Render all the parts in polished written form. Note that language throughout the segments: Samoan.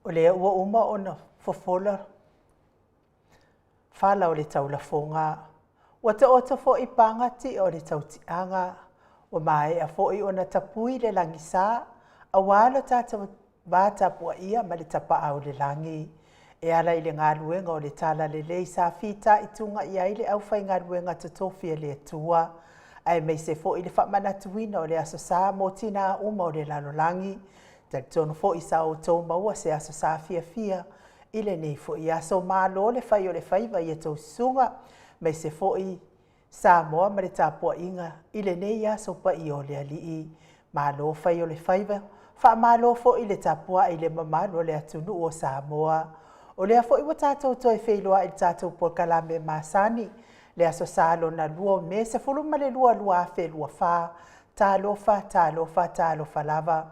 O lea ua uma ona fofola fala o le taulafoga, ua taoto foi paga ti'a o le tautiaga, ua maea foi ona tapui le lagisa, auā lo tatou va tapuaia ma le Tapaau i le Lagi. E ala i le galuega o le Talalelei sa fitaituga i ai le aufaigaluega totofi a le Atua, aemaise foi le faamanatuina o le Aso Sa mo tinā uma o le lalolagi. Talitonu foi sa outou maua se Aso Sa fiafia i lenei foi aso. Malo le fai o le faiva i a outou susuga, aemaise foi Samoa ma le tapuaiga i lenei aso paia o le Alii. Malo fai o le faiva, faamalo foi le tapuai i le mamalu o le atunuu o Samoa. O lea foi ua tatou toe feiloai i le tatou polokalame masani, le Aso Sa lona lua o Me 12, 2024. Talofa, talofa, talofa lava.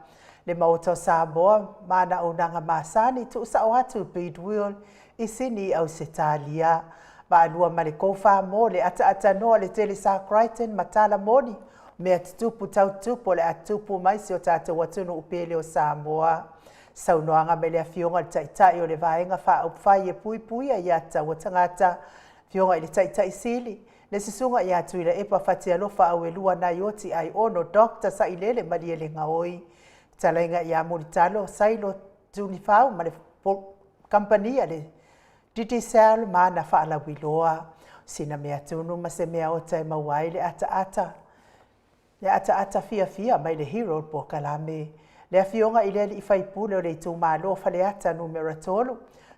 Le Maota o Samoa ma ana auaunaga masani, tuusao atu i Bidwill i Sini, Ausetalia. Vaalua ma le Go le ataatanoa le Telesa Crichton ma tala moni, mea tutupu tau tutupu o le a tutupu mai si o tatou atunuu pele o Samoa. Saunoaga mai le Afioga i le Taitai o le Vaega Faaupufai e Puipuia Aia Tatau a Tagata, Afioga i le Taitai Sili, le Susuga ia Tuilaepa Fatialofa Auelua Naioti Aiono Dr. Sailele Malielegaoi, fetalaiga ia Mulitalo Sailo Tunifau ma le kamupani a le Digicel ma ana faalauiloa. Sina mea tunu ma se mea ota e maua ai le ataata le ataata fiafia mai le Hero Polokalame. Le Afioga i le Alii Faipule o le itumalo Faleata Nu.3,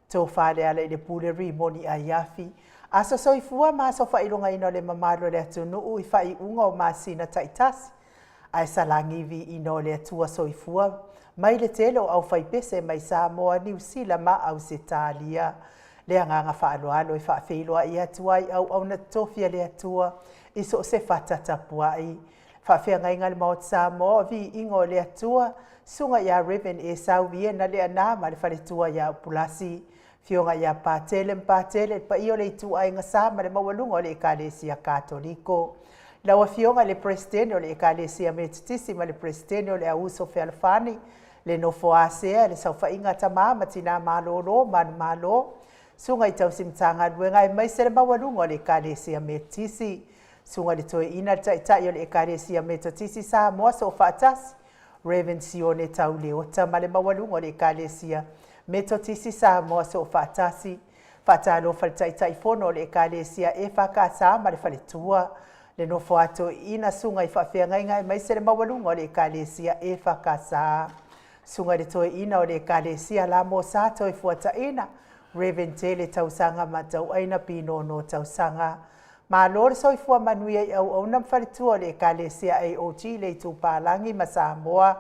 Tofa Lealailepule Rimoni Aiafi. Aso soifua ma aso faailogaina o le mamalu o le atunuu i faaiuga o masina taitasi, ae salagi viiina o le Atua soifua mai le tele o aufaipese mai Samoa, Niu Sila ma Ausetalia. Le agaga faaaloalo e faafeiloai atu ai auauna totofi a le Atua i so o se fata tapuai. Faafeagaiga le Maota Samoa o viiga o le Atua, Susuga ia Reverend Esau Viena Leana ma le faletua ia Upulasi, Afioga ia Patele ma Patele, le paia o le ituaiga sa ma le maualuga o le Ekalesia Katoliko. Lau Afioga i le Peresetene o le Ekalesia Metotisi ma le Peresetene o le Auuso Fealofani, le nofo a sea le saofaiga a tama ma tina malolo manumalo, susuga i tausi Matagaluega aemaise le maualuga o le Ekalesia Metotisi. Susuga i le Toeaina le Taitai o le Ekalesia Metotisi Samoa Soofaatasi, Reverend Sione Tauleota ma le maualuga o le Ekalesia Metotisi Samoa Soofaatasi. Faatalofa le Taitaifono o le Ekalesia EFKS ma le Faletua, le nofo a toeaiina, susuga i faafeagaiga aemaise le maualuga o le Ekalesia EFKS. Susuga i le Toeaina o le Ekalesia Lamosa Toefuataina, Reverend Tele Tausaga ma Tauaina Pinono Tausaga. Malo le soifua manuia i auauna ma faletua o le Ekalesia AOG le Itupalagi ma Samoa,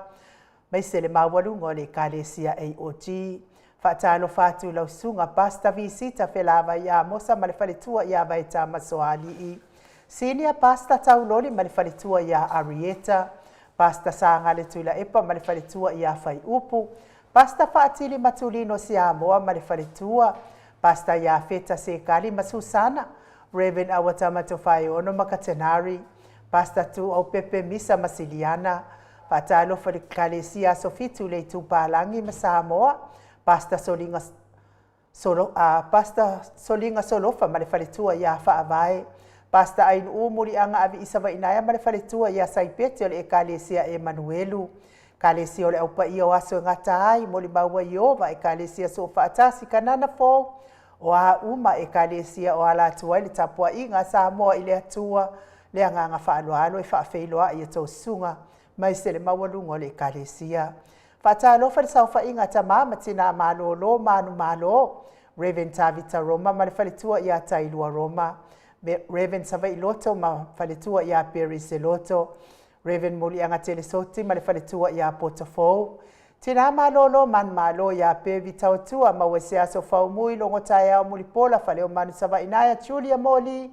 aemaise le maualuga o le Ekalesia AOG. Faatalofa atu i lau susuga Pastor Visita Felavai Amosa ma le faletua ia Vaeta Masoalii. Senior Pastor Tauloli ma le faletua ia Arieta. Pastor Sagale Tuilaepa ma le faletua ia Faiupu. Pastor Faatili Matulino Siamoa ma le faletua. Pastor Iafeta Sekali ma Susana. Reverend Awatama Tofaeono ma Katenari. Pastor Tuaupepe Misa ma Siliana. Faatalofa i le Ekalesia Aso Fitu le Itupalagi ma Samoa. Pastor Soliga Solo, Pastor Soliga Solofa ma le faletua ia Faavae. Pastor Ainuu Muliaga Aviisa Vainaea ma le faletua ia Saipeti o le Ekalesia Emanuelu. Ekalesia o le Aupaia o Aso e Gata ai, Molimau ai Ieova, Ekalesia Soofaatasi, Kanana Fou, o a uma Ekalesia o ala atu ai le tapuaiga a Samoa i le Atua, le agaga faaaloalo e faafeiloai a outou susuga aemaise le maualuga o le Ekalesia. Faatalofa i le saofaiga a tama ma tina malolo manumalo, Reverend Tavita Roma ma le faletua ia Tailua Roma, Reverend Savaii Loto ma faletua ia Perry Seloto, Reverend Muliaga Telesoti ma le faletua ia Potofou, Tina malolo manumalo ia Pevi Tauatua, maua se aso faumui logo taeao mulipola Faleomanu Savainaea Julia Moli,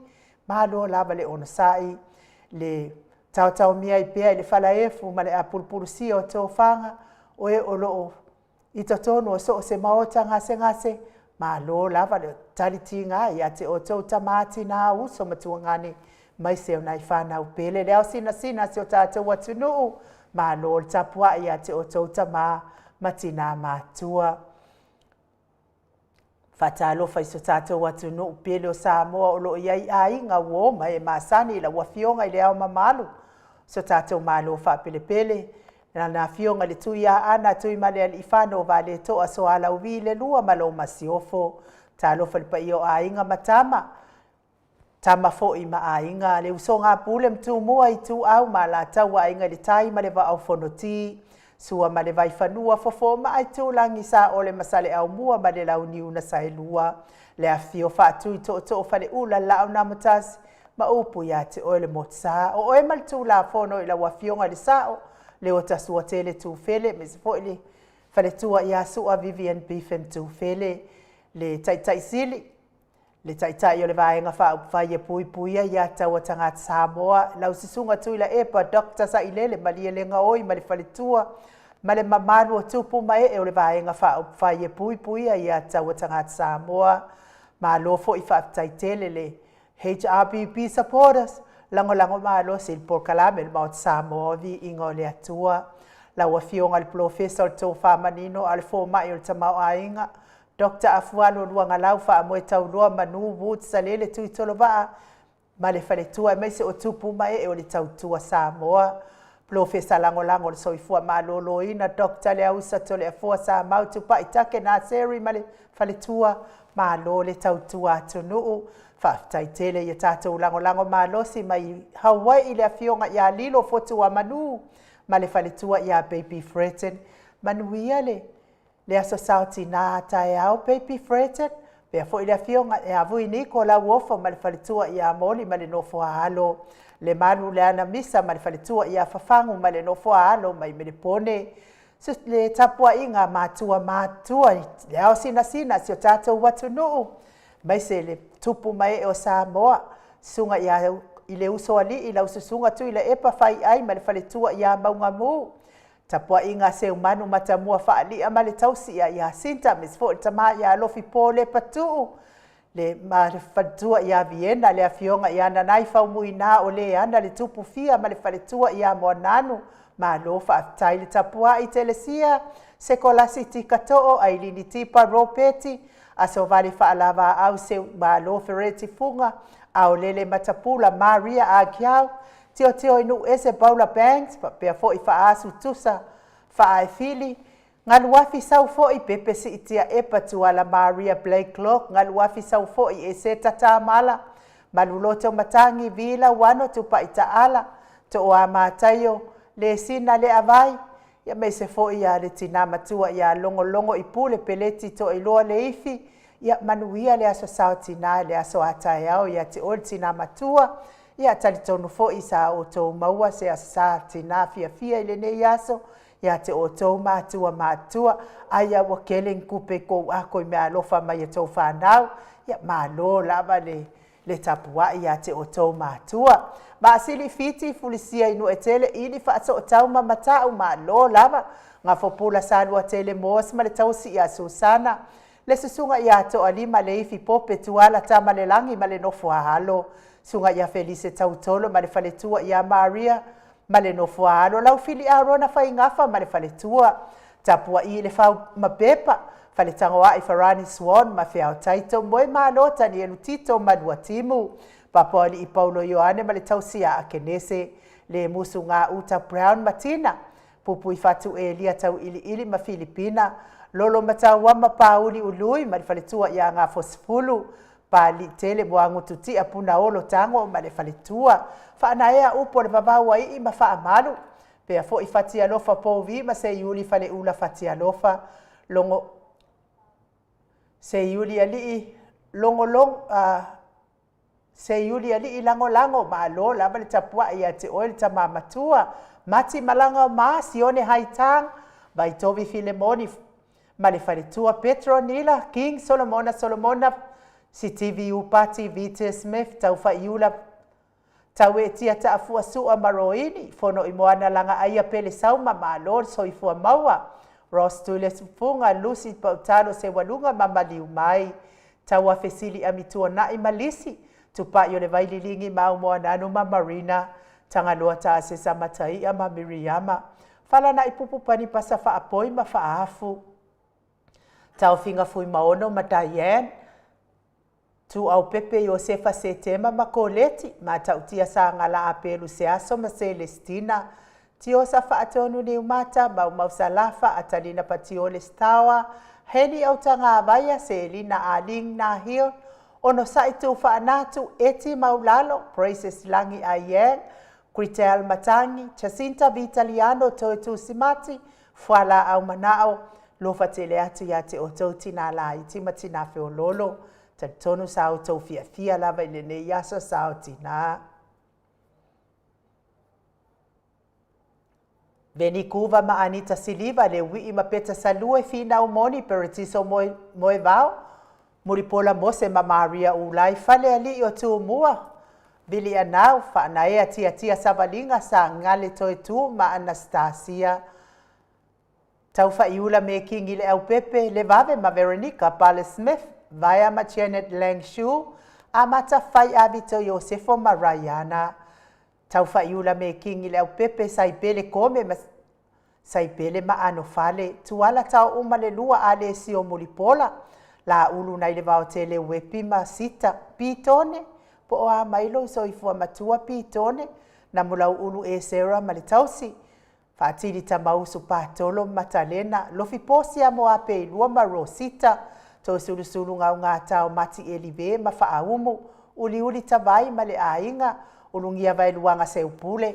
malo lava le onosai, le taotaomia ai pea i le falaefu ma le apulupulusia o tofaga, o e o loo i totonu o so o se maota gasegase, malo lava le talitiga ia te outou tama tina uso ma tuagane, aemaise o nai fanau pele le ao sinasina si o tatou atunuu, malo le tapuai ia te outou tama ma tina matua. Faatalofa i so tatou atunuu pele o Samoa o lo o i ai aiga, uo ma e masani i lau Afioga i Le Ao Mamalu o so tatou Malo faapelepele, Lana Afioga i le Tuiaana Tuimalealiifano Vaaletoa Sualauvi II ma lau Masiofo. Talofa i le paia o Aiga ma Tama, Tama foi ma Aiga, le usoga a Pule ma Tumua, Ituau ma Alataua, Aiga i le Tai ma le Vaa o Fonoti, Sua ma le Vaifanua, Fofo ma Aitulagi, Saole ma Saleaaumua ma le Launiu na Saelua, le afifio o Faatui Tootoo o Faleula, Laau na Amotasi ma upu ia te oe le Motusa. O oe ma le Tulafono i lau Afioga i le Sao, Leota Suatele Tufele, aemaise foi le faletua ia Sua Vivian Biffen Tufele, le Taitai Sili, le Taitai o le Vaega Faaupufai e Puipuia Aia Tatau a Tagata Samoa, lau Susuga Tuilaepa Dr. Sailele Malielegaoi ma le faletua ma le mamalu o tupu ma ee o le Vaega Faaupufai e Puipuia Aia Tatau a Tagata Samoa. Malo foi faafetai tele le HRPP supporters, lagolago malosi i le polokalame le Maota Samoa o Viiga o le Atua. Lau Afioga i le Polofesa o le Tofa Manino a o le Fomai o le Tamaoaiga, Dr. Afualo Luagalau Faamoe Tauloa Manu Woods Salele Tuitolovaa ma le faletua, aemaise o tupu ma ee o le tautua Samoa. Polofesa Lagolago o le Soifua Maloloina, Dr. Leausa Toleafoa Samau Tupai Take Naseri ma le faletua, malo le tautua atunuu. Faafetai tele ia tatou lagolago malosi mai Hawaii le afioga ia Lilo Fotuamanu ma le faletua ia Baby Freton. Manuia le aso sa o tina a taeao Baby Freton, pea foi le afioga ia Vui Niko Lauofo ma le faletua ia Moli ma le nofo a alo, le malu le ana Misa ma le faletua ia Fafagu ma le nofo a alo mai Melepone. Le tapuaiga matua matua i le ao sinasina si o tatou atunuu, aemaise le tupu ma ee o Samoa, susuga ia i le Usoalii, lau susuga Tuilaepa Faiai ma le faletua ia Maugamu, tapuaiga Seumanu Matamua Faalia ma le tausi ia Jacinta, aemaise foi le tama ia Alofi Pole Patuu, le faletua ia Viena, le afioga ia Nanai Faumuina o le ana le tupu fia ma le faletua ia Moananu. Malo faafetai le tapuai Telesia, Sekolasi Tikatoo, Ailini Tipa Ropeti, Asovale Faalavaau Seumalo Fereti Fuga, Aolele Matapula Maria Agiau, Tiotio i Nuu Ese Paula Banks, faapea foi Faasu Tusa Faaefili, Galuafi sau foi Pepe Siitia Epa Tuala Maria Blake Clark, Galuafi sau foi Eseta Tamala, Maluloto Matagi Vila Wano Tupai Taala, Toa Mataio, Le Sina Le Avai, ia aemaise foi ia le tina matua ia Logologo i Pule Peleti Toailoa Leifi. Ia manuia le aso sa o tina, le aso a taeao ia te oe le tina matua. Ia talitonu foi sa outou maua se aso sa tina fiafia i lenei aso ia te outou matua matua. Ai a ua kele ni kupe kou ako i mea alofa mai e tou whanau. Ia malo lava le tapuai ia te outou matua. Maasili Fiti Fulisia i Nuetele ili faasootau ma matau, malo lava. Gafopula Salua Tele Moas ma le tausi ia Susana, le susuga ia Toalima Leifi Pope Tuala Tamalelagi ma le nofo a alo, susuga ia Felise Tautolo ma le faletua ia Maria ma le nofo a alo, lau Fili Arona Faigafa ma le faletua, tapuai le fau ma pepa, faletagoai Farani Swan ma Feao Taito, Moe Malo Tanielu Tito Maluatimu, Papoali'i Paulo Ioane ma le tausi ia Akenese, le musu Gauta Brown Matina, Pupui Fatu Elia Tauiliili ma Filipina, Lolo Matauama Pauli Ului ma le faletua ia Gafosifulu, Pali Tele Moagututia Punaolo Tago ma le faletua, Faanaea upu o le vavau ai ma faamalu, pea foi Fatialofa Pouvi ma Seiuli Faleula Fatialofa, Logo Seiuli Alii Logologo Seiuli Alii Lagolago, malo lava le tapuai ia te oe le tama matua, Mati Malaga o Ma, Sione Haitang, Vaitovi Filemoni ma le faletua, Petronila King Solomona Solomona, Sitivi Upati Vite Smith, Taufaiula Tauetia Taafua Sua Maroini, Fono i Moana Laga Aia Pele Sauma, malo le soifua maua, Ross Tules Funga, Lucy Pautalo Sewaluga ma Maliu Mai, Taua Fesili Amituanai Malisi, Tupai o le Vaililingi Mau Moananu ma Marina, Tagaloa Taasesa Mataia ma Miriama, Falana'i Pupu Pani Pasa Faapoi ma Faafu. Taofiga Fuimaono ma Diane, Tuaupepe Iosefa Setema ma Koleti, Matautia Sagala Apelu Seaso ma Selestina, Tiosa Faatonu Niumata, Maumau Salafa, Atalina Patiole Stawa, Heni Autagavaia, Selina Aling Nahil, Onosai Tufaanatu, Eti Maulalo, Praises Lagi Ayen, Kritel Matangi, Jacinta Vitaliano Toetu Simati, Fualaau Manao, Lofa tele atu ia te outou tinā laiti ma tinā feololo, talitonu sa outou fiafia lava i lenei aso sa o tinā. Veni Kuva ma Anita Siliva, Leuii ma Peta Salue, Finau Moni, Peretiso Moevao, Mulipola Mose ma Maria Ulai, Falealii o Tumua, Vilianau, Faanaea Tiatia Savaliga, Sagale Toetu ma Anastasia, Taufaiula Mekingi Leaupepe, Levave ma Veronica Pale Smith, Vaea ma Janet Lang Shu, Amata Fai Avito Iosefo ma Rayana, Taufaiula Mekingi Leaupepe, Saipele Kome ma Saipele ma Anofale, Tuala Tauuma le Lua Alesio Mulipola, Laulu nai le Vaotele Uepi ma Sita, Pitone, po o a mai lou soifua matua Pitone, Namulauulu Esera ma le tausi, Faatili Tamausu Patolo ma Matalena, Lofi Posia Moapeilua ma Rosita, Toesulusulu Gaugata o Mati Elive ma Faaumu, Uliuli Tavai ma le aiga, Ulugia Vaeluaga Seupule,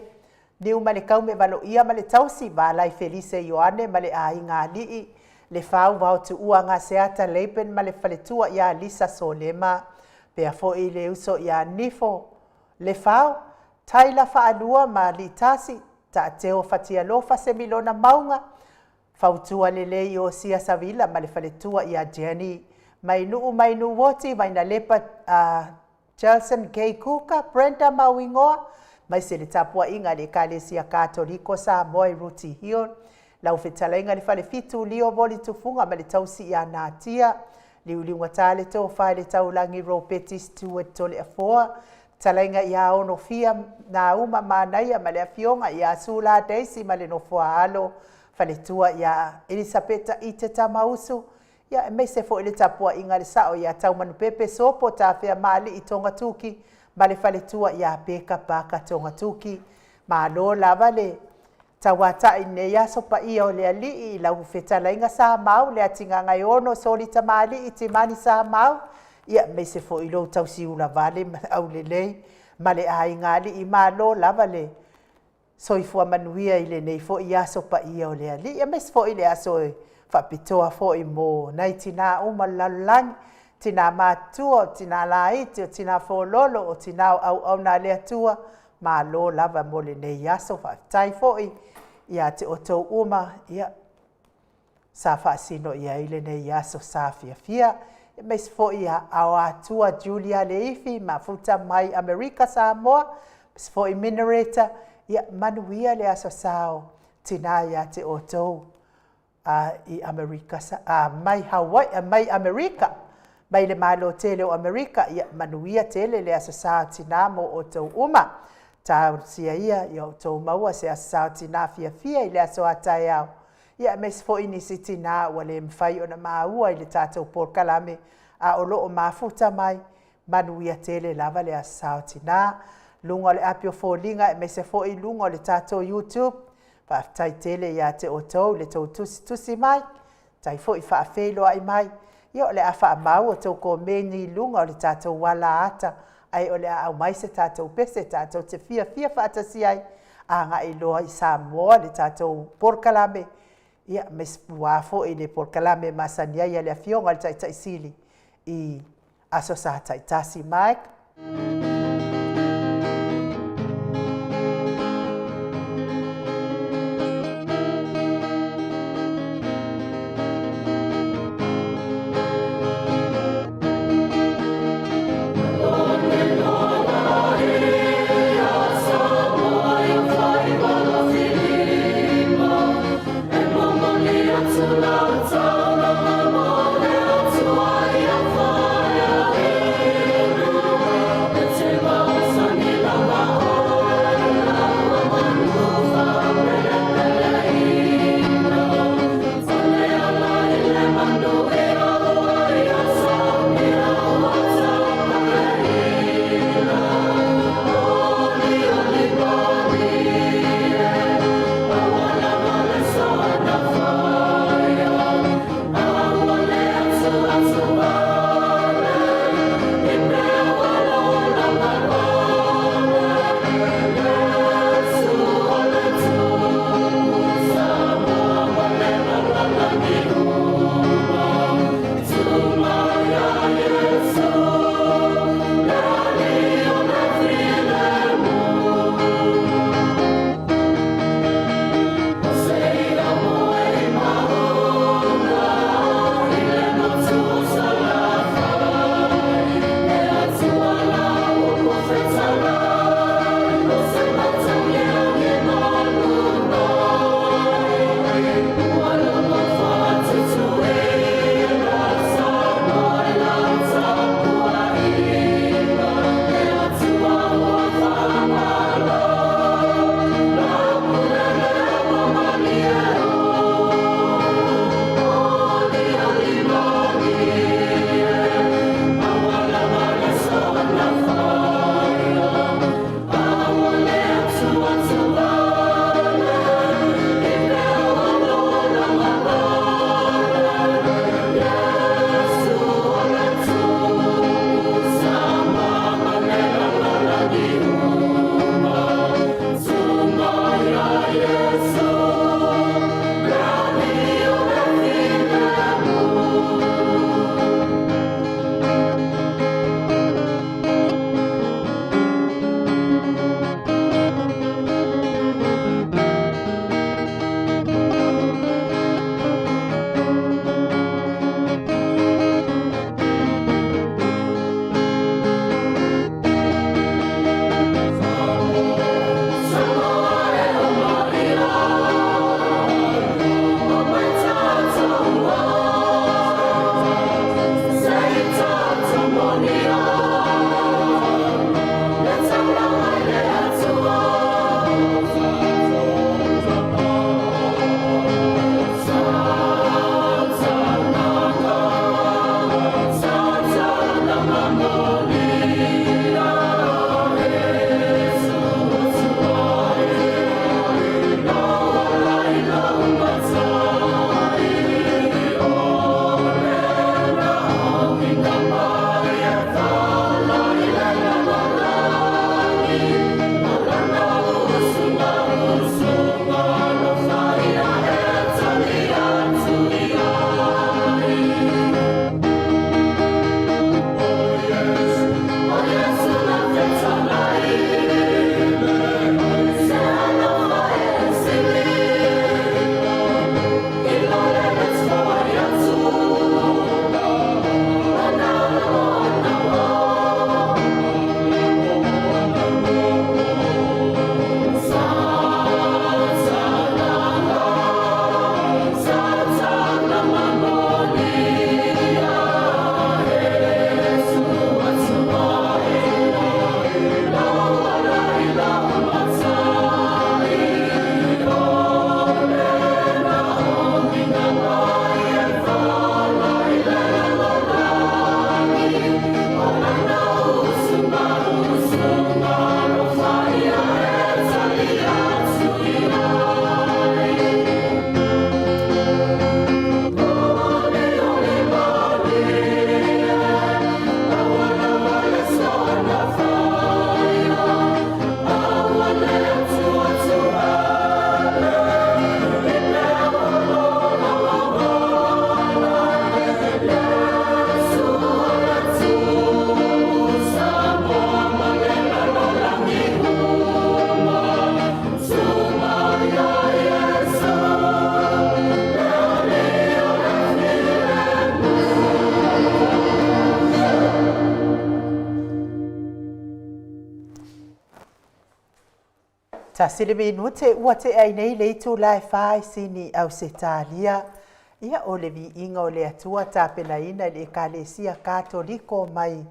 Niumalekaume Valoia ma le tausi, Valai Felise Ioane ma le aiga alii, Lefau Vaotuua Gaseata Laban ma le faletua ia Lisa Solema, pea foi le uso ia Nifo Lefau, Taila Faalua ma Litasi, Taateo Fatialofa Semilona Mauga, Fautua Lelei Iosia Savila ma le faletua ia Jenny, Mainuu Mainuoti, Vainalepa Jelson K. Kuka, Brenda Mauigoa, aemaise le tapuaiga a le Ekalesia Katoliko Samoa i Rooty Hill, lau fetalaiga le Falefitu Lio Voli Tufuga ma le tausi ia Natia, Liuliugata le Tofa i le Taulagi Ropeti Stewart Toleafoa, fetalaiga ia Onofia Nauma Manaia ma le afioga ia Sula Daisy ma le nofoa-alo, faletua ia Elisapeta Ite Tamausu, ia aemaise foi le tapuaiga a le sao ia Taumanupepe Sopo Tafea Maalii Togatuki ma le faletua ia Peka Paka Togatuki. Malo lava le tauatai i lenei aso paia o le Alii i lau fetalaiga Samau, Leatigagaeono Soli Tamalii Timani Samau, ia aemaise foi i lou tausiula vale ma aulelei ma le aiga alii. Malo lava le soifua manuia i lenei foi aso paia o le Alii, aemaise foi le aso e faapitoa foi mo nai tinā uma o le lalolagi, tinā matutua, o tinā laiti, o tinā fololo, o tinā o auauna a le Atua. Malo lava mo lenei aso. Faafetai foi ia te outou uma ia sa faasino i ai lenei aso sa fiafia, aemaise foi ia Aoatua Julia Leifi, mafuta mai Amerika Samoa, aemaise foi Minareta. Ia manuia le aso sa o tinā ia te outou i Amerika mai Hawaii mai Amerika mai le Malo tele o Amerika. Ia manuia tele le aso sa o tinā mo outou uma. Talosia ia ia outou maua se aso sa o tinā fiafia i le aso a taeao. Ia aemaise foi nisi tinā ua le mafai ona maua i le tatou polokalame a o loo mafuta mai. Manuia tele lava le aso sa o tinā. Luga o le api o foliga aemaise foi luga o le tatou YouTube. Faafetai tele ia te outou i le tou tusitusi mai, tai foi faafeiloai mai. Ia o le a faamau a outou komeni i luga o le tatou ala ata, ae o le a aumai se tatou pese tatou te fiafia faatasi ai agai loa i Samoa le tatou polokalame. Ia aua foi le polokalame masani ai a le Afioga i le Taitai Sili i aso sa taitasi. Mike. Tasi le minute ua tea ai nei le itula e fa i Sini, Ausetalia. Ia, o le viiga o le Atua tapenaina i le Ekalesia Katoliko mai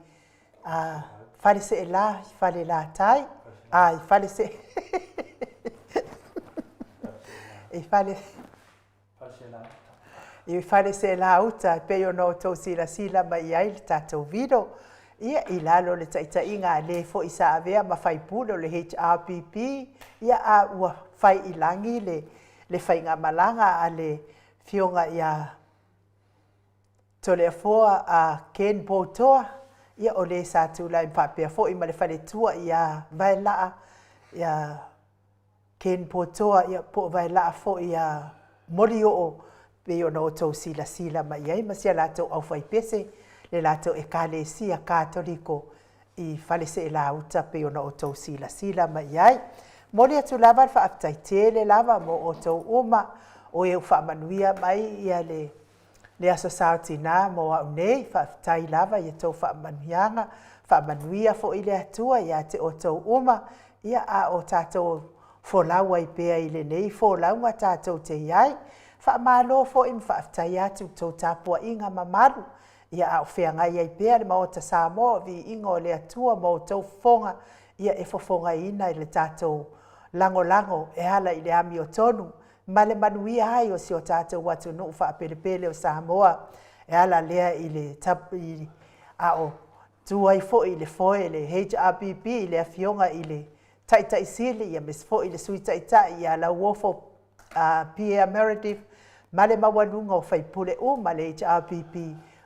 a Faleseela i Falelatai, a i Falese i Fale i Faleseelauta e pei ona outou silasila mai ai le tatou video. Ia, i lalo o le taitaiga a le foi sa avea ma faipule o le HRPP, ia a ua fai i lagi le le faigamalaga a le Afioga ia Toleafoa a Ken Poutoa, ia o le sa tulai faapea foi ma le faletua ia Vaelaa ia Ken Potoa, ia po o Vaelaa foi ia Molioo, pei ona outou silasila mai i ai ma si a latou aufaipese le latou Ekalesia Katoliko i Faleseelauta pei ona outou silasila mai i ai. Momoli atu lava le faafetai tele lava mo outou uma o e ua faamanuia mai ia le le Aso Sa o Tina mo au nei. Faafetai lava i a outou faamanuiaga. Faamanuia foi le Atua ia te outou uma, ia a o tatou folau ai pea i lenei folauga tatou te i ai. Faamalo foi ma faafetai atu i le tou tapuaiga mamalu, ia a o feagai ai pea le Maota Samoa, o viiga o le Atua ma outou fofoga, ia e fofogaina i le tatou lagolago e ala i le amiotonu ma le manuia ai o si o tatou atunuu faapelepele o Samoa, e ala lea i le i, a o tu ai foi i le foe le HRPP i le Afioga i le Taitai Sili, aemaise foi le Sui Taitai ia Lauofo Pierre Meredith, ma le maualuga o faipule uma le HRPP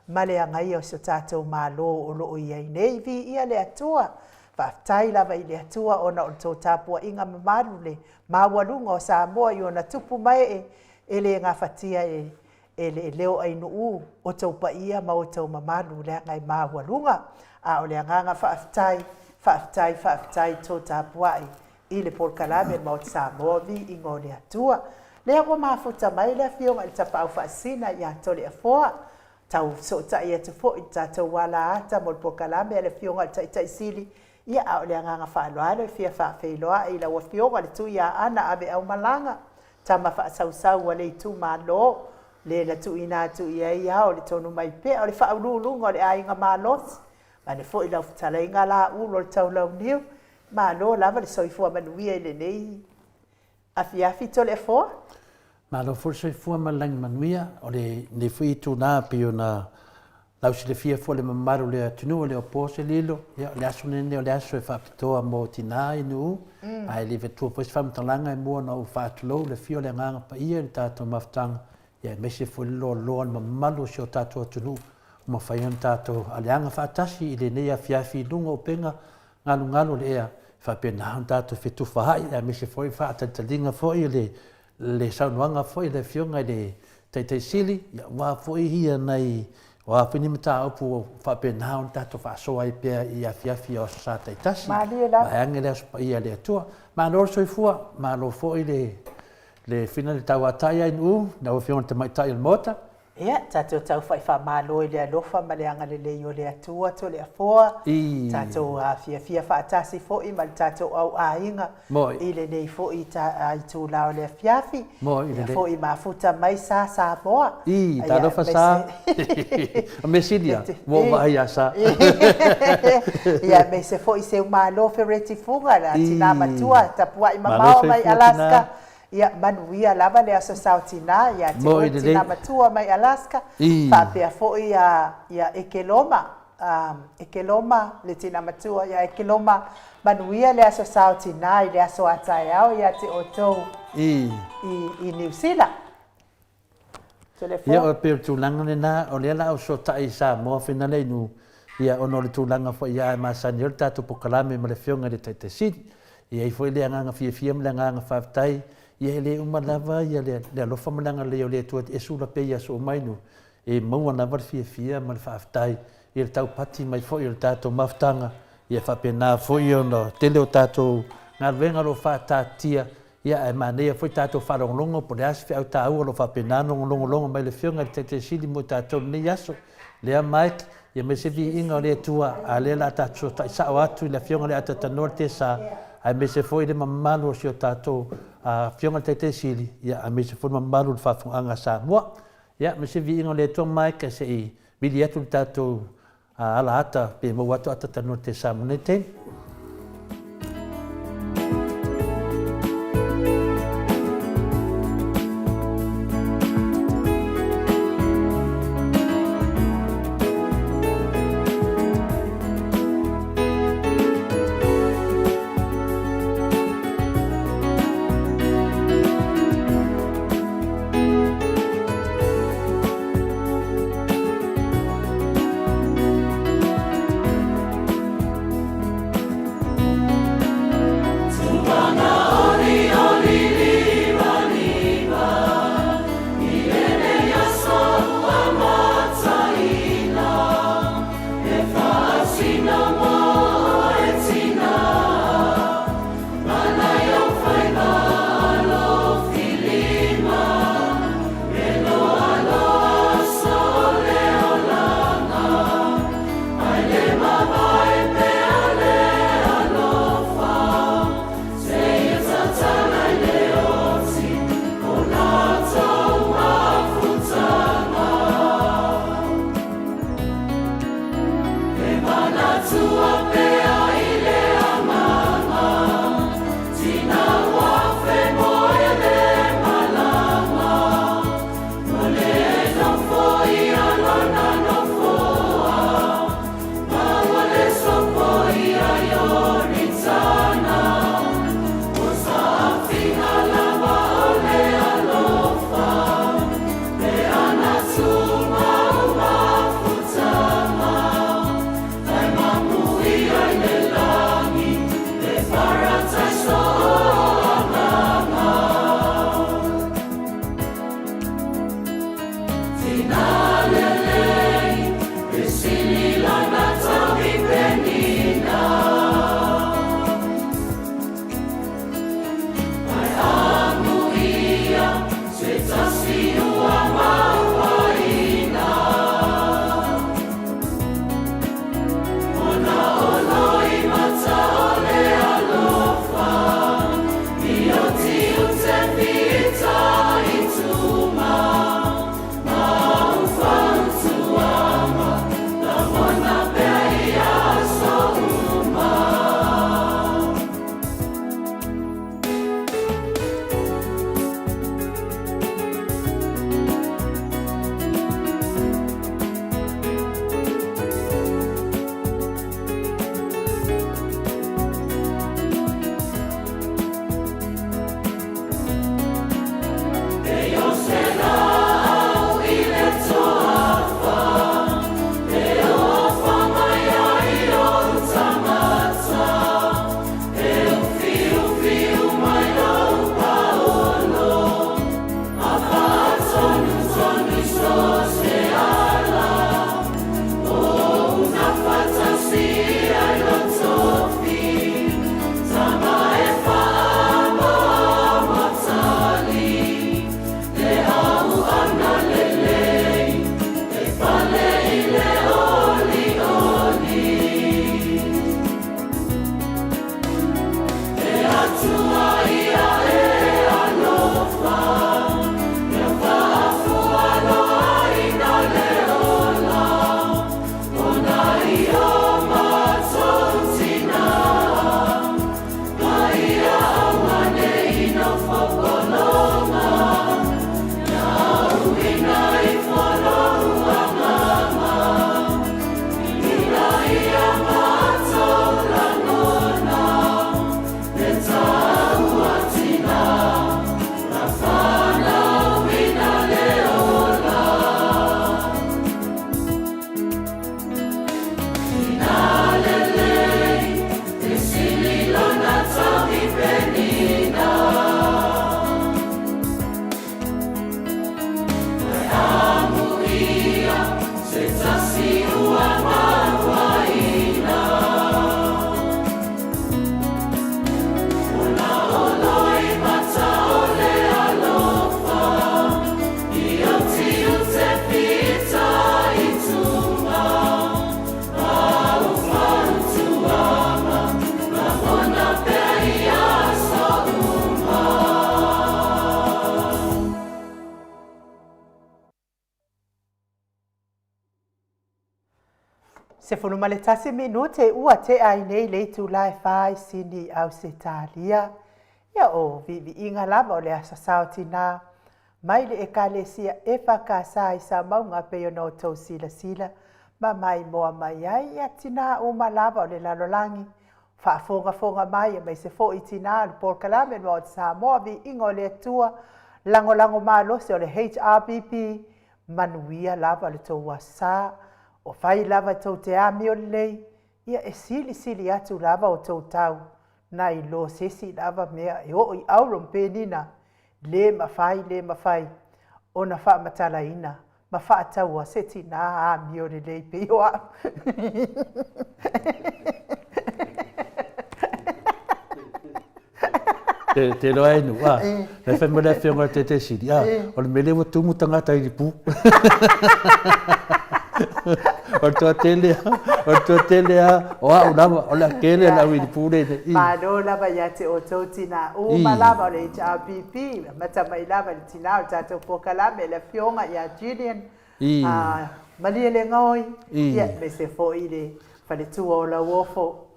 ma le agaia o si o tatou Malo o lo o i ai nei. Viia le Atua! Faafetai lava i le Atua ona o le tou tapuaiga mamalu le maualuga o Samoa i ona tupu ma ee e le gafatia e e le leo ainuu outou paia ma outou mamalu leaga e maualuga. A o le agaga faafetai, faafetai, faafetai i tou tapuai i le polokalame le Maota Samoa, viiga o le Atua. Lea ua mafuta mai le Afioga i le Tapaau Faasisina ia Toleafoa, tau fesootai atu foi i le tatou alaata mo le polokalame a le Afioga i le Taitai Sili, ia a o le agaga faaaloalo e fia faafeiloai i lau Afioga i le Tuiaana Aveaumalaga, tama faasausau a le itumalo, le na tuuina atu i ai ao o le tonu mai pea o le faauluuluga o le aiga malosi, vaeane foi lau fetalaiga Laulu o le Taulauniu. Malo lava le soifua manuia i lenei afiafi Toleafoa. Malo foi le soifua ma le lagi manuia. O lenei foi itula pei ona lausilafia foi le mamalu o le atunuu, e le o po se lilo, ia o le aso lenei o le aso e faapitoa mo tina i nuu, ae le avatua foi se faamatalaga e mua ona ou faatulou le afio o le Agaga Paia i le tatou mafutaga, ia aemaise foi le loaloa o le mamalu o si o tatou atunuu ua mafai ona tatou aleaga faatasi i lenei afiafi i luga o upega galugalu o le ea, e faapena ona tatou fetufaai aemaise foi faatalitaliga foi le le saunoaga foi a le Afioga i le Taitai Sili, ia aua foi ia nai o a foi ni mataupu ua faapena ona tatou faasoa ai pea i afiafi o Aso Sa taitasi, Malie lava. Vaeane le Aso Paia a le Atua. Malo le soifua, malo foi le le fina le tauatai ai nuu, lau Afioga i le Tamaitai o le Maota. Ia, tatou taufai faamalo i le alofa ma le agalelei o le Atua Toleafoa, I. tatou fiafia faatasi foi ma le tatou au aiga Moi. i lenei foi itula o le afiafi. Moi, Lea lelei. foi mafuta mai Sa Samoa. I, Ia, talofa Sa. O mea sili a, ua ou vaai ia Sa. Ia, aemaise foi Seumalo Fereti Fuga, le I. tina matua tapuai Malo mamao mai soifua Alaska. tina. Ia manuia lava le aso sao tina ia te Moi oe lelei. tina matua mai Alaska, I. faapea foi ia ia Ekeloma, Ekeloma le tina matua ia Ekeloma, manuia le aso sao tina i le aso a taeao ia te outou I. i i Niu Sila. Ia, e pei o le tulaga lena, o lea o le a ou fesootai i Samoa finale inu, ia, ona o le tulaga foi ia e masani ai le tatou polokalame ma le Afioga i le Taitai Sili. E i ai foi le agaga fiafia ma le agaga faafetai, ia e le uma lava ia le alofa ma le agalelei o le Atua e sula pea i aso uma inu, e maua lava le fiafia ma le faafetai i le taupati mai foi o le tatou mafutaga, ia faapena foi ona tele o tatou galuega o lo o faataatitia. Ia, ae manaia foi tatou faalogologo po o le a se feau taua o lo o faapena ona logologo mai le Afioga i le Taitai Sili mo i tatou i lenei aso. Lea Mike, ia maise viiga o le Atua, a o lea o le a tatou fesootai sao atu i le Afioga i le Atatanoa le Tesa, aemaise foi le mamalu o si o tatou Afioga i le Taitai Sili, ia, aemaise foi le mamalu o le faafofogaaga a Samoa. Ia, ma se viiga o le Atua Mike se i vili atu le tatou ala ata pe maua atu ata tanoa te sa mo nei taimi. 11 minute ua tea ai nei le itula e fa i Sini i Ausetalia. Ia o viiviiga lava o le Aso Sa o Tinā mai le Ekalesia EFKS i Samauga pei ona outou silasila ma maimoa mai ai ia tinā uma lava o le lalolagi faafogafoga mai aemaise foi tinā o le polokalame le Maota Samoa Viiga o le Atua lagolago malosi o le HRPP manuia lava le tou aso sa o fai lava tou te amio lelei ia e silisili atu lava o tou tau nai lo se isi lava mea e oo i auro ma penina le mafai le mafai ona faamatalaina ma faataua se tinā amio lelei pei o au. Te, te roa e nu, a. Le whai mo le afioga te te siri, a. O le mele ua tumu tangata i lipu. O le toa tele a, o le toa tele a, o au lava, o le a kele la i lipu le nei. Malo lava ia te outou tinā uma lava o le HRPP, amata mai lava i le tinā o le tatou polokalame le afioga ia Gillian Malielegaoi, ia aemaise foi le faletua o Lauofo,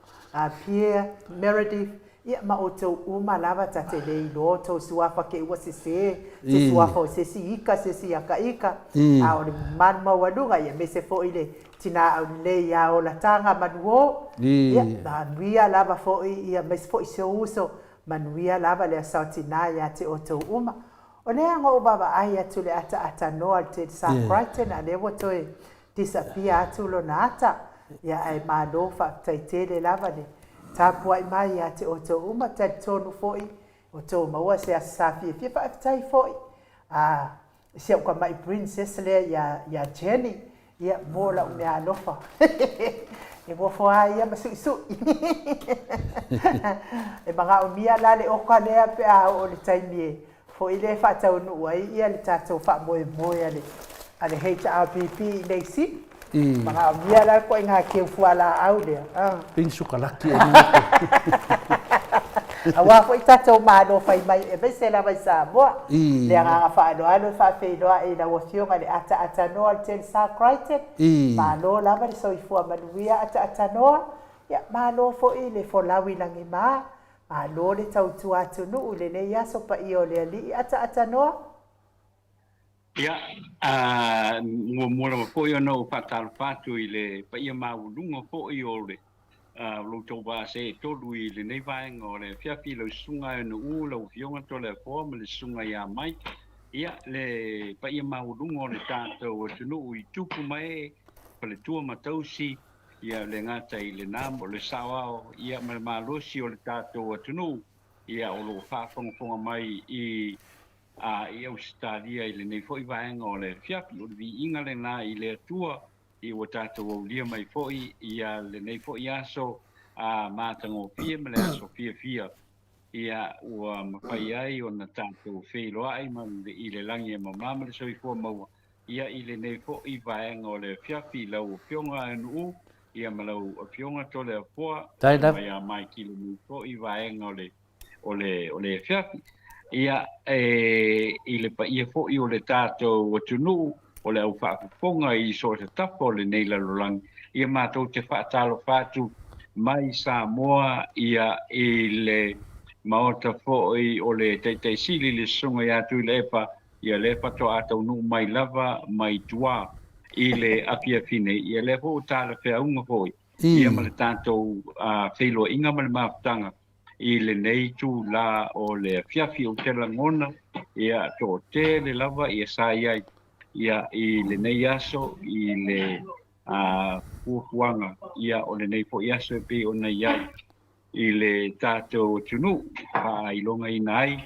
Pierre Meredith, ia ma outou uma lava ta te le iloa outou suafa ke ua sese se suafa o se isi ika se isi aka ika, a o le mamalu maualuga, ia aemaise foi le tinā aulelei ia Olataga Manuo, ia manuia lava foi, ia aemaise foi si ou uso, manuia lava le aso tinā ia te outou uma. O lea na ou vaavaai atu i le ataatanoa a le Tedsa Crichton a lea ua toe disappear atu lona ata. Ia ae malo faafetai tele lava le tapuai mai ia te outou uma, talitonu foi ua outou maua se aso sa fiafia. Faafetai foi a si au tamai princess lea ia ia Jenny Ia, mo lau meaalofa. E nofo lava ia ma suisui. E manaomia la le oka lea pe a oo i le taimi e foi lea e faataunuu ai ia le tatou faamoemoe a le a le HRPP i nei sini. Manaomia la le ituaiga keu fualaau lea. Pei ni sukalaki e Aua foi tatou Malo fai mai aemaise lava i Samoa. Le agaga faaaloalo e faafeiloai i lau Afioga i le ataatanoa o le Tensar Crichton. Malo lava le soifua manuia ataatanoa. Ia, malo foi le folau i lagima. Malo le tautua atunuu i lenei aso paia o le Alii ataatanoa. Ia, muamua lava foi ona ou faatalofa atu i le paia maualuga foi o le lo outou vaa seetolu i lenei vaega o le afiafi i lau Susuga Nu'u, lau Afioga Toleafoa ma le Susuga ia Mike. Ia, le paia maualuga o le tatou atunuu i tupu ma ee, faletua ma tausi, ia le gata i lena, o le saoao, ia ma le malosi o le tatou atunuu, ia o lo o faafogafoga mai i A i Ausetalia i lenei foi vaega o le afiafi, o le viiga lena i le Atua i ua tatou aulia mai foi ia lenei foi aso a matagofie ma le aso fiafia ia ua mafai ai ona tatou feiloai ma i le lagi e mama ma le soifua maua ia i lenei foi vaega o le afiafi i lau Afioga Anu'u ia ma lau Afioga Toleafoa mai a Mike i lenei foi vaega o le o le, o le afiafi. Ia, e, i le paia foi o le tatou atunuu, o le au faafofoga i so o se tafa o lenei lalolagi, ia matou te faatalofa atu mai Samoa ia i le Maota foi o le Taitai Sili le Susuga ia Tuilaepa, ia lea faatoa taunuu mai lava mai tua i le afiafi nei, ia lea foi ua talafeauga foi ia ma le tatou feiloaiga ma le mafutaga i lenei itulā o le afiafi. Ou te lagona ia toatele lava ia sa i ai ia i lenei aso i le fuafuaga ia o lenei foi aso e pei ona i ai i le tatou atunuu faailogaina ai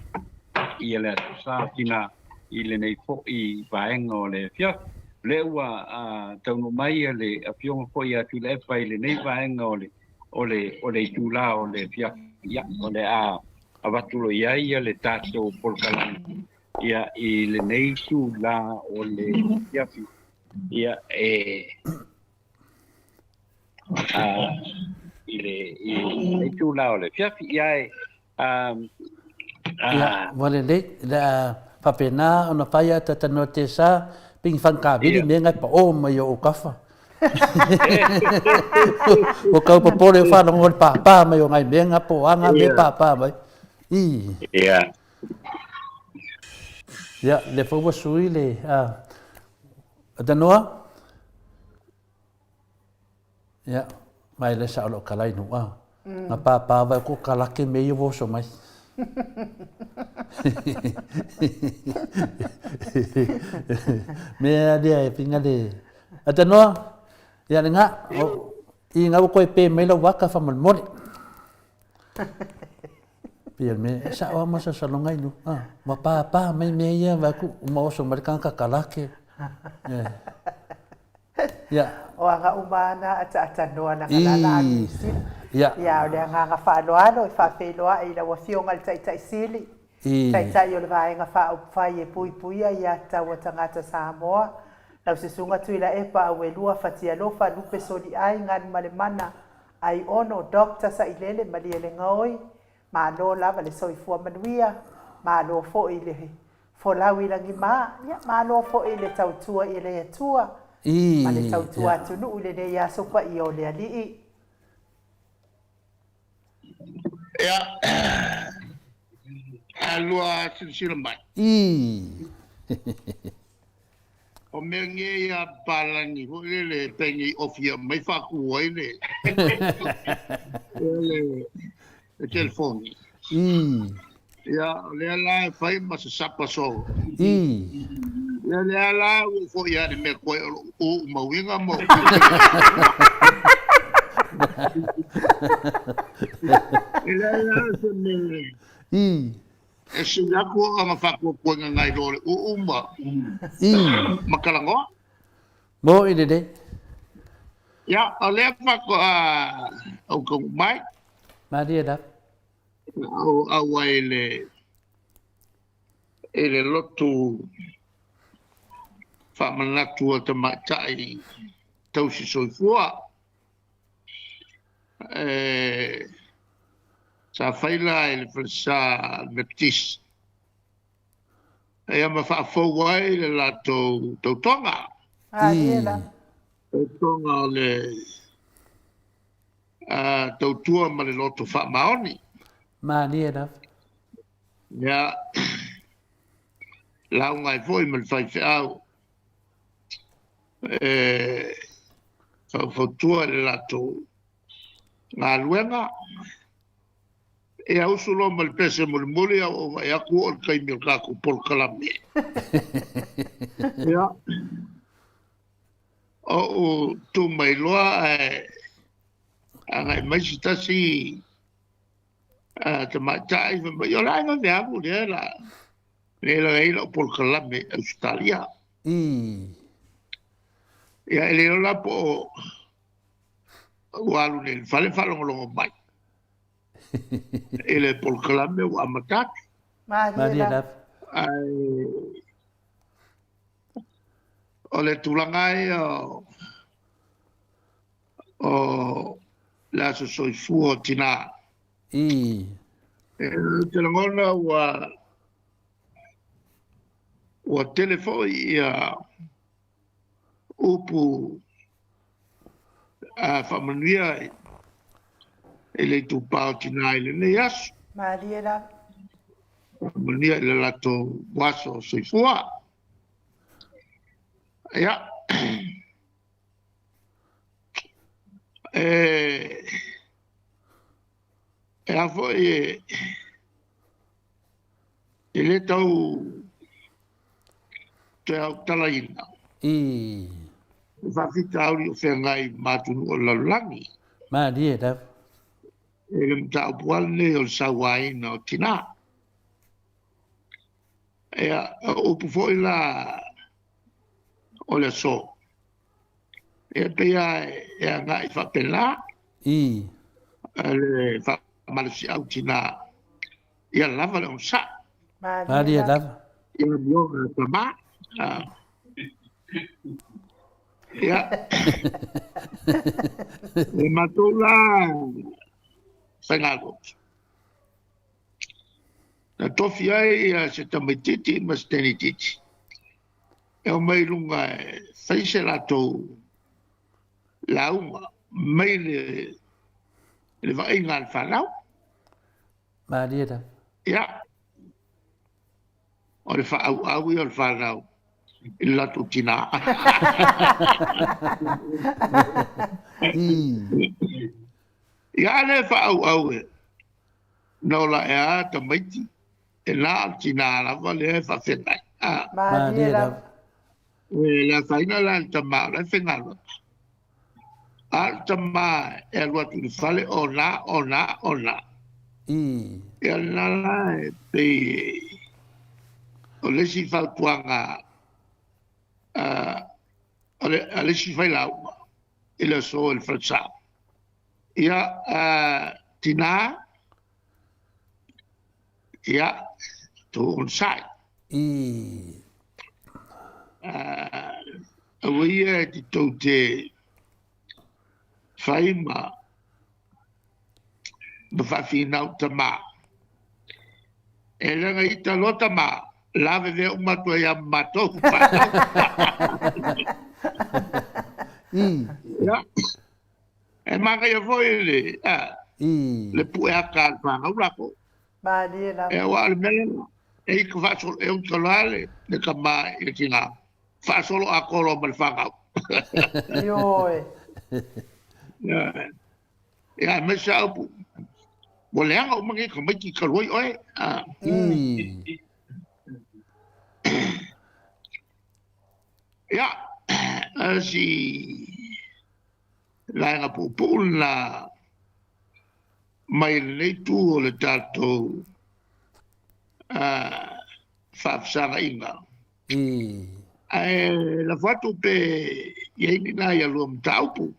ia le Aso Sa o Tinā i lenei foi vaega o le afiafi. O lea ua taunuu mai le Afioga foi ia Tuilaepa i lenei vaega o le o le, o le itulā o le afiafi, ia, o le a avatu loa i ai ia le tatou polokalame, ia, i lenei itulā o le afiafi, ia, e, a, i le, i lenei itulā o le afiafi, ia, e, a, a. Ia, ua lelei, le a faapena ona fai a ta tanoa te sa, pei ni fangakavili mea ngai pa o mai o ou kafa. Ua tau popole o faalogo i le pāpā mai o nai mea na po o a na mea e pāpā mai. Ii. Ia. Ia, lea foi ua sui le, a, Tanoa? Ia, mai le sa o loo kalai nu a. Na pāpā vai ko kalake me ia voso mai. Me a lea e pinga le. A tanoa, ia le ngā, o, i ngā koe pē mai lau waka whamalimole. Pia me, e sa o masa sa longa inu. Ah, ma pāpā mai me ia vai ku uma oso mai kanga kalake. Yeah. Ia. O aga uma ana ataatanoa na galala a Niu Sila. Ia. Ia, o le agaga faaaloalo e faafeiloai i lau Afioga i le Taitai Sili, Taitai o le Vaega Faaupufai e Puipuia ia Tatau a Tagata Samoa, lau Susuga Tuilaepa Auelua Fatialofa Lupe Soliai Galumalemana Aiono Doctor Sailele Malielegaoi, Malo lava le soifua manuia, malo foi le folau i lagima, ia malo foi le tautua i le Atua ma le tautua atunuu i lenei aso paia o le Alii. Ia, a lua silasila mai. O mea nei a papalagi foi lele e pei ofi aumai faatu ai le le telefoni. Ia, o lea la e fai ma sasapa solo. Ia lea la ua ou foi lava i le mea koe o lou uumauina ma ou E leai lava se mea E sili atu ona faatuatuaina nai lo le uu ma ma talanoa. Mo i lelei. Ia, o lea faatoa ou taunuu mai. Malie lava. Ou auai i le i le lotu faamanatu a tamaitai tausi soifua. Sa fai la i le falesa Metotisi ia ma faafou ai le latou tautoga. Tautoga o le tautua ma le loto faamaoni. Malie lava. Ia, lauga ai foi ma le faifeau e faufautua i le latou galuega. Ia usu loa ma le pese mulimuli a ua ou vaai atu ua oo i le taimi o le tatou polokalame. Ia, ou tu mai loa ae agai mai se tasi tamaitai fai mai, o le a e vave alu lea la lea la ai lau polokalame i Ausetalia. Ia e le iloa la po o ua alu nei i le fale faalogologo mai i le polokalame ua amata atu. Malie lava. Ae o le tulaga ia o le aso soifua o tinā. Ou te lagona ua ua tele foi ia upu faamanuia i le itupa o tinā i lenei aso. Malie lava. Faamanuia i le latou aso soifua. Ia. E e a foi e e le tau toe autalaina le faafitauli o feagai ma atunuu o le lalolagi. Malie lava. I le mataupu lava lenei o le sauaina o tinā. Ia, o upu foi la o le aso, ia pei lava e agai faapena. Le faamalosiau tinā, ia lava le onosai. Malie lava. Ia amioga a tama. Ia, o matou la faigaluega. Na tofi ai se tamaitiiti ma se teneitiiti e omai i luga e fai se latou lauga mai le le vaaiga a le fanau. Malie lava. Ia, o le faaauau ia o le fanau i le latou tinā. Ia, a le faaauau e na ola ea a tamaiti, e na o le tinā lava lea e faafeagai. Malie lava. E le afaina la i le tama o la e faigaluega. A o le tama e alu atu i le fale, o na, o na, o na. Ia lena la e pei o le isi fautuaga a le isi failauga i le aso i le falesa. Ia, tinā, ia, tou onosai. Aua ia e te tou te fai ma ma faafinau tama. E leaga ita loa tama, lavevea uma atu ai lava ma matou fanau. Ia, e manaia foi le, le pue ata a le fanau latou. Malie lava. E aua o le mea lena, e ita faasolo, e uta loa le, le tama i le tina, faasolo atoa loa ma le fanau. Ioe. Ia, aemaise lava upu, ua leaga uma nei tamaiti talu ai oe. Ia, o si vaega puupuu lena mai lenei itu o le tatou faafesagaiga. Ae lafo atu pe i ai ni nai a lua mataupu.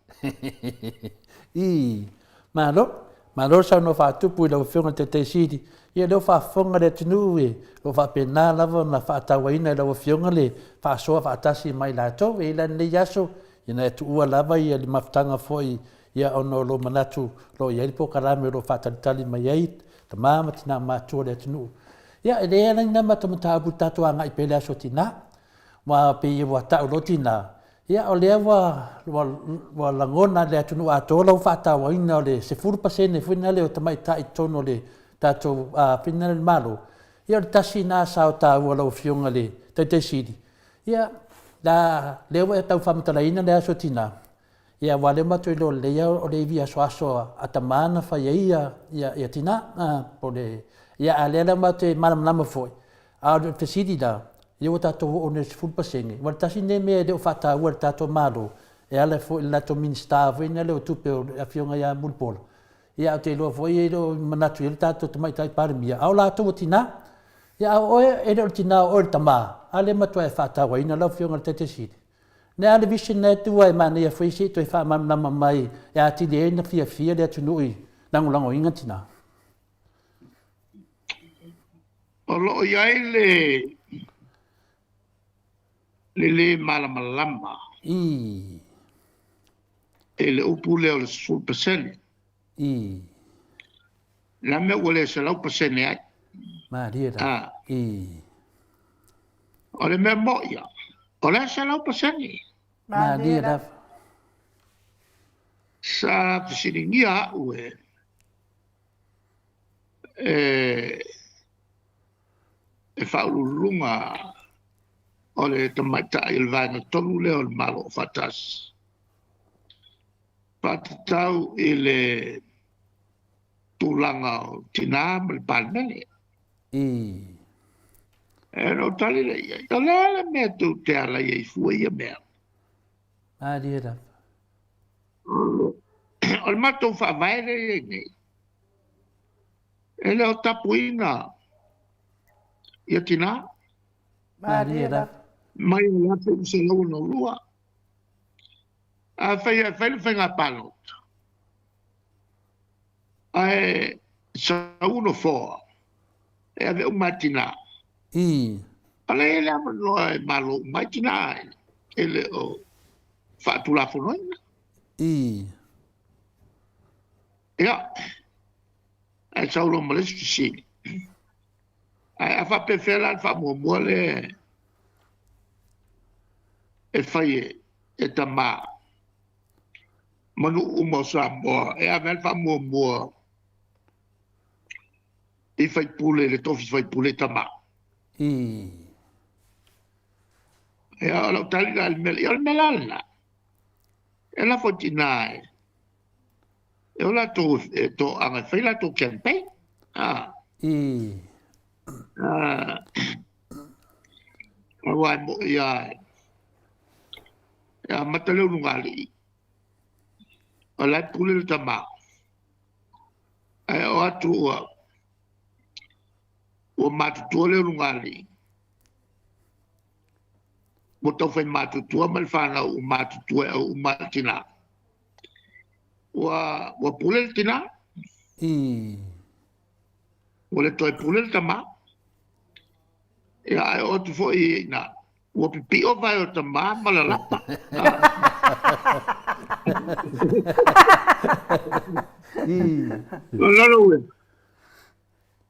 Ii. Malo. Malo le saunoa faatupu i lau Afioga i le Taitai Sili. Ia lea ua faafofoga le atunuu e o lo o faapena lava ona faatauaina e lau Afioga le faasoa faatasi ma i latou. E i ai la lenei aso, ina ia tuua lava ia le mafutaga foi ia ona o lou manatu o lo o i ai le polokalame o lo o faatalitali mai ai tama ma tina matutua o le atunuu. Ia, e leai lava ni matou mataupu i le tatou agai pea i le aso tina, aua pei ua tau loa tina, ia o lea ua, ua, ua lagona e le atunuu atoa lau faatauaina o le 10% foi lea o tamaitai i totonu o le tatou foi lea le Malo. Ia o le tasi lena sao taua lau Afioga i le Taitai Sili, ia, la, lea ua e tau faamatalaina le aso tina, Ia aua o lea matou iloa lelei lava o le ivi asoaso a tama na fai ai ia ia tina po o le ia a o lea la matou te malamalama foi, a o le fesili la, ia ua tatou oo nei i le 10%, aua o le tasi lenei mea e le o faataua e le tatou Malo e ala foi i le latou Minisita foi lea o Tupe o le Afioga ia Mulipola, ia ae ou te iloa foi e le o manatu i ai le tatou Tamaitai Palemia, a o latou o tina. Ia a o oe e le o le tina o oe o le tama, a lea e matua e faatauaina lau Afioga i le Taitai Sili. Nea le vision na e tua e manaia foi se i toe faamalamalama mai e atili ai ona fiafia le atunuu i lagolagoina tina. O lo o i ai le le lē malamalama I. i le upu lea o le 10%. I. Le a mea ua le 100% ai? Malie lava. I. O le mea moi ia, o le 100%. Malie lava. Sa fesiligia au e e e faauluuluga o le tamaitai o le vaega tonu lea o le Malo Aufaatasi, faatatau i le tulaga o tina ma le Palemene. E na ou tali lea i ai, o le a le mea tou te alai ai fua ia mea? Malie lava. O le matou faavae lea e i ai nei, e le o tapuina ia tina. Malie lava. Mai o le 1962. Afai e fai le faiga palota, ae sau nofoa e ave uma e tina. O lea e i ai le avanoa e malo uma ai tina e le o faatulafonoina. Ia, ae sau loa ma le isi fesili. Ae a faapefea la le faamuamua lea e fai e tama? Ma nuu uma o Samoa e ave ai le faamuamua i faipule, le tofi faipule tama. Ia, o lau tali la i le mea lea, ia o le mea la lena, e lafo i tina e, e o latou e toaga e fai latou campaign. Ah. Ah. Aua e moi lava e amata le ulugalii, o la e pule le tama. Ae oo atu ua ua matutua le ulugalii, ua taufai matutua ma le fanau ua matutua e au uma lava le tina. Ua ua pule le tina. Ua le toe pule le tama. Ia ae oo atu foi i ina, ua pipio vae o tama ma lalapa. O lona uiga,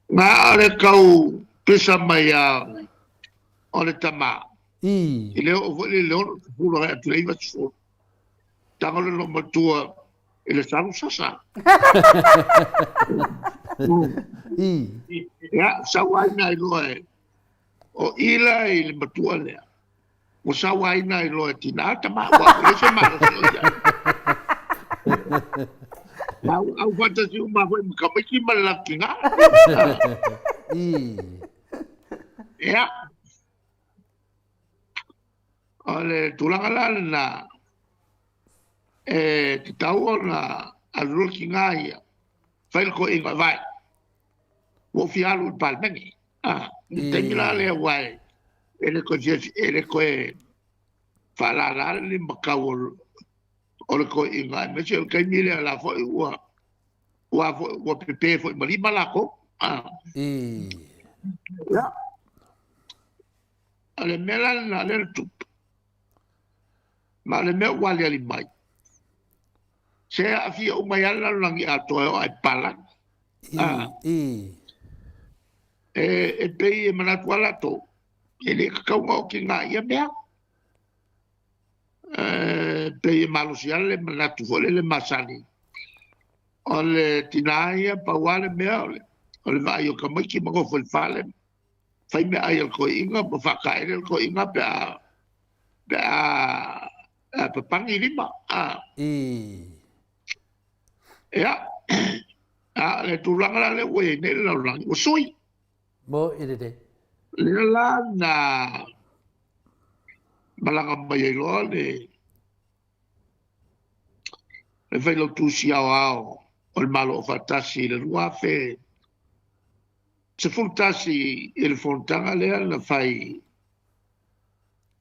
na o le tau pisa mai lava o le tama, i le oo foi lea i le 60 agai atu i le 90, tago le loomatua i le salu sasa. Ia, sau ai na iloa e o i la i le matua lea. Ua sau ai na iloa e tina tama ua ua se malosi o ia. Au au faatasi uma foi ma tamaiti ma le lautiga. Ia. O le tulaga la lena e tatau ona alu loa le tiga ia, fai le toeaina e vae. Ua ou fia alu i le Palemene. Ah, i le taimi la lea aua e le toe fia, e le toe faalala le limatau o le toeaina, aemaise o le taimi lea la foi ua ua foi ua pepe foi ma lima latou. Ah. Ia. O le mea la lena lea na tupu. Ma o le mea ua aliali mai, se aafia uma ai lava le lalolagi atoa e oo lava i papalagi. E pei e manatu lava latou, e le tatau ona otiga i ia mea. E pei e malosi lava le manatu foi lele masani, o le tina ia, pau lava le mea o le vaai o tamaiti ma nofo i le fale, fai meaai a le toeaina ma faataele le toeaina pe a pe a papagi lima. A. Ia, a o le tulaga la lea ua i ai nei le lalolagi, ua sui. Mo i lelei. Lea la na malaga mai ai loa le le Failautusi Aoao o le Malo Aufaatasi i le 2011 i le fonotaga lea na fai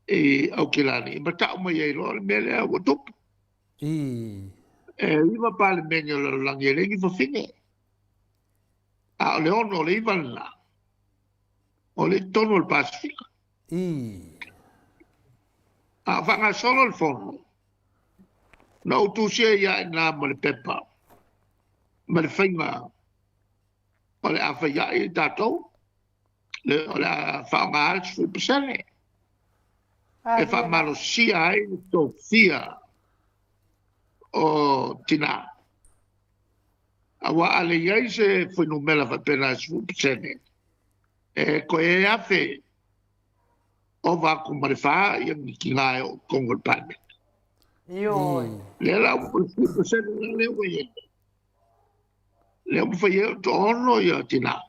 i Aukilani, ma tau mai ai loa le mea lea ua tupu. E 9 Palemene o le lalolagi e leai ni fafine, a o le 6 o le 9 lena, o lea i totonu o le Pasefika. A o faagasolo le fono, na ou tusia ai lava i ina ma le pepa ma le faiga o le a fai ai tatou, o le a faaaoga le 10% e faamalosia ai le tofia o tina. Aua a le i ai se fuainumera faapena e 10%, e toe 1,000 ova atu ma le fa ia ni tina e oo i totonu o le Palemene. Ioe. Lea la ua 10% la lea ua i ai nei. Lea ua mafai ai ona toaono ia tina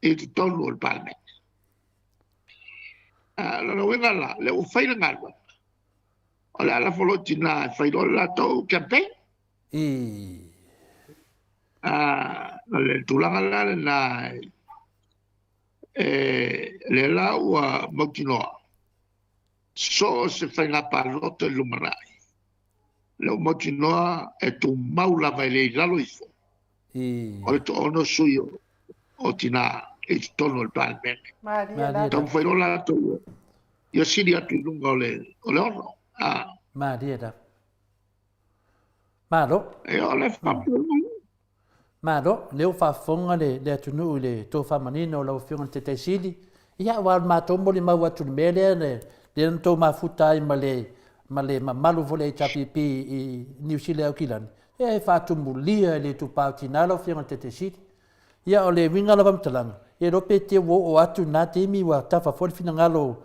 i totonu o le Palemene. O lona uiga la, lea ua fai le galuega, o le a lafo loa i tina e fai loa le latou campaign. O le tulaga la lena, lea la ua mautinoa, so o se faiga palota i le lumanai, lea ua mautinoa e tumau lava e le i lalo ifo o le toaono sui o tina i totonu o le Palemene. Taumafai loa latou ia sili atu i luga o le ono. Malie lava. Malo. Ia, o le faapena. Malo, lea ua faafofoga le, le atunuu i le tofa manino o lau Afioga i le Taitai Sili. Ia, aua o le matou molimau atu i le mea lea, le, lea na tou mafuta ai ma le ma le mamalu foi o le HRPP i Niu Sila e Aukilani, ia e faatumulia e le itupa o tina lau Afioga i le Taitaisili. Ia o le uiga o lau faamatalaga, e iloa pe te ua oo atu i lena taimi ua tafa foi le finagalo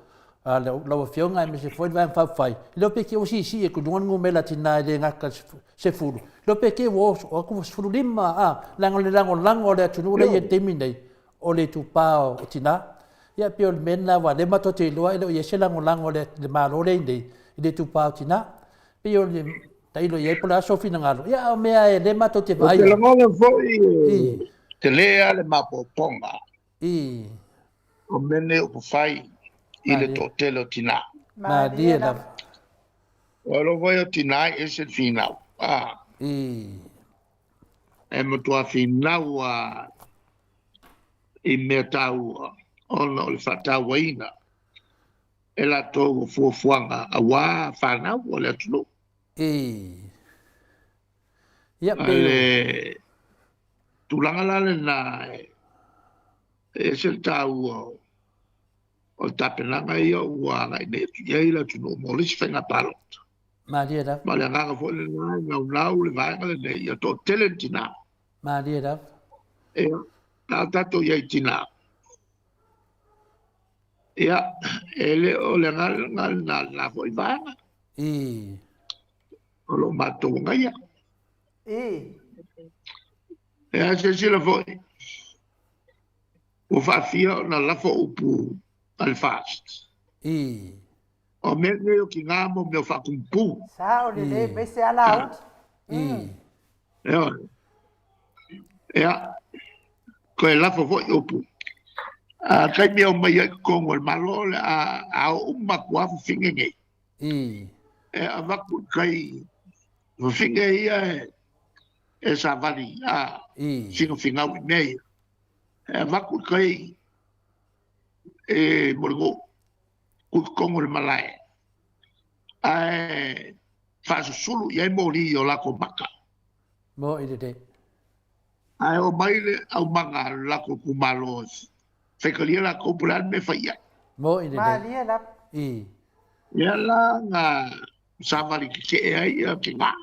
a lau Afioga aemaise foi le Vaega Faaupufai, e iloa pe te ua siisii atu i luga le numera tina e le gata i le 10, iloa pe te ua oo atu ua 15, a, leaga o le lagolago a le atunuu lea e i ai i le taimi lenei, o le itupa o tina. Ia pei o le mea lena aua o lea matou te iloa e le o i ai se lagolago a le Malo lea e i ai nei i le itupa o tina. Pei o le tailo i ai po o le a sou finagalo, ia a o mea lava lea matou te vaai ai. Ou te lagona foi e tele lava le maopoopoga o mea nei o upufai i le toatele o tina. Malie lava. Ua iloa foi o tina e ese le finau. E matua finau lava i mea taua ona o le faatauaina e latou o fuafuaga aua fanau o le atunuu. Ia, A le tulaga la lena e ese le taua o le tapenaga ia ua agai nei atu i ai le atunuu mo le isi faiga palota. Malie lava. Ma le agaga foi lena e naunau le vaega lenei ia toatele ni tina. Malie lava. Ia, a tatou i ai i tina, ia, e le o le agaga lena lena foi vaega. O lo o matou agaia. Ia, silasila foi, ua faafia ona lafo upu a le FAST. O mea nei o tina mo mea o faatumupu. Sao lelei, aemaise lava Laauli. Ioe. Ia, toe lafo foi upu. A taimi e omai ai i totonu o le Malo, o le a o uma atu lava fafine nei. E avatu i tai fafine ia e savali a finafinau i mea ia. E avatu i tai e Mulinuu, tu i totonu o le malae, ae faasusulu i ai moli i o latou maka. Moni lelei. Ae omai le aumaga a le latou itumalo e faitalia latou po o le a le mea e fai i ai. Moni lelei. Malie lava. Lea la na savali tetee ai ia tina.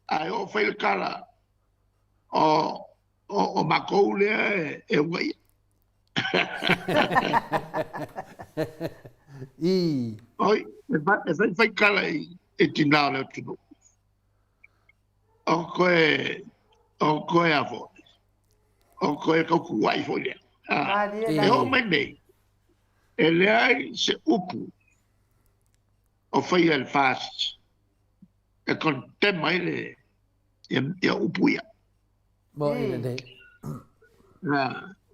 Ae oo fai le tala, o matou lea e unaia. Oi, e fai fai tala i tina o le atunuu. O koe, o koe a foi. O koe tautuai foi lea. E oo mai nei, e leai se upu o faia e le FAST e condemn ai le ia upu ia. Moni lelei.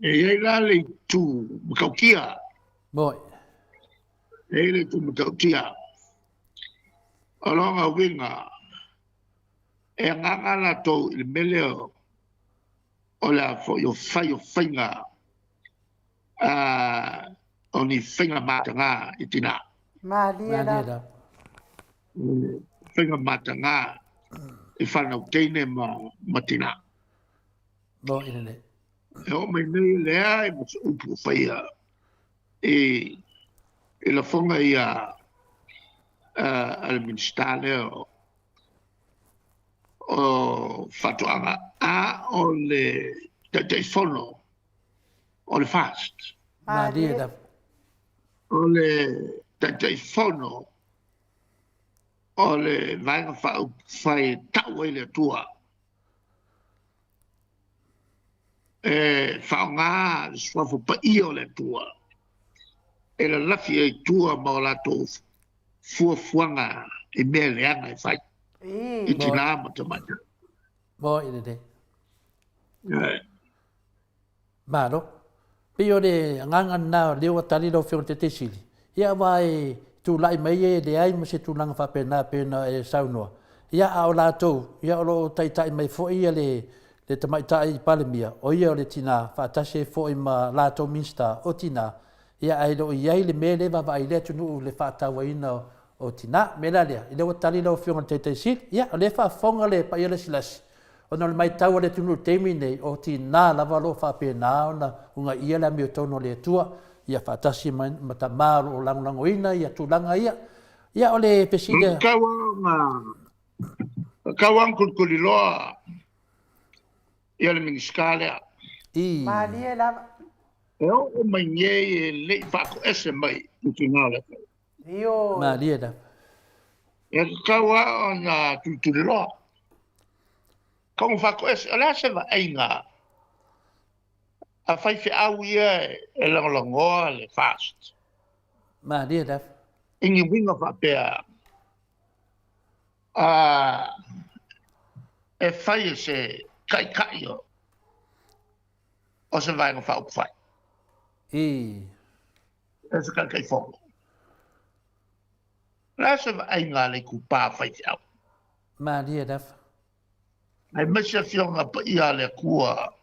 E i ai la le itu matautia. Moni. E i ai le itu matautia. O lona uiga, e agaga latou i le mea lea o le a foi o fai o faiga o ni faiga mataga i tina. Malie lava. Faiga mataga i fanau teine ma tina. Moni lelei. E oo mai nei leai ma se upu o faia i lafoga ia a le Minisita lea o Faatoaga, a o le Taitaifono o le FAST. Malie lava. O le Taitaifono o le Vaega Faaupufai e tau ai le Atua e faaaoga le suafa paia o le Atua e lalafi ai i tua ma o latou fuafuaga i mea leaga e fai i tina ma tamaitai. Moni lelei. Malo. Pei o le agaga lena o lea ua tali lau Afioga i le Taitaifono Sili, ia aua e tulai mai e leai ma se tulaga faapena pei ona e saunoa, ia a o latou, ia o lo o taitai mai foi ia le le Tamaitai Palemia, o ia o le tina, faatasi ai foi ma latou Minisita o tina, ia ae le o i ai le mea lea e vaavaai i le atunuu i le faatauaina o tina. O le mea la lea, o lea ua tali lau Afioga i le Taitai Sili, ia o lea e faafofoga le paia lasilasi, Ona o le matau a le atunuu i le taimi lenei, o tina lava o lo o faapena ona ugaia le amiotonu a le Atua, ia faatasi ma tama o lo o lagolagoina ia tulaga ia. Ia, o le fesili a. Tau ona tau lava ona tulituliloa ia le Minisita lea. I. Malie lava. E oo mai nei e le i faatoese mai i tina o le atunuu. Ioe. Malie lava. E tatau lava ona tulituliloa. Tau faatoese, o le a se vaaiga a faifeau ia e lagolagoa le FAST? Malie lava. I ni uiga faapea e fai e se taitai o se Vaega Faaupufai. I. E se Taitaifono. O le a se vaaiga a le itupa faifeau? Malie lava. Aemaise Afioga Paia a le Atua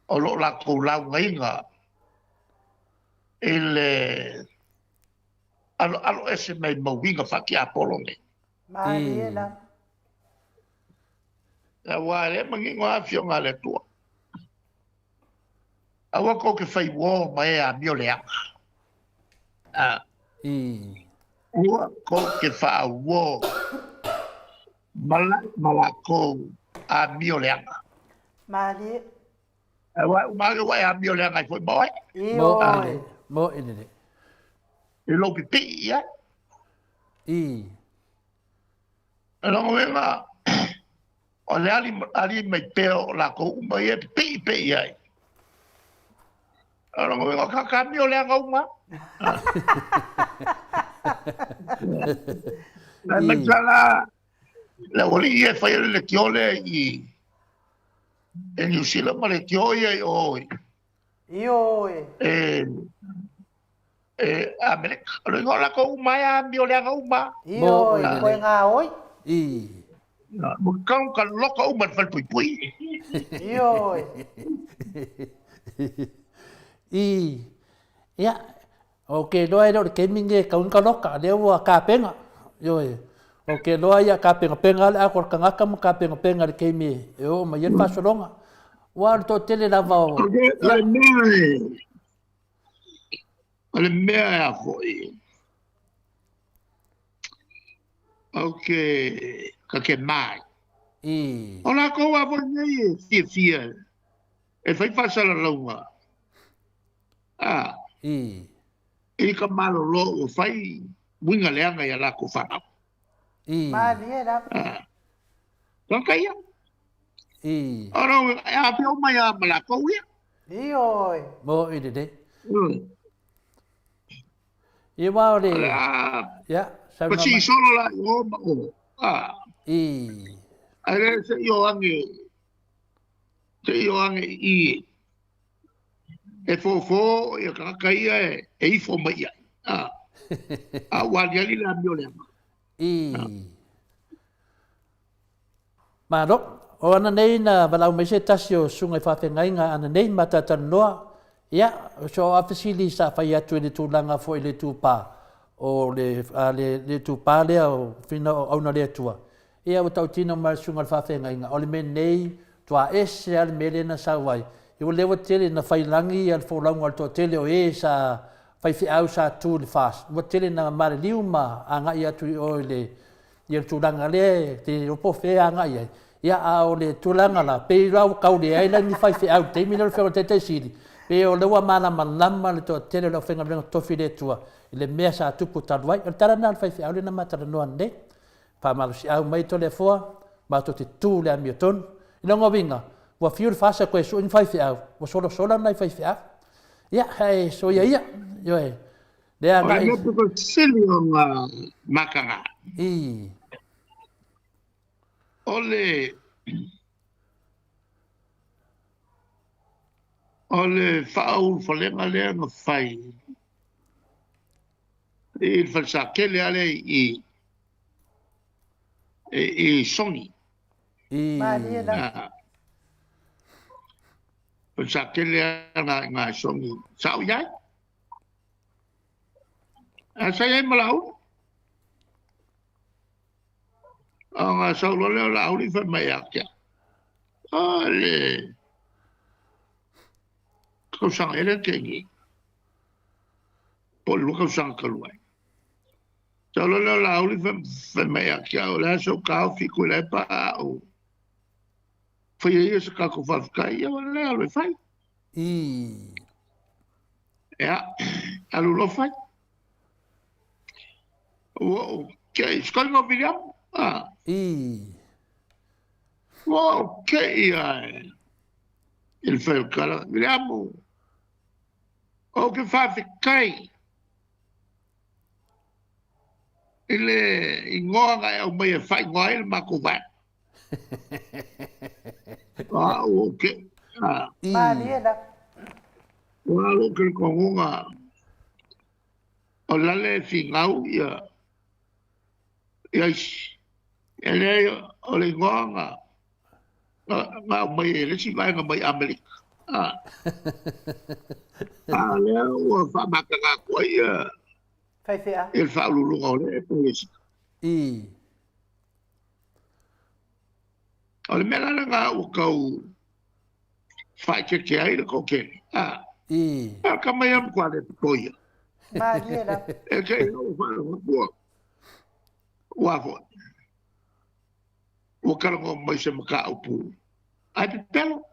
o lo o latou laugaina i le aloalo ese mai ma uiga faatiapolo nei. Malie lava. Aua e le manino lava Afioga a le Atua. Aua tou te fai uo ma e amio leaga. Aua tou te faauo ma ma latou amio leaga. Malie. Aua uma ane ua e amio leaga ai foi ma oe. Ioe. Mo i lelei. I lou pipii i ai. O lona uiga, o le ali mai pea o latou uma ia e pipii pea i ai. O lona uiga, o tagata amio leaga uma. Aemaise la le aualii ia e faia le leitio lea i Niu Sila ma leitio ia i o i Ioe. E Amerika. O le igoa o latou uma e amio leaga uma. Ioe, koe gaoi. Ua tatau ona loka uma i le falepuipui. Ioe. I. Ia, ou te iloa e le o le taimi lenei e tatau ona loka, lea ua tapena. Ioe, ou te iloa ia tapenapena lava le atoa o le tagata ma tapenapena i le taimi e oo mai ai le faasologa. Aua o le toatele lava o. O le mea e O le mea a foi, ou te kakema ai. O latou lava foi nei e fiafia e fai faasalalauga i ka malolo ua fai uiga leaga i a latou fanau. Malie lava. Tagata ia. O lou, e afio mai lava ma latou ia. Ioe. Mo i lelei. Ia aua o le. O le a Ia, saunoa mai. Pasi solo la i o ma o. Ae le se i o ane, se i o ane i i e fofo ia tagata ia e ifo mai i ai. A ua aliali le amio leaga. Malo. O ana nei na valaau mai se tasi o susuga i faafeagaiga ana nei ma talatalanoa, ia, o si au fesili sa fai atu i le tulaga foi i le itupa o le, a le, le itupa lea o Fina o Auna le Atua. Ia, ua tautino mai le susuga i le faafeagaiga, o le mea nei, matua ese lava le mea lea na sau ai. Ia ua lea ua tele na fai lagi ia le folauga a le toatele o e sa faifeau sa tu i le FAST. Ua tele na maliliu ma agai atu i o i le Ia le tulaga lea e te iloa po o fea e agai i ai. Ia, a o le tulaga la, pei la ua tau leai la ni faifeau i le taimi lea o le Afioga i le Taitai Sili, pei o lea ua malamalama le toatele o le aufaigaluega totofi i le Atua i le mea sa tupu talu ai. O le tala lena a le faifeau lea na ma talanoa nei. Faamalosiau mai Toleafoa, matou te tu i le amiotonu. I lona uiga, ua fiu le FAST e toe sue ni faifeau, ua solasola nai faifeau. Ia, ae soia ia, ioe. Lea O le mea pito sili ona mataga. O le o le faaulufalega lea na fai i le falesatele lava lea i i Sogi. Malie lava. Falesatele lava i ina i Sogi. Sa ou i ai. Ae sa i ai ma Laauli. Ona sau loa lea o Laauli fai mai ia te au, O le tausaga ea lea na tea nei, po o le 2 tausaga talu ai. Sau loa lea o Laauli fai mai ia te au, o le a sou taofi Tuilaepa a ou faia ia se tatou faafetai, ia ua lelei alu e fai. Ia, alu loa fai. Ua ou te i, sikoiga o Viliamu, a. Ua ou te i lava i le fai o le tala, Viliamu, ou te faafetai i le igoa na e aumaia e faaigoa ai le matou vaega. O au ou te... Malie lava. O au ou te talitonuga o lale e finau ia ia isi. E leai o le igoa na na aumai e le isi vaega mai Amerika. A a lea ua faamataga atu ai ia Faifeau. Ia le faauluuluga o le Ekalesia. O le mea la lena ua tau faaeteete ai le toatele, a. A tama ia matua le popoia. Malie lava. E te i ua faalogo atu ua foi. Ua talanoa mai se mataupu ae pepelo.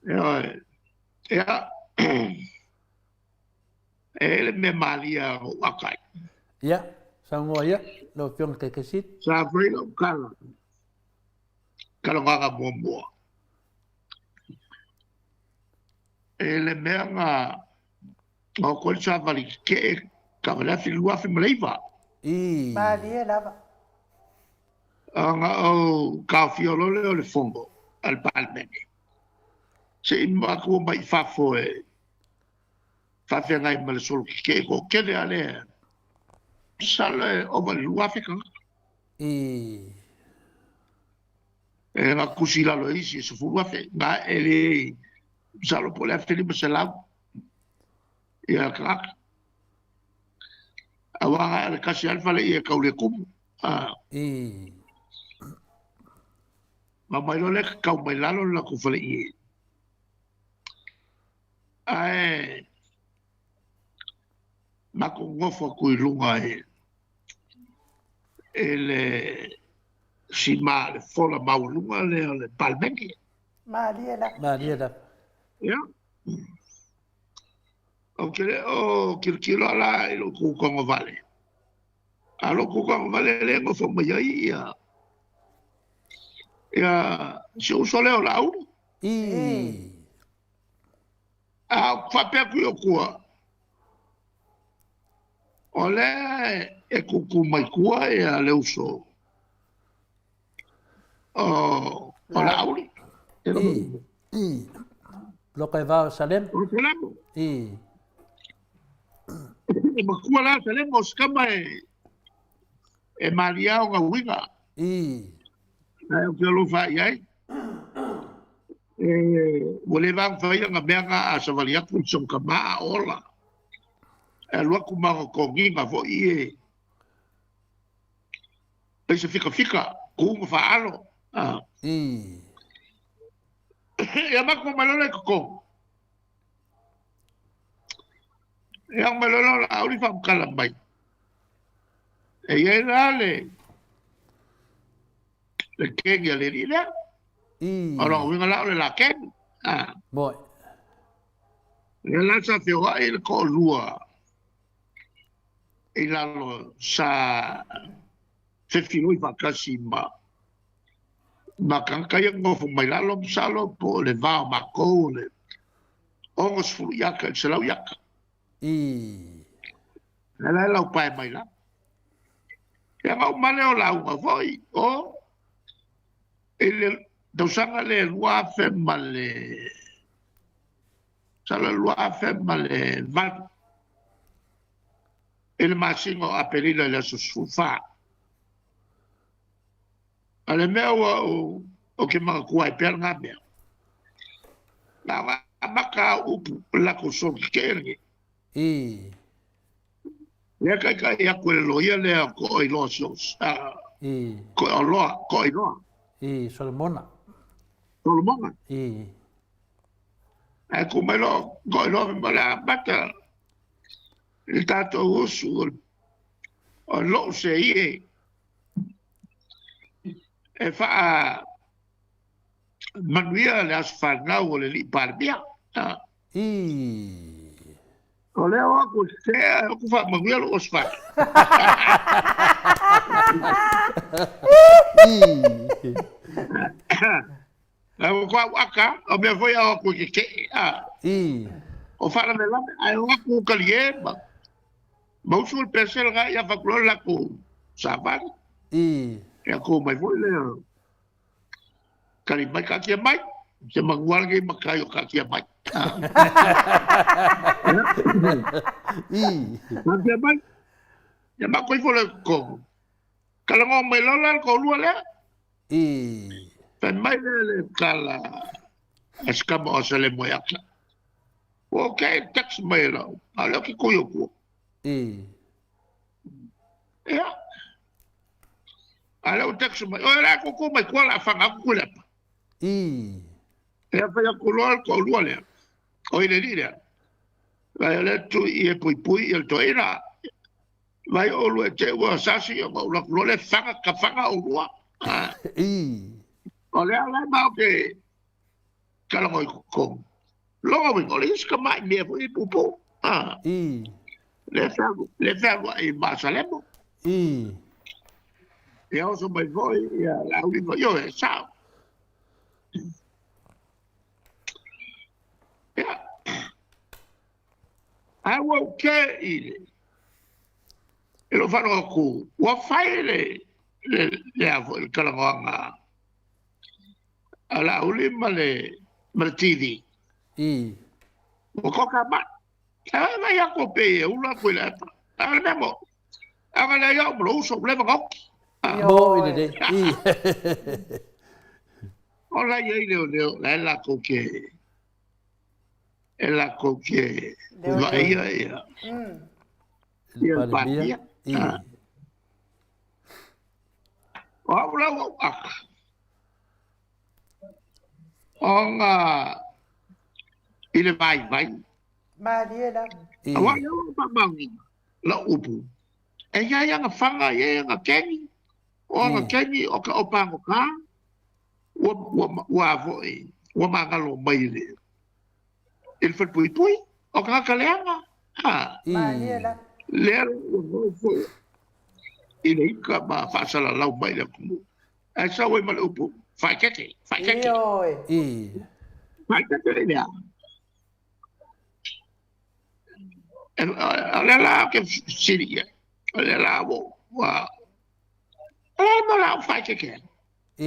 Ioe. Ia, e i ai le mea malie na ou ata ai. Ia, saunoa ia, lau Afioga i le Taitaiseat. Sa fai lau tala, talanoaga muamua, i le mea na ota ai le savali tetee taavale afi 2009. Malie lava. Ona ou taofia loa lea o le fono a le Palemene, se i matou omai i fafo e faafeagai ma le solo tetee toatele lava lea, masalo e ova i le 2,000 tagata. E na tusi i lalo e isi e 10,000, na e leai, masalo po o le 1,500 ia tagata. Aua na o le tasi lava le faleie e tau le tumu. Na omai loa lea tatau mai lalo le latou faleie. Ae matou nofo atu i luga i le sima le fola maualuga lea o le Palemene. Malie lava. Malie lava. Ia. Ou te le o tilotilo la i lou tūtogovale. A o lou tūtogovale lea e nofo mai ai ia ia si ou uso lea o Laauli. A ou faapea atu i ou tua, o lea e tūtū mai tua ia le uso o Laauli. Loka e vao o Salema. O Salema. E matua la Salema o se tama e malia ona uiga. Ae ou te alofa i ai. E, ua leva ona fai ana mea na a savali atu i sona tama a ola. E alu atu ma ona toniga foi e pei se fikafika, ku ma faalo. Ia matou mai loa lea i totonu. Ia mai loa lea o Laauli faamatala mai. E i ai la le le kegi a le alii lea. O lona uiga la o le la kegi. Moi. Lea la sa feoai le toalua i lalo sa fefiloi faatasi ma ma tagata ia nofo mai lalo, masalo po o le va o matou o le 60 iaka i le 100 iaka. Lea la e laupae mai lalo. Ia na uma lea o lauga foi o i le tausaga lea 2000 ma le masalo 2008 i le masina o Aperila i le aso 14. A le mea ua ou ou te manatua ai pea lena mea. Na ona amata au upu i le latou solo tetee lenei. Lea taitai atu e le loia lea o Toailoa Sios, Toailoa, Toailoa. Solomona. Solomona. Ae tu mai loa Toailoa fai mai o le a amata. Le tatou usu o lou seie e faa manuia le aso fanau o le alii Palemia. I. O lea o aku sea e aku faamanuia lou aso fanau. I. Ae ua ko au aka, o mea foi ao aku e keke'e, a. I. O faalavelave, ae o aku kalie ma, ma usu le pese lena ia fai atu loa le latou savali. I. Ia tu mai foi lea, kali mai kaatia mai, se manua lenei matai o kaatia mai. I. Kaatia mai, ia matou ifo lea i totonu. Talanoa mai loa la le toalua lea. I. Fai mai lea le tala a si tama o Salemueata. Ua ok, text mai e lau, a o lea ou te tui atua. I. Ia. A o lea ua text mai, oi o le a tutu mai tua o le a faga atu Tuilaepa. I. Ia fai atu loa le toalua lea, oi le alii lea. Vai o lea tui i e puipui ia le toeaina. Vai oulua e te ua sasi ona ou alu atu loa lea faga ka faga oulua. I. O lea la matou te talanoa i totonu. Lona uiga, o le isi tamai mea foi e puupuu. I. Lea fealuai i Maasalemo. I. Ia oso mai foi ia Laulima. Ioe, e sao. Ia. Ae ua ou kē i le i lou faalogo atu ua fai le le le a foi le talanoaga a Laauli ma le ma le TV. I. Ua koka mai. Ae vaai atu pei e ula atu i le apa. A o le mea moni, a na leai au ma lou uso, ua leva ona oti. Moni lelei. I. O la e i ai leoleo, la e latou te e latou te vaaia ia ia le Palemia. O au la ua ou aka, ona i le vaivai. Malie lava. Aua o lea ua faamaoniga lau upu, e i ai ana faga, e i ai ana keni, o ana keni o ka o pagota, ua, ua, ua a foi, ua magalo mai i le, i le falepuipui, o tagata leaga, a. Malie lava. Lea la ua oo foi i le ika ma faasalalau mai le atunuu. Ae sau ai ma le upu, faaeteete, faaeteete. Ioe. Faaeteete i le a? O lea la ou te fesili i ai, o lea la ua, ua, o le a le mea o le a ou faaeteete ai?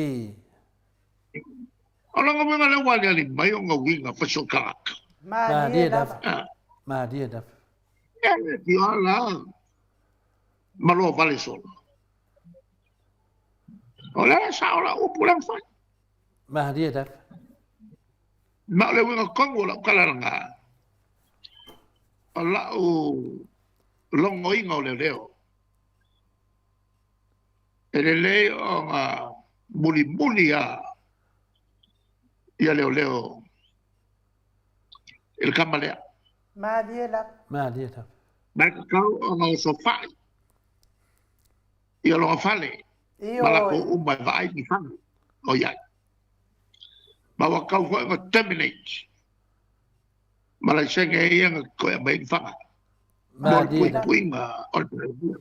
I. O lona uiga lea ua aliali mai ona uiga fai-soo tagata. Malie lava. Malie lava. E le fia la ma loa vale solo. O lea sao la upu lea na fai. Malie lava. Ma o le uiga tonu o lau tala lena, o lau logoina o leoleo. E lelei ona mulimuli lava ia leoleo i le tama lea. Malie lava. Malie lava. Ma e tatau ona osofai ia lona fale ma latou uma e vaai ni fale o i ai. Ma ua tatau foi ona terminate ma laisene ia na toe aumai ai ni faga mo le puipuiga o le Palemia.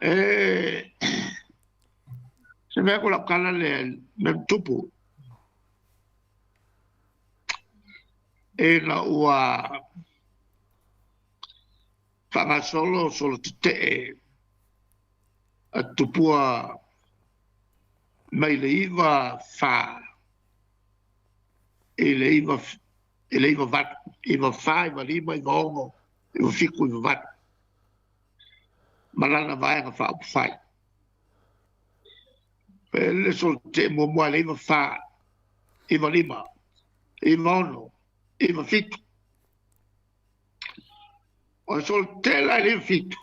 E se mea ko lau tala lea mea tupu ina ua faagasolo solo tetee a Tupua mai le 94 i le 9 i le 98, 94, 95, 96, 97, 98 ma lana Vaega Faaupufai. E le solo tetee muamua i le 94, 95, 96, 97. O le solo tetee la i le 97,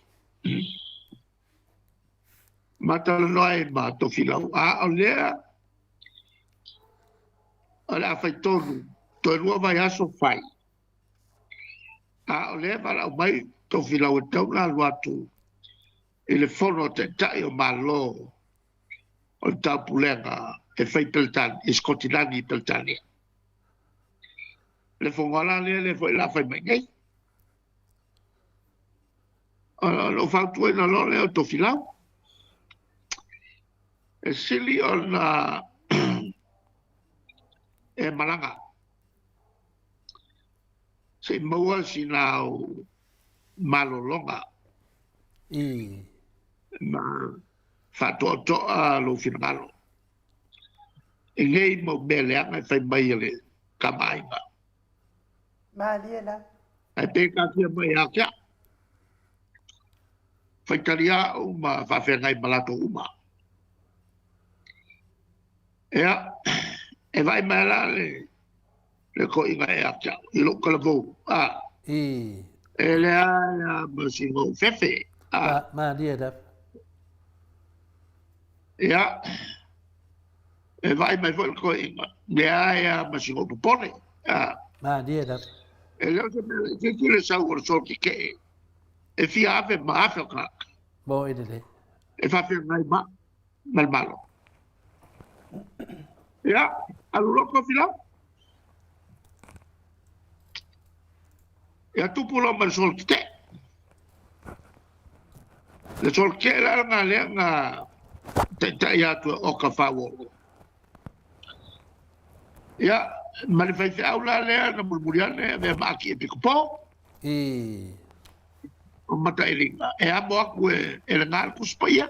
ma talanoa ai ma Tofilau, a o lea o le a fai tonu, toe lua vaiaso fai. A o lea e valaau mai Tofilau e tatau ona alu atu i le fono a Taitai o Malo o le Taupulega e fai i Sikotilani i Peretania. Le fono lava la lea, lea foi o le a fai mai i inei. Ona ou fautuaina loa lea o Tofilau, e sili ona e malaga se i maua sina au malologa ma faatoatoa lou finagalo i nei mau mea leaga e fai mai e le Tama a Aiga. Malie lava. Ae pe taatia mai ia te au. Faitalia au ma faafeagai ma latou uma. Ia, e vaai mai la le le toeaina ia te au i lou talavou, a. E leai lava ma sina ou fefe, a. Malie lava. Ia, e vaai mai foi le toeaina, leai lava ma sina ou popole, a. Malie lava. E le o se mea laitiiti le sau o le solo tetee e fia afe ma afe o tagata. Mo i lelei. E faafeagai ma ma le Malo. Ia, alu loa Tofilau. Ia tupu loa ma le solo tetee. Le solo tetee la lena lea na taitai atu e Oka Fauolo. Ia, ma le faifeau la lea na mulimuli ane avea ma Akiepikopo. O Matailiga, e amo atu e e le ga le Tusi Paia.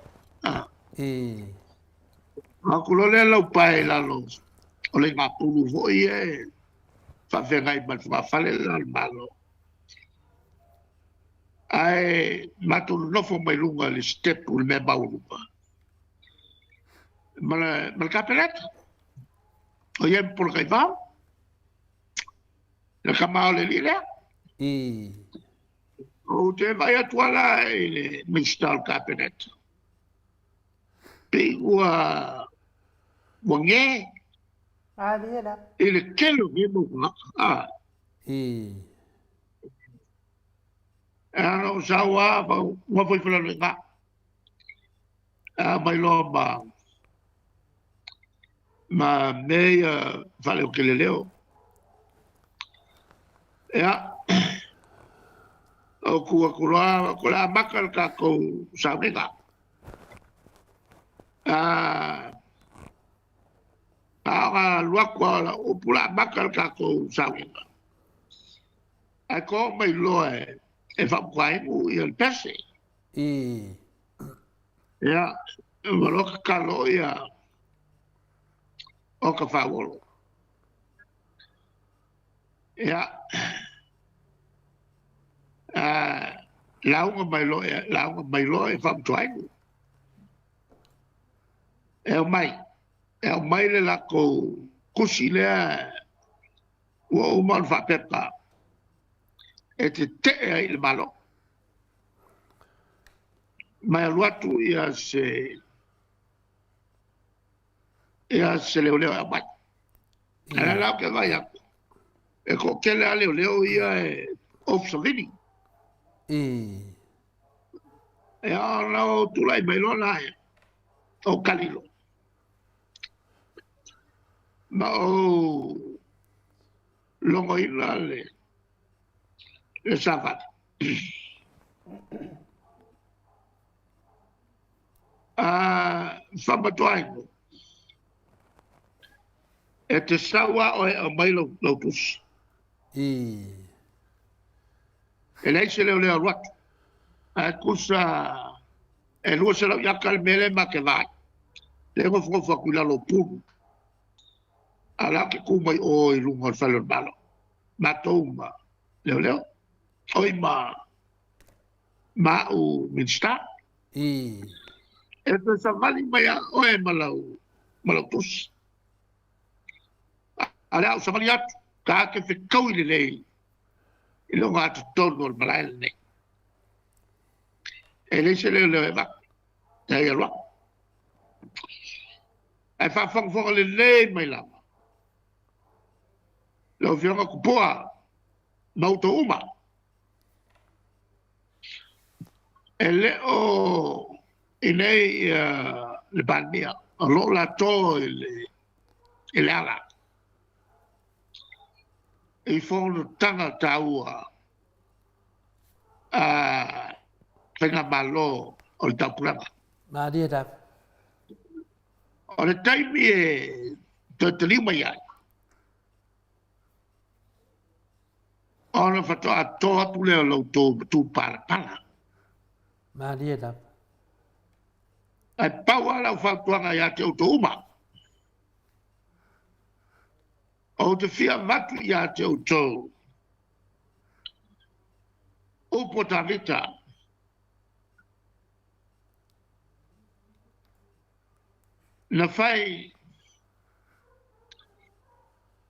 Aku loa lea lau pae i lalo o le igapulu foi ia e faafeagai ma le fogafale le la o le Malo. Ae matou nonofo mai luga i le sitepu i le mea maualuga ma le Kapeneta. O i ai ma Polataivao, le tama o le alii lea. Ou te vaai atu lava la i le Minisita o le Kapeneta, pei ua ua ge i le tele o nei mau tagata. E ana ou sau lava, nofo ifo i lalo i ina. Aumai loa ma ma mea ia faaleoteleleo. Ia, ou tu atu loa, o le a amata le tatou sauniga. A ona alu atu lava o lau upu, o le a amata le tatou sauniga, ae to mai loa e faamutuainu le pese. Ia, ua loa tatalo ia Oka Fauolo. Ia, lauga mai loa, lauga mai loa e faamutuainu. E aumai, e aumai le latou tusi lea ua uma ona faapepa e tetee ai i le Malo. Ma e alu atu ia se ia se leoleo e aumai. Ae la la ou te vaai atu, e toatele lava leoleo ia e Ofisa Sili. Ia ona ou tulai mai loa la o Kalilo. Ma ou logoina le le savali. A faamatuaina, e te sau lava oe e aumai lau, lau tusi. E leai se leoleo alu atu. Ae tusa e 200 iaka le mea lea ma te vaai. Lea e nofonofo atu i lalo o pulu. A o la e te tu mai o i luga o le fale o le Malo. Matou ma leoleo. Oi ma ma au Minisita. E toe savali mai lava oe ma lau, ma lau tusi. A o le a ou savali atu, ta te fetaui lelei i le ogatotonu o le malae lenei. E leai se leoleo e avatu, leai alu atu. Ae faafogafoga lelei mai lava lau Afioga Tupua ma outou uma. E le o i inei le Palemia, o lo o latou i le ala i fonotaga taua a Faigamalo o le Taupulega. Malie lava. O le taimi e toe taliu mai ai, ona faatoa to atu lea o la outou matupalapala. Malie lava. Ae pau lava lau fautuaga ia te outou uma, ou te fia avatu ia te outou upu a Tavita, na fai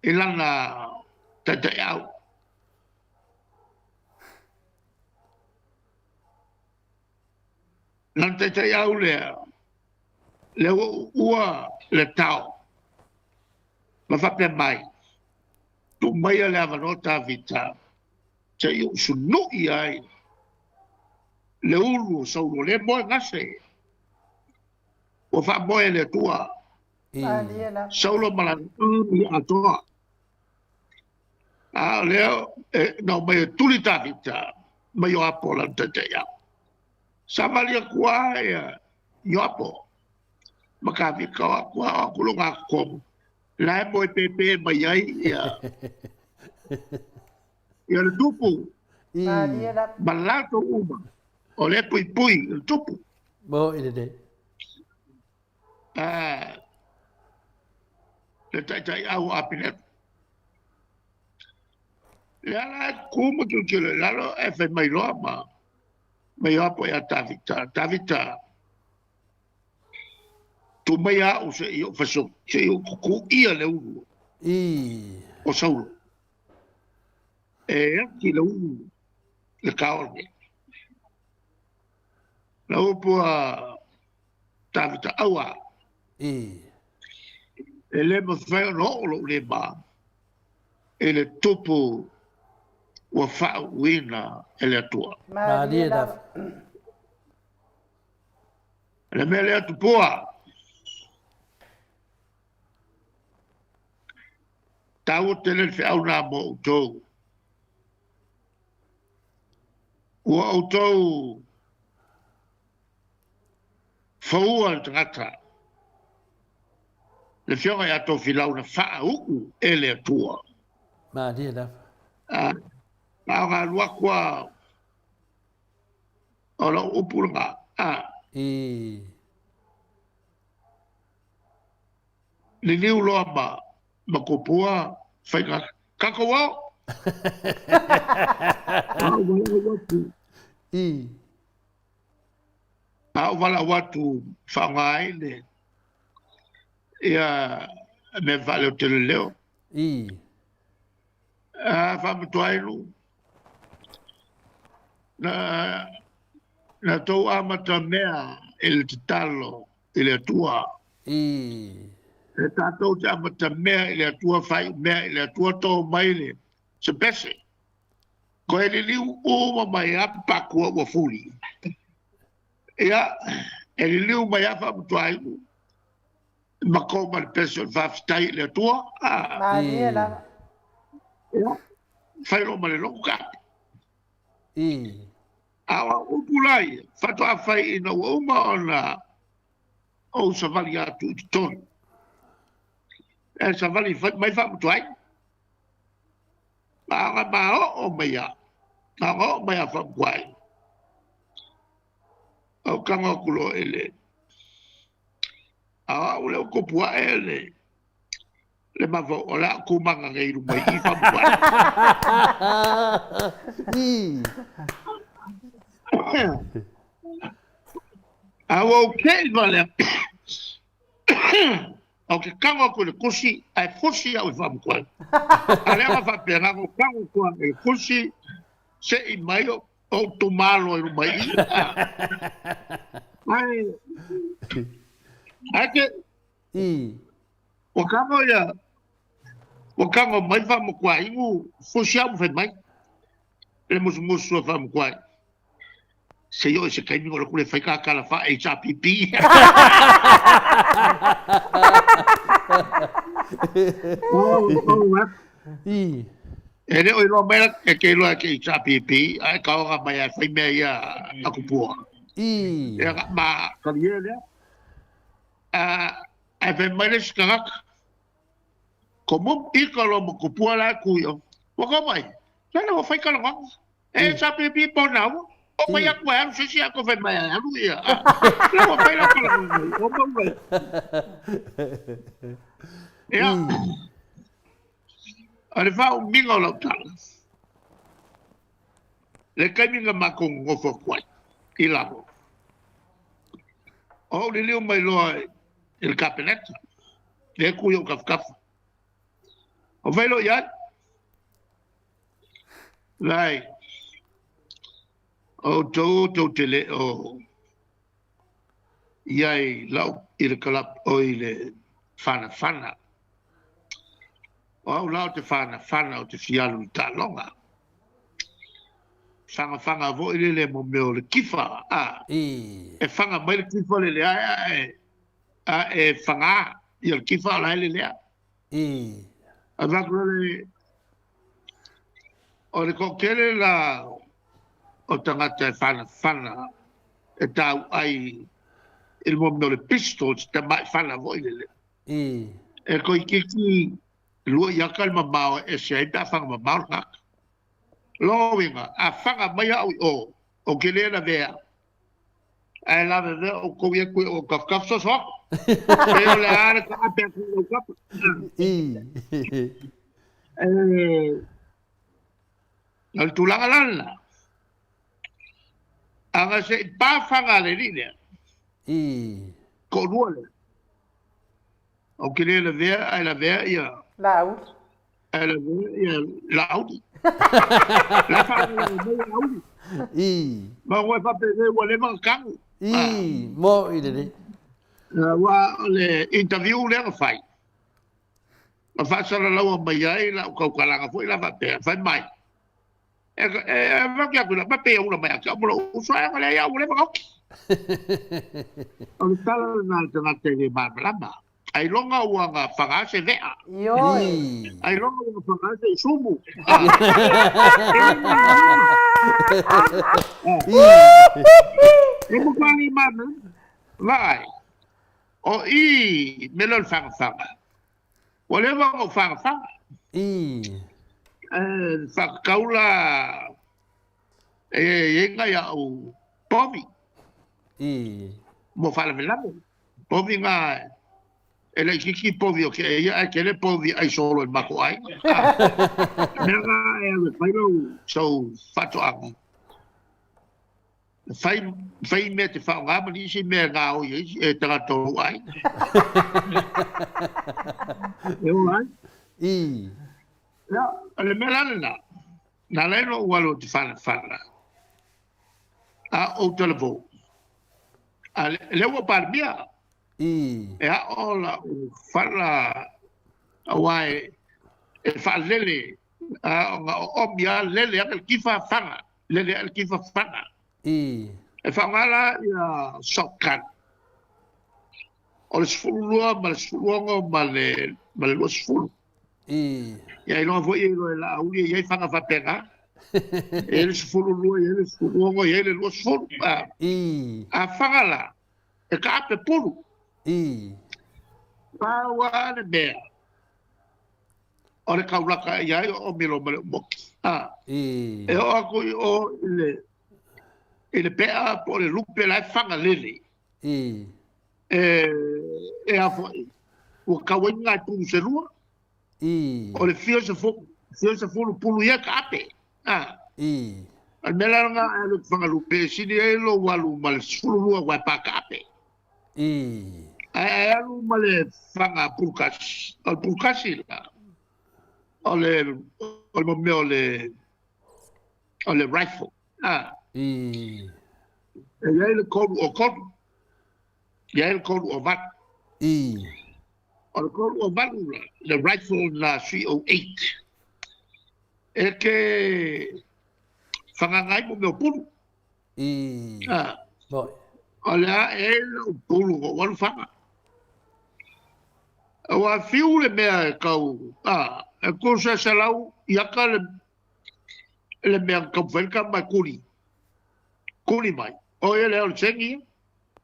i lana taitaiau. Lana taitaiau lea, lea ua uua le tao ma faapea mai, tuu maia le avanoa Tavita se i ou sunui ai le ulu o Saulo, lea e moe gase, ua faamoe e le Atua. Saulo ma lana army atoa. A o lea na omai e tuli Tavita ma Ioapo lana taitaiau. Savali atu lava ia Ioapo ma Tavita, o atu lava o atu le ogatotonu, la e moepepe mai ai ia le tupu ma latou uma, o lea e puipui i le tupu. Mo i lelei. Le taitaiau o Apineru. Lea la e tu ma tilotilo i lalo ae fai mai loa ma Ioapo ia Tavita, Tavita, tuu maia au se i ou fasioti, se i ou tutuia le ulu o Saulo. E ati le ulu le taone. Na upu a Tavita, Aua, e le mafai ona oo lou lima i le tupu ua faauuina e le Atua. Malie lava. O le mea lea tupua, taua tele le feau lena mo outou. Ua outou foua le tagata, le afioga ia Tofilau na faauu e le Atua. Malie lava. A o alu atu lava o lau upu lena. Liliu loa ma tupua faiga tatou ao. A ou valaau atu. A ou valaau atu faaaoga ai le ia mea faaleoteleleo. A faamatua ai lu. Na tou amata mea i le tatalo i le Atua. E tatou te amata mea i le Atua, faaiu mea i le Atua, to mai le se pese. Koe liliu uma mai a papakua ua fuli. Ia, e liliu mai a faamatua ai lu. Ma to ma le pese o le faafetai i le Atua. Malie lava. Ia, fai loa ma le loto ka. A o au upu la ia, faatoa fai ina ua uma ona ou savali atu i totonu. E savali mai faamatua ai. Ma ona maoo mai a, ma ona oo mai a faamatua ai. Ou tago atu loa i le, a o au lea ua tupu ae le mafaufau, o le a ou tumaga nei i luma i i faamatua ai. A ua ou tei vale atu, ou te tago atu i le tusi, ae fusi au i faamatua ai. A o lea na faapea, na ona ou tago atu lava i le tusi, sei mai ou tumalo i luma i i. Ae te, ua tago ia, ua tago mai faamatua inu, fusi au ma fai mai, le musumusu a faamatua ai. Se i oo i se taimi ona ou alu atu lea e fai ta tala faa-HRPP. E le o iloa mai la, e te iloa e te HRPP, ae taoga mai lava e fai mea ia a tupua. Ia, ma talie lea. Ae fai mai le isi tagata, Komu pika loa ma tupua la e tu i o. Ua kau mai, lana ua fai talanoaga. E sa pipi po na ua. O fai atu e alu se isi atu fai mai e alu ia. La ua fai la talanoaga. O mau mai. Ia. O le faaumiga o lau tala, le taimi na matou nonofo atu ai i lalo, o ou liliu mai loa i le Kapeneta, lea e tu i ou tafatafa. O fai loa i ai, Lai, o outou tou te le o i ai lau i le kalap o i le fanafana. O au la o te fanafana o te fia alu i taaloga. Fagafaga foi lele mo mea o le kifa, a. E faga mai le kifa lele ae ae a e faga ia le kifa o la e lelea. Ae fai atu lele, o le toatele la o tagata e fanafana e tauai i le mea o le pistol, se tamai fana foi lele. E toeitiiti lua iata le mamao e ese ai pe a faga mamao le tagata. Lona uiga, a faga mai au i o, ou te le lavea, ae lavevea outou ia tui o tafatafa soso atu. Pe o le a le taape atu i lau kapa. E, o le tulaga la lena. Aga se i pa faga a le alii lea. Toalua lea. Ou te le lavea ae lavea ia. Laauli. Ae lavea ia Laauli. La faalogologo mai Laauli. Ma ua faapea ua leva ona tagu. Mo i lelei. Aua o le interview lea na fai, na faasalalaua mai ai lau tautalaga foi la faapea, fai mai, E avatu atu la pei e ula mai ia te au ma lou uso ae leai au ua leva ona oti. O le tala lena a le tagata e le malamalama. Ailoga ua na faga se vea. Ioe. Ailoga ua na faga se isumu. E matua le malamalama. Vaai, o i me lea o le fagafaga. Ua leva ona ou fagafaga. E faatatau la e i ai nai au povi. Mo faalavelave. Povi na e laitiiti povi o kēia ae tele povi ai solo i le matou aiga. Mea na e alu e fai lau sau faatoaga. Fai, fai mea e te faaaoga ma nisi mea e gaoi ai e tagata o lou aiga. E ola ai. Ia, o le mea la lena, na ala ai ona ou alu ou te fanafana, a ou talavou, a lea ua Palemia, e ao lau fala, aua e faalele, a ona oomi lava lele ane le tifa faga. Lele ae le kifa faga. E faaaoga la ia shotgun. O le 12 ma le 16 ma le ma le 20. Ia ailoga foi e iloa e Laauli e i ai faga faapena. E i ai le 12, e i ai le 16, e i ai le 20. A faga la, e taape pulu. Pau lava le mea, O le kaulaka i ai o Omilo ma le Umoki. A. E oo atu i o i le, i le pea po o le lupe la e faga lele. E, e a foi, ua tau ai ni nai pulu se lua. O le fia sefulu, fia sefulu pulu ia taape. A. O le mea la lena e alu i faga lupe e sili ai lou alu ma le 12 aua e pa taape. Ae e alu ma le faga pulukasi. O le pulukasi la, o le, o le mea o le, o le rifle. A. E i ai le kolu o kolu, i ai le kolu o valu. O le kolu o valu la, le rifle na 308, e te fagaga ai mo mea o pulu. I. Ah. Moi. O le a e lou pulu o walu fanga. Ua fiu le mea e kau, a, e kusa se lau iaka le, le mea kau whaika mai kuli. Kuli mai. O ia le o le sengi.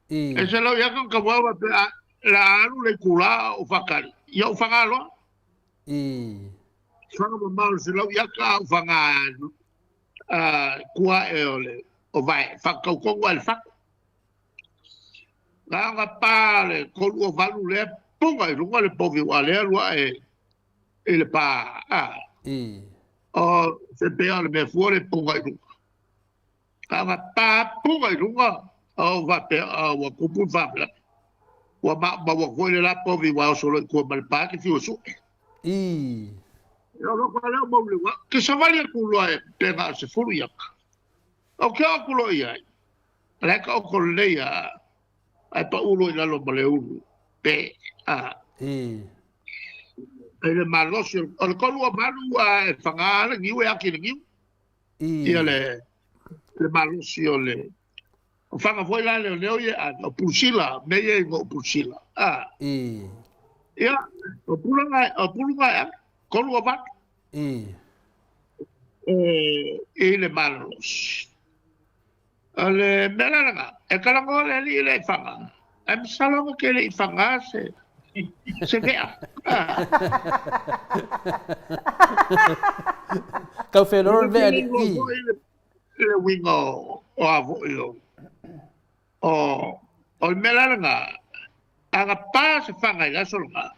I. E se lau iaka ka wawa pe a, la alu le kula o whakari. Ia o whangaloa. I. Whanga mamao se lau iaka au whanga kua e o le o vae whakaukongo a le whaka. Nga nga pa le kolu o valu le punga i lunga le povi wa le lua e i le pa. A. I. O se pea le mea fua le punga i lunga. Nga nga pa punga i lunga o va pe a wa kupu whapela. Ua ma ma wa koe le la povi wa o solo i kua ma le pa ke fiu su. I. E o loko leo mau le wa. Ke savali aku loa e penga se fulu iaka. O ke aku loa ia. Le ka o ko lei a ai pa ulo i lalo ma le ulu. Pe a. I. E le malosi o le kolu o malu a e whanga le ngiu e aki le ngiu. I. Ia le le malosi o le o whanga foi la le leo ia a o Pusila, me ia o Pusila. A. I. Ia, o pulanga, o pulunga e kolu o malu. I. E, i le malosi. O le mea la langa, e kalango le ali le whanga. E masalo ke le i whanga se se vea. Ah. Kau whenoro le vea le i. Le winga o a voi o o o le mea la langa, a nga pa se whanga i la solonga.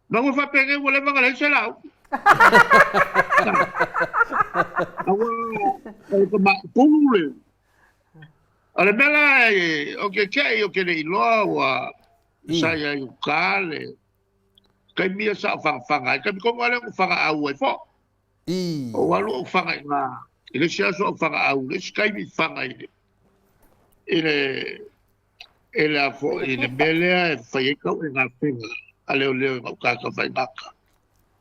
Ma ua faapea ua leva ona leai se lau. Aua o le tamaipulu le. O le mea la o ke keʻi o ke le iloa ua sa ia i uka le kaimi ia sa o fagafaga ai. Kaimi komu ale o faga au ai fo. O alu o faga i ngā, i le isi aso o faga au, le isi kaimi faga i le, i le, i le afo, i le mea lea e fai ai kau e ngā whenga, a leo leo i ngau kāka whai ngaka.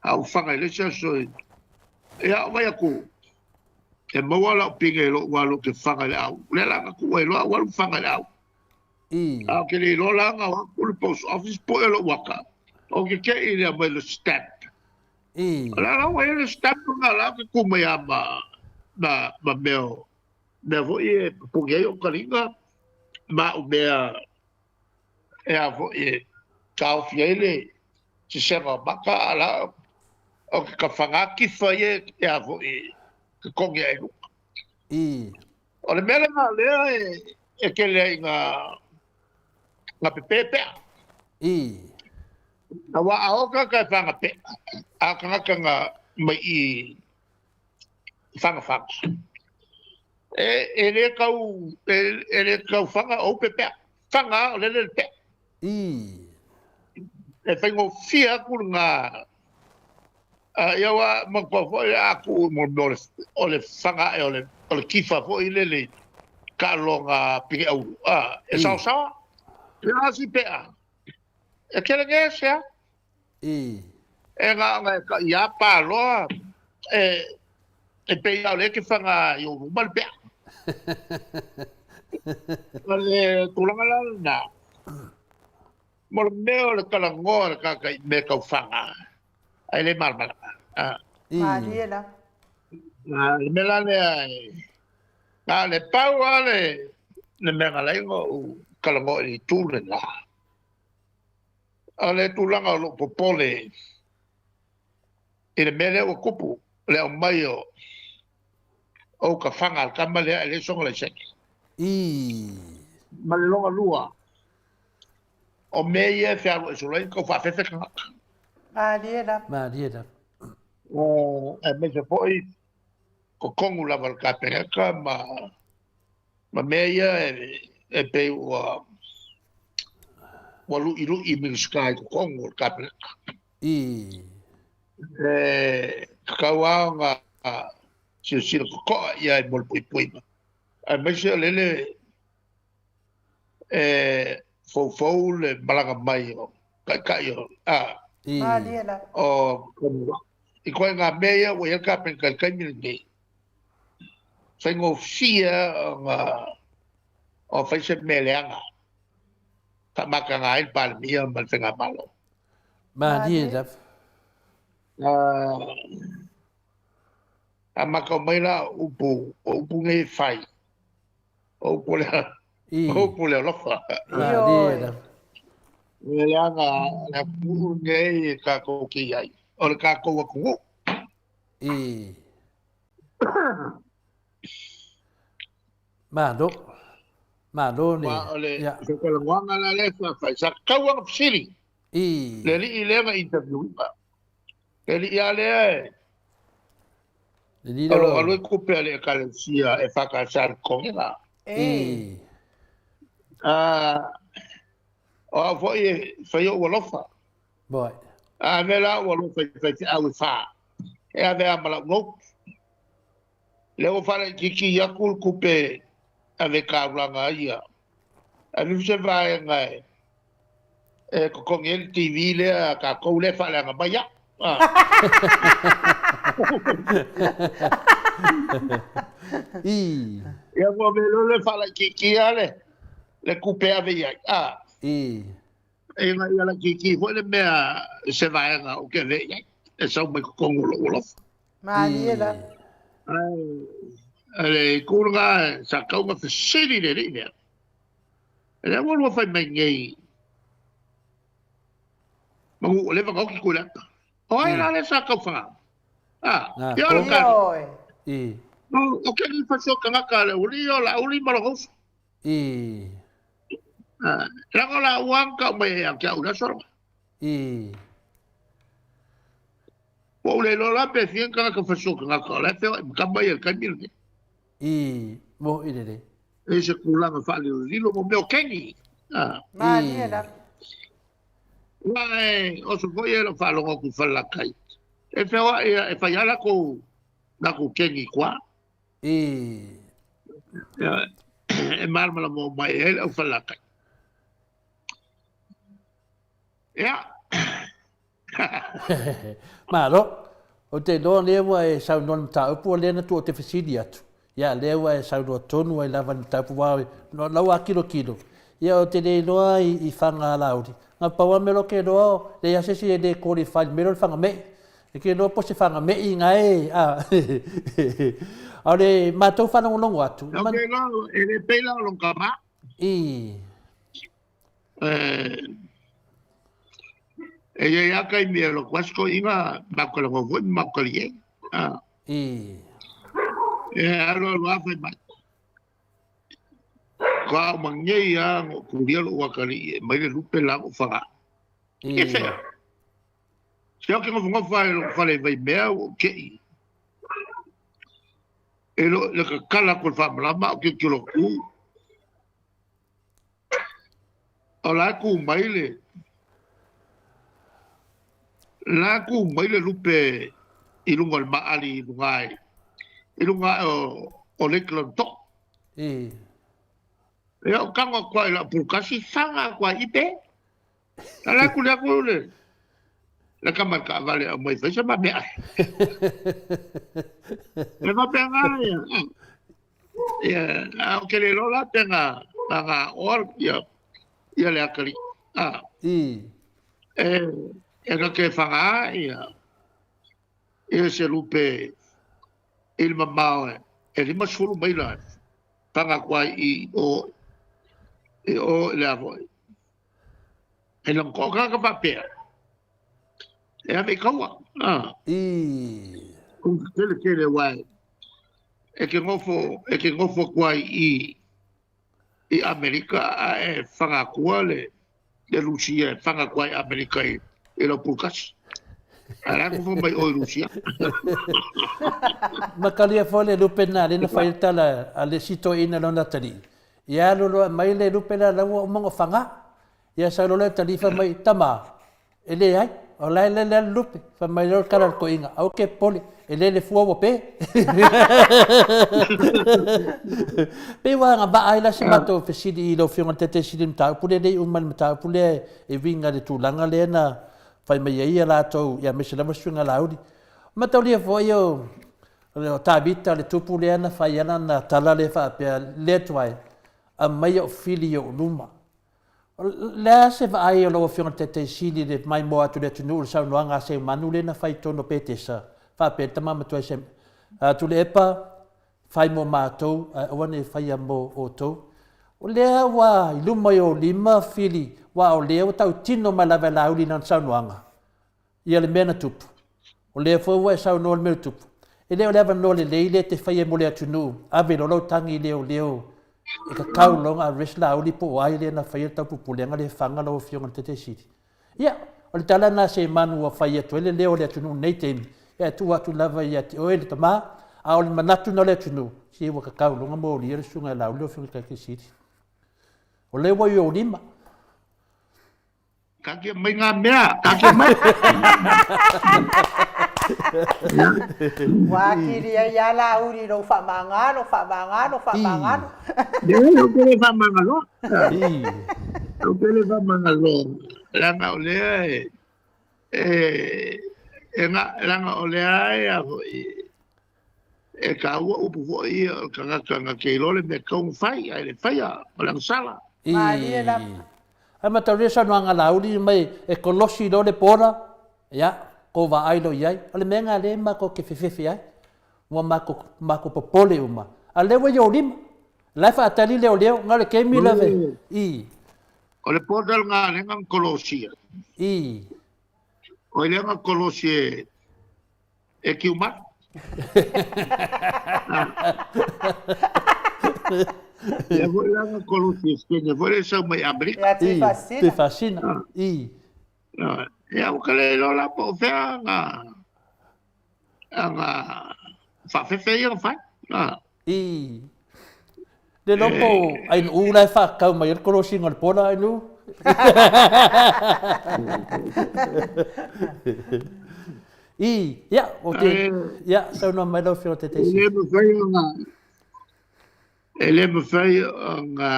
A o faga i le isi aso i, e a o vai aku, e maua lau pinge i lou alu ke faga i le au. Le la nga ku e loa au alu faga i le au. A o ke le iloa la nga o aku le post office po e lou waka. O ke ke i lea mai le stamp. O la la ua i le stamp nga la ke ku mai a ma, ma, ma mea o, mea foi e pupungi ai o kalinga, ma o mea e a foi e taofi ai le sesega o maka, a la o ke ka whanga kifa ia e a foi e ke kongi ai luka. O le mea lena lea e, e kele ai ngā, ngā pepepea. Na wā a oka ka e whanga pe, a kangaka ngā mai i whanga whanga. E, e le kau, e, e le kau whanga o pepea. Whanga o le le pea. E whaingofia aku ngā, a, ia wā, ma kua foi a aku mo mo le, o le whanga e o le, o le kifa foi le le ka longa pike au. A, e sao sawa. E asi pea. E kele nge sea. E ngā nga e ka ia pā loa, e, e pei au le ke whanga i o ruma le pea. O le tūlanga la nā. Mo le mea o le kalangoa le kaka i mea kau whanga. Ai le malamalama. Ah. Mārie la. Nā, le mea la lea e, nā le pau a le, le mea ngalainga o kalangoa i tū le nā. O le tulaga o lou popole i le mea lea ua kupu, le aumai o o uka faga a le tama lea e leai sona laisene. Ma le lona lua, o mea ia e fealuai solo ai kau faafefe tagata. Malie lava. Malie lava. Aemaise foi kokogu lava le Kapeneta ma ma mea ia e pei ua ua luʻiluʻi Minisita i totonu o le Kapeneta. E tatau lava ona silasila totoa i ai mo le puipuiga, aemaise o lele e foufou le malaga mai o taitai o a o i koe ngā mea ia ua i ai le Kapeneta i le taimi lenei. Faigofie ona o fai se mea leaga faamataga ai le Palemia ma le Faigamalo. Malie lava. A matau mai la o upu, o upu nei e fai, o upu le, o upu le alofa. Malie lava. E leaga le atunuu lenei e tatou te i ai, o le tatou atunuu. I. Malo. Malo le. Aua o le talanoaga la lea sa fai, sa tatau ona fesili. I. Le alii lea na interview ina. Le alii lava lea e. Le alii lea. O lo o alu ai tupe a le Ekalesia e EFKS i le totogiga. I. O au foi e fai ou alofa. Boy. A ave la ou alofa i faifeau e fa, e ave lava ma lau note. Lea ua faalaitiiti atu le tupe ave taulaga ai ia. Ave ifo se vaega e e totogi ai le TV lea a tatou lea e faaleaga mai au. I. Ia ua ave loa le faalaitiitia le le tupe e ave i ai. I. Ina ia laitiiti foi le mea se vaega ou te ave i ai e sau mai totonu o lou alofa. Malie lava. Ae le itu lena sa tatau ona fesili le alii lea. Lea ua lua fai mai nei manu ua leva ona oti Tuilaepa. O ai la lea sa tau faga? Ah, ia o le tali. I. O ke alii fasioti tagata a le aualii o Laauli ma lona uso. I. Leaga o laua na tau mai ia te au i le aso lena. I. Ua ou le iloa la pe fia ni tagata fasioti tagata o la e feoai ma tama ia i le taimi lenei. I. Moʻi lelei. E i se tulaga faalilolilo mo mea o keni. Malie lava. Aua e oso foi e lau faalogo atu i Falelatai. E feoai e fai lava latou latou keni i tua. I. E malamalama uma i ai le au Falelatai. Ia. Malo. Ou te iloa lea ua e saunoa i le mataupu o lea na tuu ou te fesili atu. Ia, lea ua e saunoa tonu ai lava i le mataupu aua o lau lava tilotilo, ia ou te le iloa i faga a Laauli. Na pau lava le mea lea ou te iloa, e leai lava se isi e le qualify i le mea lea o le faga me'i. E te iloa po o se faga me'i na e, a. A o le matou faalogologo atu. Ou te iloa e le pei la o lona tama. I. E i ai lava taimi e alu atu ai si toeaina matou talanoa foi ma matou taliē. I. E alu alu lava fai mai. Faatoa uma nei lava ona ou tulia lou atalii e aumai le lupe la na ou faga. I. E fea? Se ou te nofonofo lava i lou fale i Vaimea ua ou tei. E le tatala atu o le faamalama a o tilotilo atu. O la e tu mai le la e tu mai le lupe i luga o le maali i luga ai i luga ae o o Lakeland Top. I. Ia ou tago atu ai i lau pulukasi, faga atu ai i pe. Ala atu le atu le le tama i le taavale e aumai fai se ma meaai. E faapena ia. Ia, a ou te le iloa la pe na na na aoa ia ia le atalii. A. I. E e na te faga ia ia se lupe i le mamao e e 50 maila e faga atu ai i o i o i le a foi. E lana toatata faapea, e ave i taua. I. Tele tele aua e te nofo, e te nofo atu ai i, i Amerika ae faga atua le, le Rusia e faga atu ai i Amerika i, i lau pulukasi. Ae la e nofo mai o i Rusia. Makalia foi le lupe lena lea na fai ai le tala a le isi toeaina lona atalii. Ia alu loa aumai le lupe lea la ua uma ona faga. Ia sau loa le atalii fai mai, tama, e leai, o la e lele lava le lupe. Fai mai loa le tala a le toeaina, aua e te popole, e lele fua ua pe. Pei ua agavaa ai la se matou fesili i lau Afioga i le Taitaisili i le mataupu lea, e le i uma i le mataupu lea e uiga i le tulaga lea na fai mai ai ia latou, ia aemaise lava le suiga Laauli. Mataulia foi o. O Tavita le tupu lea na fai ai lana tala lea faapea, Le Atua e, aumai ou fili i ou luma. O le a se vaai a lau Afioga i le Taitai Sili i le maimoa atu i le atunuu i le saunoaga a Seumanu lea na fai i totonu o Petesa, faapea le tama matua i Tuilaepa, Fai mo matou, ae aua ne i faia mo outou. O lea ua i luma i ou lima fili, aua o lea ua tautino mai lava e Laauli i lana saunoaga, ia le mea na tupu. O lea foi ua e saunoa i le mea na tupu. E le o le avanoa lelei lea e te faia mo le atunuu, ave loa lau tagi i leoleo e kakau loa ona arrest Laauli po o ai lea na faia le taupupulega lea e faga lau Afioga i le Taitai Sili. Ia, o le tala lena a Semanu ua fai atu ai le leo o le atunuu i lenei taimi, ia e tuu atu lava ia te oe le tama, a o le manatu lena o le atunuu, se ua kakau loa ona molia le susuga ia Laauli lau Afioga i le Taitai Sili. O lea ua i ou lima. Taatia mai ngā mea, taatia mai. Ua atili ai lava Laauli i lou faamagalo, faamagalo, faamagalo. Leai, ou te le faamagaloa. Ou te le faamagaloa, leaga o lea e, e, e leaga o lea e a foi, e taua upu foi ia o le tagata na te iloa le mea e tatau ona fai, ae le faia, o le agasala. Malie lava. Ae mataulia le saunoaga a Laauli mai e kolosi loa le border, ia, kou vaai loa i ai. O le mea lena lea matou te fefefe ai, ua matou, matou popole uma. A o lea ua i ou lima, o la e faatali leoleo, na o le taimi lava e, i. O le border lena lea na kolosia. I. O ai lea na kolosi e E kiu mai. Ia foi la na kolosi e Kenya foi le sau mai Amerika. Ia Tuifasina. Tuifasina. I. Ia ua ka le iloa la po o fea na na faafefe ia na fai. I. Le iloa po o Ainuu la e faakau mai ai le kolosiga o le pola Ainuu. I, ia, o te, ia, saunoa mai lau Afioga i le Taitaifono. E le mafai ona, e le mafai ona,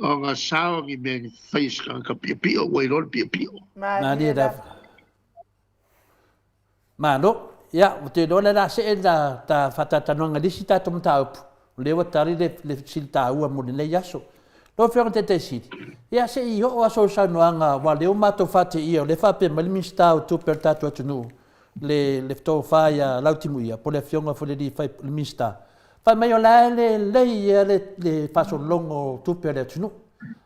ona sao ni mea ni fai e se tagata piopio, ua iloa le piopio. Malie lava. Malo. Ia, ou te iloa o le a see la ta faatalatalanoaga i le isi tatou mataupu, o lea ua tali le le fesili taua mo lenei aso. Lau Afioga i le Taitai Sili, ia se i oo lava sou saunoaga aua o lea ua matou faateia, o lea e faapea mai le Minisita o Tupe o le tatou atunuu, le le tofa ia Lautimuia, po o le Afioga foi i le alii le Minisita, Fai mai o la e lelei ia le, le faasologa o tupe a le atunuu.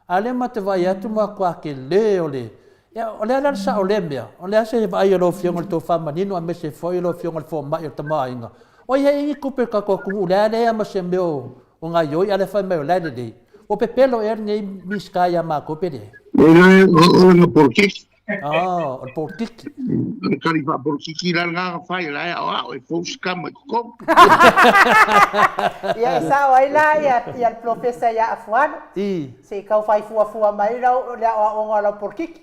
A o lea matou te vaai atu matua tele o le, ia, o le a la le sao o lea mea? O le a se vaai a lau Afioga i le tofa manino aemaise foi lau Afioga i le fomai o le tamaoaiga? Ua i ai ni tupe a le tatou atunuu o lea e leai lava ma se mea o gaoioi a o lea e fai mai o la e lelei. Ua pepelo ea lenei Minisita ia matou pe leai? Leai, o lana polokiki. Ah, o le polokiki. O le tali faapolokiki la lena na fai, la e aoao e fou se tama i totonu. Ia e sao ai la ia, ia le polofesa ia Afualo. I. Se i tau fai fuafua mai lau, le aoaoga o lau polokiki.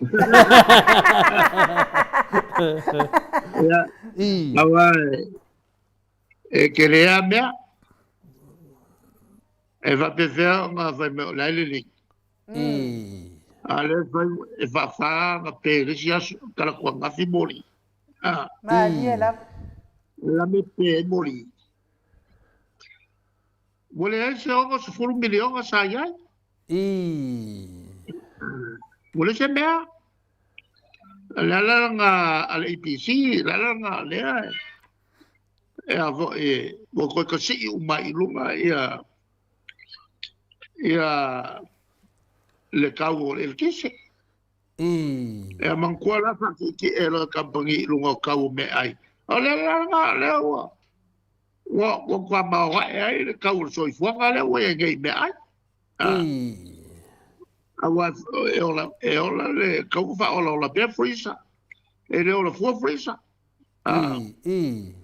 Ia, I. aua e tele lava mea. E faapefea ona fai mai o la e lelei. I. A lea e fai e faafa ona pe i le isi aso, talaatu ananafi moli. I. Malie lava. La me pe ai moli. Ua leai se 60 miliona sa i ai. I. Ua leai se mea. O le ala lena a le EPC, o le ala lena lea e a foi, ua toe tasii uma i luga ia ia le tau o le eletise. I. E manatua la faatietie loa e kamupani i luga o tau o meaai. O le ala lena lea ua ua ua matua maoae ai le tau o le soifuaga lea ua i ai nei i meaai. I. Aua e ola e ola le tau faaolaola pea freezer. E le ola fua freezer. I. I.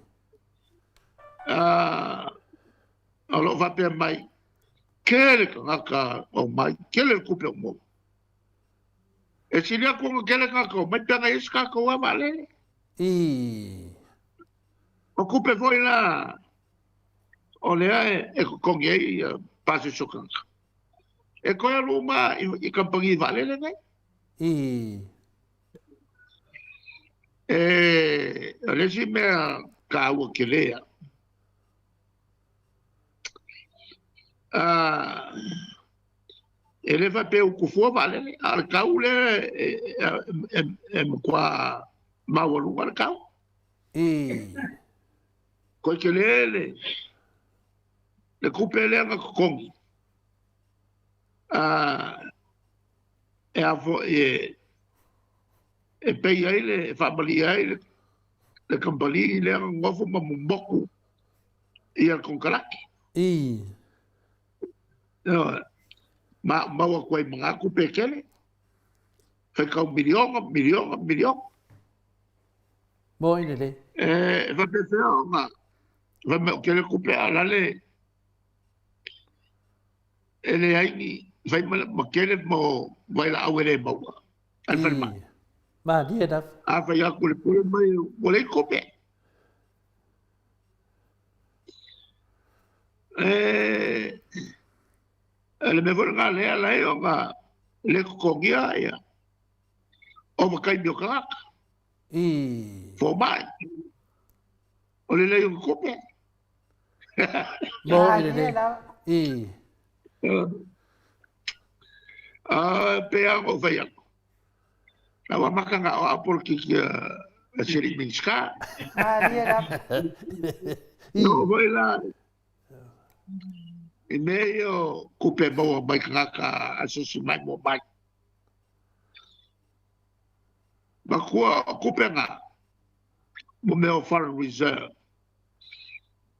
O lo o faapea mai, tele tagata o mai, tele le tupe o maua. E sili atu ona tele tagata o mai pe ana i ai se tatou lava vaalele. I. O tupe foi la o lea e totogi ai ia pasese o tagata. E toe alu uma i kamupani vaalele nei. I. E, o le isi mea taua tele a. E le faapea ua tufua vaalele, a o le tau lea e matua maualuga le tau. Toe tele le tupe lea na totogi e a foi e pay ai le, e faamalie ai le kamupani lea na nonofo ma momotu ia le konekarate. Ioe. Ma maua atu ai ma na tupe e tele. Faitau miliona, miliona, miliona. Moni lelei. E faapefea ona fai mai o tele tupe a o la le e leai ni fai ma tele mo vailaau e le maua a le falemai. Malie lava. A fai atu le pule mai ua leai tupe. E le mea foi lena lea ala ai ona le totogia ia ovataimi o tagata. Fomai. O le leai o ni tupe. Moni lelei. Pei lava ona ou fai atu, na ua amata na o au polokiki a si alii Minisita. Malie lava. Na oo foi la i mea ia o tupe e maua mai tagata asiasi mai mo mai. Matua o tupe na, mo mea o foreign reserve,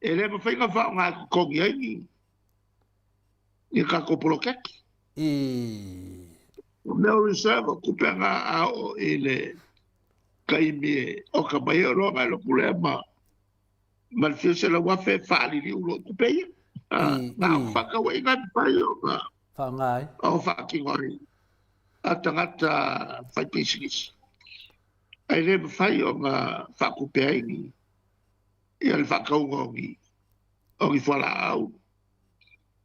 e le mafai ona faaaoga e totogi ai ni tatou poloketi. O mea o reserve, o tupe na a oo i le taimi e oka mai ai oloa na e alu atu lea ma le fia $100,000 faaliliu loa i tupe ia. Na o faatauaiga e mafai ona faaaoga ai. O faatino ai a tagata faipisinisi. Ae le mafai ona faatupe ai ni ia le faatauga o ni o ni fualaau.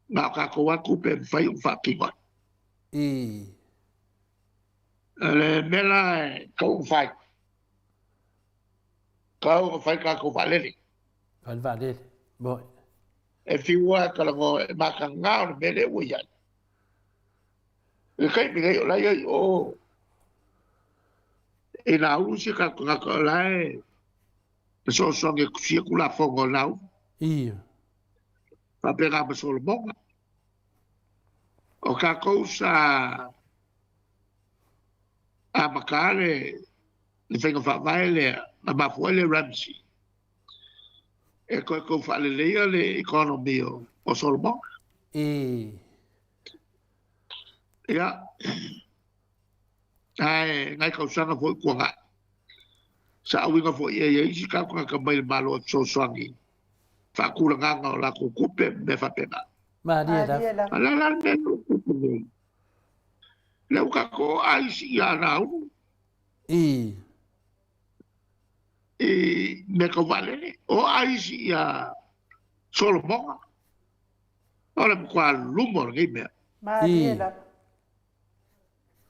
Na o tatou lava tupe e mafai ona faatino ai. O le mea la e tatau ona fai, tatau ona fai tatou vaalele. Fai le vaalele. Moni. E fiu lava e talanoa e mataga o le mea lea ua i ai. I le taimi nei o la e i ai o i Nauru si o tatou tagata o la e fesoasoani e tusia Tulafono a Nauru. Faapena ma Solomona. O tatou sa amata le faiga faavae lea na mafua ai le RAMSI e toe tau faaleleia le economy o Solomona. Ia, ae nai tausaga foi tuanai, sa auina foi i ai e isi tatou tagata mai le Malo e fesoasoani faatulagaga o latou tupe ma mea faapena. Malie lava. A o le a la le mea lea ua tupu nei? Lea ua tatou o aisi ia Nauru. I mea tau vaalele, o aisi ia Solomona. O le matua luma o lenei mea. Malie lava.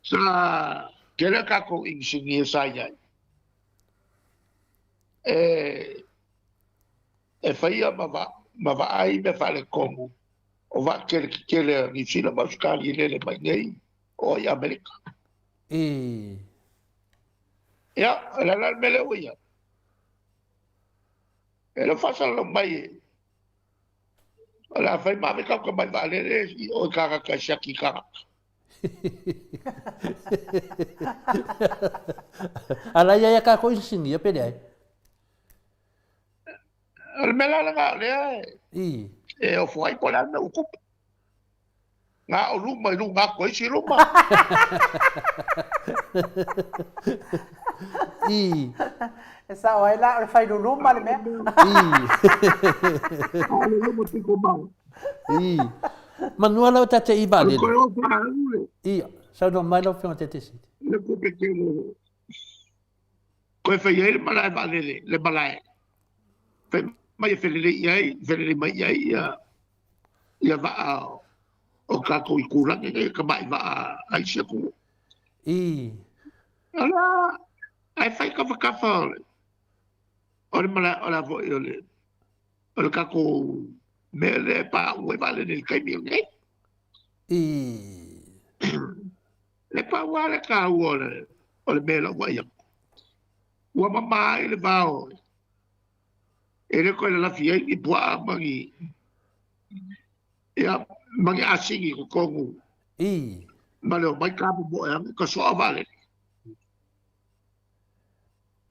Sa tele tatou inisinia sa i ai e faia ma vaai mea faaletonu o vaa tetele tetele a Niu Sila ma Ausetalia i lele mai nei o i Amerika. Ia, o le a la le mea lea ua i ai? E le o faasalalau mai e o le a fai ma ave tau tamai vaalele i o i Kanata e siaki i Kanata. A la i ai a kākou inisinia pe leai? O le mea la lena o lea e ofo ai po o le a le mea ua tupu. Na o luma i luga atu o isi luma. E sao ai la o le fai luluma le mea. O le luma pito mau. Manua lau tate i vaalele. O le toe ofa alu le. Saunoa mai lau Afioga Tete Sili. Le tupe tele. Toe fai ai le malae vaalele, le malae. Fai mai e felelei i ai, felelei mai i ai ia ia vaa o tatou itulagi nei, tamai vaa a isi atunuu. Ala, ae fai tafatafa o le O le mala, o le a foi o le, o le tatou mea lea e paau ai vaalele i le taimi lenei. I. Le pau lava le taua o le, o le mea i lau vaai atu, ua mama ai le vao e le toe lalafi ai ni puaa ma ni, ia, ma ni asini i totonu I. ma le omai tamomoe ane ka soa vaalele.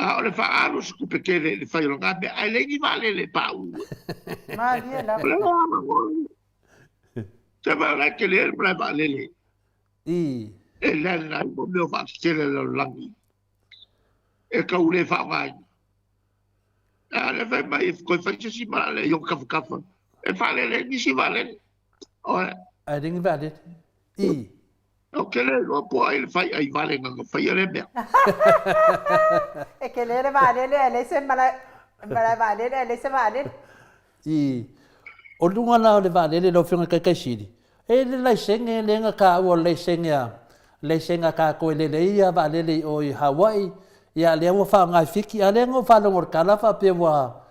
A o le faaalu o se tupe tele i le fai o lena mea, ae leai ni vaalele e pauu ai. Malie lava. O le ala Se mai o la e tele ai le malae vaalele I. e land ai mo mea o vaatetele a le lalolagi e tau le faaaogaina. A o lea fai mai e toe fai se isi malae i ona tafatafa e faalele ai nisi vaalele. Oe. Ae leai ni vaalele. I. Ou te le iloa po o ai le faiai vale na na faia lea mea. E tele le vaalele ae leai se malae malae vaalele ae leai se vaalele. I. O luga la o le vaalele lau Afioga i le Taitaisili, e i ai le laisene lea na taua o le laisene a laisene a tatou e lele ai ia vaalele i o i Hawaii, ia lea ua faaaoga e Fiti, a lea na ou faalogo i le tala faapea ua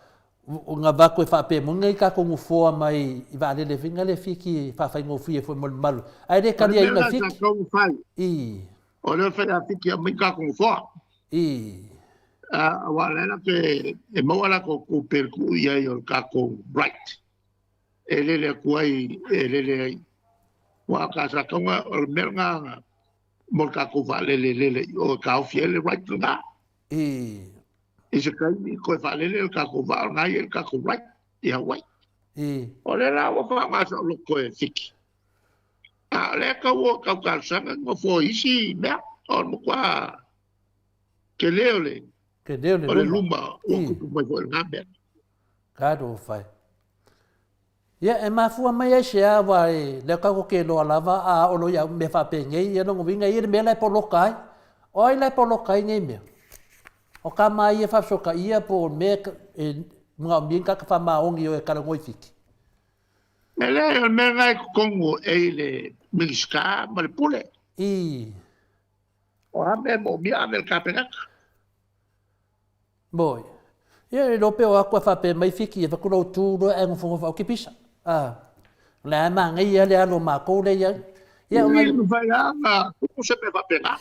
na avatu e faapea moni nai tatou nofoa mai i vaalele foi na lea Fiti e faafaigofie foi mo le mamalu, ae le O le mea taliaina e lena sa Fiti. tatau ona fai, I. o lea e fai a Fiti e aumai tatou nofoa. I. Aua o la e latou e maua a latou tupe i le tuu i ai o le tatou right e lele atu ai, e lele ai. Aua sa tatau ona, o le mea lena mo le tatou vaalele e lele i o e taofi ai le right lena. I. I se taimi toe faalele le tatou vaa o lena e i ai le tatou right i Hawaii. I. O lea la ua faaaoga saoloto e Fiti. A o lea e tau o e tau talosaga ni nofoa i isi mea. O le matua tele o le Tele o le o le luma. luma ua I. tupu mai foi i lena mea. Talofa e. Ia, e mafua mai ai se aua e lea tatou te iloa lava a oo loa i mea faapenei, ia lona uiga e i ai le mea la e poloka ai. O ai la e poloka ai nei mea? O tama ia e faafesotaia po o le mea e manaomia ni tagata faamaoni e o e talanoa i Fiti? E leai, o le mea lena e i totonu e i le Minisita ma le Pule. I. O a mea e moomia ave i le Kapeneta? Moi. Ia e iloa pe o atu a faapea mai Fiti e avatu lou tu loa ae nofonofo au kipisa. A. O lea e manaia le alu o matou lea i ai. Ia o nai. E mafai lava ona tupu se mea faapena.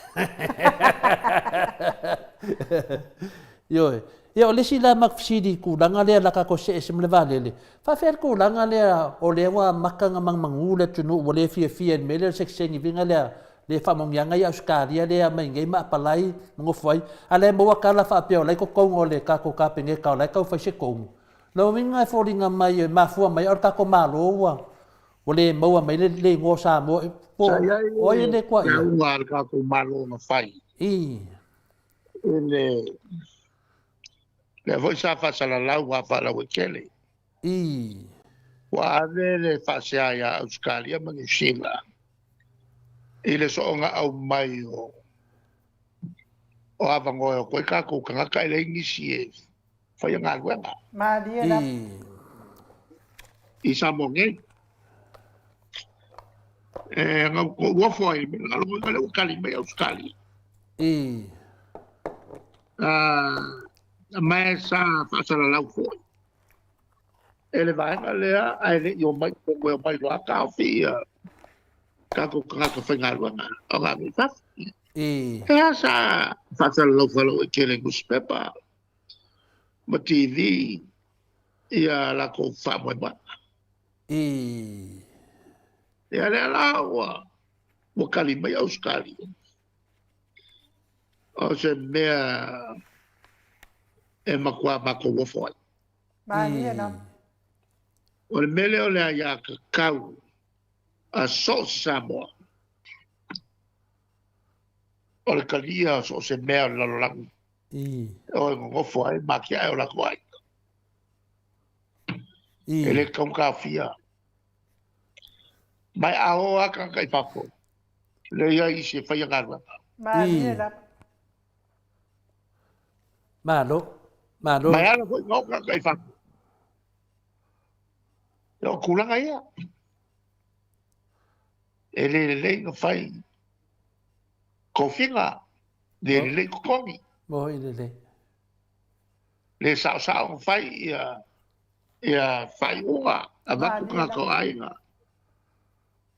Ioe. Ia o le isi la matou fesili i tulaga lea la tatou see ese ma le vaalele, faafefea le tulaga lea o lea ua amata ona manumanu le atunuu ua le fiafia i le mea lea o le sekiseni viga lea le faamanuiaga ia Ausetalia lea e aumai nei ma apalai ma nofo ai, a o la e maua tala faapea o la e i totonu o le tatou Kapeneta o la e tau fai se tonu. Lona uiga e foliga mai e mafua mai o le tatou Malo ua ua le maua mai le le igoa o Samoa po Sa i ai o ai e le le tuaia. lauga a le tatou Malo na fai I. i le lea foi sa faasalalau a faalauaitele. I. Ua ave le faasea ia Ausetalia ma Niu Sila i le soonga aumai o o avanoa e o atu ai tatou tagata e leai nisi e faia galuega. Malie lava. I. I Samoa nei. E na ou ofo ai i le mea lena, lona uiga lea ua tali mai Ausetalia. I. Ma e sa faasalalau foi e le vaega lea ae le i omai totonu e omai loa taofi ia tatou tagata faigaluega o galuega i fafo. I. E a sa faasalalau faalauaitele i nusipepa ma TV ia latou faamoemoega. I. Ia lea la ua ua tali mai Ausetalia. O se mea e matua matou ofo ai. Malie lava. O le mea lea o le aiatatau a so o se Samoa, o le talia o so o se mea o le lalolagi I. e o e nonofo ai ma atiae o latou aiga. I. E le tatau ona taofia. Ma a o lava tagata i fafo, leai ai isi e faia galuega. Malie lava. Malo. Malo. Ma e ala foi ona o tagata i fafo. O tulaga ia. E le lelei ona fai tofiga, le lelei totogi. Mo i lelei. Le saosao ona fai ia ia faaiuga avatu tagata o aiga.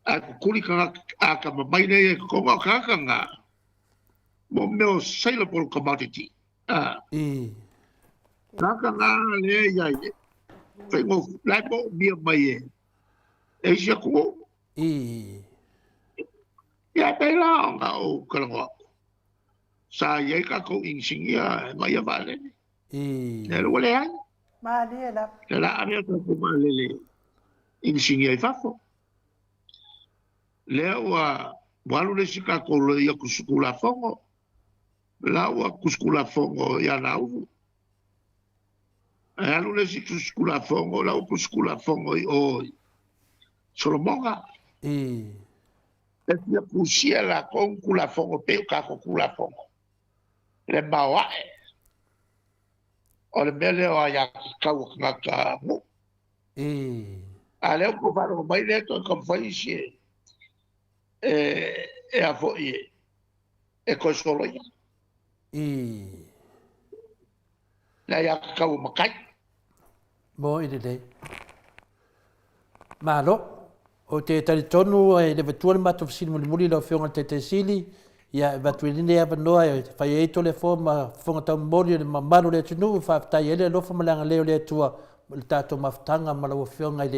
Ae kukuli tagata a atamamai lea i totonu a o tagata na mo mea o saleable commodity. A. I. Tagata na lea i ai faigofie la e moomia mai e e isi atunuu. I. Ia e pei la ona ou talanoa atu, sa i ai tatou inisinia e vaaia vaalele. I. Lea ua leai. Malie lava. Lea la ave a tatou vaalele inisinia i fafo. Lea ua ua alu le isi tatou loia tusi Tulafono, la ua tusi Tulafono ia Nauru. Ae alu le isi tusi Tulafono, la ua tusi Tulafono i o i Solomona. I. E fia tusia latou Tulafono pei o tatou Tulafono. Le maoae o le mea lea o aiatatau a tagata nuu. I. A lea ua tou faalogo mai lea e toe taumafai isi e e e a foi e e toe soloia. I. Le aiatatau a matai. Mo i lelei. Malo. Ou te talitonu e le avatua le matou fesili mulimuli lau Afioga i le Taitai Sili, ia e avatu ai lenei avanoa e fai ai Toleafoa ma fofoga taumomoli o le mamalu o le atunuu e faafetai ai le alofa ma le agalelei o le Atua i le tatou mafutaga ma lau Afioga i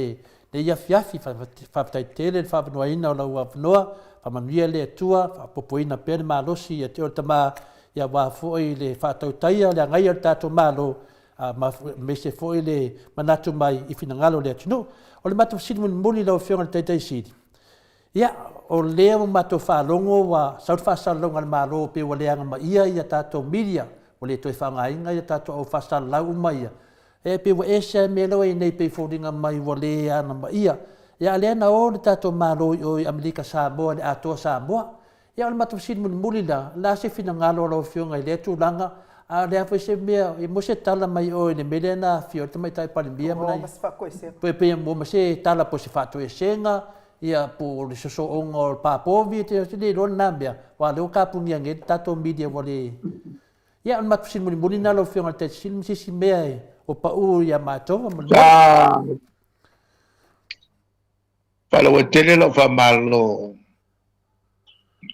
lenei afiafi. Faafetai tele le faaavanoaina o lau avanoa, faamanuia le Atua, faaopoopoina pea le malosi ia te oe le Tama, ia aua foi le faatautaia o le agaia o le tatou Malo aemaise foi le manatu mai i finagalo o le atunuu. O le matou fesili mulimuli i lau Afioga i le Taitai Sili, ia, o lea ua matou faalogo ua sau le faasalalauga a le Malo pei ua leaga maia ia tatou media, ua le toe faaaogaina ia tatou au faasalalau uma ia, e pei ua ese lava mea la ua i ai nei pei e foliga mai ua le agamaia. Ia a o lea na o le tatou Malo i o i Amerika Samoa i le Atoa Samoa. Ia o le matou fesili mulimuli la, o le a se finagalo o lau Afioga i lea tulaga, a o le a foi se mea, e maua se tala mai oe i le mea lea na afio ai le Tamaitai Palemia ma nai, pe pei e maua ma se tala po o se faatoesega, ia po o le sosooga o le pa povi, ou te le iloa lena mea, aua o lea ua kapunia nei le tatou media ua le... Ia o le matou fesili mulimuli lena lau Afioga i le Taitaifono Sili ma se isi mea ua pau ia matou faamolemole. Faalauaitele lau faamalo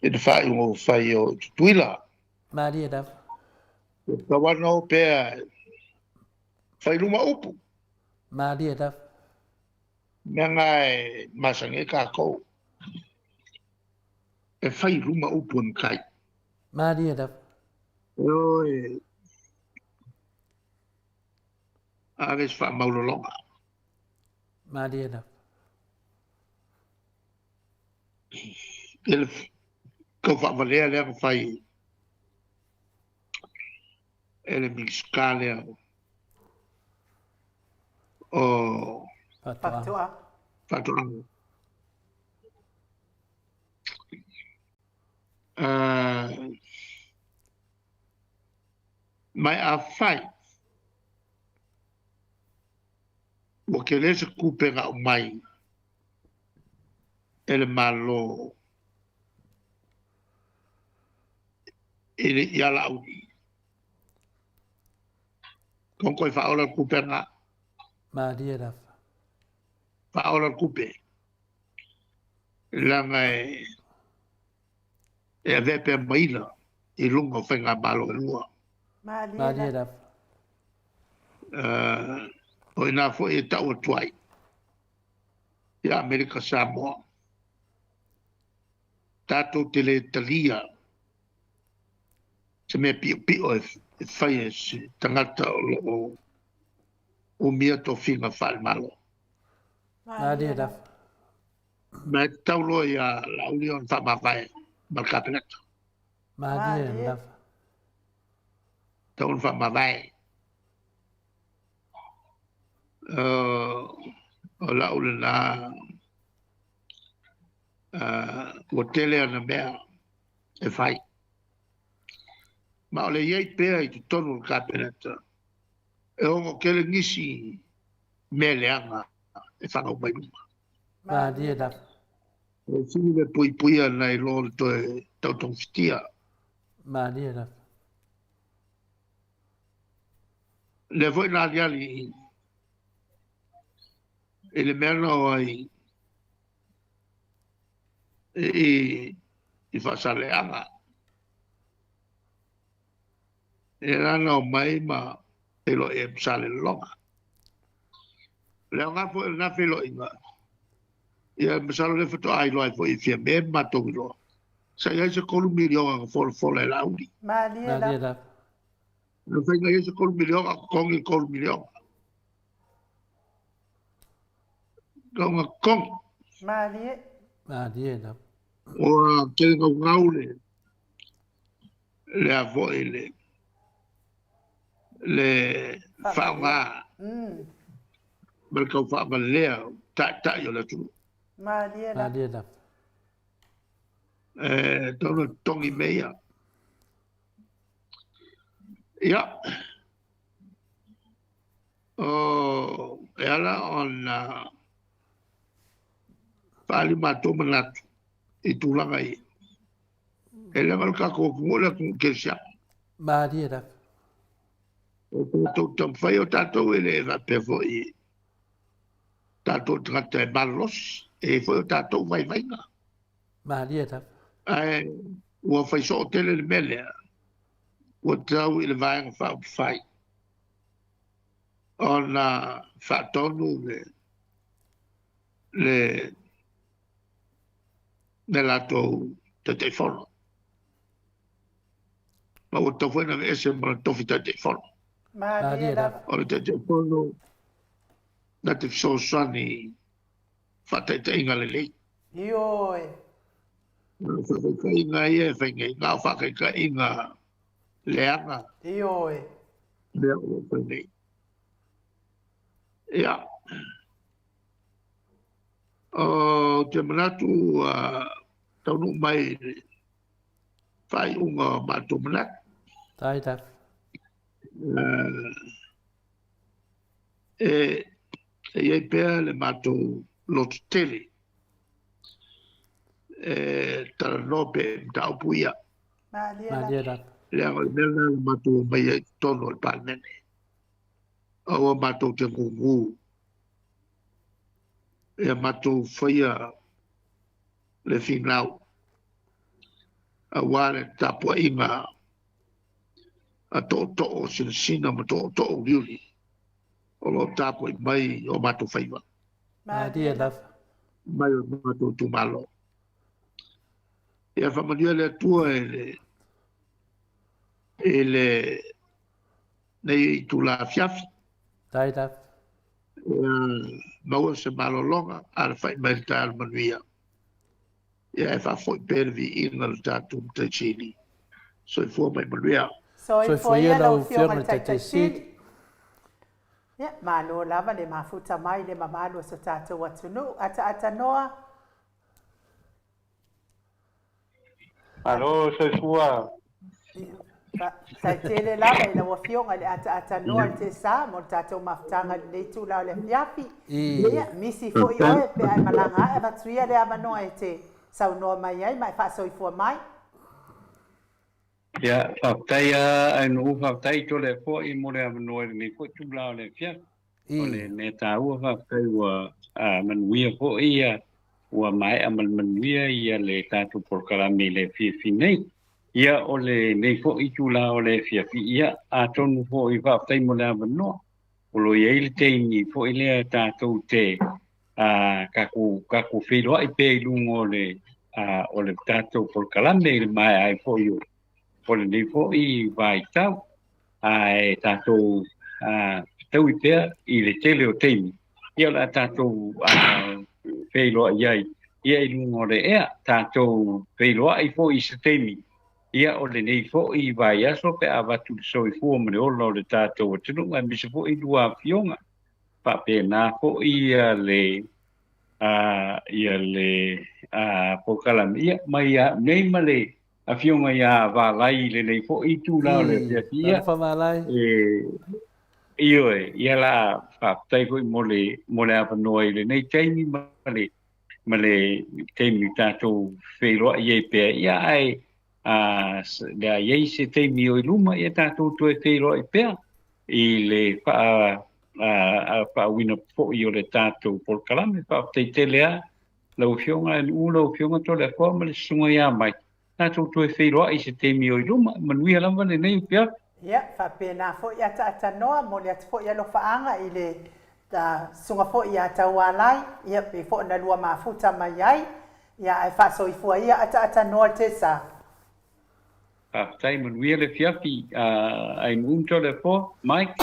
i le faaiuga ua fai o Tutuila. Malie lava. Ua tatau lava ona o pea e fai luma upu. Malie lava. Mea na e masani ai tatou. E fai luma upu e matai. Malie lava. Ioe. Ave se faamaulologa. Malie lava. I le tau faavalea lea na fai e le Minisita lea o Faatoaga. Faatoaga. Ma afai Ua tele se tupe na aumai e le Malo i le ia Laauli. Kong koe faaola le tupe na. Malie lava. Faaola le tupe. Leaga e e avea pea maila i luga o faigamalo e lua. Malie lava. O ina foi e tau atu ai ia Amerika Samoa, tatou te le talia se mea piopio e fai e se tagata o lo o umia tofiga faale-Malo. Malie lava. Ma e tatau loa ia Laauli ona faamavae ma le Kapeneta. Malie lava. Tatau ona faamavae. O lau lena ua tele ana mea e fai. Ma o le i ai pea i totonu o le Kapeneta, e ono tele nisi mea leaga e fanau mai luma. Malie lava. E sili le puipuia nai lo le toe tautogafitia. Malie lava. Lea foi na aliali i le mea na o ai i i Faasaleaga. E la na o mai ma feiloai ai ma Salelologa. O le aoga foi o lena feiloaiga, ia masalo o lea faatoa iloa ai foi e Fiame ma matou iloa, sa i ai se $3 miliona na folafola e Laauli. Malie lava. Na fai na i ai se $3 miliona, totogi le $3 miliona. Tau na totogi. Malie. Malie lava. Ua tele naunau le le a foi le le faaaoga ma le tau faavalea o taitai o le atunuu. Malie lava. Malie lava. E tau na totogi mea ia. Ia, o, e ala ona faaali matou manatu i tulaga ia. E leaga o le tatou atunuu o le atunuu kerisiano. Malie lava. O tatou taumafai o tatou e le faapea foi tatou tagata e malolosi, e i ai foi o tatou vaivaiga. Malie lava. Ae ua fai soo tele le mea lea, ua tau i le Vaega Faaupufai ona faatonu le le le latou Taitaifono. Ma ua tatau foi ona aveese ma le tofi Taitaifono. Malie lava. O le Taitaifono na te fesoasoani i faataitaiga lelei. Ioe. O faataitaiga ia e fai nei, na o faataitaiga leaga. Ioe. Mea o lo o fai nei. Ia. Ou te manatu ua taunuu mai i le faaiuga o matou manatu. Tai lava. E i ai pea le matou lototele e talanoa pea i mataupu ia. Malie lava. Leaga o le mea lena na matou omai ai i totonu o le Palemene. Aua matou te gugu ia matou faia le finau aua le tapuaiga a tootoo sinasina ma tootoo uliuli o lo o tapuai mai o matou faiva. Malie lava. Mai o matou itumalo. Ia faamanuia le Atua i le i le nei itula afiafi. Tai lava. Ia maua se malologa, alafai mai le taeao manuia. Ia e faafoi pea le viiga i le tatou Matai Sili. Soifua ma ia manuia. Soifua ia lau Afioga i le Taitai Sili. Ia, malo lava le mafuta mai le mamalu o so tatou atunuu. Ataata noa. Malo soifua. Faafetai tele lava i lau Afioga i le ataatanoa i le Tesa mo le tatou mafutaga i lenei itula o le afiafi. Ia, misi foi oe pe a e malaga ae avatu ia le avanoa e te saunoa mai ai ma e faasoifua mai. Ia, faafetai a Ainuu, faafetai Tole foi mo le avanoa i lenei foi itula o le afiafi. O le mea taua faafetai ua manuia foi ia, ua maea ma le manuia ia le tatou polokalame i le afiafi nei. Ia o lenei foi itula o le afiafi, ia atonu foi faafetai mo le avanoa. O lo o i ai le taimi foi lea tatou te tatou tatou feiloai pea i luga o le o le tatou polokalame i le maea ai foi o lenei foi vaitau. Ae tatou fetaui pea i le tele o taimi, ia o le a tatou feiloai ai ia i luga o le ea, tatou feiloai foi i se taimi, ia o lenei foi vaiaso pe a avatu le soifua ma le ola o le tatou atunuu, aemaise foi lua afioga, faapena foi ia le ia le polokalame, ia mai ia au nei ma le Afioga ia Valai i lenei foi itula o le afiafi ia. Alofa Valai. E, ioe, ia la faafetai foi mo le, mo le avanoa i lenei taimi ma le, ma le taimi tatou feiloai ai pea. Ia ae, a, le a i ai se taimi o i luma, ia tatou toe feiloai pea. i le faauina foi o le tatou polokalame. Faafetai tele lava lau Afioga Nu'u, lau Afioga Toleafoa ma le Susuga ia Mike. Tatou toe feiloai i se taimi o i luma. Manuia lava lenei afiafi. Ia, faapena foi Ataatanoa, momoli atu foi alofaaga i le susuga foi ia Taualai, ia pei foi ona lua mafuta mai ai, ia ae faasoifua ia Ataatanoa le Tesa. Faafetai, manuia le afiafi Ainu'u ma Toleafoa. Mike.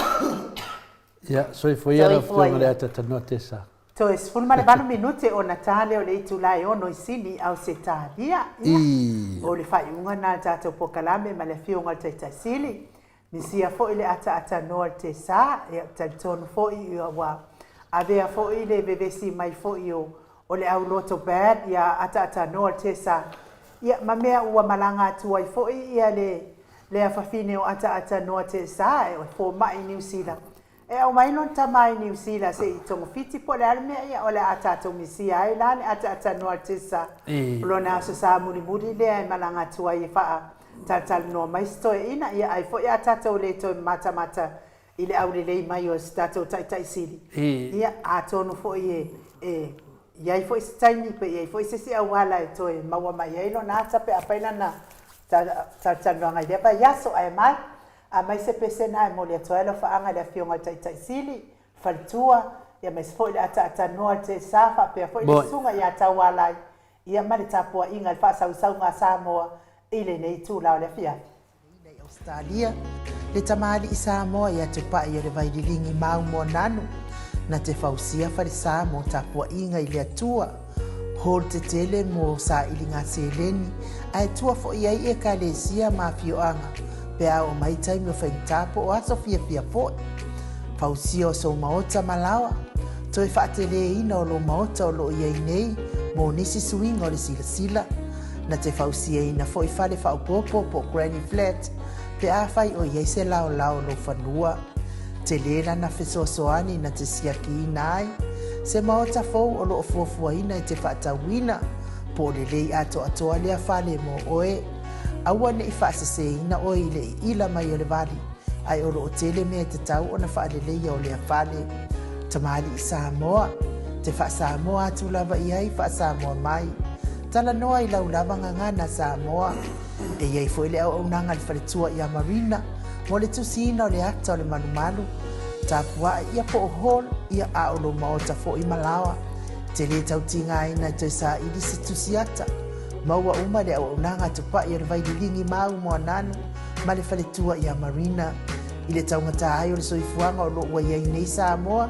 Ia, soifua ia lau Afioga le Ataatanoa Tesa. Toe 18 minute ona ta lea o le itula e 6 i Sini, Ausetalia. Ia, o le faaiuga lena o le tatou polokalame ma le Afioga i le Taitai Sili. Misia foi le ataatanoa i le Tesa, ia, ou te talitonu foi ua avea foi le vevesi mai foi o o le au loto bad ia ataatanoa i le Tesa, ia, ma mea ua malaga atu ai foi ia le lea fafine o ataatanoa Tesa e fomai i Niu Sila. E aumai lona tama i Niu Sila se i togafiti po o le a le mea ia o le a tatou misia ai la le ataatanoa a Tessa o lona aso sa mulimuli lea e malaga atu ai e faatalatalanoa mai si toeaina ia ai foi a tatou le toe matamata i le aulelei mai o si tatou taitai sili ia atonu foi e e i ai foi se taimi pe i ai foi se isi auala e toe maua mai ai lona ata pe afai lana talatalanoaga i lea vaiaso ae mai Aumai se pese na e momoli atu ai alofaaga i le Afioga i le Taitai Sili, le Faletua, aemaise foi le ataatanoa i le Tesa faapea foi le Susuga ia Taualai, ia ma le tapuaiga i le faasausauga a Samoa i lenei itula o le afiafi. I Ausetalia, le tamalii Samoa ia Tupai o le Vaililigi Mau Moananu, na te fausia falesa mo tapuaiga i le Atua. Hall tetele mo sailiga seleni, ae tua foi ai Ekalesia ma afioaga pe a oo mai taimi o faigata po o aso fiafia foi. Fausia o sou maota ma laoa, toe faateleina o lou maota o lo o i ai nei mo nisi suiga o le silasila. Na te fausiaina foi fale faaopoopo po o granny flat pe afai o i ai se laolao o lou fanua. Tele lana fesoasoani na te siakiina ai se maota fou o lo o fuafuaina e te faatauina, po o lelei atoatoa lea fale mo oe. Aua ne i faaseseina oe i le iila mai o le vali, ae o lo o tele mea e tatau ona faaleleia o lea fale. Tamalii Samoa, te faa-Samoa atu lava i ai, faa-Samoa mai. Talanoa i lau lava gagana Samoa. E i ai foi le auaunaga a le faletua ia Marina mo le tusiina o le ata o le malumalu, tapuae ia po o hall ia a o lou maota foi ma laoa. Te lē tau tigaina e toe saili se tusi ata. Maua uma le auaunaga a Tupai o le Vaililigi Mau Moananu ma le faletua ia Marina. I le taugata ai o le soifuaga o lo o ua i ai nei Samoa,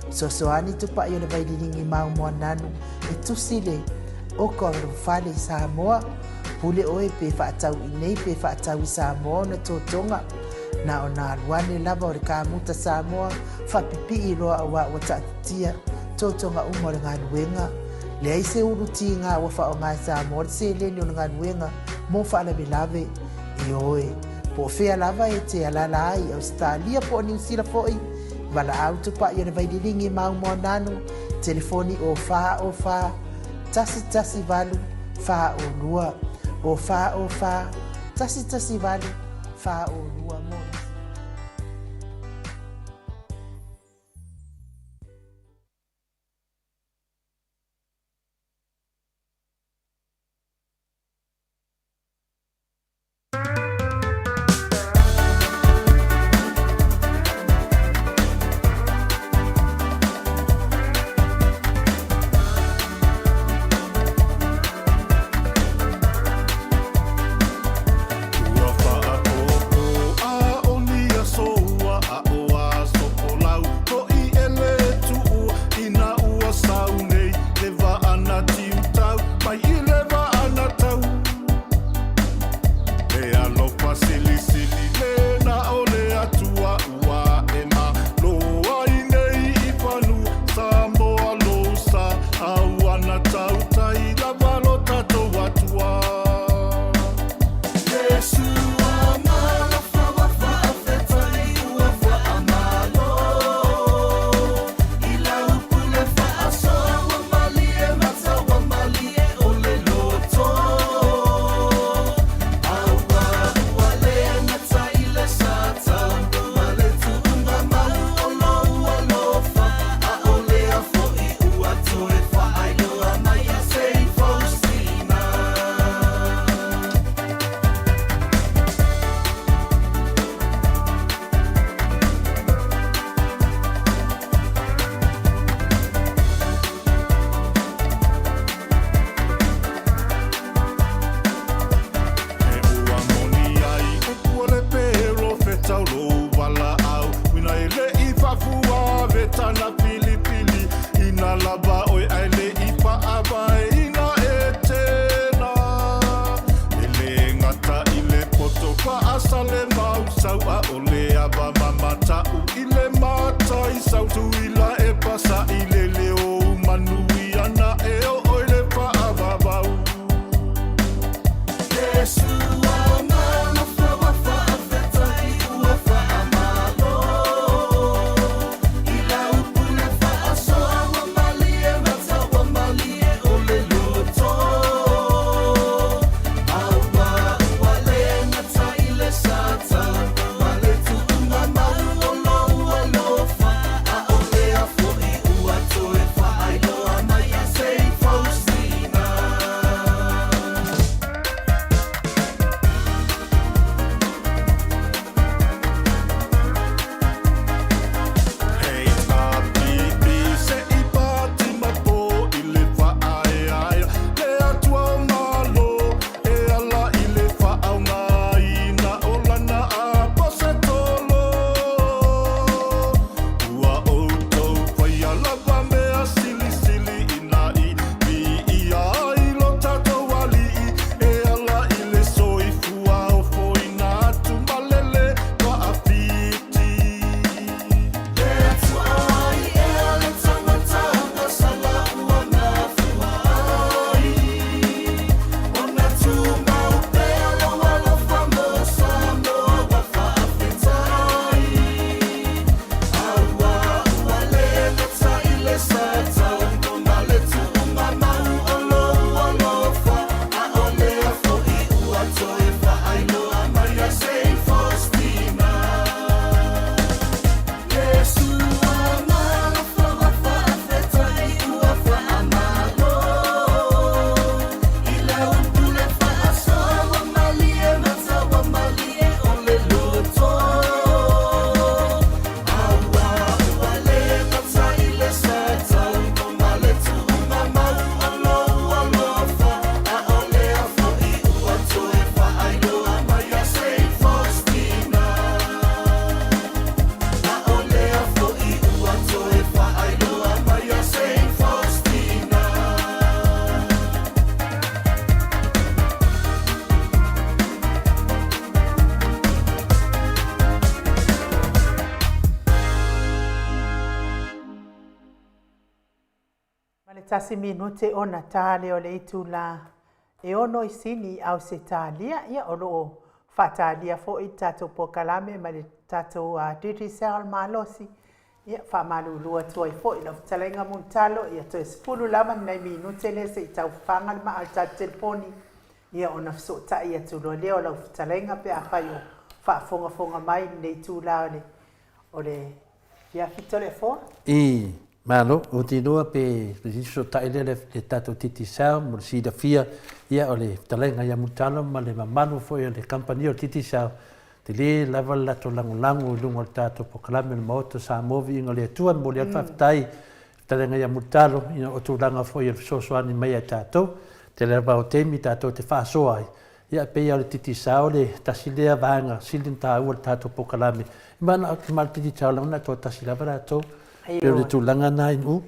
fesoasoani Tupai o le Vaililigi Mau Moananu e tusi le oka o lou fale i Samoa. Pule oe pe faatau i nei pe faatau i Samoa ona totoga. Na ona alu ane lava o le kamuta Samoa faapipii loa auā ua taatitia totoga uma o le galuega. Leai se ulu tiga ua faaaoga e Samoa le seleni o le galuega mo faalavelave. Ioe, po o fea lava e te alaala ai i Ausetalia po o Niu Sila foi, valaau tupai o le Vaililigi Mau Moananu, telefoni o 4 o 4 1 1 8 o 2, o 4 o 4 1 1 8 4 o 2 mo nisi. Ua faakopo Ma le tasi minute ona ta lea o le itula e ono i Sini i Ausetalia, ia o lo o faatalia foi le tatou polokalame ma le tatou Digicel malosi. Ia faamalulu atu ai foi i lau fetalaiga Mulitalo, ia toe 10 lava ni nai minute lea se i taufaga le maa o le tatou telefoni, ia ona fesootai atu loa lea o lau fetalaiga pe afai o faafogafoga mai i lenei itula o le o le afiafi Toleafoa. I, malo, ou te iloa pe fesootai lea le tatou Digicel mo le silafia, ia o le fetalaiga ia Mulitalo ma le mamalu foi o le kamupani o le Digicel, tele lava le latou lagolago i luga o le tatou polokalame o le Maota o Samoa Viiga o le Atua. E momoli atu faafetai i le fetalaiga ia Mulitalo ina o tulaga foi o le fesoasoani mai ia i tatou. Tele lava o taimi tatou te faasoa ai, ia e pei lava o le Digicel le tasi lea vaega sili ona taua i le tatou polokalame. Ma le Digicel lava na toatasi lava latou. E pei o le tulaga lena i Nu'u.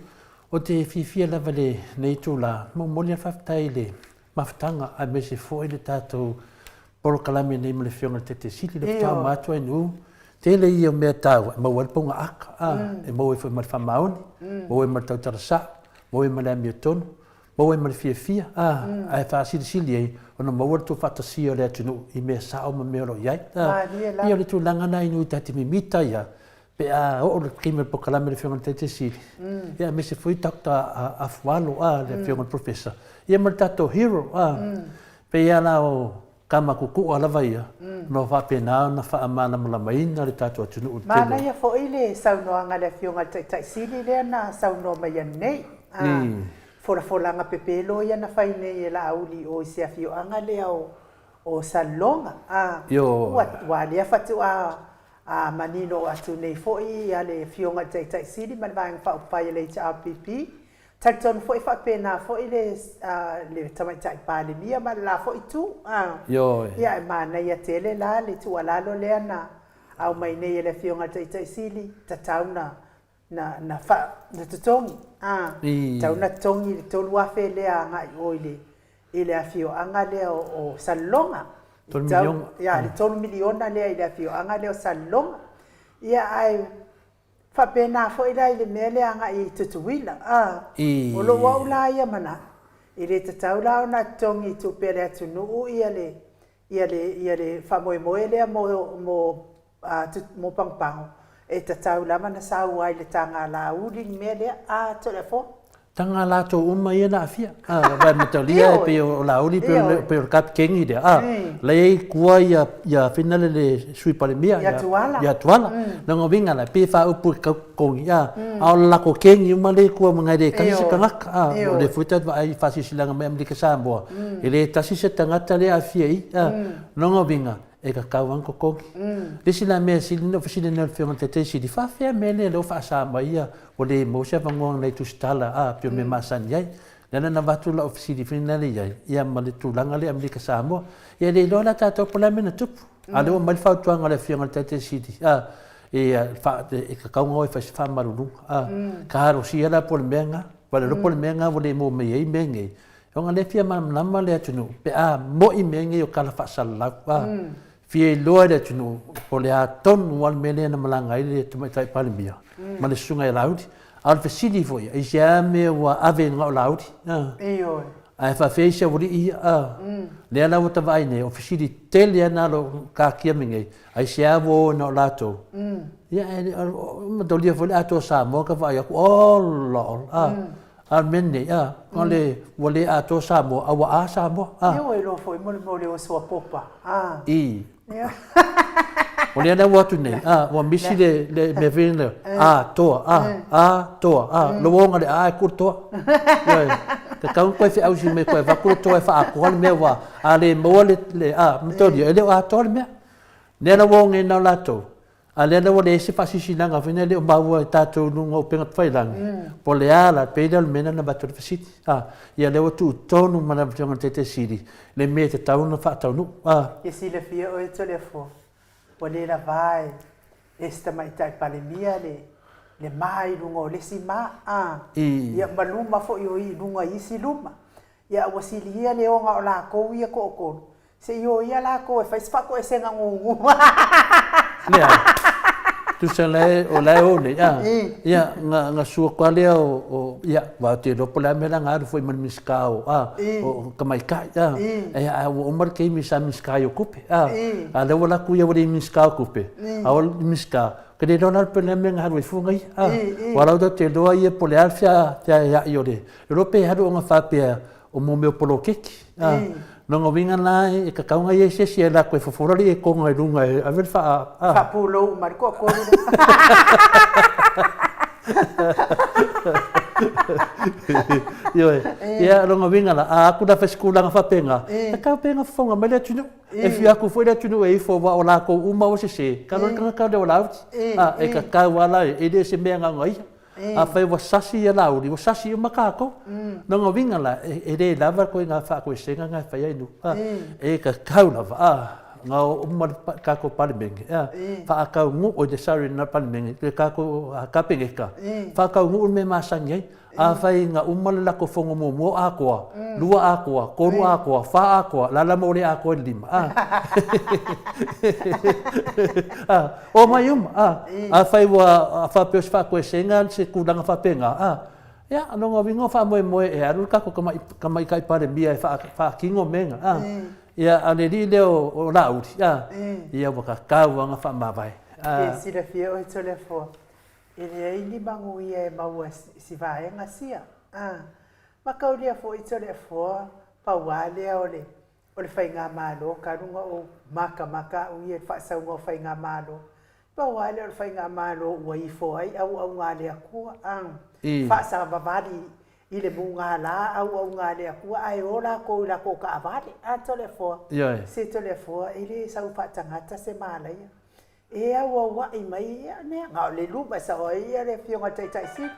Ou te fiafia lava i lenei itula, momoli lava le faafetai i le mafutaga aemaise foi le tatou polokalame nei ma le Afioga i le Taitai Sili, lea faatoa uma atu ai Nu'u. Tele ia o mea taua e maua ai le pogā aka, e maua ai foi ma le faamaoni, maua ai ma le tautala sa'o, maua ai ma le amiotonu, maua ai ma le fiafia, ae faasilisili ai ona maua le tuufaatasia o le atunuu i mea sao ma mea o lo o i ai. Ia o le tulaga lena i nui ta te mimita ai lava pe a oo le taimi o le polokalame a le Afioga i le Taitai Sili, ia aemaise foi Doctor Afualo, le Afioga i le Professor, ia ma le tatou hero, pei lava la o Tama kukua lava ia, ona ua faapena ona faamalamalamaina le tatou atunuu i le tele o. Manaia foi le saunoaga a le Afioga i le Taitai Sili lea na saunoa mai ananei. Folafolaga pepelo ia na fai nei e Laauli i o i se afioaga lea o Saliloga. Ua lea faatoa manino atu nei foi le Afioga i le Taitai Sili ma le Vaega Faaupufai a le HRPP Talitonu foi faapena foi le le Tamaitai Palemia ma le la foi itu. Ioe. Ia e manaia tele la le tuualalo lea na aumai nei e le Afioga i le Taitai Sili, tatau na na na fa na totogi, a, tatau na totogi le 3000 lea agai i o i le i le afioaga lea o o Saliloga. Tatau, ia le $3 miliona lea i le afioaga lea o Saliloga. Ia ae Faapena foi la i le mea lea agai i Tutuila, a. O lou au la ia manatu, e le tatau la ona totogi tupe a le atunuu ia le, Ia le, ia le faamoemoe lea mo, mo, a, mo Pagopago, e tatau lava ona sau ai le taga Laauli le mea lea, a, Toleafoa. Taga latou uma ia na aafia. A, aua e mataulia e pei o Laauli pei o pei o le kapikeni lea, a, la e i ai i tua ia, ia fina le le Sui Palemia, ia Tuala. Ia Tuala. Lona uiga la, e pei e faaupu i le totogi, a, a o le latou keni uma lea i tua ma nai le tasi se tagata, a, o lea foi tatou vaai i faasilasilaga mai Amerika Samoa, e le tasi se tagata lea e aafia i i, a. Lona uiga, e tatau lava ona totogi. Le isi la mea sili na ou fesili nei i le Afioga i le Taitai Sili, faafefea mea lea lea ua faasa mai ia ua le maua se avanoa nai tusitala a pei o mea masani ai. Lea na avatu lau fesili foi lea i ai, ia ma le tulaga lea Amerika Samoa. Ia le iloa la tatou po o le a le mea na tupu. A o lea ua aumai le fautuaga a le Afioga i le Taitai Sili, a, e, e tatau ona o e fai se faamaluluga, a. Ka alosia la po o le mea lena, aua le iloa po o le mea lena ua le maua mai ai mea nei. Ona lea e fia malamalama le atunuu pe a moi mea nei o tala faasalalau, a. Fia iloa e le atunuu po o le a tonu lava le mea lea na malaga ai le Tamaitai Palemia ma le Susuga ia Laauli. A o le fesili foi, aisea mea ua ave na o Laauli? Ioe. Ae faafefea isi aualii ia? A. Lea la ua ta vaai nei, o fesili tele lava na o lo o taatia mai nei, aisea ua o na o latou? Ia, ae mataulia foi le atoa Samoa ka vaai atu, ola ola, a. A o le mea lenei, a, o le, ua le atoa Samoa, a ua a Samoa, a. Ia ua iloa foi mo le mea o le oso a Popa, a. I. O lea la ua atu nei, a, ua misi le, le mea foi lea, a, toa, a, a, toa, a, lou oga le a e ku le toa. Ioe. Tatau ona toe feausi mai toe avatu le toa e faaatoa le mea ua, a le maua le, le a, mataulia, e le o atoa le mea. Lea la ua oge na o latou, A lea la ua leai se faasilasilaga foi lea e le o maua e tatou i luga o upega tafailagi, po o le a la, pei lea o le mea lena na avatu ai le fesili. A, ia lea ua tuu tonu ma le Afioga i le Taitai Sili le mea e tatau ona faataunuu. A. Ia silafia oe Toleafoa, ua le lava e se Tamaitai Palemia le le ma i luga o le isi ma, a, ia ma luma foi o i luga i isi luma. Ia ua silia le oga o lakou ia toatolu, Se i o ia lakou e fai se faatoesega gugu. Leai. Tusa la e, o la e o nei, a. Ia, na, na sua koa lea o, o, ia, wa te iloa po o le a mea la na alu foi ma le Minisita o, a, o Tamaitai, a. Ia, a ua uma le taimi sa Minisita ai o Tupe, a. A lea ua alu atu ia ua le Minisita o Tupe, a o le Minisita, ou te le iloa la po o le a le mea na alu ai fua ia, a. Aua la e tatou te iloa ia po o le a le feaeaeai o le, iloa pe alu ona faapea, o mo mea o poloketi. A, lona uiga la e tatau ona i ai se isi e alu atu e fofola le ietoga i luga e ave le faa, a. Faapulou uma le toatolu lea. Ioe. Ia, lona uiga la, a atu la fai se tulaga faapena, e tatau pea ona fofoga mai le atunuu. E fia atu foi le atunuu e ifo aua o latou uma ua sese, talu ai le tagata lea o Laauli. A, e tatau lava la, e le o se mea na ona ia. Afai ua sasi ia Laauli, ua sasi uma tatou. Lona uiga la, e le lava le ituaiga faatoesega na e fai ai nuu. E tatau lava ona o uma le tatou Palemene, faataunuu i le sorry le Palemene, le tatou Kapeneta, faataunuu le mea e masani ai. Afai na uma le latou fono muamua o atoa, lua atoa, tolu atoa, fa atoa, o le a la le mea ua le atoa ai le lima? Omai uma, a. Afai ua faapea o se faatoesega se tulaga faapena, a, ia, o lona uiga o faamoemoe e alu le tatou Tamaitai Palemia e faatino mea na, a. Ia, a o le alii lea o Laauli, a, ia ua tatau lava ona faamavae. E silafia oe Toleafoa, e leai ni manuia e maua i si vaega sia, a. Mataulia foi Toleafoa, pau lava lea o le O le Faigamalo, talu ona ou matamata au ia i le faasauga o Faigamalo, pau lava lea o le Faigamalo ua ifo ai auauna a le Atua, a faasavavali i le mugala auauna a le Atua ae o latou i latou taavale. A Toleafoa, se Toleafoa, e le sau faatagata se malaia. E auauai mai ia mea, na o le luma e sao ai ia le Afioga i le Taitai Sili,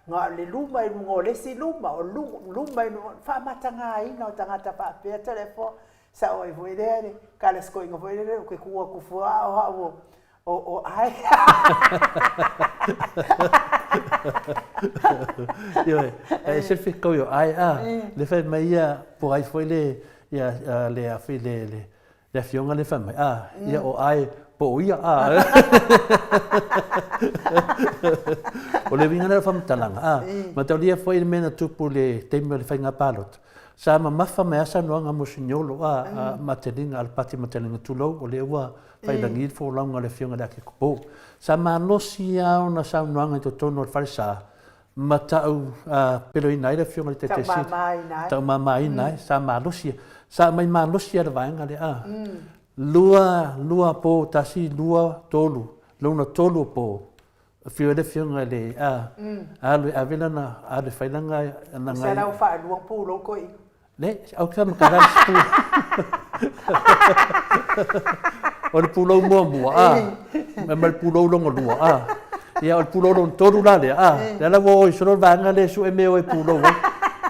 na o le luma i luga o le isi luma, o luma i luga, o le faamatagaina o tagata faapea Toleafoa, sao ai foi lea le kalasikoiga foi lele ou te tu atu fua a o au o o Ae. Ioe, e ese le fetaui o Ae a, lea fai mai ia po o ai foi le ia le a foi le le Le afioga lea fai mai, a, ia o Ae po o ia, a. O le uiga lea o le faamatalaga, a, mataulia foi le mea na tupu i le taimi o le faiga palota. Sa mamafa mai lava saunoaga a Mosignolo a, a Mateliga, Alapati Mateliga, tulou, o lea ua failagi le folauga a le Afioga i le Akikopo. Sa malosi lava ona saunoaga i totonu o le falesa ma tau peloina ai le Afioga i le Taitai Sili. Taumamaina ai. Sa malosi, sa aumai malosi lava e le vaega lea a. Lua, lua po, tasi, lua, tolu, lona tolu o po, Afio ai le afioga i le a alu e ave lana alu e fai lana lana Sa lau faalua pulou koe. Le, au ke makala le pu. O le pulou muamua a. Ma le pulou longa lua a. Ia o le pulou lona tolu la lea a. Lea la ua o i solo le vaega lea e sue mea o e pulou ai.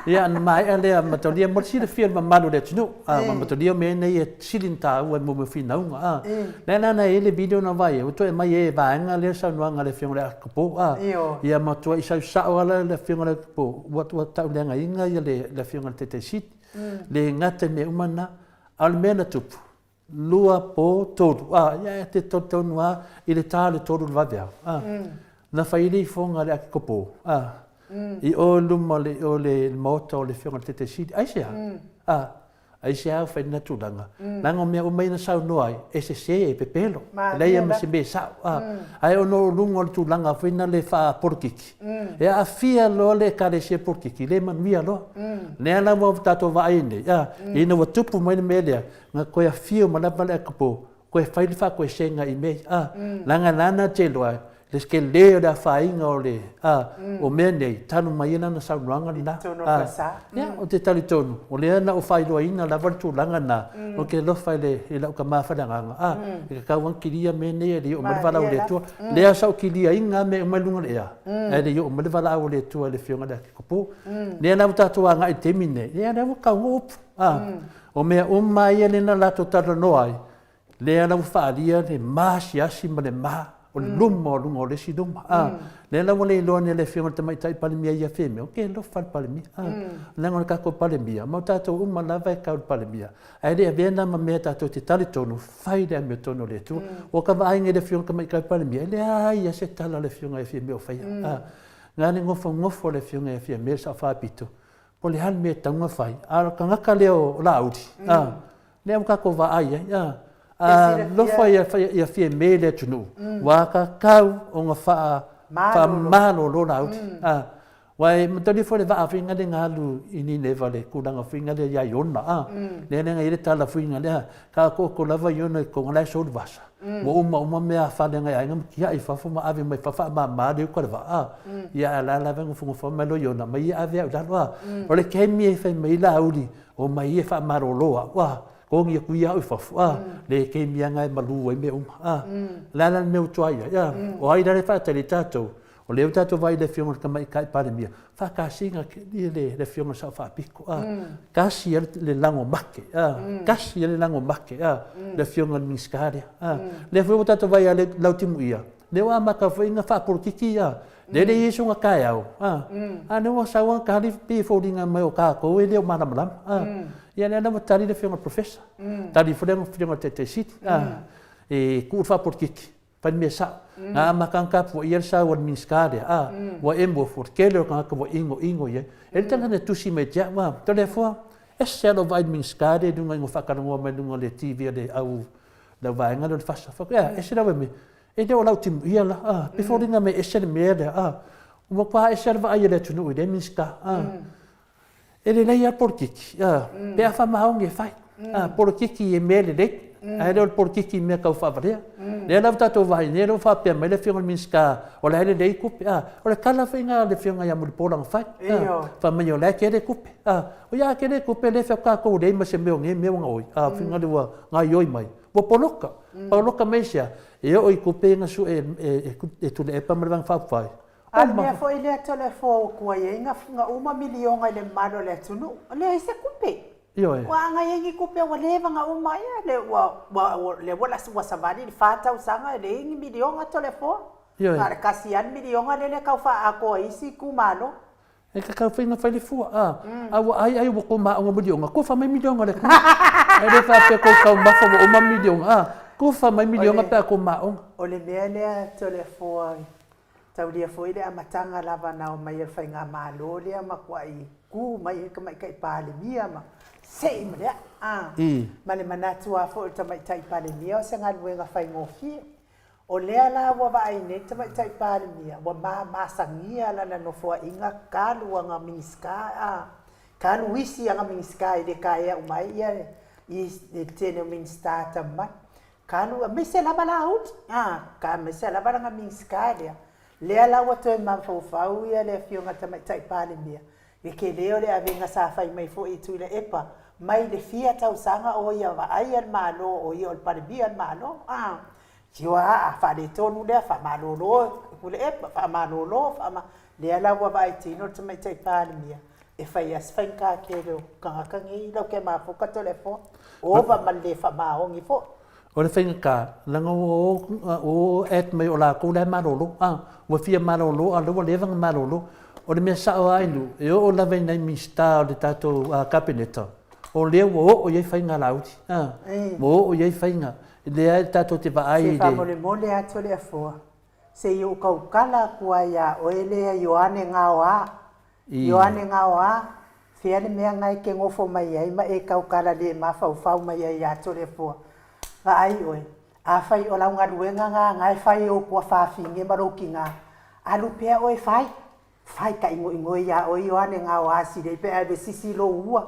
Ia na maea lea mataulia mo le silafia e le mamalu o le atunuu. A ma mataulia o mea nei e sili ona taua i mo mea o finauga a. Lea la na i ai le video na vaai ai, ua toe aumai ai e vaega lea le saunoaga a le Afioga i le Akopo, a, ia matuai sau sao lava le Afioga i le Akopo, ua, ua tauleagaina ia le, le Afioga i le Taitai Sili. Le gata i mea uma na, a o le mea na tupu, lua po tolu, a, ia e te talitonu lava i le ta o le tolu o le vaveao, a, na fai ai le ifoga a le Akikopo, a, i o i luma o le, o le maota o le Afioga i le Taitai Sili. Aisea? A, Aisea ua fai lena tulaga? Leaga o mea uma ia na saunoa ai, e sese, e pepelo, e leai lava ma se mea e sao. Ae ona o luga o le tulaga foi lena faapolokiki, e aafia loa le Ekalesia polokiki, le manuia loa. Lea la ua tatou vaai ai nei, ina ua tupu mai le mea lea, na toe afio mai lava le Akopo Koe fai le faakoesega i mea ia, a, leaga lana te iloa le tele o le afaina o le, a, o mea nei, talu mai ai lana saunoaga lena. A, ia, ou te talitonu, o lea na ou faailoaina lava le tulaga lena, ou te alofa i le, i lau tama faaleagaga, a, e tatau lava ona kilia mea nei e le i oo mai le valaau a le Atua. Lea sa ou kiliaina lava mea uma i luga o le ea, ae le i oo mai le valaau a le Atua i le Afioga i le Akikopo. Lea la ua tatou agai i le taimi lenei, ia lea ua taunuu upu, a. O mea uma ia lea na latou talanoa ai, lea la ua faaalia le maasiasi ma le ma o le luma o luga o le isi luma. A, lea la ua le iloa nei e le Afioga i le Tamaitai Palemia ia Fiamē, ok, alofa le Palemia. A, leaga o le tatou Palemia, ma o tatou uma lava e tau i le Palemia, ae le avea lena ma mea tatou te talitonu, fai le amiotonu a le Atua. Ua ta vaai nei i le Afioga i le Tamaitai Palemia, e leai lava se tala a le Afioga ia Fiamē o faia. A, na o le nofonofo le Afioga ia Fiamē le Sao Faapito, Po o le a le mea e tatau ona fai, a o le tagata lea o Laauli, a, lea ua tatou vaai ai, a, a alofa ia, ia Fiamē i le atunuu, ua tatau ona faa, faamalolo Laauli, a. Aua e manatua foi le vaa foi lea na alu i Nineva le tulaga foi lea ia Iona, a, lea na i ai le tala foi lea, taotooto lava Iona i totonu, o la e sou le vasa. Ua uma uma meaafale a nai aiga ma tiai i fafo ma ave mai fafo faamama le uka o le vaa. Ia a o la lava e nofonofo mai loa Iona, aumai ia ave au i lalo a. O le taimi e fai mai ai Laauli, omai ia e faamalolo au a, togi atu ia au i fafo a, le taimi lava lena e malu ai mea uma a. O le a la le mea ua tuai ai a? O ai la le faatali i tatou? O lea ua tatou vaai i le Afioga i le Tamaitai Palemia, faatasiga le Afioga i le Sao Faapito, a, tasi lava le lago make, a, tasi lava le lago make, a, le Afioga i le Minisita lea, a. Lea foi ua tatou vaai ia Lautimuia, lea ua amata foi ona faapolokiki, a, lea e le i i ai sona taeao, a, a o lea ua sau lana tali pei e foliga mai o tatou e le o malamalama, a. Ia lea la ua tali le Afioga i le Professor, tali foi le Afioga i le Taitai Sili, a, e tuu le faapolokiki, Fai le mea sao. Na amata ona tapuaia le sau a le Minisita lea, a, ua emo foi le tele o tagata ua inoino i ai. E le tagata na tusi mai ia te au, a, Toleafoa, ese lava lou vaai i le Minisita lea i luga ina ua faatalanoa mai i luga o le TV a le au, le au vaega lea o le FASA. Fai atu, ea, ese lau mea, e le o lau timuia la, a, pei e foliga mai e ese le mea lea, a, ua matua ese lava le vaai a le atunuu i lea Minisita, a. E lelei lava le polokiki, pe a faamaoni e fai. Polokiki i mea lelei, ae le o le polokiki i mea tau faavalea. Lea la ua tatou vaai nei, lea ua faapea mai le Afioga i le Minisita o la e lelei tupe. O le tala foi lena a le Afioga ia Mulipo lana fai, fai mai o la e tele tupe. Oi a tele tupe lea e fai atu tatou e leai ma se mea o nei mea ua gaoi, faiga lea ua gaoioi mai, ua poloka. Poloka mai aisea? E oo i tupe ia na sue e Tuilaepa ma le Vaega Faaupufai, A o le mea foi lea Toleafoa ua tuai ai na uma miliona i le mamalu o le atunuu, leai se tupe. Ioe. Ua agai ai ni tupe ua leva na uma ai, lea ua, ua, lea ua, ua savali le fa tausaga e leai ni miliona Toleafoa. Ioe. Na o le tasi lava le miliona lea e tau faaatoa ai isi itumalo. E tatau foi ona fai le fua, a, a ua ai ai ua kou maoga miliona, tofa mai miliona a le Atua. E le faapea kou taumafa ua uma miliona, a, tofa mai miliona pe a kou maoga. O le mea lea Toleafoa, taulia foi le amataga lava na omai ai le faigamalo lea matuai. tu mai ai le Tamaitai Palemia ma sei ma le aa, ma le manatu lava foi o le Tamaitai Palemia o se galuega faigofie. O lea la ua vaai nei le Tamaitai Palemia ua mamasagia lana nofoaiga talu ana Minisita, a, talu isi ana Minisita i le taea uma ai ia le tele o Minisita talu mai. Talu, aemaise lava Laauli, a, aemaise lava lana Minisita lea. Lea la ua toe mafaufau ia le Afioga i le Tamaitai Palemia i le tele o le avega sa fai mai foi e Tuilaepa mai le fia tausaga o ia vaaia le Malo o ia o le Palemia o le Malo. A, tio a, a faaletonu lea, faamalolo Tuilaepa, faamalolo, faama, lea la ua vaai tino le Tamaitai Palemia e fai lava si faigata tele o tagata nei lau ke mafuta Toleafoa, ova ma le le faamaoni foi. O le faigata, leaga ua o, ua add mai o latou la e malolo, a, ua fia malolo a o lea ua leva ona malolo. O le mea sao lava i nuu, e oo lava i nai Minisita o le tatou Kapeneta, o lea ua oo i ai faiga a Laauli, a, ua oo i ai faiga, lea tatou te vaai i le. Se faamolemole atu Toleafoa, se i ou tautala atu lava ia oe lea Ioane Gaoa, Ioane Gaoa, fea le mea na e te nofo mai ai ma e tautala le mafaufau mai ai ia Toleafoa? Vaai oe, afai o lau galuega na na e fai i ou tuafafine ma lou tina, alu pea oe fai, fai ta igoigoe ia oe Ioane Gaoa silei pe a alu e sisi lou ua,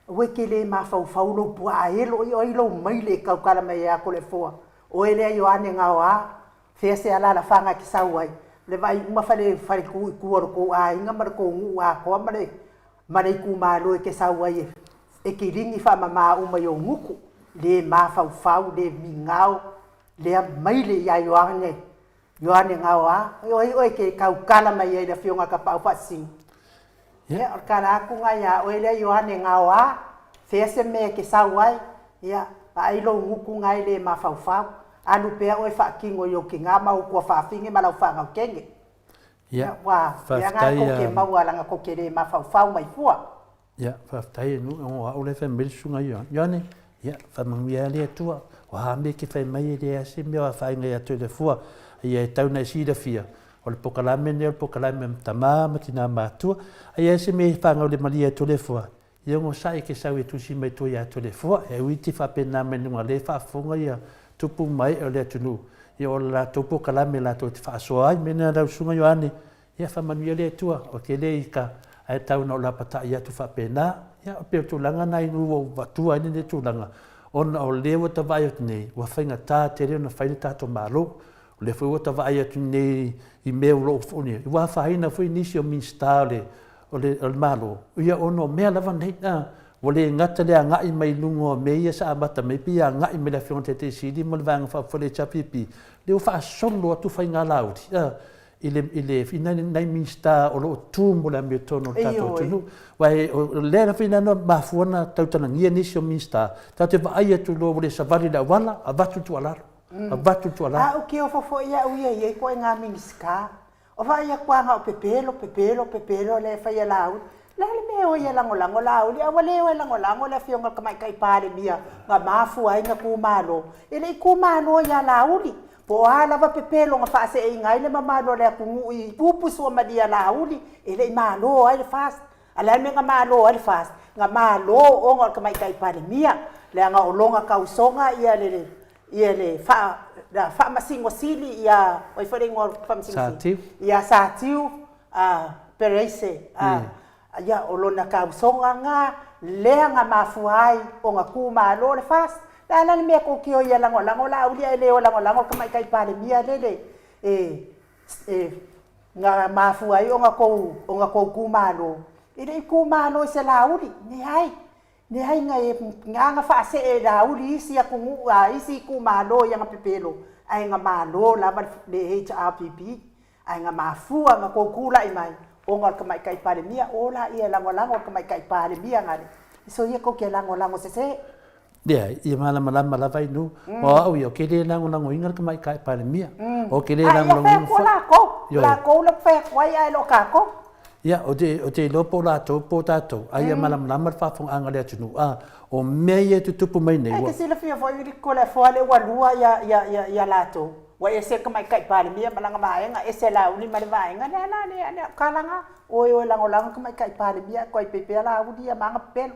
aua e te le mafaufau lou puaa elo i oe lou maile e tautala mai ai ia Toleafoa, oe lea Ioane Gaoa, Fea se alaalafaga e te sau ai, le vaai uma fale fale tu i tua o le tou aiga ma le tou nuu atoa ma le ma le itumalo e te sau ai e e kilini faamama uma i ou gutu, le mafaufau, le migao, lea maile ia Ioane, Ioane Gaoa, o ai oe e te tautala mai ai i le Afioga a Tapaau Faasisina? Ia, o le tala atu lena ia oe lea Ioane Gaoa, fea se mea e te sau ai, ia, vaai lou gutu lena e le mafaufau, alu pea oe faatino i ou tina ma ou tuafafine ma lau fanau teine. Ia, Ua, mea na tou te maua leaga tou te le mafaufau mai fua. Ia, faafetai e nuu, o au lea e fai mai le susuga Ioane. Ioane, ia, faamanuia le Atua. O a mea e te fai mai e leai lava se mea o afaina ia te oe le fua. Ia e tau ina e silafia, o le pokalame lenei o le pokalame ma tama ma tina matua. A i ai se mea e whangaulemalia e Toleafoa, ia onosai e ke sau e tusi mai tua ia Toleafoa. E ui te whapena mai nunga le whaafonga ia tupu mai o le atunuu. Ia o le latou pokalame latou te whaasoa ai. Mena lau susuga Ioane, ia whamanuia le Atua, o te le i ka ae tau na o lapatai atu faapena. Ia o pei o tulaga na inu ua ou avatua ai lenei tulaga, ona o lea ua ta vaai atu nei, ua faigata tele ona fai le tatou Malo. O lea foi ua ta vaai atu nei i mea o lo o ua afaina foi nisi o Minisita o le, o le, o le Malo, ia ona o mea lava nei. A, ua le gata le agai mai luga o mea ia sa amata mai, pei e agai mai le Afioga i le Taitaifono Sili ma le Vaega Faaupufai o le HRPP, lea ua faasolo atu faiga Laauli, a, i le, i le, i nai, nai Minisita o lo o tu mo le amiotonu o le tatou atunuu. Aua o lea lava na mafua ona tautalagia nisi o Minisita, tatou te vaai atu loa ua le savali i le auala, avatu le tuualalo. Avatu le tuualalo. A ou te ofo foi au ia i ai ituaiga Minisita, o vaai atu lava na o pepelo, pepelo, pepelo lea e fai e Laauli. O le a le mea e o ai e lagolago Laauli? A ua le o e lagolago le Afioga i le Tamaitai Palemia na mafua ai na tumalo. E le i tumalo ia Laauli. Po o a lava pepelo na faaseeina ai le mamalu o le atunuu i upu suamalie a Laauli, e le i malo ai le FAST. A o le a le mea na malo ai le FAST? Na malo ona o le Tamaitai Palemia, leaga o lona tausoga ia le ia le faa, le Faamasino Sili ia, o ai foi le igoa o le Faamasino Sili? Satiu. Ia Satiu Pereise, ia o lona tausoga lena lea na mafua ai ona tumalo le FAST. O le a la le mea tou te o ai e lagolago Laauli ae le o lagolago le Tamaitai Palemia lele e e na mafua ai ona tou ona tou itumalo, e le i itumalo i se Laauli, leai, leai na e na na faasee e Laauli isi atunuu a isi itumalo i ana pepelo, ae na malo lava le HRPP, ae na mafua ona tou tulai mai ona o le Tamaitai Palemia, o laia e lagolago le Tamaitai Palemia na le, soia tou te lagolago sese. Leai, ia malamalama lava i nuu. O au ia, ou te le lagolagoina le Tamaitai Palemia. Ou te le lagolagoina foi. A ia fai atu o latou. O latou la fai atu ai ae le o tatou. Ia, ou te, ou te iloa po o latou po o tatou, a ia malamalama le faafofogaaga a le atunuu. A, o mea ia e tutupu mai nei, ua. E te silafia foi Toleafoa lea ua lua ia, ia, ia, ia latou. Ua ese le Tamaitai Palemia ma lana vaega, ese Laauli ma le vaega lea la lea lea o Kalaga. Oi o e lagolago le Tamaitai Palemia ae tuai pea Laauli ia ma ana pepelo.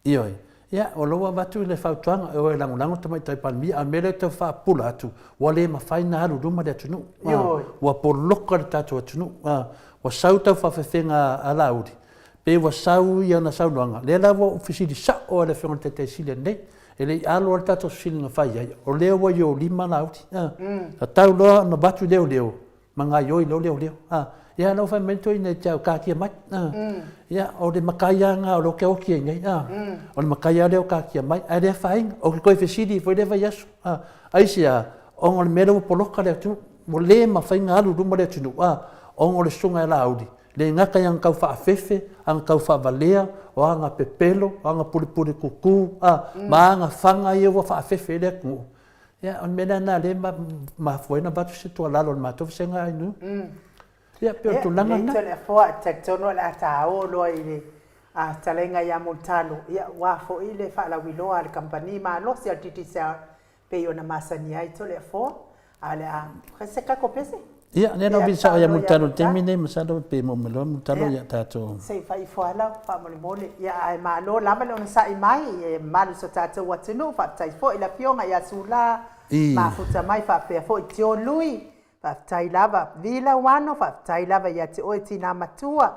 Ioe. Ia, o lea ua avatu le fautuaga, e o e lagolago le Tamaitai Palemia, a o le mea lea e tau faapula atu, ua le mafai ona alu i luma le atunuu. Ioe. Ua poloka le tatou atunuu. Ua sau tau faafefega a Laauli, pe ua sau i ana saunoaga, lea la ua ou fesili sao lava i le Afioga i le Taitai Sili ananei, e le i alo lava le tatou fesiliga na fai ai, o lea ua i ou lima Laauli. Tatau loa ona avatu i leoleo, ma gaioi loa leoleo. Ia la ua fai mai le toeaina ia te au, taatia mai. Ia, o le matai lava lena o lea ou te oti ai nei. O le matai lava lea o taatia mai, ae le afaina. Ou te toe fesili foi lea vaiaso. Aisea? Ona o le mea lea ua poloka le atunuu. Ua le mafai ona alu i luma le atunuu, ona o le susuga ia Laauli, le gata i ana tau faafefe, ana tau faavalea, o ana pepelo, o ana pulepule tutu, ma ana faga ia ua faafefe ai le atunuu. Ia, o le mea la lena o lea e mafua ai ona avatu se tuualalo a le matou vasega ainu. Ia, pei o le tulaga lena. Ia, lelei Toleafoa, e talitonu o le a ta oo loa i le fetalaiga ia Mulitalo, ia, aua foi le faalauiloa a le kamupani malosi a le Digicel pei ona masani ai Toleafoa, a o le a fai se tatou pese. Ia, lea la ua vili sao ia Mulitalo i le taimi lenei, masalo pe maua mai loa Mulitalo ia tatou. Se i fai ifo lava lau faamolemole. Ia, ae malo lava le onosai mai e mamalu i so tatou atunuu. Faafetai foi i le Afioga ia Sula Mafuta mai faapea foi Tio Lui. Faafetai lava Vi Lauano, faafetai lava ia te oe Tina Matua,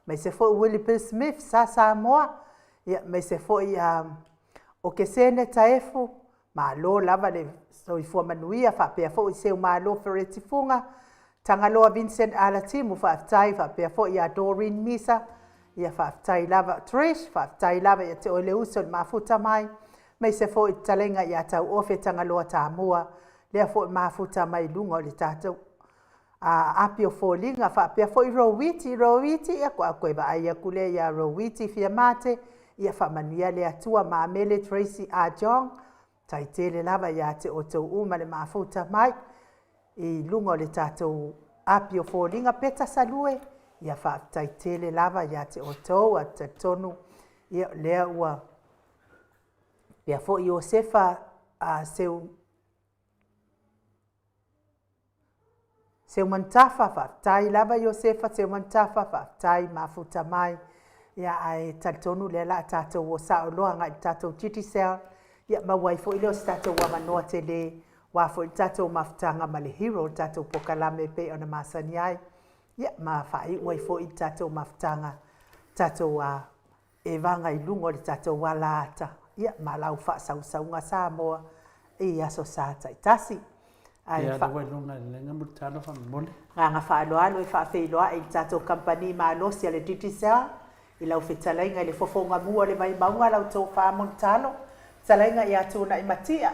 aemaise foi Willie Bill Smith sa Samoa, ia, aemaise foi o Kesene Taefu, Malo lava le soifua manuia faapea foi Seumalo Fereti Fuga, Tagaloa Vincent Alatimu faafetai faapea foi ia Doreen Misa, ia faafetai lava Trish, faafetai lava ia te oe le uso i le mafuta mai, aemaise foi fetalaiga ia Tauofe Tagaloa Tamua, lea foi mafuta mai luga o le tatou api o foliga faapea foi Rowiti, Rowiti, ia faatoa toe vaai atu lea ia Rowiti Fiamate, ia faamanuia le Atua Mamele Tracy Ah Jong, tai tele lava ia te outou uma le mafuta mai i luga o le tatou api o foliga Peta Salue, ia faafetai tele lava ia te outou, ae talitonu ia lea ua pea foi Iosefa Seu Seumanutafa, faafetai lava Iosefa Seumanutafa, faafetai mafuta mai. Ia, ae talitonu lea la a tatou o sao loa agai i le tatou Digicel, ia maua ai foi lea o se tatou avanoa tele, aua foi le tatou mafutaga ma le Hero, le tatou polokalame e pei ona masani ai, ia ma faaiu ai foi le tatou mafutaga, tatou evaga i luga o le tatou alaata, ia, ma lau faasausauga Samoa i aso sa taitasi. Ae Ia, lea ua i luga i le laina Mulitalo faamolemole. Agaga faaaloalo e faafeiloai i le tatou kamupani malosi a le Digicel i lau fetalaiga i le fofogamua o le Vaimauga lau tofa Mulitalo, fetalaiga ia Tunai Matia,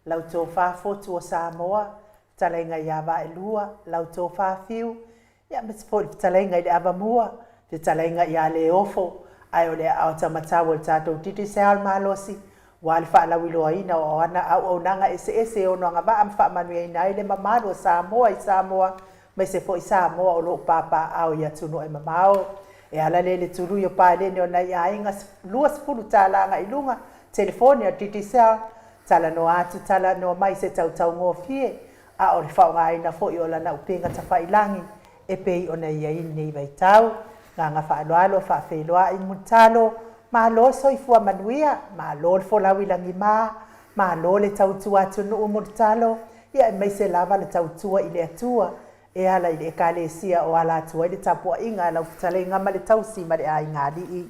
lau tofa Fotu o Samoa, fetalaiga ia Vaelua, lau tofa Fiu, Ia, aemaise foi le fetalaiga i le Avamua, fetalaiga ia Leofo, ae o le aao taumatau o le tatou Digicel malosi, aua le faalauiloaina o ana auaunaga eseese e ono agavaa ma faamanuiaina ai le mamalu o Samoa i Samoa, aemaise foi Samoa o lo o papaaao i atunuu e mamao. E ala lea i le tului o paleni o nai aiga 20 tala agai i luga, telefoni a le Digicel, talanoa atu talanoa mai i se tautaugofie, a o le faaaogaina foi o lana upega tafailagi e pei ona i ai lenei vaitau. Agaga faaaloalo, faafeiloai, Mulitalo, malo soifua manuia, malo le folau i lagima, malo le tautua atunuu Mulitalo, ia aemaise lava le tautua i le Atua e ala i le Ekalesia o ala atu ai le tapuaiga a lau fetalaiga ma le tausi ma le aiga alii.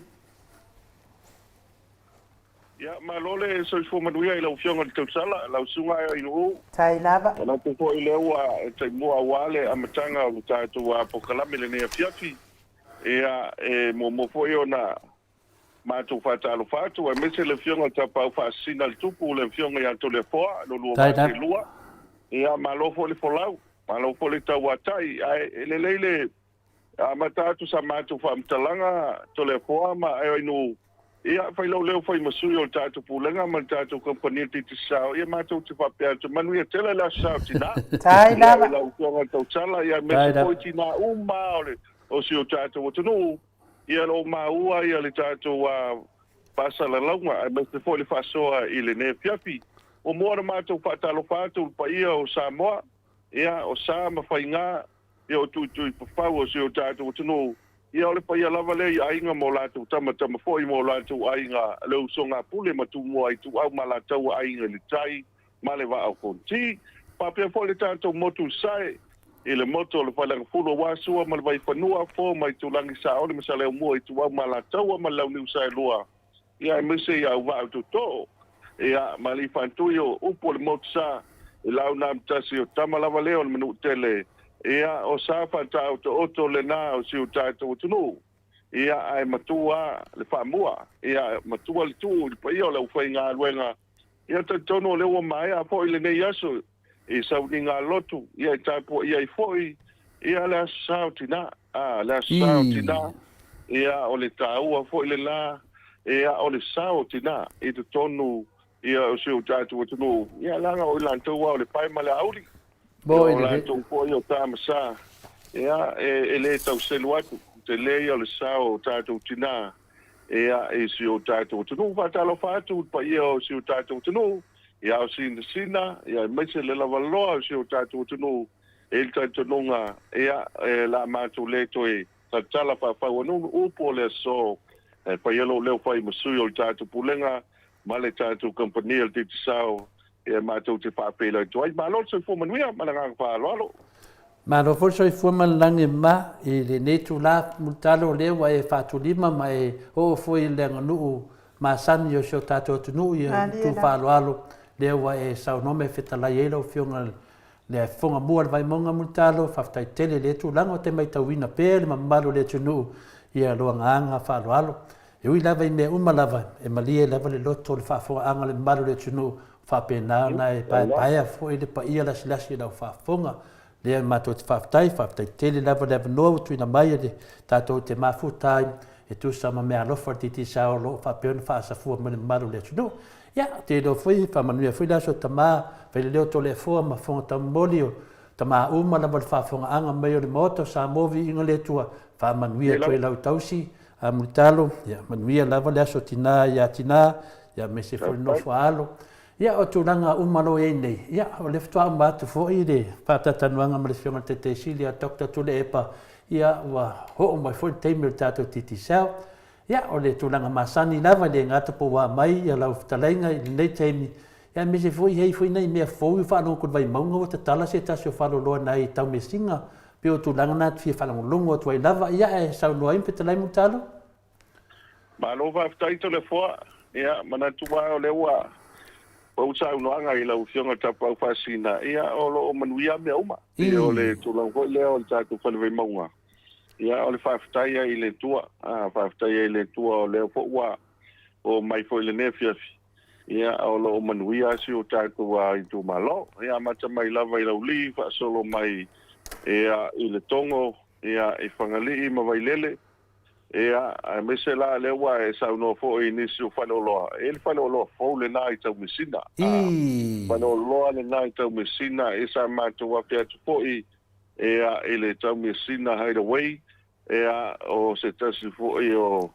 Ia, malo le soifua manuia i lau Afioga i le Tausala, lau Susuga Aioinuu. Tai lava. Manatu foi lea ua taimua aua le amataga o le tatou polokalame i lenei afiafi. Ia, e muamua foi ona matou faatalofa atu, aemaise le Afioga i le Tapaau Faasisina a le Tupu, le Afioga ia Toleafoa, lo lua Tai vaa lava. selua. Ia, malo foi le folau, malo foi le tauatai, ae e lelei le Amata atu sa matou faamatalaga, Toleafoa ma Aioinuu, ia, fai lou leo fai ma sui o le tatou Pulega ma le tatou Kamupani o le Digicel, ia matou te faapea atu, manuia tele le Aso Sa o Tina, Tai ia, lava. i lau Afioga i le Tautala, ia, Tai aemaise lava. foi tina uma o le, o si o tatou atunuu, ia, o lo o maua ia le tatou faasalalauga, aemaise foi le faasoa i lenei afiafi. Muamua ona matou faatalofa atu i le paia o Samoa, Ia, o sa ma faigā, ia o tuituipapau o si o tatou atunuu, ia o le paia lava lea i aiga ma o latou tama, tama foi ma o latou aiga, le usoga a Pule ma Tumua Ituau ma Alataua Aiga i le Tai ma le Vaa o Fonoti. Faapea foi le tatou motu i Sae, i le motu o le Faleagafulu aua Sua ma le Vaifanua, Fofo ma Aitulagi, Saole ma Saleaaumua, Ituau ma Alataua ma le Launiu Saelua, Ia aemaise i auvaa o Tootoo, ia, ma Alii Faatui o upu o le motu sa, i lau namatasi o tama lava lea o le Manuatele, ia, o sa faataoto'oto lena o si o tatou atunuu, ia, ae matua le faamua, ia, matua le tuu i le paia o le aufaigaluega, ia, talitonu o lea ua maea foi lenei aso i sauniga lotu, ia, e tapuaia ai foi, ia, le Aso Sa o Tina, a, le Aso Sa o Tina, ia, o le taua foi lena, ia, o le sao o tina i totonu, ia, o si o tatou atunuu, ia, leaga o i latou lava o le pae ma le auli, ia, o latou foi o ta ma sa, ia, e le tau selu atu, tele ia o le sao o tatou tina, ia, i si o tatou atunuu. Faatalofa atu i le paia o si o tatou atunuu, ia ao sinasina, ia aemaise le lavaloa o si o tatou atunuu, e i le talitonuga, ia, e la matou le toe tatala faafauanunu upu o le aso, e fai ai lou leo fai ma sui o le tatou Pulega ma le tatou Kamupani o le Digicel, ia matou te faafeiloai atu ai. Malo le soifua manuia ma le agaga faaaloalo. Malo foi le soifua ma le lagi e mama i lenei itula mulitalo o lea ua e faatulima ma e oo foi i le aganuu masani o si o tatou atunuu i itu faaaloalo lea ua e saunoa ma e fetalai ai lau Afioga le fofoga mua o le Vaimauga Mulitalo, faafetai tele i lea tulaga, ou te maitauina pea le mamalu o le atunuu ia lou agaga faaaloalo. E ui lava i mea uma lava, e malie lava le loto o le faafofogaaga a le mamalu o le atunuu, faapena ona e paepaea foi le paia lasilasi i lau faafofoga. Lea matou te faafetai, faafetai tele lava le avanoa ua tuuina mai e le tatou te mafuta ai e tusa ma meaalofa a le Digicel o lo o faapea ona faasafua mai le mamalu o le atunuu. Ia, ou te iloa foi, faamanuia foi le aso tama, Faileleo Toleafoa ma Fofoga Taumoli o tama uma lava le faafofogaaga mai o le Maota o Samoa Viiga le Atua, faamanuia atu ai lau tausi, a Mulitalo, ia manuia lava le aso tina ia tina, ia aemaise foi le nofo a alo. Ia, o tulaga uma o lo o i ai nei, ia, o lea faatoa uma atu foi le faatatanuaga ma le Afioga i le Taitaisili ia Doctor Tuilaepa, ia, ua oo mai foi le taimi o le tatou Digicel. Ia, o le tulaga masani lava, e le gata po ua aumai ia lau fetalaiga i lenei taimi, ia aemaise foi e i ai foi nai mea fou i faalogo atu i le Vaimauga ua tatala se tasi o faleoloa nai Taumeasina, pei o tulaga na te fia faalogologo atu ai lava, ia ae saunoa ai ma fetalai Mulitalo. Malo faafetai Toleafoa. Ia, manatu lava o lea ua pau saunoaga i lau Afioga Tapaau Faasina, ia o lo o manuia mea uma. Ia o le tulaga foi lea o le tatou Fale Vaimauga, Ia, o le faafetai ai i le Atua, a, faafetai ai i le Atua o lea foi ua oo mai foi i lenei afiafi, ia, o lo o manuia si o tatou itumalo. Ia, amata mai lava i Laulii, faasolo mai, ia, i Letogo, ia, i Fagalii ma Vailele, ia, aemaise la lea ua e saunoa foi i nisi o faleoloa, e i ai le faleoloa fou lena i Taumeasina, a, faleoloa lena i Taumeasina, ia, sa matou afe atu foi Ea, i le Taumeasina Hideaway, ea, o se tasi foi o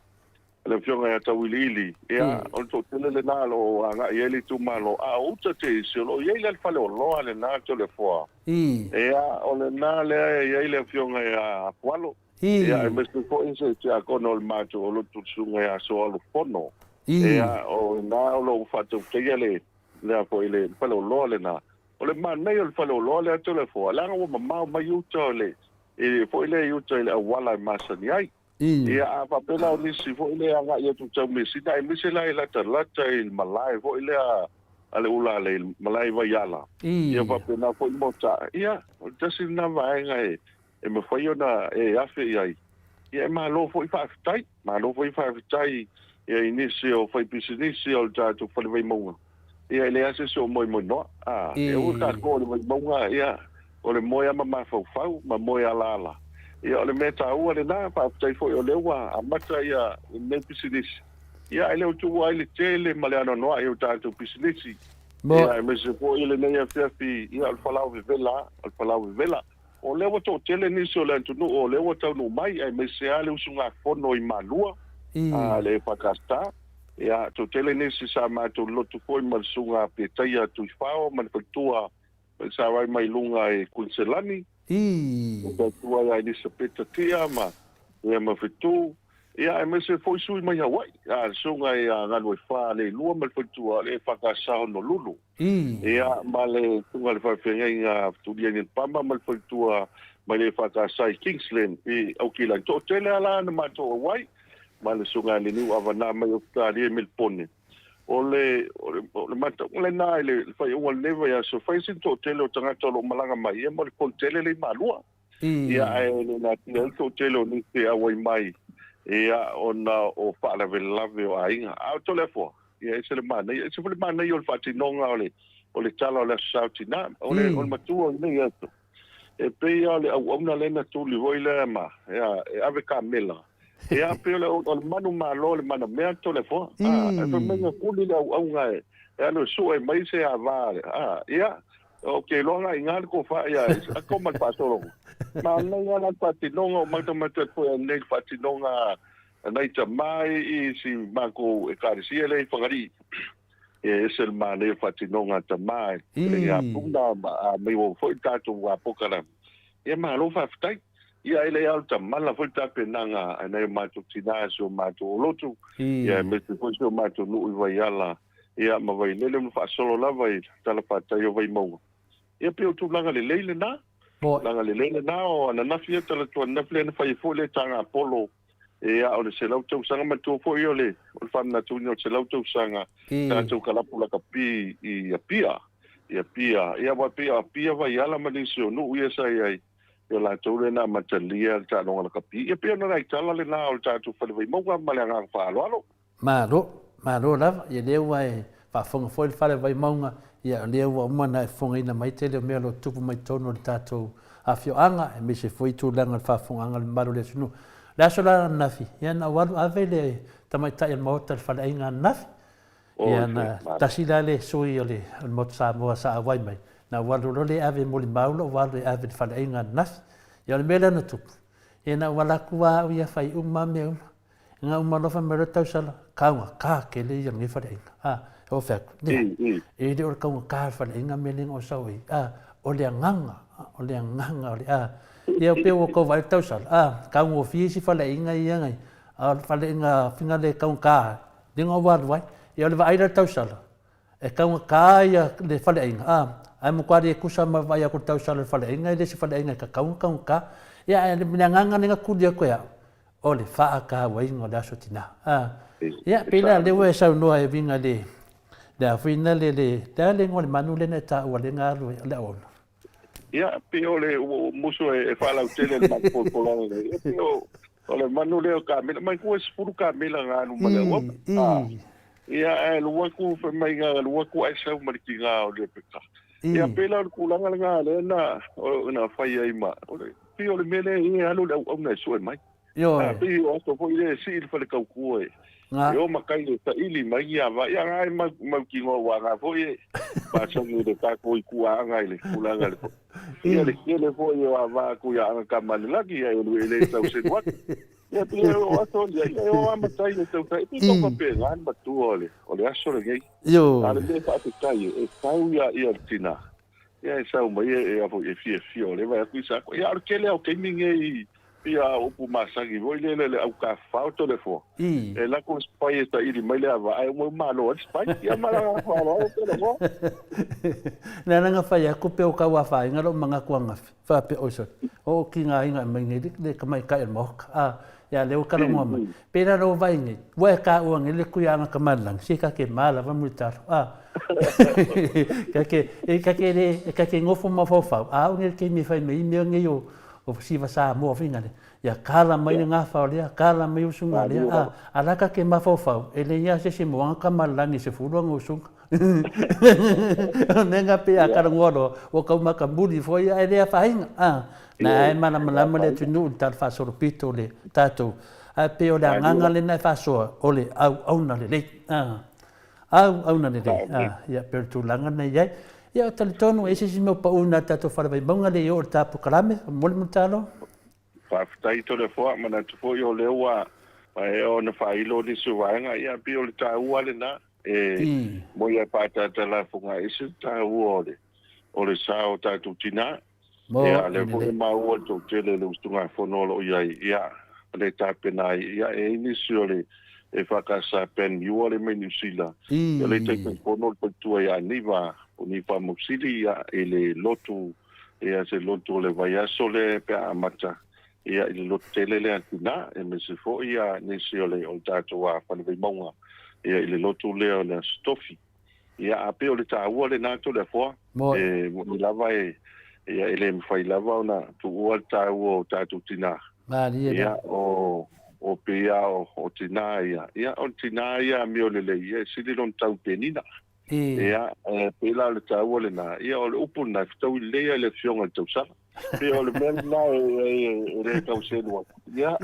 le Afioga ia Tauiliili, ea, o le toatele lena o lo o agai ai le itumalo, a o uta te isi, o lo o i ai la le faleoloa lena Toleafoa, ea, o lena lea e i ai le Afioga ia Afualo, ea, aemaise foi se tiakono o le matou o lotu le Susuga ia Soalofono, ea, o lena o lo o faatautaia le, lea foi le faleoloa lena. O le manaia o le faleoloa lea Toleafoa, leaga ua mamao mai uta o le, i, foi lea i uta i le auala e masani ai. Ia, a faapea la o nisi foi lea e agai atu i Taumeasina, aemaise la e latalata i le malae foi lea a le Ulalei, le malae i Vaiala, ia faapena foi Motaa. Ia, o le tasi lena vaega e, e mafai ona e afe i ai, ia e malo foi faafetai. Malo foi faafetai ia i nisi o faipisinisi o le tatou Fale Vaimauga, ia e leai lava se isi o moemoenoa. A, e aua tatou o le Vaimauga, ia o le moe lava ma mafaufau ma moe alaala. Ia o le mea taua lena, faafetai foi o lea ua amata ia lenei pisinisi, ia ae le o tuua ai le tele ma le anoanoai o tatou pisinisi. Ia aemaise foi lenei afiafi, ia o le falao vevela lava, o le falao vevela. O lea ua toatele nisi o le atunuu o lea ua taunuu mai, aemaise lava le usugafono i Malua, le EFKS. Ia, toatele nisi sa matou lotu foi ma le Susuga Petaia Tuifao ma le faletua. Falesavai mai luga i Kuniselani. Ii. Le faletua ia Elisapeta Tia ma ia ma Fetu, ia aemaise foi sui mai Hawaii, a le susuga ia Galuefā Leilua ma le faletua o le EFKS Honolulu. Ii. Ia ma le susuga i le faafeagaiga Tuliani Pama ma le faletua mai le EFKS i Kingsland i Aukilani. Toatele lava la na matou auai ma le susuga ia Leniu Avana mai Ausetalia i Melipone. O le, o le, o le matauga lena i le faaiuga o lenei vaiaso, fai sina toatele o tagata o lo o malaga mai, ia ma le fono tele lea i Malua. Ia, ae le natia ai le toatele o nisi e auai mai, ia, ona o faalavelave o aiga. A o Toleafoa, ia, ese le manaia, ese foi le manaia o le faatinoga o le, o le tala o le Aso Sa o Tina. O le, o le matua o lenei aso, E pei lava o le auauna lea na tuli foi lea ma, ia, e ave kamela. Ia, pei o le, o le manumalo, le manamea Toleafoa. A, e fai mai na tuli le auauna e, e alu e sue mai se ava, a, ia, ou te iloa na i ina le tofa, ia, a to ma le faasologa. Manaia la le faatinoga o matamata atu foi anei i le faatinoga a nai tama i si matou Ekalesia lea i Fagalii. E ese le manaia o faatinoga a tama e ia puna a mai ua foi tatou apokalame. Ia malo faafetai. Ia e le ao tamala foi tapenaga a nai o matou tina si o matou olotu. Ia aemaise foi si o matou nuu i Vaiala ia ma Vailele ma faasolo lava i talafatai o Vaimauga. Ia pei o tulaga lelei lena. Tulaga lelei lena o ananafi ia talaatu ananafi lea na fai ai foi le taga polo Ia, o le 100 tausaga, manatua foi o le o le faamanatuina o le 100 tausaga tatou kalapu lakapi i Apia, i Apia. Ia, aua pei o Apia, Vaiala ma nisi o nuu ia sa i ai, ia latou lea na amatalia le taaloga lakapi. Ia pei ona nai tala lena o le tatou Fale Vaimauga ma le agaga faaaloalo. Malo, malo lava, ia lea ua e faafofoga foi le Fale Vaimauga, ia o lea ua uma ona e fofogaina mai tele o mea o lo o tupu mai totonu o le tatou afioaga, aemaise foi tulaga o le faafofogaaga a le mamalu o le atunuu. O le aso la ananafi, ia na ou alu ave le tamaitai o le Maota i le faleaiga ananafi, ia na tasi la le sui o le Maota Samoa sa auai mai, na ou alu loa lea e ave e molimau lou alu e ave i le faleaiga ananafi. Ia o le mea lea na tupu, ia na ou ala atu lava au ia fai uma lava mea uma, Nga uma alofa mai loa tausala, kaugata tele ia lenei faleaiga. A, e ofe atu, leai, e le o le kaugata o le faleaiga mea lea na ou sau ai. A, o le agaga, o le agaga o le, a, ia pei ua tou vaai le tausala, a, taugofie isi faleaiga ia nai, a o le faleaiga fina le kaugata, lea na ou alu ai. Ia o le vaai la i le tausala, e kaugata ia le faleaiga, a, ae matua le tusa ma le vaai atu i le tausala i le faleaiga, e le o se faleaiga e tatau ona kaugata. Ia ae o le agaga lea na tuli atu e au, o le faatauaina o le Aso Tina. A, ia, pei la lea ua e saunoa e uiga i le, le a foi na le, le, le a le igoa o le manu lea na e taua lea na alu o le auauna? Ia, pei o le musu e faalautele i le matou polopolana nei, ia pei o, o le manu lea o kamela, manatua e 10 kamela na alu ma le auauna. A, ia, ae alu atu, fai mai na alu atu ae sau ma le tiga o Rebeka. Ia, pei la o le tulaga lena lea na, na fai ai ma, o le, pei o le mea lea e alu le auauna e sue mai. Ioe. A pei o aso foi lea e sii le fale tautua e, Nga. e o matai e saili mai ni ava. Ia nga e mau, mautinoa ua nga foi e masani i le tatou ituaaga i le tulaga i le Ia le tele foi o ava atu ia aga Tamalelagi ia e e le tau selu atu. Ia pei o aso ia, ia e o a matai e tau sai. E pei tau faapena le matua o le, o le aso lenei. Ioe. A o le mea faafetai e tau ia ia le tina. Ia e sau mai e, e, e fiafia o lea vaai atu i sa Ia, o le tele lava o taimi nei ia upu masani foi lele le aukafafao Toleafoa. E lako le spy e saili mai le ava ae uma malo ai le spy. Ia ma lana faaaloalo Toleafoa. Le ala na fai atu pe o tau afaina lou manatu angafi, faapea, oi sole, o o tigaina e mai nei le, le tamaitai o le maota. A, ia lea ua talanoa mai. Pei la lou vaai nei, ua e taua nei le Tuiaana Tamalelagi, se ta te ma lava Mulitalo. A, ta te, e ta te le, e ta te nofo mafaufau, a o nei le taimi e fai mai ai mea nei o, o Siva Samoa foi nale, ia kala mai le gafa o lea, kala mai usuga lea, a, a la ta te mafaufau, e leai lava se isi moaga Tamalelagi e 10 ana usuga. O mea pei a talanoa loa, ua tau matamuli foi ae le afaina. A, na e malamalama le atunuu i le tala faasolopito o le tatou, ae pei o le agaga lena e faasoa, o le auauna lelei. A, auauna lelei. A, ia pei o le tulaga lena e i ai. Ia, talitonu e i ai se isi mea o pau i ina i le tatou fale Vaimauga le i oo i le ta polokalame, momoli ma le talo. Faafetai Toleafoa, manatu foi o lea ua maea ona faailo nisi o vaega, ia pei o le taua lena e moi a faatatalafoga ese le taua o le. o le sa o tatou tinā. Ia, lea foi e maua le toatele o le usugafono o lo o i ai, ia, le tapena ai, ia, e i ai nisi o le EFKS Ben Muir lea mai Niu Sila, ia, le Taitaifono o le faletua ia Aniva, o Nifa Mausili, ia, i le lotu, ia, se lotu o le vaiaso lea pe a amata, ia, i le lotu tele lea a Tinā, aemaise foi, ia, nisi o le, o le tatou Fale Vaimauga, ia, i le lotu lea o le Aso Tofi. Ia, a pei o le taua lena Toleafoa, e moni lava e, ia, e le mafai lava ona tuua le taua o tatou tinā. Malie lava. Ia, o, o pei lava o, o tinā ia, ia, o le tinā ia amio lelei, ia, e sili lona tau penina. Ia, e pei la o le taua lena, ia, o le upu lena e fetaui lelei lava i le Afioga i le Tausala. Pei o le mea lena e le tau selu atu. Ia,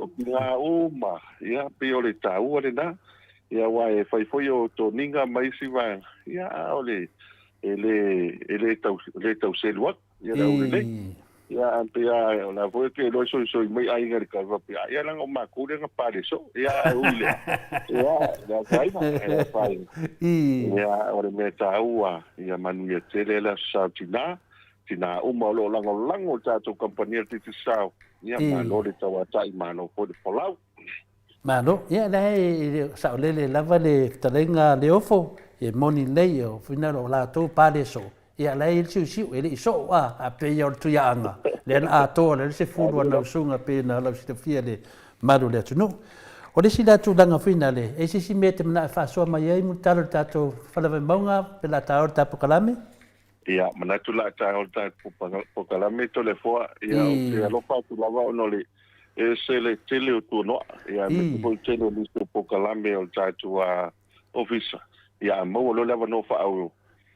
o tinā uma, ia, pei o le taua lena. Ia, aua e fai foi o toniga ma isi vaega, ia, a o le, e le, e le tau, le tau selu atu, ia le aulelei. Ia, a pei lava, o la foi e te iloa e soisoi mai aiga i le tau faapea, ia leaga o matou lea na pale soo, ia, ae ui i lea, ia, e le afaina, e le afaina. Ia, o le mea taua, ia manuia tele le Aso Sa o Tinā, Tinā uma o lo o lagolago i le tatou kamupani a le Digicel, ia malo le tauatai, malo foi le folau. Malo, ia la e saolele lava le fetalaiga a Leofo, e moni lelei o finagalo o latou pale soo, ia la e i ai le siusiu, e le i soo a, a pei o le Tuiaana, lea na atoa le 10 ana usuga pei ona lausilafia le malu o le atunuu. O le isi la tulaga foi na le, e i se isi mea e te manao e faasoa mai ai Mulitalo i le tatou Falavaimauga pe la taoa le ta polokalame? Ia, manatu la tago le tatou polokalame Toleafoa, ia ou te alofa atu lava ona o le ese le tele o tuanoa, ia aemaise foi le tele o nisi o polokalame o le tatou ofisa, ia a maua loa le avanoa faaauau,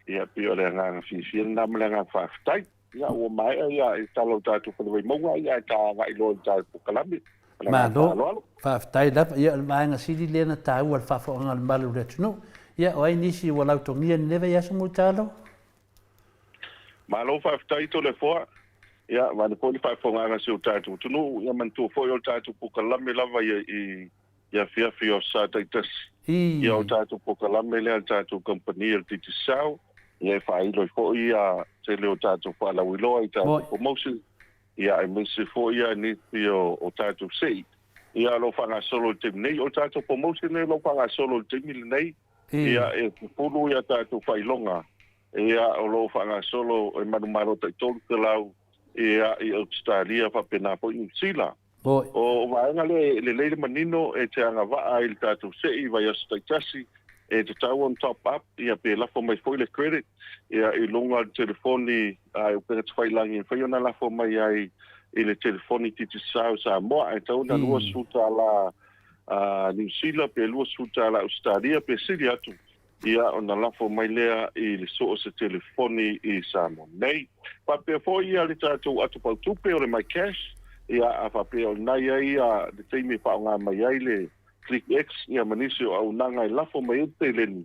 ia pei o le agaga fiafia lena ma le agaga faafetai. Ia ua maea ia i tala o le tatou Fale Vaimauga, ia ae ta agai loa i le tatou polokalame. Ma le agaga Malo, faaaloalo. faafetai lava. Ia o le vaega sili lea na taua i le faafofogaaga a le malu o le atunuu. Ia o ai nisi ua lautogia i lenei vaiaso Mulitalo? Malo faafetai Toleafoa. Ia, vaeane foi le faafofogaaga a si o tatou atunuu. Ia manatua foi o le tatou polokalame lava ia i afiafi o aso Sa taitasi. Ia o le tatou polokalame lea a le tatou kamupani a le Digicel, ia e faailo ai foi ia tele o tatou faalauiloa i tatou promotion, ia aemaise foi ia nisi o tatou sei. Ia o lo o faagasolo i le taimi nei. O le tatou promotion lea o lo o faagasolo i le taimi lenei, ia e 10 ia tatou faailoga ia o lo o faagasolo e manumalo tai 300 ia i Ausetalia faapena foi Niu Sila. O vaega lea e lelei le manino e te agavaa ai i le tatou sei i vaiaso taitasi e tatau ona top up ia pe lafo mai foi le credit ia i luga o le telefoni a upega tafailagi e mafai ona lafo mai ai i le telefoni Digicel Samoa ae tatau ona $20 Niu Sila pe $20 Ausetalia pe sili atu ia ona lafo mai lea i le so o se telefoni i Samoa nei. Faapea foi ia le tatou ato pautupe o le MyCash, ia a faapea o lena i ai ia le taimi e faaaoga mai ai le ClickX ia ma nisi o auaunaga e lafo mai ai le seleni,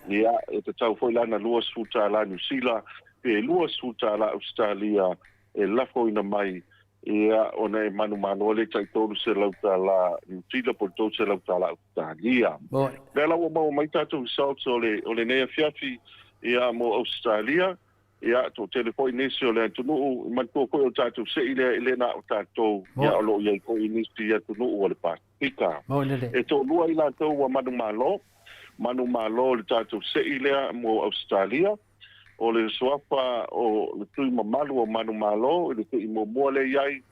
ia e tatau foi la ona $20 Niu Sila pe $20 Ausetalia e lafoina mai Ia, ona e manumanu ai le tai $300 Niu Sila po o le $300 Ausetalia. Lea la ua maua mai tatou results o le, o lenei afiafi, ia, mo Ausetalia. Ia, toatele foi nisi o le atunuu, e manatua foi o le tatou sei lea e le na o tatou, ia, o lo o i ai foi nisi atunuu o le Pasefika. E toalua i latou ua manumalo, manumalo i le tatou sei lea mo Ausetalia. O le suafa o le tui mamalu o Manumalo i le tui muamua lea i ai,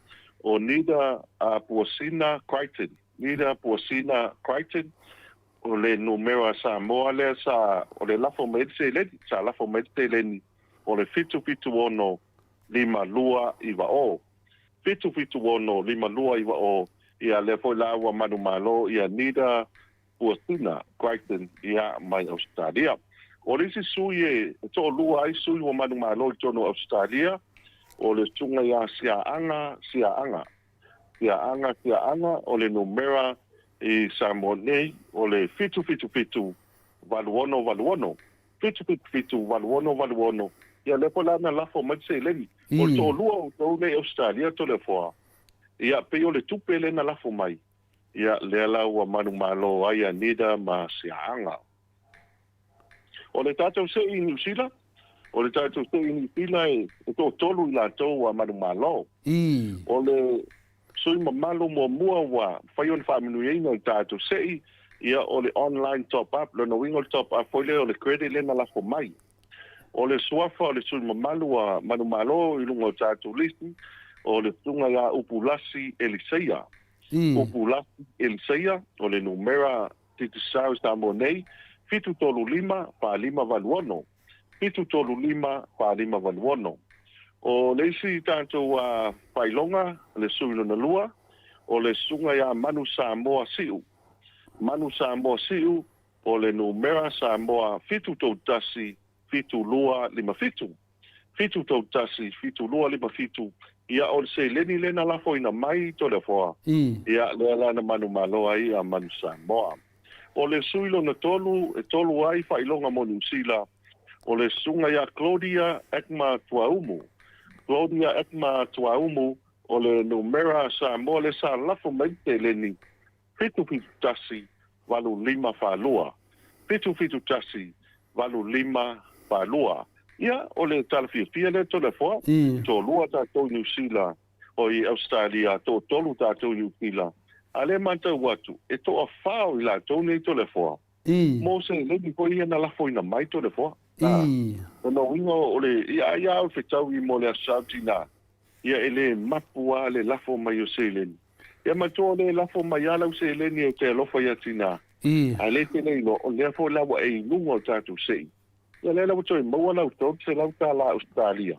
o Nida Puasina Crichton, Nida Puasina Crichton, o le numera Samoa lea sa, o le lafo mai ai le seleni, sa lafo mai le seleni o le 776 5290. 776 5290, ia lea foi la ua manumalo ia Nida Puasina Crichton ia mai Ausetalia. O le isi sui e toalua ai sui ua manumalo i totonu o Ausetalia, o le susuga ia Siaaga Siaaga. Siaaga Siaaga o le numera i Samoa nei o le 777 8686. 777 8686. Ia lea foi la na lafo mai le seleni. O le toalua o outou nei i Ausetalia Toleafoa, ia pei o le tupe lea na lafo mai. Ia, lea la ua manumalo ai a Nida ma Siaaga. O le tatou sei i Niu Sila, O le tatou sui i Niu Sila e toatolu i latou ua manumalo. Ii. O le sui mamalu muamua ua mafai ona faamanuiaina i le tatou sei, ia o le online top up, lona uiga o le top up foi lea o le credit lea na lafo mai. O le suafa o le sui mamalu ua manumalo i luga o tatou lisi, o le Susuga ia Upulasi Eliseia. Ii. Upulasi Eliseia, o le numera Digicel i Samoa nei, 735 4586. 735 4586. O le isi tatou faailoga, le sui lona lua, o le Susuga ia Manu Samoa Siu. Manu Samoa Siu, o le numera Samoa 731 7257. 731 7257, ia o le seleni lea na lafoina mai Toleafoa, ia lea la na manumalo ai a Manu Samoa. O le sui lona tolu e tolu ai faailoga mo Niu Sila, o le Susuga ia Claudia Ekma Tuaumu. Claudia Ekma Tuaumu, o le numera Samoa lea sa lafo mai le seleni, 771 8542. 771 8542. Ia, o le tala fiafia lea Toleafoa, toalua tatou i Niu Sila, O i Ausetalia, toatolu tatou i Niu Sila, a lea matau atu, e toafa o i latou nei Toleafoa. Mo seleni foi ia na lafoina mai Toleafoa. A, lona uiga o le, ia ai a o le fetaui mo le Aso Saotina, ia e le mapu a le lafo mai o seleni. Ia matua o le lafo mai a lau seleni ou te alofa ia tina, a le tele iloa, o lea foi la ua e i luga o tatou sei. Ia lea la ua toe maua lau $300 Ausetalia.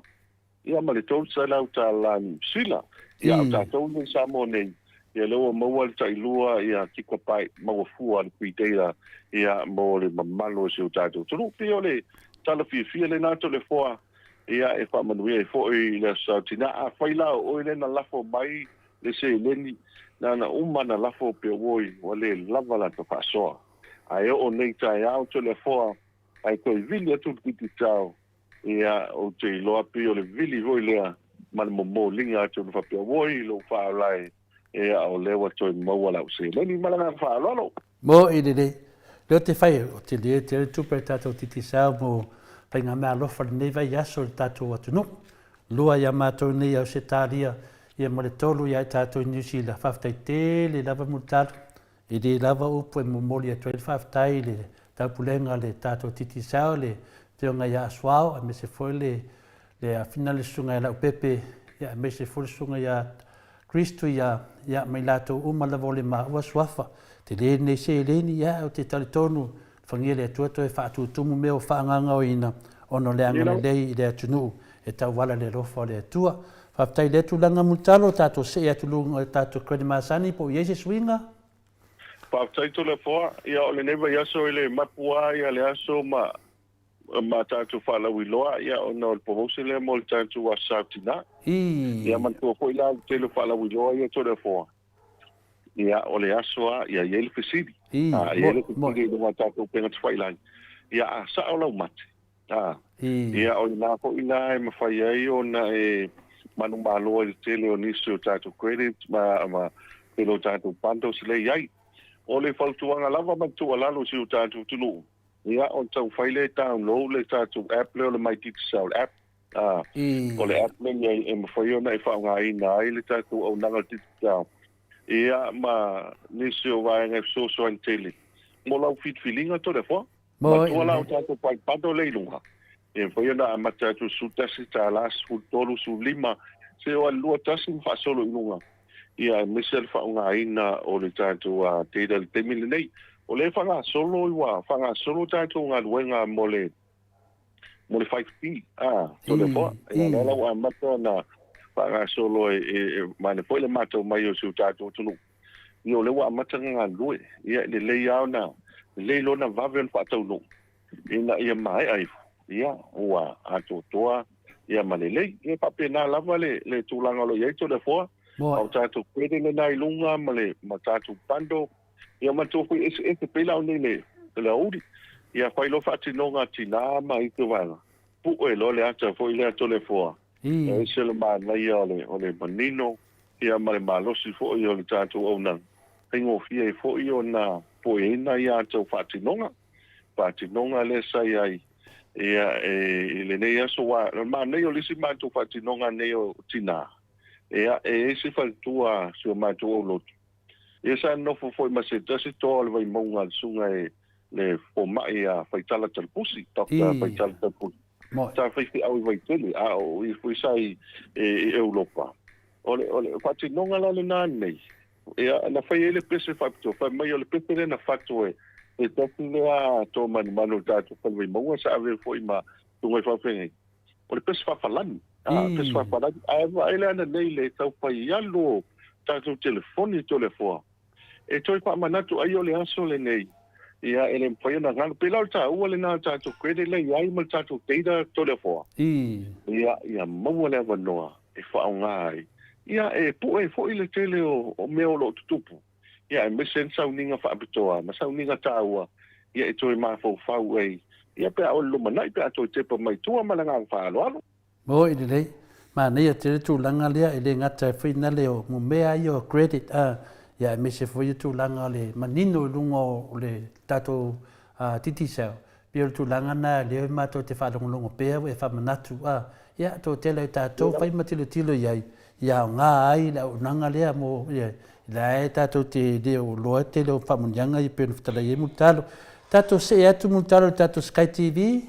Ia ma le $300 Niu Sila. Ia a o tatou nei i Samoa nei, ia lea ua maua le tailua ia kikapae maua fua le free data ia mo le mamalu o si o tatou atunuu. Pei o le tala fiafia lena Toleafoa ia e faamanuia ai foi i le Aso Saotina. Afai la o oe lea na lafo mai le seleni, na ona uma na lafo pea oi ua le lava la ta faasoa. Ae oo nei taeao Toleafoa ae toe vili atu le Digicel Ia, ou te iloa pei o le vili foi lea ma le momoliga atu ona faapea, Oi, lou faaolae, ia, o lea ua toe maua lau seleni. Ma le agaga faaaloalo. Mo'i lelei. Lea ou te fai, ou te le tele tupe a le tatou Digicel mo faigameaalofa i lenei vaiaso i le tatou atunuu. Lua ia matou nei i Ausetalia, ia ma le tolu ia i tatou i Niu Sila. Faafetai tele lava Mulitalo. E le lava upu e momoli atu ai le faafetai i le taupulega a le tatou Digicel, le Afioga ia Asuao, aemaise foi le le afina le Susuga ia Leaupepe, ia aemaise foi le Susuga ia Kristo ia, ia ma i latou uma lava o le maua suafa. Tele lenei seleni, ia ou te talitonu, fagia le Atua toe faatutumu mea ua faagaogaoina ona o le agalelei i le atunuu e tauala i le alofa o le Atua. Faafetai i lea tulaga Mulitalo, tatou see atu luga i tatou credit masani po o i ai se suiga. Faafetai Toleafoa, ia o lenei vaiaso e le mapu lava ia le aso ma ma tatou faalauiloa ia ona o le promotion lea mo le tatou Aso Sa Tina. Ia manatua foi la le tele o faalauiloa ia Toleafoa. Ia o le aso lava ia i ai le fesili. A i ai le fesili i luga o tatou upega tafailagi, ia a sao lau mate, a ia o i ina foi la e mafai ai ona e manumalo ai le tele o nisi o tatou credit ma ma tele o tatou bundles lea e i ai. O le fautuaga lava ma le tuualalo i si o tatou atunuu, ia ona taumafai lea e download le tatou app lea o le My Digicel app. Ā, o le app lenei e mafai ona e faaaogaina ai le tatou auaunaga digitao, ia ma nisi o vaega e fesoasoani tele mo lau filifiliga Toleafoa. Matua la o tatou pai bundle lea i luga, e mafai ona amata atu i le $11, 13, 15, seia oo lava i le 21 ma faasolo i luga, ia aemaise le faaaogaina o le tatou data i le taimi lenei. O lea e faagasolo, ua faagasolo tatou galuega mo le mo le 5G, a, Toleafoa. Ia, lea la ua amata ona faagasolo e, e, e manaia foi le matau mai o si o tatou atunuu. Ia, o lea ua amata ona galulue. Ia, e lelei lava ona, lelei loa ona vave ona faataunuu ina ia maea ifo. Ia, ua atoatoa ia ma lelei. Ia, e faapena lava le, le tulaga o lo o i ai Toleafoa. A o tatou credit lena i luga ma le ma tatou bundle Ia manatua foi eseese pei la o nei le le aoauli. Ia fai loa faatinoga a tina ma isi vaega, pue loa le ata foi lea Toleafoa. E ese le manaia o le o le manino ia ma le malosi foi o le tatou auaunaga, faigofie ai foi ona pueina ia ata o faatinoga. Faatinoga lea sa i ai. Ia, e, i lenei aso, ua, o le manaia o le isi matou faatinoga nei o tinā, ia, e i ai se faletua a si o matou aulotu, ia sa nofo foi ma se tasi toa o le Vaimauga, le susuga i le fomai a Faitala Talapusi, Doctor Faitala Talapusi. Sa faifeau i Vaitele, a o ia foi sa i, i Europa. O le, o le faatinoga la lena nei, ia, na fai ai le pese faapitoa, fai mai o le pese lea na fatu e se tasi lea toa manumanu o le tatou fale Vaimauga, sa avea foi ma susuga i faafeagaiga. O le pese faafalani, a, pese faafalani. Ae vaai le ananei le tau fai alu o tatou telefoni Toleafoa. E toe faamanatu ai o le aso lenei, ia e le mafai ona galo. Pei la o le taua lena o le tatou credit lea e i ai ma le tatou data Toleafoa. Ia, ia maua le avanoa e faaaoga ai, ia e pue foi le tele o mea o lo o tutupu, ia aemaise ai le sauniga faapitoa ma sauniga taua ia e toe mafaufau ai, ia pe a oo i le lumanai pe a toe tepa mai tua ma le agaga faaaloalo. Oi lelei, manaia tele tulaga lea e le gata ai foi na le o mea ia o credit a, ia aemaise foi le tulaga o le manino i luga o le tatou Digicel. Pei o le tulaga na lea matou te faalogologo pea ua e faamanatu a, ia toatele o tatou fai ma tilotilo i ai, ia aoga ai le auaunaga lea mo ia la e tatou te le o iloa le tele o faamanuiaga ia pei ona fetalai ai Mulitalo. Tatou see atu Mulitalo i le tatou Sky TV.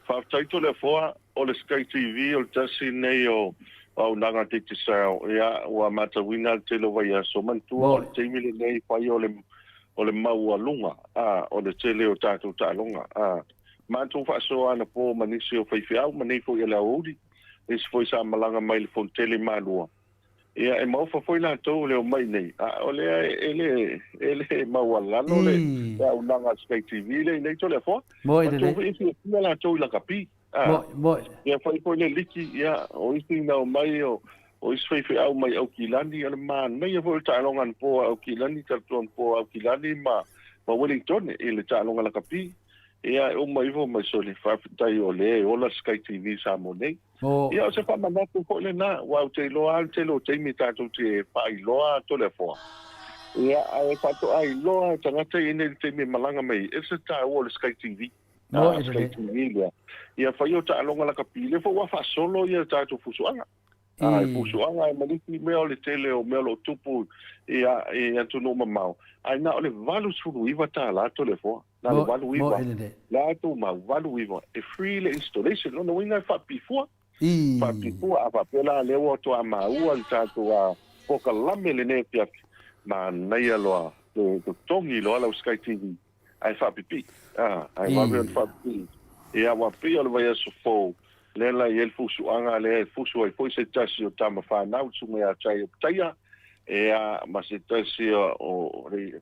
Faafetai Toleafoa, o le Sky TV o le tasi lenei o auaunaga Digicel, ia ua matauina le tele o vaiaso, manatua o le taimi lenei fai o le o le maualuga a o le tele o tatou taaloga a matou faasoa anapo ma nisi o faifeau ma nei foi o le aoauli, nisi foi sa malaga mai le Fonotele i Malua. Ia e maofa foi latou i le omai nei, a o lea e le e le maualalo le auaunaga a Sky TV lea i nei Toleafoa. Matou foi e fiafia latou i lakapi. Ia fai foi le liki, ia o isi na omai o o isi faifeau mai Aukilani, o le manaia foi o le taaloga anapo a Aukilani, talatua anapo a Aukilani ma ma Wellingtone i le taaloga lakapi. Ia e uma ifo mai sole, faafetai o lea e ola Sky TV i Samoa nei. Ia o se faamanatu foi lena, aua ou te iloa lava le tele o taimi tatou te faailoa Toleafoa. Ia ae faatoa iloa e tagata ia nei le taimi e malaga mai ai, e ese le taua o le Sky TV. A Sky TV lea. Ia fai o taaloga lakapi, lea foi ua faasolo ia tatou fusuaga. A e fusuaga e ma nisi mea o le tele o mea o lo o tupu ia i atunuu mamao, ae na o le $89 Toleafoa. Na o le 89. La e tumau, 89. E free le installation. Lona uiga e faapipifua. Faapipifua. A faapea la lea ua toa maua le tatou a polokalame lenei afiafi, manaia loa te totogi loa lau Sky TV ae faapipii. A, ae vave ona faapipii. Ia, aua pei o le vaiaso fou, lea la e i ai le fusuaga lea e fusu ai foi se tasi o tama fanau, le Susuga ia Tai Opetaia, ia, ma se tasi o le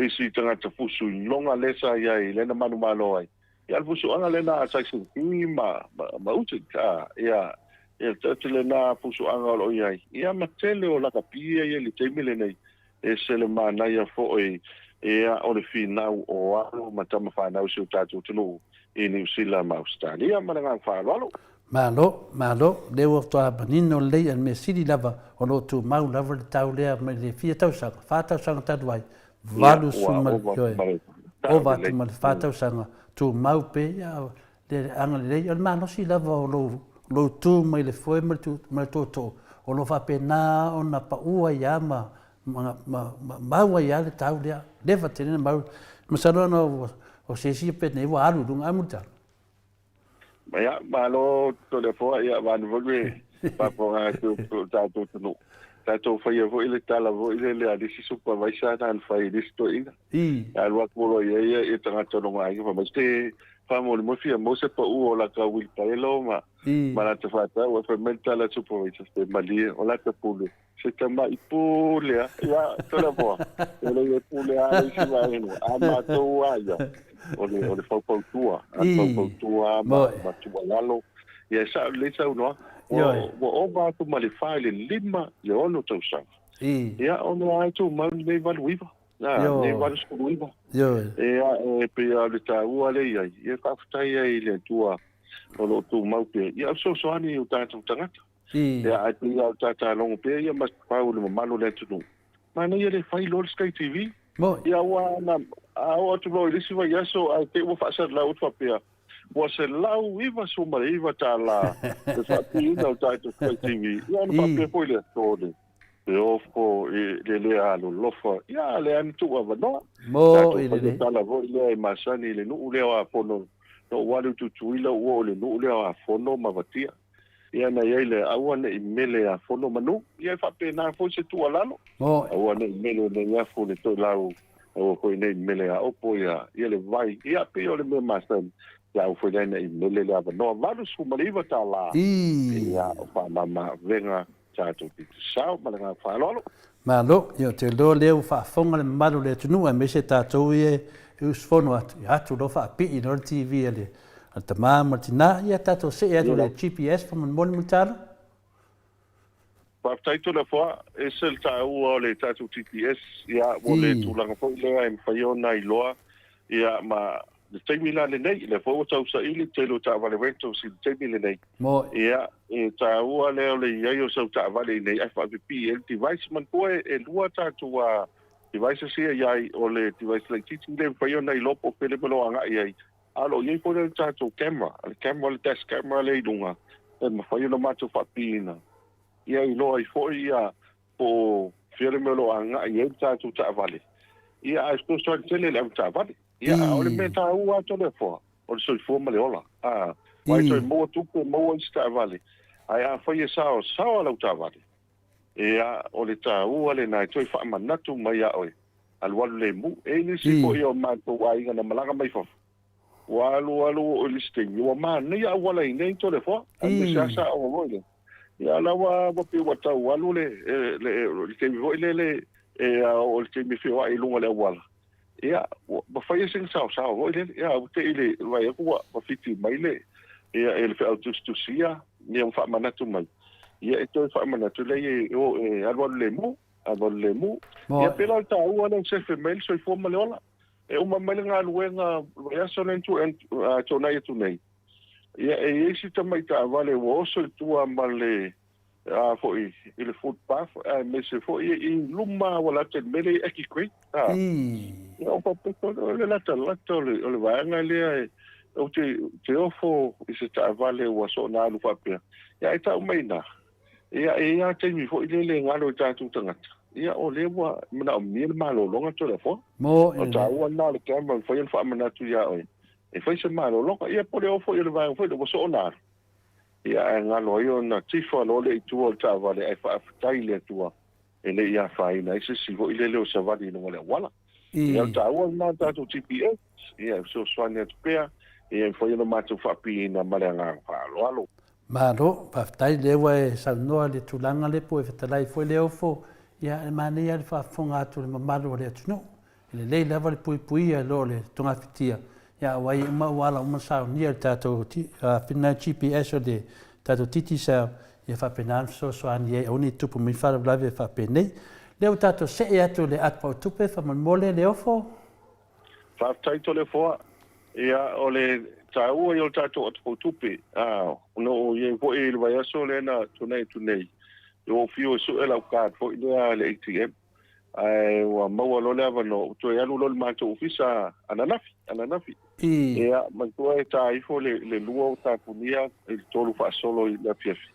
isi tagata fusu i loga lea sa i ai, lea na manumalo ai. Ia, o le fusuaga lena a Tyson Fury ma, ma, ma Usyk, a, ia, ia, tasi lena fusuaga o lo o i ai. Ia, ma tele o lakapi ia i ai i le taimi lenei, e ese le manaia foi, ia, o le finau o alo ma tama fanau i si o tatou atunuu i Niu Sila ma Ausetalia. Ma le agaga faaaloalo. Malo, malo, lea ua faatoa manino lelei a le mea sili lava o lo o tumau lava le tau lea mai le fia tausaga, fa tausaga talu ai, 80, ioe, ova atu ma le fa tausaga, tumau pea le agalelei. O le malosi lava o lou, lou tu mai le foe ma le, ma le tootoo, o lo o faapena ona pau ai lava ma, ma, ma, ma mau ai lava le tau lea. Leva tele na mau. Masalo ana o se isi penei ua alu i luga, a Mulitalo? Ia, malo Toleafoa, ia vaeane foi le faafofoga atu o le tatou atunuu. Tatou faia foi le tala foi lele a le isi supervisor na na fai i le isi toeaina. Alu atu loa i ai ia tagata o lona aiga fai mai, se faamolemole fia maua se pau o lata uilipaelo ma ma lata faatau. Ae fai mai le tala a le supervisor, se malie, o lata pule. Se tamai pule a. Ia, Toleafoa, e le i pule a le isi vaega. A matou a ia, o le, o le faufautua, a le faufautua ma, ma tuualalo. Ia, e sao lelei saunoaga. Ua, ua ova atu ma le fa i le lima i le ono tausaga. Ia, o lea lava e tumau lenei 89. Na, lenei 89. Ia, e pei lava o le taua lea i ai. Ia, faafetai ai i le Atua o lo o tumau pea. Ia, o le fesoasoani i o tatou tagata. Ia, ae pei lava o le tatalogo pea ia ma pau i le mamalu o le atunuu. Manaia le fai loa le Sky TV. Ia, aua ana, a oo atu loa i le isi vaiaso ae te i ua faasalalau atu faapea, Ua $199 le faapiina o le tatou Fly TV. Ia ona faapea foi lea, sole, e ofo i le le alolofa. Ia, lea na tuu avanoa. Tatou faia tala foi lea e masani i le nuu lea o Afono. Na ou alu i Tutuila ou oo i le nuu lea o Afono ma Vatia. Ia na i ai le aua ne i mele Afono manu. Ia e faapena foi se tuualalo. Aua ne i mele Neiafu le Toelau, aua foi ne i mele ia Opo ia, ia le vai. Ia pei o le mea masani, ia aua foi ne i mele le avanoa $89. Ia o faamama avega tatou te sao ma le agaga faaaloalo. Malo, ia ou te iloa lea ua faafofoga le mamalu o le atunuu aemaise tatou ia e usufono atu, ia atu loa faapii loa le TV a le tama ma le tina, ia tatou see atu i le GPS faamolemole Mulitalo. Faafetai Toleafoa, ese le taua o le tatou GPS, ia ua le tulaga foi lea e mafai ona iloa, ia ma le taimi la lenei, lea foi ua tausaili le tele o taavale rentals i le taimi lenei. Ia, e taua lea o le i ai o sau taavale i inei ae faapipii ai le device. Manatua e lua tatou devices ia i ai, o le device laitiiti lea e mafai ona iloa po o fea le mea o lo o agai i ai, a o lo o i ai foi le tatou camera, le camera, le dash camera lea i luga e mafai ona matou faapiina, ia iloa ai foi ia po o fea le mea o lo o agai i ai le tatou taavale, ia ae fesoasoani tele i le avetaavale. Ia, a o le mea taua atu Toleafoa, o le soifua ma le ola. A, aua e toe maua tupe, maua isi taavale, ae afai e saosaoa lau taavale, ia, o le taua lena e toe faamanatu mai ia oe, alualu lemu. E i ai nisi foi o matou aiga na malaga mai fafo, Ua alu alu oo i le isi taimi, ua manaia auala i inei Toleafoa, aemaise lava saoga foi lea. Ia la ua ua pei ua tau alu le le le taimi foi lele e a oo i le taimi e feoai i luga o le auala, ia ua fai lava sina saosao foi lele. Ia ua te i le vaai atu ua fiti mai le ia e le feau tusitusia ia ua faamanatu mai. Ia e toe faamanatu lea e o e alualu lemu, alualu lemu. Ia pei la o le taua lea o sefe mai le soifua ma le ola. E uma mai le galuega vaiaso lea na tuanai atu nei, ia e i ai si tamai taavale ua oso i tua ma le a foi i le footpath aemaise foi i luma ua lata i le mea lea i Aki Creek. A, ia o faapea o le latalata o le, o le vaega lea e, ou te, te ofo i se taavale ua soona alu faapea. Ia ae tau mai i ina, Ia, e i ai lava taimi foi lele e galo i tatou tagata, ia o lea ua manaomia le malologa Toleafoa. Mo O taua lena o le camera e mafai ona faamanatu ia oe e fai se malologa. Ia po o le oo foi o le vaega foi lea ua soona alu, ia ae galo ai ona tifa loa lea i tua o le taavale ae faafetai i le Atua e le i afaina ai se isi foi lele o savali i luga o le auala. Ia o le taua lena o le tatou GPS, ia e fesoasoani atu pea, ia e mafai ona matou faapiina ma le agaga faaaloalo. Malo, faafetai lea ua e saunoa i le tulaga lea po o e fetalai foi Leofo, ia e manaia lava le faafofoga atu i le mamalu o le atunuu. E lelei lava le puipuia i lo le togafitia, ia aua e uma ua ala uma saunia i le tatou fina GPS o le tatou Digicel, ia faapena ona fesoasoani ai aua ne i tupu mai ni faalavelave faapenei. Lea ua tatou see atu i le atu pautupe faamolemole Leofo. Faafetai Toleafoa. Ia, o le taua ia o le tatou atopautupe, a, ona o i ai foi i le vaiaso lea na tuanai atu nei, ua ou fiu e sue lau card foi lea i le ATM, ae ua maua loa le avanoa, ua toe alu loa i le matou ofisa ananafi, ananafi. Ia, manatua e ta ifo le, le lua o tapunia i le tolu faasolo i le afiafi.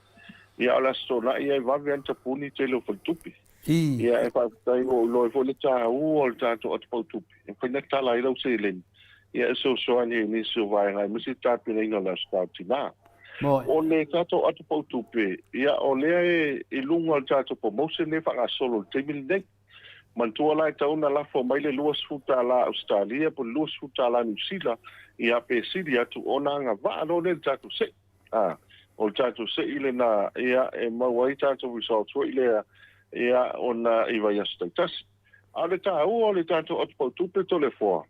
Ia, o le Aso Toonai e vave lava ona tapuni tele o faletupe. Ia, e faafetai ua ou iloa ai foi le taua o le tatou atopautupe e mafai ona tala ai lau seleni ia e fesoasoani ai i nisi o vaega aemaise le tapenaina o le Aso Sa o Tina. O le tatou atopautupe, ia o lea e i luga o le tatou promotion lea e faagasolo i le taimi lenei. Manatua la e tatau ona lafo mai le $20 Ausetalia po o le $20 Niu Sila, ia pe sili atu ona agavaa loa lea i le tatou sei. A, o le tatou sei lena, ia, e maua ai tatou results foi lea, ia, ona i vaiaso taitasi. A o le taua o le tatou atupautupe Toleafoa,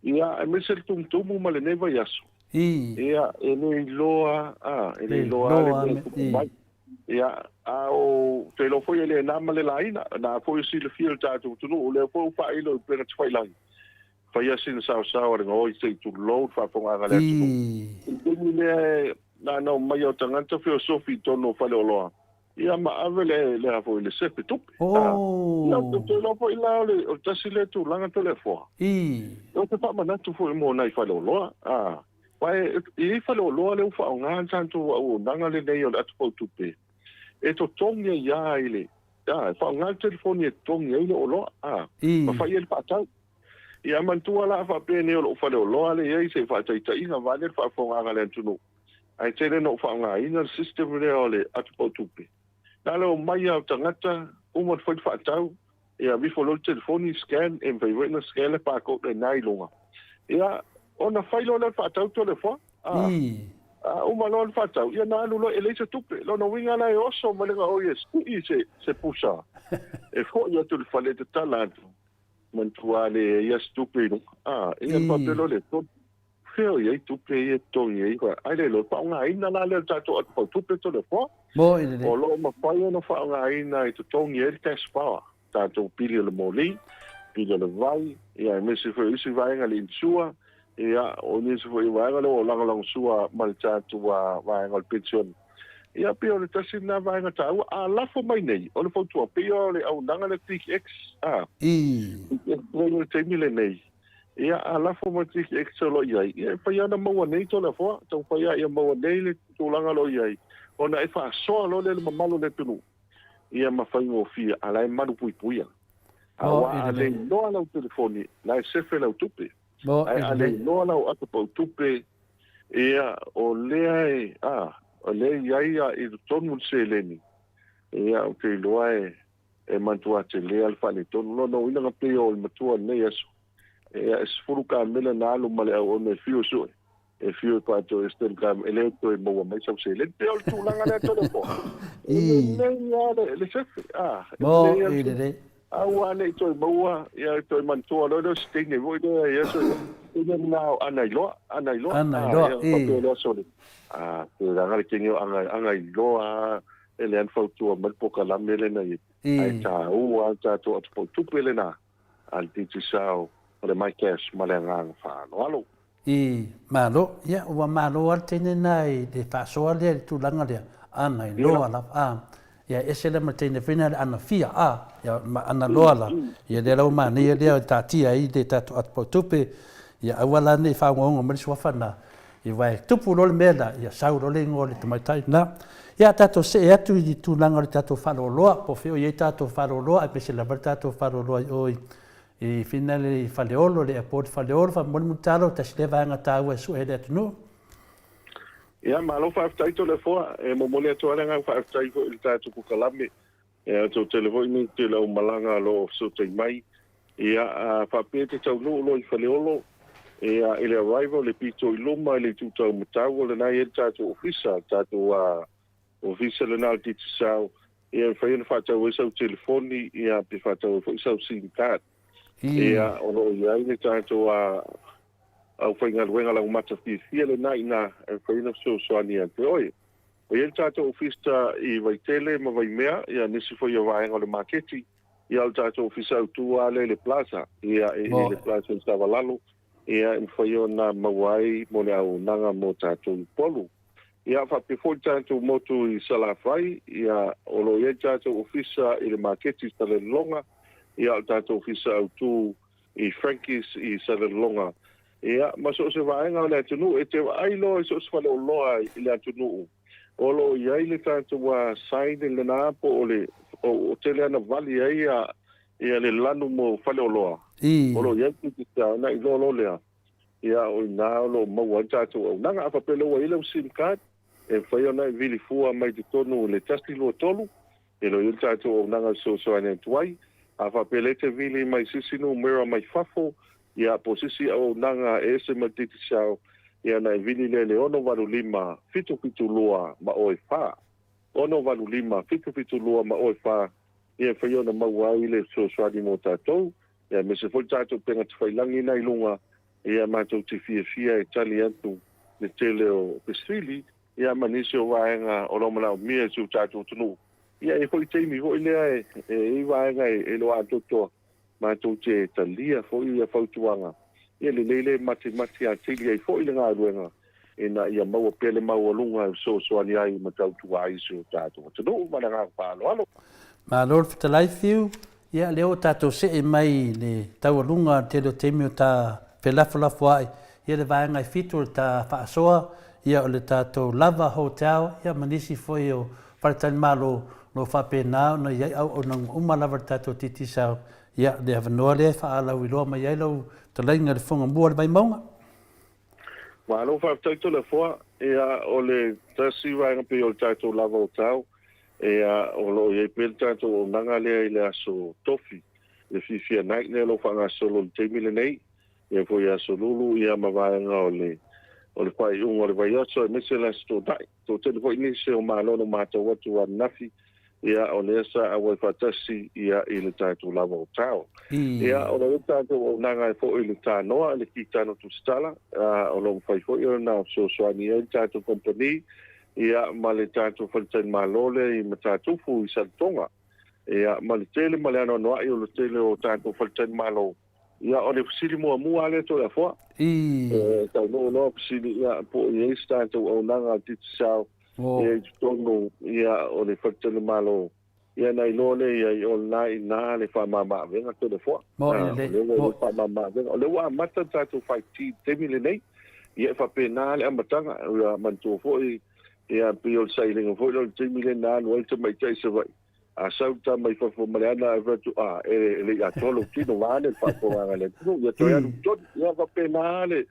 ia, aemaise le tumutumu ma lenei vaiaso, ia, e le iloa, a, e le iloa lava le mea e tupu mai. Ia, a o te iloa foi e le na ma le laina, na foi o silafia e le tatou atunuu, o lea foi ua faailo i upega tafailagi, Faia sina saosao a le gaoi se i tulou le faafofogaaga a le atunuu. I le taimi lea e nanau mai au tagata feosofi i totonu o faleoloa, ia ma ave le le a foi le sefe tupe. A, ia ou te iloa foi la o le o le tasi lea tulaga Toleafoa. Ou te faamanatu foi mo nai faleoloa. A, Aua e i ai faleoloa lea ua faaaoga le tatou auaunaga lenei o le ata pautupe e totogi ai lava i le, a, e faaaoga le telefoni e totogi ai le oloa, a, ma fai ai le faatau. Ia manatua la a faapea nei o lou faleoloa lea e i ai se faataitaiga vaeane le faafofogaaga a le atunuu, ae tele ina ou faaaogaina le system lea o le ata pautupe. Na o le omai lava o tagata, uma ona fai le faatau, Ia aveifo loa le telefoni, scan, e mafai foi ona scan le barcode lena i luga. Ia, ona fai loa lea o le faatau Toleafoa. A, a uma loa le faatau, ia ona alu loa, e leai se tupe. Lona uiga la e oso mai le gaoi e sii se, se pusa e foi atu i le fale e tatala atu, manatua lava leai lava se tupe i luga. A, ia ona faapea loa lea, Fea o i ai tupe ia e totogi ai, ae le iloa, faaaogaina la lea o le tatou atupautupe Toleafoa. Moi lelei. O lo o mafai ona faaaogaina e totogi ai le cash power, tatou pili o le moli, pili o le vai, ia aemaise foi o isi vaega le insure, ia o nisi foi o vaega lea ua lagolagosua ma le tatou vaega o le penisione. Ia pei o le tasi lena vaega taua. A lafo mai nei, o le fautuaga, pei o le auaunaga lea ThinkX, a, ThinkX lea i le taimi lenei, Ia, a lafo mai le TX o lo o i ai, ia e mafai lava ona maua nei Toleafoa, taumafai lava ia maua nei le tulaga o lo o i ai, ona e faasoa loa lea i le mamalu o le atunuu, ia ma faigofie, a o la e malupuipuia. Aua a le iloa lau telefoni, la e sefe lau tupe. Ae a le iloa lau atapau tupe, ia, o lea e, a, o lea e i ai a i totonu le seleni, ia, ou te iloa e, e manatua tele a le faaletonu. Lona uiga na pei o le matua i lenei aso, e 10 kamela na alu ma le auauna e fiu e sue, e fiu e faatoe e 10 kamela, e le toe maua mai sau seleni. Pei o le tulaga lea Toleafoa. E lelei lava le sefe, a, e lelei lava le sefe. Aua ne i toe maua, ia toe manatua loa lea o se teine foi lea i aso ia, teine lena o Anailoa, Anailoa, a, ia faapea o le aso le, a, pe leaga le teine o Anailoa a, E leai na fautua mai le polokalame lena i ai, ae taua lava le tatou atopautupe lena a le Digicel o le MyCash ma le agaga faaaloalo. I Malo, ia ua malo lava le teine lena i le faasoa lea i le tulaga lea, ana iloa lava, a, ia e ese lea ma le teine foi lena le ana fia, a, ia ma ana loa lava, ia lea la ua manaia lea e taatia ai le tatou atopautupe, ia aua la ne i faaogaoga mai le suafa lena, Aua e tupu loa le mea lena, ia sau loa le igoa o le tamaitai lena. Ia a tatou see atu i le tulaga o le tatou faaloloa, po o fea o i ai tatou faaloloa, aemaise lava le tatou faaloloa i o i Finale i Faleolo, le airport i Faleolo, faamolemole Mulitalo, tasi lea vaega taua e sue ai le atunuu. Ia, malo faafetai Toleafoa. E momoli atu lava le agaga faafetai foi i le tatou polokalame. E toatele foi nisi o le aumalaga o lo o fesootai mai. Ia, a faapea e te taunuu loa i Faleolo, ia, i le arrival, le pito i luma i le itu taumatau, o lena e i ai le tatou ofisa, le tatou ofisa lena o le Digicel, ia, e mafai ona faatau ai sau telefoni, ia, pe faatau ai foi sau sim card. Ia, o lo o i ai le tatou aufaigaluega laumata fiafia lena i ina e mafai ona fesoasoani ia te oe. Ua i ai le tatou ofisa i Vaitele ma Vaimea, ia nisi foi o vaega o le maketi, ia o le tatou ofisa autu lava lea i le Plaza, ia i le Plaza i Savalalo, ia e mafai ona maua ai mo le auaunaga mo tatou i Upolu. Ia faapea foi le tatou motu i Salafai, ia o lo o i ai le tatou ofisa i le maketi i Salelologa, ia o le tatou ofisa autu i Frankies i Salelologa, Ia, ma so o se vaega o le atunuu, e te vaai loa i so o se faleoloa i le atunuu, o lo o i ai le tatou sign lena po o le, o tele lava na vali ai ia le lanu mo faleoloa, o lo o i ai le Digicel, ona iloa loa lea, ia o i ina o lo o maua ai le tatou auaunaga. A faapea loa ua i ai lau sim card, e mafai ona e vili fua mai totonu i le 1, 2, 3, E le o i ai le tatou auaunaga e fesoasoani atu ai. A faapea lea e te vili mai se isi numera mai fafo, ia, po o se isi auaunaga e ese mai le Digicel, ia ona e vili lea i le 685 772 ma oe 4. 685 772 ma oe 4, ia e mafai ona maua ai le fesoasoani mo tatou, ia aemaise foi le tatou upega tafailagi lena i luga, ia matou te fiafia e tali atu le tele o fesili ia ma nisi o vaega o lo o manaomia e si o tatou atunuu. Ia e i ai foi taimi foi lea e i ai vaega e le o atoatoa, matou te talia foi ia fautuaga. Ia lelei le matimati atili ai foi le galuega ina ia maua pea le maualuga e fesoasoani ai ma tautua ai si o tatou atunuu. Ma le agaga faaaloalo. Malo le fetalai Fiu, ia lea ua tatou see mai i le taualuga o le tele o taimi o ta felafolafoai. ia le vaega e fitu o le ta faasoa, ia o le tatou Lava Hotel, ia ma nisi foi o faletalimalo o lo o faapena ona i ai auaunaga uma lava a le tatou Digicel. Ia, le avanoa lea e faalauiloa mai ai lau fetalaiga i le Fofoga Mua o le Vaimauga. Malo faafetai Toleafoa. Ia, o le tasi vaega pei o le tatou Lava Hotel, ia, o lo o i ai pea le tatou auaunaga lea i le aso Tofi, le Fiafia Night lea o lo o faagasolo i le taimi lenei. Ia foi Aso Lulu ia ma vaega o le o le faaiuga o le vaiaso aemaise le Aso Toonai. Toatele foi nisi o Malo na matau atu ananafi ia o lea sa auai faatasi ia i le tatou lava o tao. Ia o le tatou auaunaga e foi i le tanoa i le Kitano Tusitala o lo o mafai foi ona fesoasoani ai le tatou kamupani ia ma le tatou faletalimalo lea i Matatufu i Saletoga. Ia ma le tele ma le anoanoai o le tele o tatou faletalimalo Ia, o le fesili muamua lava lea Toleafoa. E taunuu loa fesili, ia, po o i ai se tatou auaunaga a le Digicel ia i totonu ia, o le faletalimalo, ia ona iloa lea i ai o lena e i ina le faamama-avega Toleafoa. O lea ua i ai le faamama-avega. O lea ua amata le tatou 5G i le taimi lenei. Ia, e faapena le amataga. Ia manatua foi, ia, pei o le sailiga foi lea o le taimi lea na alu ai le tamaitai i Savaii, A sau le tama i fafo ma le ana ae fai atu, A, e le i atoa lou tino vaeane le faafofogaaga a le atunuu, ia toe alu i totonu. Ia faapena le,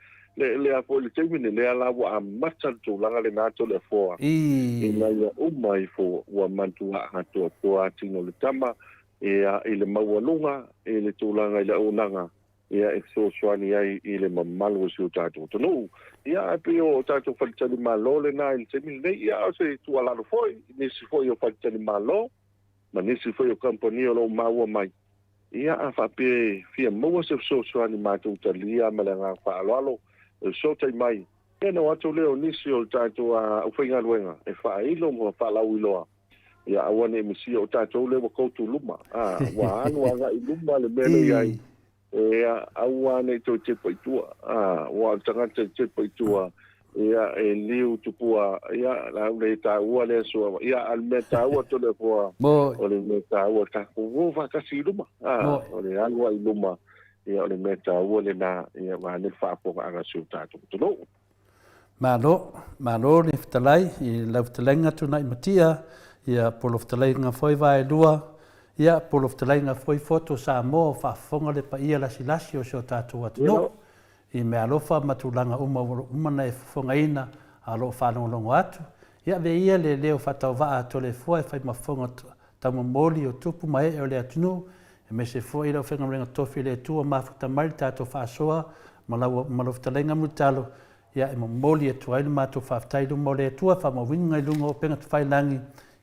le, le a foi le taimi nei, lea la ua amata le tulaga lena Toleafoa, ina ia uma ifo ua mantua atoatoa tino o le tama, ia, i le maualuga, i le tulaga i le auaunaga, ia e fesoasoani ai i le mamalu o si o tatou atunuu. Ia ae pei o tatou faletalimalo lena i le taimi lenei, ia a o se tuualalo foi i nisi foi o faletalimalo ma nisi foi o kamupani o lo o maua mai, ia a faapea e fia maua se fesoasoani matou talia ma le agaga faaaloalo e fesootai mai, ia ona o atu lea o nisi o le tatou aufaigaluega e faailo ma faalauiloa Ia aua ne i misia, o tatou lea ua go to luma, a, ua alu agai i luma le mea lea i ai, ia, aua ne i toe tepa i tua, a, aua o le tagata e tepa i tua, ia, e liu tupua, ia, la u le taua lea sua, ia, a o le mea taua Toleafoa, o le mea taua, tatou o faatasi i luma, a, o le alu lava i luma, ia, o le mea taua lena, ia, vaeane le faafofogaaga a si o tatou atunuu. Malo, malo le fetalai i lau fetalaiga Tunai Matia, ia po o lau fetalaiga foi Vaelua, ia po o lau fetalaiga foi Foto Samoa o faafofoga le paia lasilasi o si o tatou atunuu i meaalofa ma tulaga uma ua uma ona e fofogaina a o lo o faalogologo atu. Ia avea ia le leo faatauvaa a Toleafoa e fai ma fofoga taumomoli o tupu ma ee o le atunuu, aemaise foi le aufaigaluega tofi a le Atua mafuta mai le tatou faasoa ma lau ma lau fetalaiga Mulitalo, ia e momoli atu ai le matou faafetai i luma o le Atua, faamauina i luga o upega tafailagi,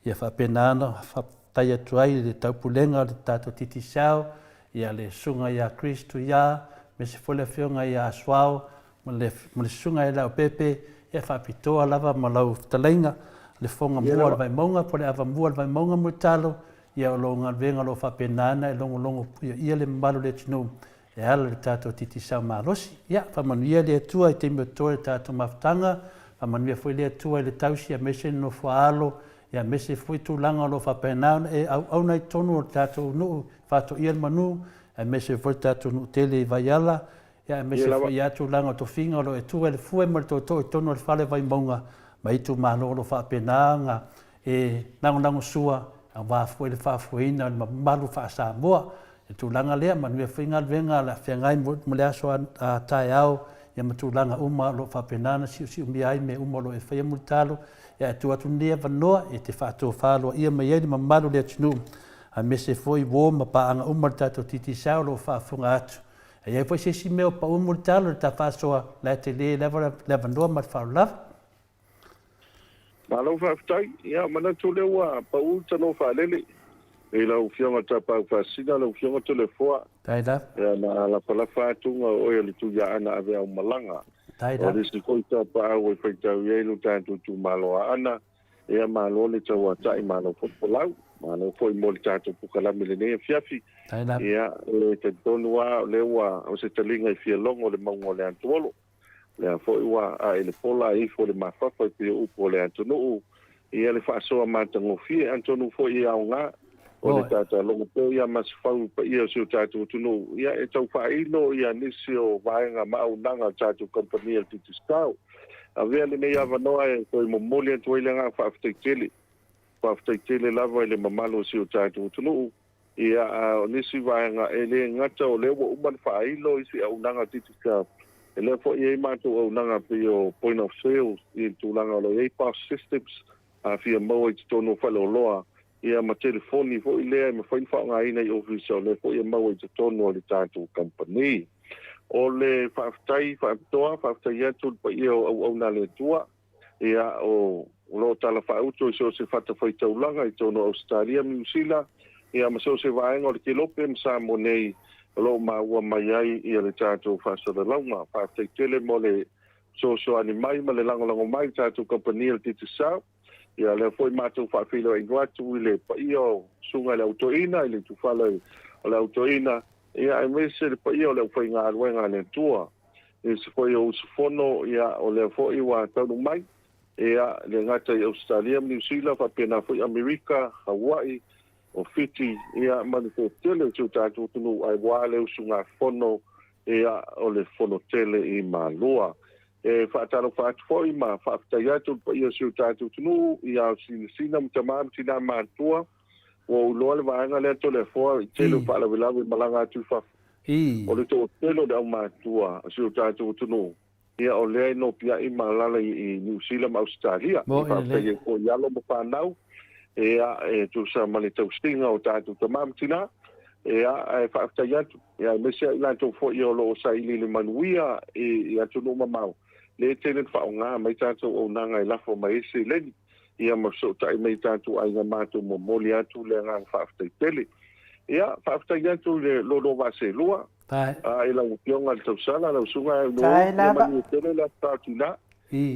ia faapena ona faafetai atu ai i le taupulega o le tatou Digicel, ia le Susuga ia Chris Tuia, aemaise foi le Afioga ia Asuao, ma le, ma le Susuga ia Leaupepe, ia faapitoa lava ma lau fetalaiga, le fofoga mua o le Vaimauga po o le ava mua o le Vaimauga Mulitalo, ia o lou galuega o lo o faapena ona e logologo puiaia le mamalu o le atunuu e ala i le tatou Digicel malosi. Ia, faamanuia le Atua i taimi o totoe o le tatou mafutaga, faamanuia foi le Atua i le tausi aemaise le nofoaalo, ia aemaise foi tulaga o lo o faapena ona e auauna i totonu o le tatou nuu i Faatoia le Manu, aemaise foi le tatou nuu tele i Vaiala, ia aemaise foi ia tulaga o tofiga o lo o e tu ai le fue ma le tootoo i totonu o le fale Vaimauga ma itumalo o lo o faapena ona e lagolagosua aua foi le faafoeina o le mamalu faa-Samoa. I le tulaga lea, manuia foi galuega o le a feagai mo le aso a taeao ia ma tulaga uma o lo o faapena ona siusiumia ai mea uma o lo o e faia mulitalo, ia ae tuu atu lenei avanoa e te faatofa aloaia mai ai le mamalu o le atunuu aemaise foi uo ma paaga uma o le tatou Digicel o lo o faafofoga atu. E i ai foi se isi mea o pau mulitalo i le ta faasoa, la e tele lava le avanoa ma le faaaloalo lava. Malo faafetai. Ia, manatu o lea ua pau le tanoa faalele i lau Afioga Tapaau Faasisina, lau Afioga Toleafoa. Faafetai lava. Ia, na lafalafa atu o oe o le Tuiaana Aveau Malaga. Faafetai lava. O le isi foi tapaau e faitau i ai lo tatou itumalo Aana. Ia, malo le tauatai, malo foi le folau. Malo foi mo le tatou pukalame i lenei afiafi. Faafetai lava. Ia, e talitonu lava o lea ua o se taliga i fialogo le mauga o le Atuolo. Lea foi ua ae le pola ae ifo le mafafa e pei o upu o le atunuu, ia le faasoa matagofie, atonu foi e aoga. O le tatalogo pea ia Masefau i paia o si o tatou atunuu, ia e tau faailo ia nisi o vaega ma auaunaga a le tatou kamupani a le Digicel. Avea lenei avanoa e toe momoli atu ai le agaga faafetai tele, faafetai tele lava i le mamalu o si o tatou atunuu, ia a o nisi vaega e le gata o lea ua uma ona faailo isi auaunaga a le Digicel, e lea foi e i ai matou auaunaga pei o point of sales i le tulaga o lo o i ai POS systems, a fia maua i totonu o faleoloa, ia ma telefoni foi lea e mafai ona faaaogaina i ofisa o lea foi e maua i totonu o le tatou kamupani. O le faafetai faapitoa, faafetai atu i le paia o auauna a le Atua, ia, o lo o talafaauto i so o se fatafaitaulaga i totonu o Ausetalia ma Niu Sila, ia ma so o se vaega o le Kelope ma Samoa nei o lo o maua mai ai ia le tatou faasalalauga. Faafetai tele mo le fesoasoani mai ma le lagolago mai i le tatou kamupani o le Digicel. Ia lea foi matou faafeiloaiga atu i le paia o Susuga i le Au Toeaina, i le itufale o le Au Toeaina, ia aemaise le paia o le aufaigaluega a le Atua. Nisi foi o usufono, ia o lea foi ua taunuu mai, ia le gata i Ausetalia ma Niu Sila, faapena foi Amerika, Hawaii, o Fiti, ia ma le toatele o si o tatou atunuu, aua le usugafono, ia o le Fono tele i Malua. E faatalofa atu foi ma faafetai atu i le paia o si o tatou atunuu i ao sinasina ma tama ma tina matutua. Ua ou iloa le vaega lea Toleafoa i tele o faalavelave malaga atu i fafo. O le toatele o le aumatua a si o tatou atunuu, ia o lea e nopiai ma alala i Niu Sila ma Ausetalia. E faafetai ai foi i alo ma fanau, ia e tusa ma le tausiga o tatou tama ma tina. Ia ae faafetai atu. Ia aemaise ai latou foi o lo o saili i le manuia i atunuu mamao, lea e tele ina faaaoga mai tatou auaunaga e lafo mai ai seleni, ia ma fesootai mai i tatou aiga matou momoli atu le agaga faafetai tele. Ia, faafetai atu i le loaloa vaaselua, i lau Afioga i le Tausala, lau Susuga Aunuu, ia manuia tele le Aso Taotina,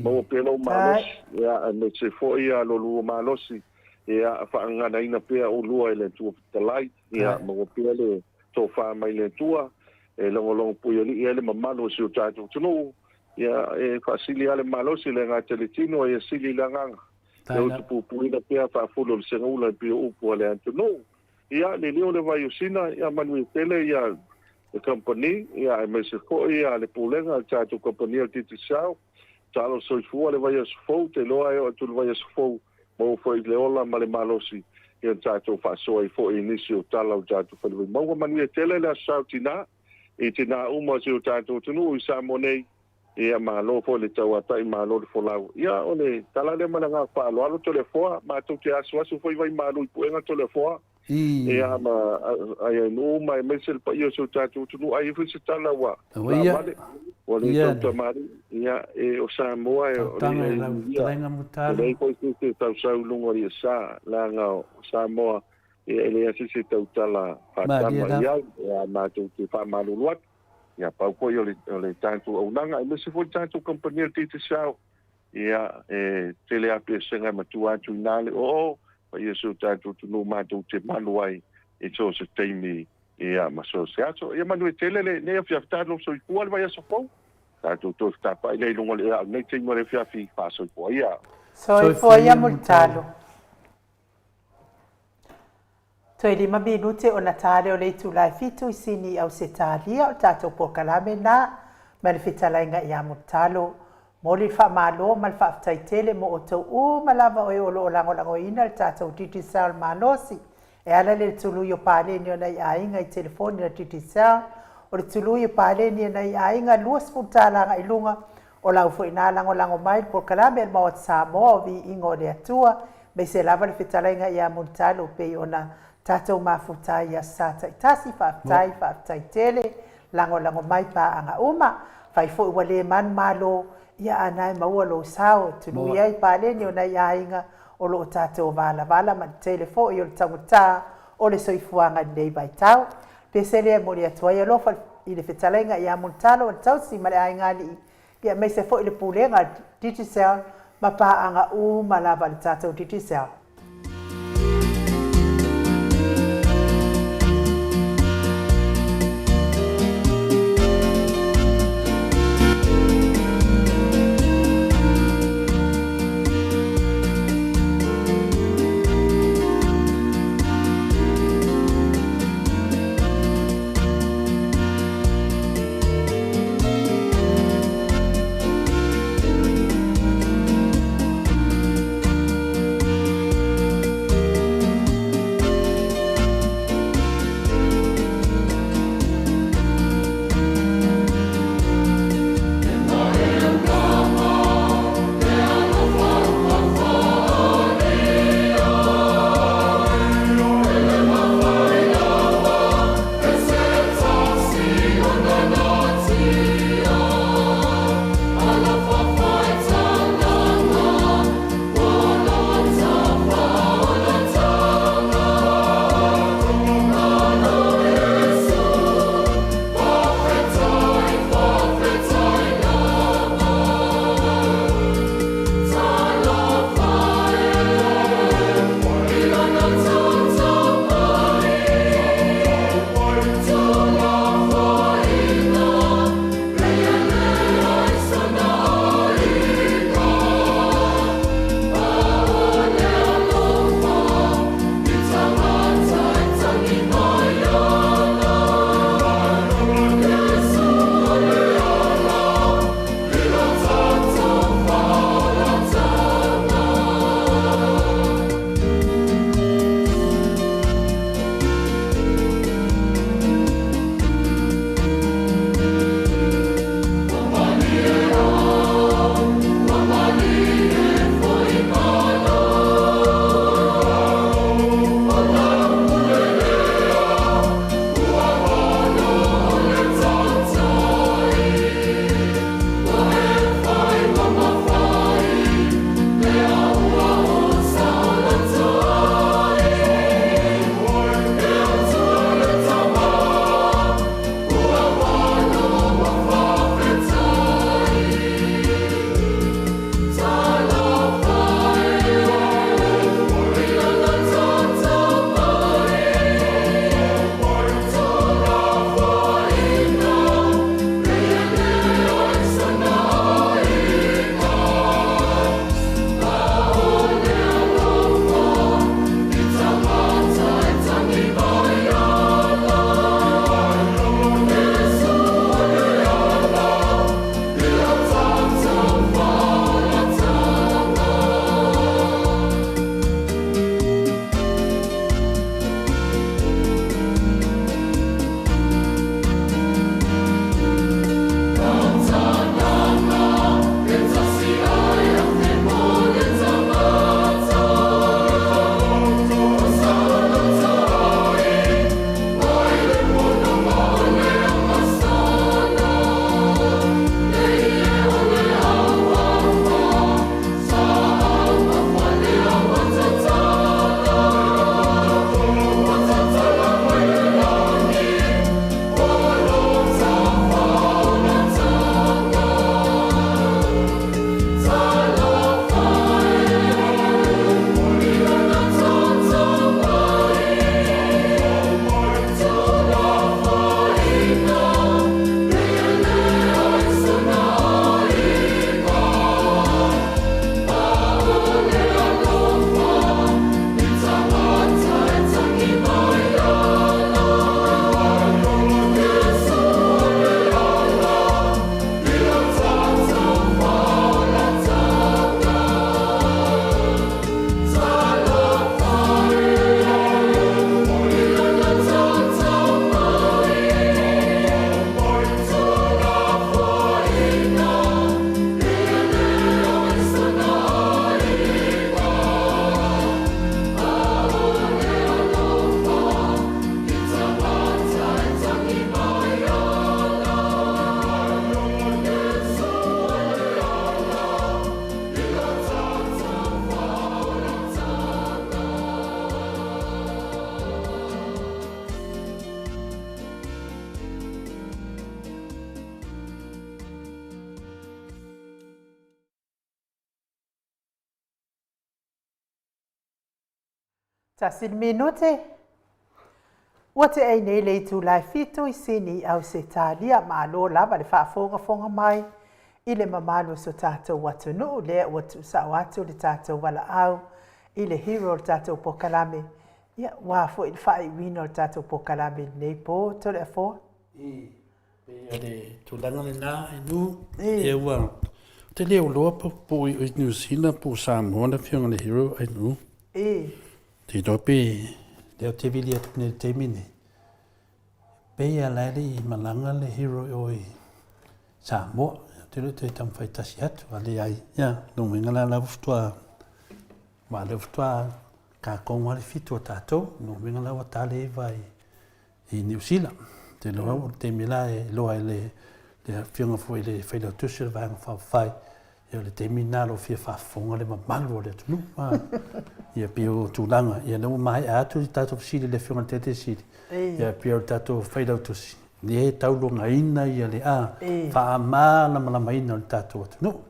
maua pea lou malosi, ia aemaise foi lo lua malosi, ia faagaganaina pea oulua e le Atua Fetalai, ia maua pea le tofa mai le Atua, e logologo puialii ai le mamalu o si o tatou atunuu, ia e faasili lava le malosi i le gata i le tino, ia sili i le agaga. Ia utupupuina pea faafulu o le segaula e pei o upu a le atunuu. Ia, le leo o le vai o Sina, ia manuia tele ia le kamupani, ia aemaise foi ia le pulega a le tatou kamupani a le Digicel. Talo soifua le vaiaso fou, te iloa e oo atu i le vaiaso fou, Maua foi le ola ma le malosi ia na tatou faasoa ai foi i nisi o tala o le tatou fale Vaimauga. Manuia tele le Aso Sa o Tina i tina uma o si o tatou atunuu i Samoa nei. Ia malo foi le tauatai, malo le folau. Ia o le tala lea ma le agaga faaaloalo Toleafoa, matou te asuasu foi vaimalu i puega Toleafoa. Ia ma aiainuu uma aemaise le paia o si o tatou atunuu. A i ai foi se tala ua laavale, ua le tautamalii, ia, e o Samoa e o le ia, e leai foi se isi e tausau i luga o le iasa, leaga o Samoa, ia, e leai se isi e tautala faatama i ai, ia, matou te faamalulu atu. Ia, pau foi o le tatou auaunaga, aemaise foi le tatou kamupani a le Digicel, Ia, e tele lava pesega e matua atu i ina le oo, paia si o tatou atunuu matou te malu ai i so o se taimi, ia, ma so o se aso. Ia manuia tele lenei afiafi talo soifua le vaiaso fou. Tatou toe fetapaai lea i luga o le ea o lenei taimi o le afiafi faasoifua ia. Soifua ia Mulitalo. Toe lima minute ona ta lea o le itula e fitu i Sini i Ausetalia o le tatou polokalame na ma le fetalaiga ia Mulitalo. Momoli le faamalo ma le faafetai tele mo outou uma lava o e o lo o lagolagoina le tatou Digicel malosi e ala i le tului o paleni o nai aiga i telefoni a le Digicel, o le tului o paleni a nai aiga 20 tala agai i luga O lau foi na lagolago mai le polokalame a le Maota Samoa o Viiga o le Atua, aemaise lava le fetalaiga ia Mulitalo pei ona tatou mafuta ai i Aso Sa taitasi. Faafetai, faafetai tele, lagolago mai paaga uma. Fai foi ua le manumalo, ia a na e maua lou sao e tului ai paleni o nai aiga o lo o tatou valavala ma le tele foi o le taugata o le soifuaga i lenei vaitau. Pese lea e momoli atu ai alofa i le fetalaiga ia Mulitalo o le tausi ma le aiga alii, ia aemaise foi le pulega a le Digicel ma paaga uma lava a le tatou Digicel. Tasi le minute. Ua tea ai nei le itula e fitu i Sini i Ausetalia, malo lava le faafogafoga mai i le mamalu o so tatou atunuu lea ua tuusao atu le tatou valaau i le hero o le tatou pokalame, ia ua foi le faaiuina o le tatou pokalame i lenei po, Toleafoa. I, pei o le tulaga lena e nu, e ua, ou te le iloa po o i New Zealand po o Samoa le afioga i le hero ai nu. I. Te iloa pe lea ou te vili atu nei i le taimi nei, pei lava la e le i malaga le hero i o i Samoa. Ou te iloa e toe taumafai tasi atu, a leai, ia, lona uiga la, la ua faatoa, aua o lea faatoa tatou lava le fitu a tatou, lona uiga la ua ta le iva i i Niu Sila. Te iloa o le taimi la e iloa ai le le afioga foi i le Failautusi o le Vaega Faaupufai, ia o le taimi lena o lo o fia faafofoga le mamalu o le atunuu. Ia pei o tulaga, ia lea ua maea atu le tatou fesili i le afioga i le Taitai Sili, ia pei o le tatou Failautusi, lea e taulogaina ia le a faamalamalamaina o le tatou atunuu.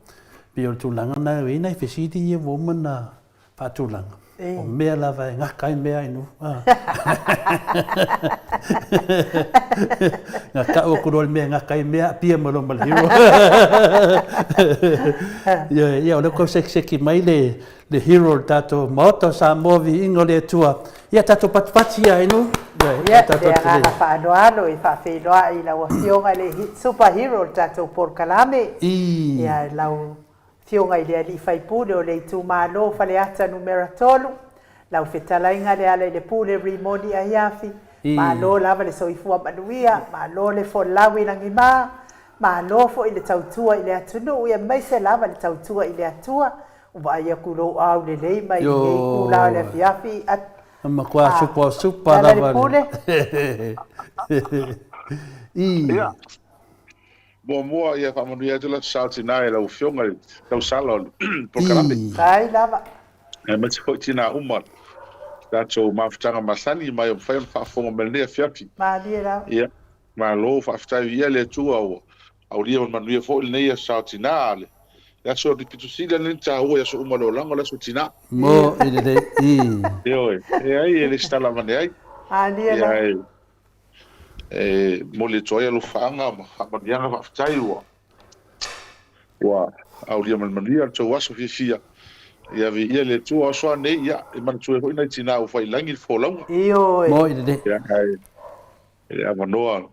Pei o le tulaga lena, e i ai nai fesili ia ua uma ona faatulaga, o mea lava e gaka ai mea inu. Na tau aku loa le mea e gaka ai mea, apia mai loa ma le hero. Ia, ia, o lea ua tau sekiseki mai le, le hero o le tatou Maota o Samoa, viiga o le Atua. Ia, tatou patipati ia inu. Ia, ia, le agaga faaaloalo e faafeiloai i lau Afioga i le super hero o le tatou polokalame. Ia, lau Afioga i le Alii Faipule o le Itumalo o Faleata Numera 3, lau fetalaiga Lealailepule Rimoni Aiafi, malo lava le soifua manuia, malo le folau i lagima, malo foi le tautua i le atunuu aemaise lava le tautua i le Atua, ua vaai atu lou aulelei mai lenei itula o le afiafi a Matua supa supa lava. Lealailepule. Ia. Muamua ia faamanuia atu le Aso Sa o Tina i lau Afioga i le tausala o le polokalame. Faafetai lava. Aemaise foi tina uma o le tatou mafutaga masani mai o mafai ona faafofoga mai i lenei afiafi. Malie lava. Ia, malo faafetai viia le Atua ua aulia ma le manuia foi lenei Aso Sa o Tina, le aso pito sili lava lenei ona taua i aso uma o le olaga o le Aso Tina. Mo i lelei. Ioe, leai e le se tala avane ai. Malie lava. Ia, e E momoli atu ai alofaaga ma faamanuiaga faafetai ua ua aulia ma le manuia le tou aso fiafia. Ia viia le Atua o aso a nei, ia e manatua ai foi nai tina ua fai i lagi le folauga. Ioe. Moi lelei. Ia ae e le avanoa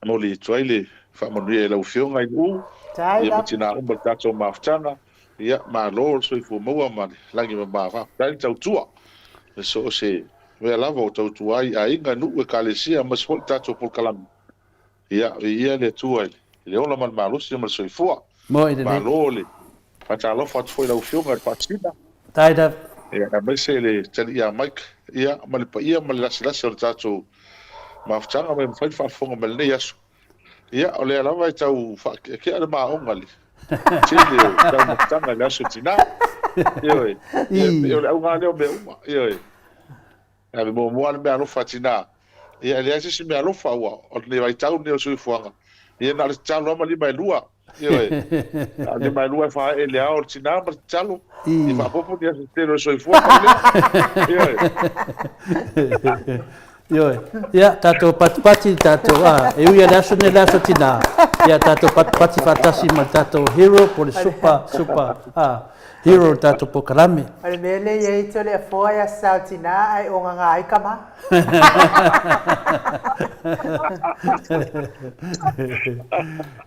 momoli atu ai le faamanuia i lau Afioga i Nu'u, Faafetai ia ma lava. tina uma i le tatou mafutaga. Ia malo le soifua maua ma le lagi mama. Faafetai le tautua i so o se mea lava o tautua ai aiga, nuu, ekalesia aemaise foi le tatou polokalame. Ia viia le Atua i le ola ma le malosi ma le soifua. Moi lelei. Malo le faatalofa atu foi i lau Afioga i le Faasina. Faafetai lava. Ia aemaise le Talii ia Mike, ia ma le paia ma le lasilasi o le tatou mafutaga ma e mafai ona faafofoga mai i lenei aso. Ia, o lea lava e tau faakeakea le maoga i le tele o taumafataga i le aso tina. Ioe. Ia, e pei o le auga lava lea o mea uma. Ioe. E ave muamua lava le meaalofa a tina. Ia, e leai se isi meaalofa ua o lenei vaitau lenei o le soifuaga. Ia, na o le tatalo lava ma lima e lua. Ioe. Na o lima e lua e faaee i le ao o le tina ma le tatalo. Ia faaopoopo ni aso tele o le soifua pau lea. Ioe. Ioe. Ia, tatou patipati i tatou, a, e ui lava i le aso lenei o le aso tina, ia tatou patipati faatasi ma le tatou hero po o le super, super, a, hero o le tatou polokalame. O le mea lea e i ai Toleafoa e aso sao tina ae ogaga ai tama.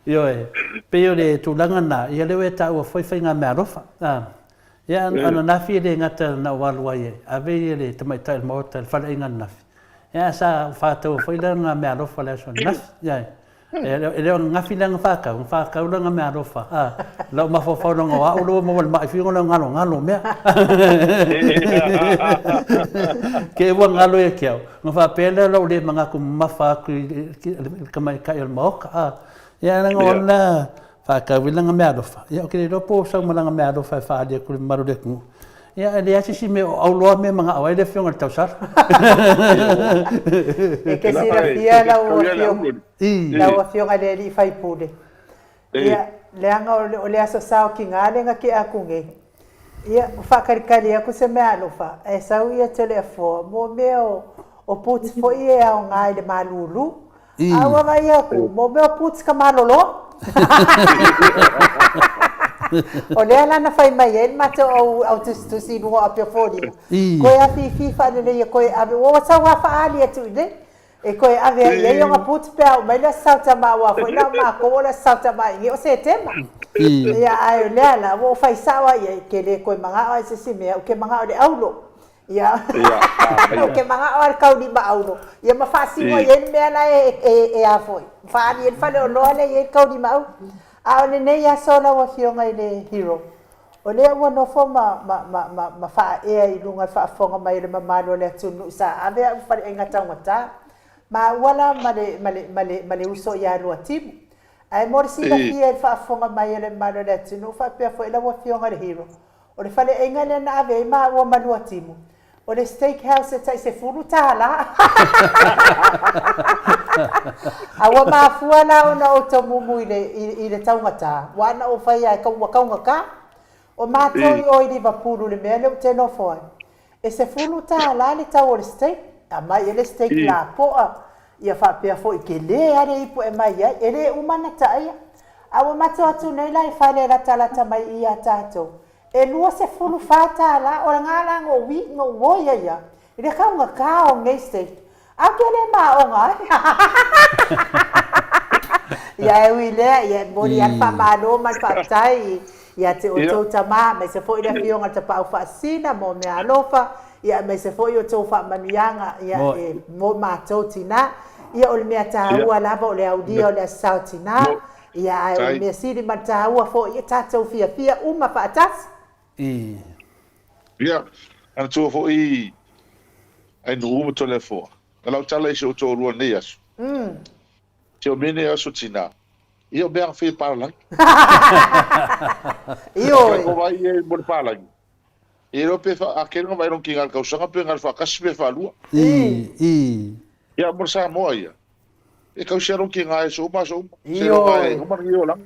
Ioe, pei o le tulaga lena, ia lea ua e taua foi faiga meaalofa. A, ia ananafi e le gata na ou alu ai e ave ia le tamaitai o le Maota i le faleaiga ananafi, ia ae sa ou faataua foi lana meaalofa i le aso ananafi. Ioe. E le o ananafi lea na faatau, na faatau lana meaalofa, a, lau mafaufau leaga o au lea ua maua i le mai foi ona galogalo mea. Te i ua galo ia te au, ona faapea lea o lou le manatu mamafa atu i le tamaitai o le Maota, a. Ia leaga o lena faatau ai lana meaalofa, ia ou te le iloa po o sau ma lana meaalofa e faaali atu i le mamalu o le atunuu. Ia e leai se isi mea o auloa mea e manao ai le afioga i le tausala. E te silafia lau afioga, lau afioga i le alii faipule, ia, leaga o le aso saotiga lea na tea atu nei. Ia, ua faakalikali aku se meaalofa, ae sau ia Toleafoa, mo mea o, o boots foi e aoga i le malulu. A ua vaai aku, mo mea o boots ka malolo. O lea la na fai mai ai le matou au, au tusitusi i luga o api o foliga, koe afifi faaleleia koe ave, ua sau lava faaali atu i inei. E toe ave ai i ai ona boots pe a oo mai le Aso Sautama aua foi na o matou o le Aso Sautama i o Setema. Ia ae o lea la ua ou fai sao lava i ai, ke le toe manao lava i se isi mea, ou te manao i le aulo. Ia ou te manao lava i le taulima aulo, ia ma faasino i ai le mea la e a foi, faaali ai le faleoloa lea e i ai le taulima aulo. A o lenei aso lau Afioga i le Hero, O lea ua nofo ma, ma, ma, ma, ma faaea i luga i le faafofoga mai o le mamalu o le atunuu sa ave au i faleaiga taugata, maua la ma le, ma le, ma le, ma le uso ia Luatimu. Ae mo le silafia i le faafofoga mai o le mamalu o le atunuu faapea foi lau Afioga i le Hero, o le faleaiga lea na ave ai maua ma Luatimu, o le steak house e tai $10. A ua mafua la ona ou tomumu i le, i, i le taugata, ua ana ou fai a ua taugata. O matou i o i Liverpool i le mea lea ou te nofo ai, e $10 le tau o le steak. Aumai ai le steak lapoa, ia faapea foi tele lava le ipu e aumai ai, e le uma ona taia. A ua matou atu nei la i fale e latalata mai i i a tatou, E $24, o lena la na ou wi, na ou oi ai a, i le taugata o lenei steak. A ou te le maona ai. Ia e ui i lea, ia e momoli lava le faamalo ma le faafetai ia te outou tama, aemaise foi le Afioga i le Tapaau Faasisina mo meaalofa, ia aemaise foi o outou faamanuiaga ia e mo matou tina. Ia o le mea taua lava o le aulia o le Aso Sa o Tina. Ia, ae o le mea sili ma le taua foi, ia tatou fiafia uma faatasi. I. Ia, manatua foi Ainuu ma Toleafoa, na lau tala i si ou toalua nei aso. Si ou mea nei aso tina, ia o mea a fai e palalagi. Ioe. Ko vai e mo le palalagi. Ia iloa pe fa, a kele nga vai ki ngal kausanga pe ngal whaakasi pe whaalua. I, i. Ia, mo le Samoa ia. E kausi alo ki ngā aso uma, aso uma. Se ro ngā e uma ngi o langa.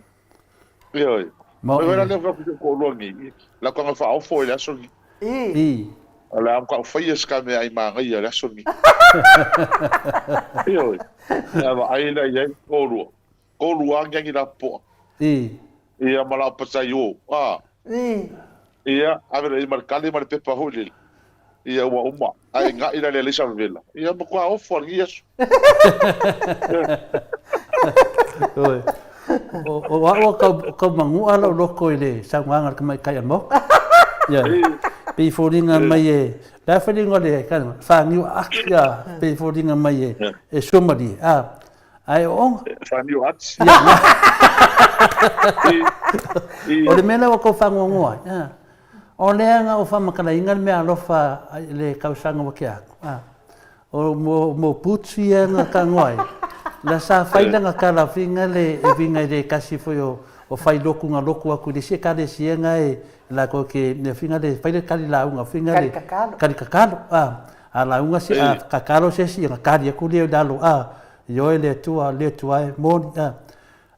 Ioe. Mo Wera lea wha kuto ko lua ngi. La kanga wha ofo i le aso ngi. I. O le am ka whaia ska me ai maa ngai le aso ngi. Ioe. Ia ma ai la ia ko lua. Ko lua ngi ngi la poa. I. Ia ma la patai o. Ah. I. Ia, ave le i ma le kale ma le pepa hoi le. Ia ua uma. Ai nga'i la le alisa vela. Ia ma kua ofo al ngi aso. Oi. O o au o kau kau mangua lau loko i le saunoaga a le tamaitai a le Maota. Ia. Pei foliga mai e le a foliga o le whāniu ati ia pei foliga mai e e suamalie. A ae o oga. Whāniu ati. Ia. O le mea lea ua kou whangoangoa ai. A. O lea na ou whamakalaina le mea alofa i le tausaga ua tea atu. A. O mo mo boots ia na tagoa ai. La sa fai lana tala finga le e vinga i le tasi foi o o fai lotu na lotu atu i le isi ekalesia na e latou te mea finga le fai le kali lauga finga le kali kakalo a a lauga se a kakalo se isi ona kali atu lea i lalo a ioe le Atua le Atua e moni a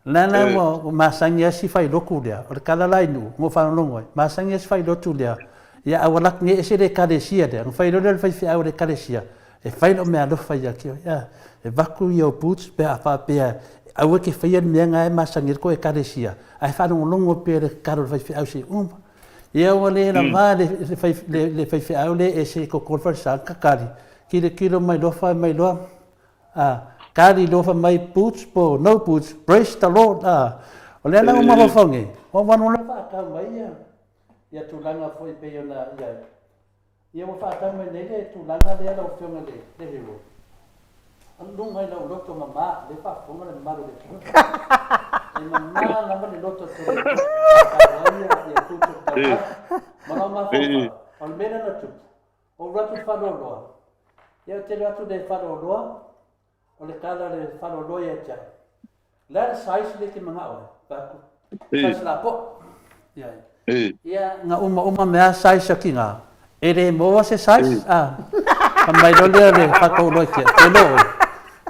La la ua masani lava si failotu lea, o le tala la i Nuu, na ou faalogologo ai, masani lava si failotu lea, ia aua laki nei ese le ekalesia lea, ona fai loa lea o le faifeau a le ekalesia, e fai lau meaalofa ia te oe, a, e vaku ia o boots pe a faapea aua e te faia le mea na e masani ai le tou ekalesia, ae faalogologo pea i le tatalo a le faifeau se i uma. Ia ua le lava le faifeau lea e ese i totonu o le falesa, tatali, tilotilo mai loa fai mai loa, A, kali loa fai mai boots po no boots, praise the Lord a. O lea la ua mafaufau nei, ua vanu la faatau mai ia ia tulaga foi pei ona i ai. Ia ua faatau mai nei le tulaga lea lau Afioga i le le hero. Luga i lau loto mama, lea faafofoga le mamalu o le atunuu. E mama lava le loto tole faatau ai ia ia boots o le tauala. Ma lau mafaufau, o le mea lea na tupu, Ou alu atu i le faleoloa. Ia ou te alu atu i le faleoloa, o le tala a le faleoloa ia te au, O le a le size lea e te manao ai? Fai atu, size lapoa. Ia, ia na umauma mea size ati na, e le maua se size, a. Fai mai loa lea o le faatauoloa ia te au, te iloa oe,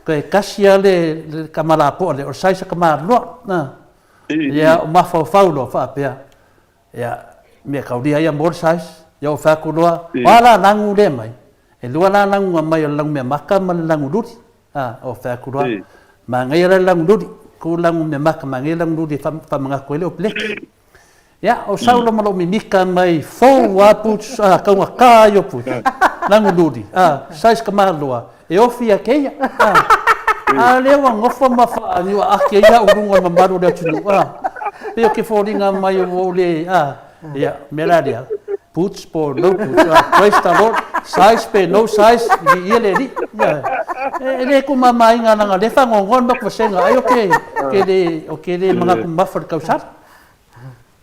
toe tasi lava le tama lapoa lea, o le size a tama loa, a. Ia, o mafaufau loa faapea, Ia, Mea kaulia ia mo le size. Ia ou fai atu loa, o a la lagu lea mai? E lua la lagu na mai o le lagu meamaka ma le lagu luli. A, ou fai atu loa, manaia la le lagu luli, ku lagu meamaka, manaia le lagu luli e faamanatu ai le opleki. Ia, o sau loa ma lou mimika mai fou lava boots, a, taugata ai o boots, lagu luli, a, size tamaloa, e ofi ia te ia, a. A lea ua nofo ma faaniuaaki ai au i luga o le mamalu o le atunuu, a. Pei o ke foliga mai ua ou le, a. Ia, o le mea la lea, boots po o no boots, a, praise the Lord, size pe no size, viia le Alii. Ia, e le tumamaina leaga o lea e faanoanoa le matou vasega, ai o ke, ke le, o ke le manatu mamafa i le tausala.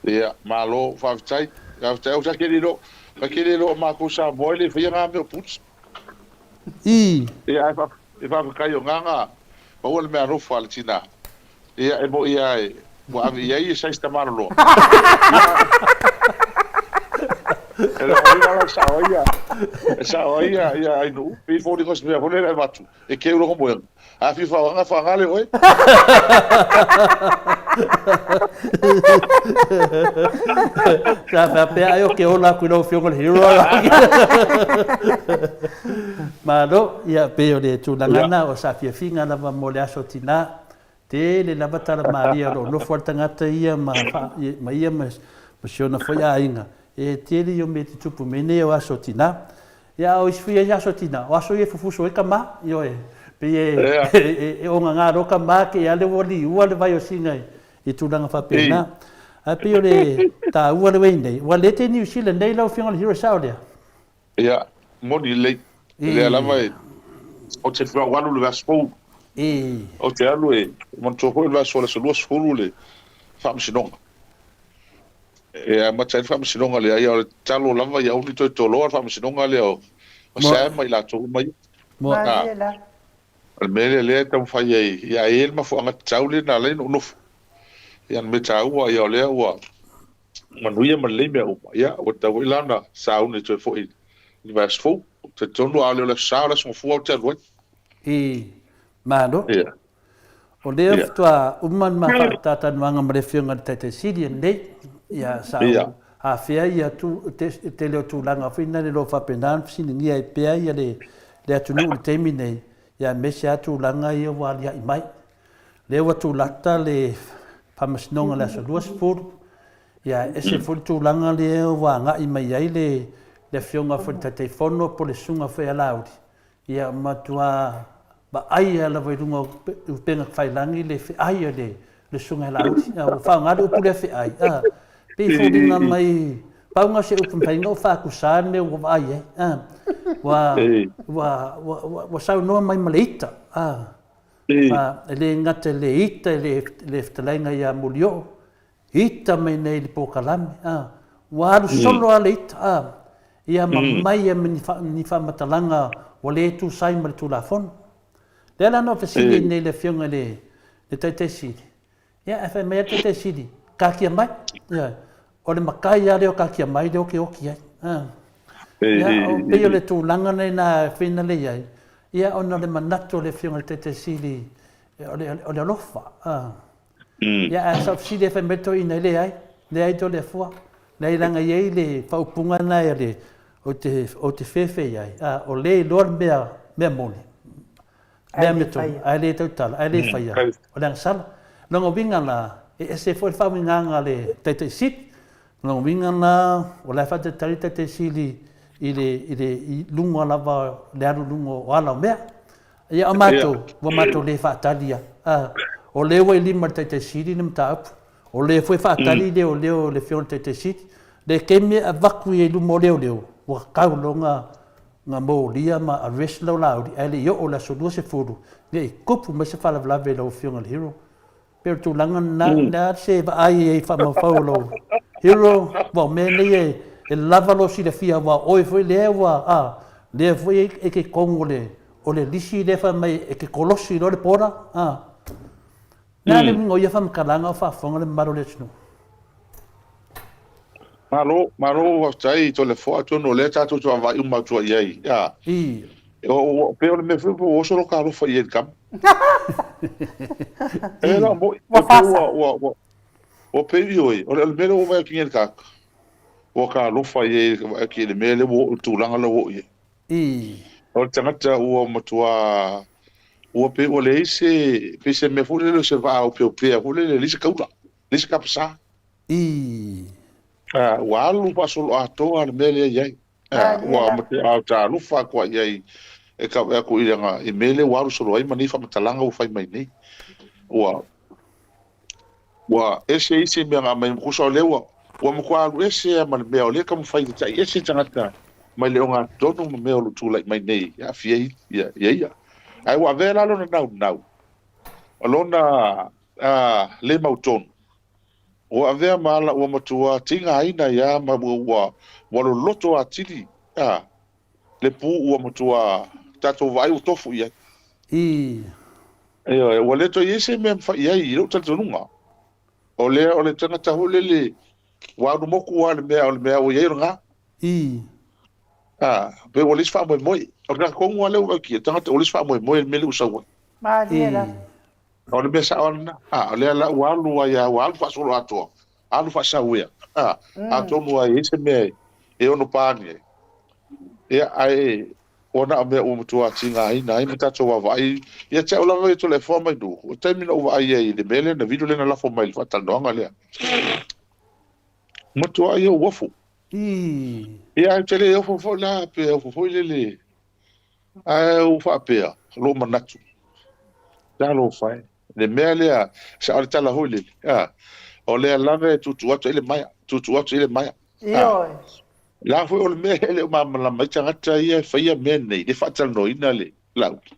Ia, malo, faafetai, faafetai. Ou ta ke le iloa, ta ke le iloa o matou Samoa e le faia na mea o boots. I. Ia, ae e faafetai o na na maua le meaalofa a le tina. Ia, e moi lava e, ua ave i ai e size tamaloloa. Ia, e le o la e sao ai ia, e sao ai ia, ia Ainuu, pei foliga o se mea foi lele e avatu, e keu lona moega. A fia faaaoga, faaaoga lea oe. Sa faapea ai o ke ola aku i lau Afioga i le Hero. Malo, ia pei o le tulaga lena o sa fiafiga lava mo le aso tina. Tele lava tala malie o lo o nofo ai le tagata ia ma, ma ia ma, ma si ona foi aiga. E tele ia o mea e tutupu mai nei o aso tina. Ia, a o isi foi ia aso tina, o aso ia e fufuso ai tama, ioe, pei e, e ogaga loa tama te i a lea ua liua le vai o Sina i tulaga faapena. Ae pei o le taua lea ua i ai nei, ua lete Niu Sila nei lau Afioga i le Hero, e sao lea? Ia, moni lelei. Lea lava e, ou te ou alu i le vaiaso fou. Ou te alu e manatua foi le vaiaso o le aso 20 le faamasinoga. E amata ai le faamasinoga lea, ia o le tatalo lava ia aua ne i toe toloa le faamasinoga lea o Sam ma i latou uma ia. Malie la. O le mea lea lea e taumafai ai, ia e i ai le mafuaaga tatau lea na ala ai ona ou nofo. Ia o le mea taua, ia o lea ua manuia ma lelei mea uma, ia ua tatau foi la ona sauni e toe foi i le vaiaso fou. Ou te talitonu a le o le Aso Sa, o le Aso Gafua ou te alu ai. I Malo. Ia. O lea faatoa uma le ma faatatalanoaga ma le Afioga i le Taitai Sili ananei, ia sa ou afea ia tu, te, tele o tulaga foi na le lo faapena ona fesiligia ai pea ia le, le atunuu i le taimi nei, ia aemaise lava tulaga ia ua alia'i mai. Lea ua tulata le Faamasinoga i le aso 20, ia e ese foi le tulaga lea ua agai mai ai le, le Afioga foi i le Taitaifono po o le Susuga foi ia Laauli, Ia matua vaaia lava i luga o upega tafailagi le feai a le Susuga ia Laauli. Ua faaaoga le upu lea feai, a, pei e foliga mai, pau na o se upu e mafai ona ou faatusa le mea ua vaai ai, a, ua, ua, ua, ua saunoa mai ma le ita, a, a, e le gata i le ita i le fetalaiga ia Molioo, Ita mai nei i le polokalame, a, ua alu solo lava le ita, a, ia ma mai ai ma ni faamatalaga ua le tusa ai ma le Tulafono. Lea la na ou fesili ai nei i le Afioga i le Taitai Sili, ia ae fai mai lava le Taitai Sili, taatia mai, ioe, o le matai lava lea o taatia mai lea ou te oti ai, a. Ia, o, pei o le tulaga lena e finale i ai, ia ona o le manatu o le Afioga i le Taitai Sili, o le, o le alofa, a. Ia ae sa ou fesili ai fai mai le toeaina e leai, leai Toleafoa, leai leaga e i ai le faaupuga lena e le ou te ou te fefe i ai, a o le iloa le mea mea moni, mea amiotonu, ae le tautala, ae le faia, o le agasala. Lona uiga la, e ese foi le faauigaga a le Taitai Sili, lona uiga la, o la e faatalitali le Taitai Sili i le i le i luga lava le alu i luga o ala o mea. Ia, o matou, ua matou le faatali lava. O lea ua i lima o le Taitai Sili le mataupu. O lea foi e faatali leoleo i le Afioga i le Taitai Sili. Le taimi e avatu i luma o leoleo, ua tatau loa ona molia ma arrest lau Laauli, ae le i oo i le aso 20, ne i tupu mai se faalavelave i lau Afioga i le Hero. Pei o le tulaga lena, o le a se vaai ai faamaufau o lou hero, aua o mea nei e lava lou silafia, aua o oe foi lea ua, a, lea foi e te i totonu o le, o le lisi lea fai mai e te kolosi loa le border, a. O le a le uiga o ia faamatalaga o faafofoga le mamalu o le atunuu? Malo, malo faafetai Toleafoa, atonu o lea tatou te vaavaai uma atu ai i ai, a. I. O, pei o le mea foi ua oso lota alofa i ai i le tama. E la moi, ua ua ua ua pei oi, o le mea lea ua vaai atu nei i le tagata. Ua ka alofa i ai ka vaai i le mea lea ua oo i le tulaga lea ua oo i ai. O le tagata ua matua ua pei ua leai se pei se mea foi lele o se vaa opeopea foi lele, leai se taula, leai se tapasā. Ua alu faasoloatoa le mea lea i ai. Ua matua talofa atu lava i ai e tau atu i lana i mea lea ua alu solo ai ma nei faamatalaga ua fai mai nei. Ua ua ese isi mea na aumai, tusa o lea ua ua matua alu ese lava ma le mea o lea e taumafai e tai ese tagata mai le ogatotonu ma mea o lo o tulai mai nei e aafia ai ia ia. Ae ua avea la lona naunau, lona le mautonu, ua avea ma ala ua matua tigaina ai lava ma ua ua loloto atili le pu ua matua tatou vaai ua tofu i ai. Ioe, ua le toe i ai se mea e mafai i ai i lou talitonuga. O lea o le tagata foi lele ua alu motu lava le mea o le mea ua i ai o lena. Pei ua leai se faamoemoe. O le tagata tonu lava lea ua vaai atu i ai, o le tagata ua leai se faamoemoe i le mea lea ua sau ai. Malie lava. O le mea sao lava lena. O lea la ua alu ai lava, ua alu faasoloatoa, alu faasauea. Atonu lava e i ai se mea e ono pa ane ai. Ia, ae ua na o mea ua matua tigaina ai ma tatou vaavaai. Ia te au lava ia Toleafoa mai Nuu, o le taimi na ou vaai ai i le mea lea na vilo lea na lafo mai i le faatalanoaga lea, matua ai ou ofo. Ia, ae ou te le ofo foi la, pe ofo foi lele, ae ou faapea, lou manatu, talofa e, le mea lea, sao le tala foi lele, o lea lava e tuutuu atu ai le maea, tuutuu atu ai le maea. Ioe. La foi o le mea e le o malamalama ai tagata ia e faia mea nei, le faatalanoaina le Laauli.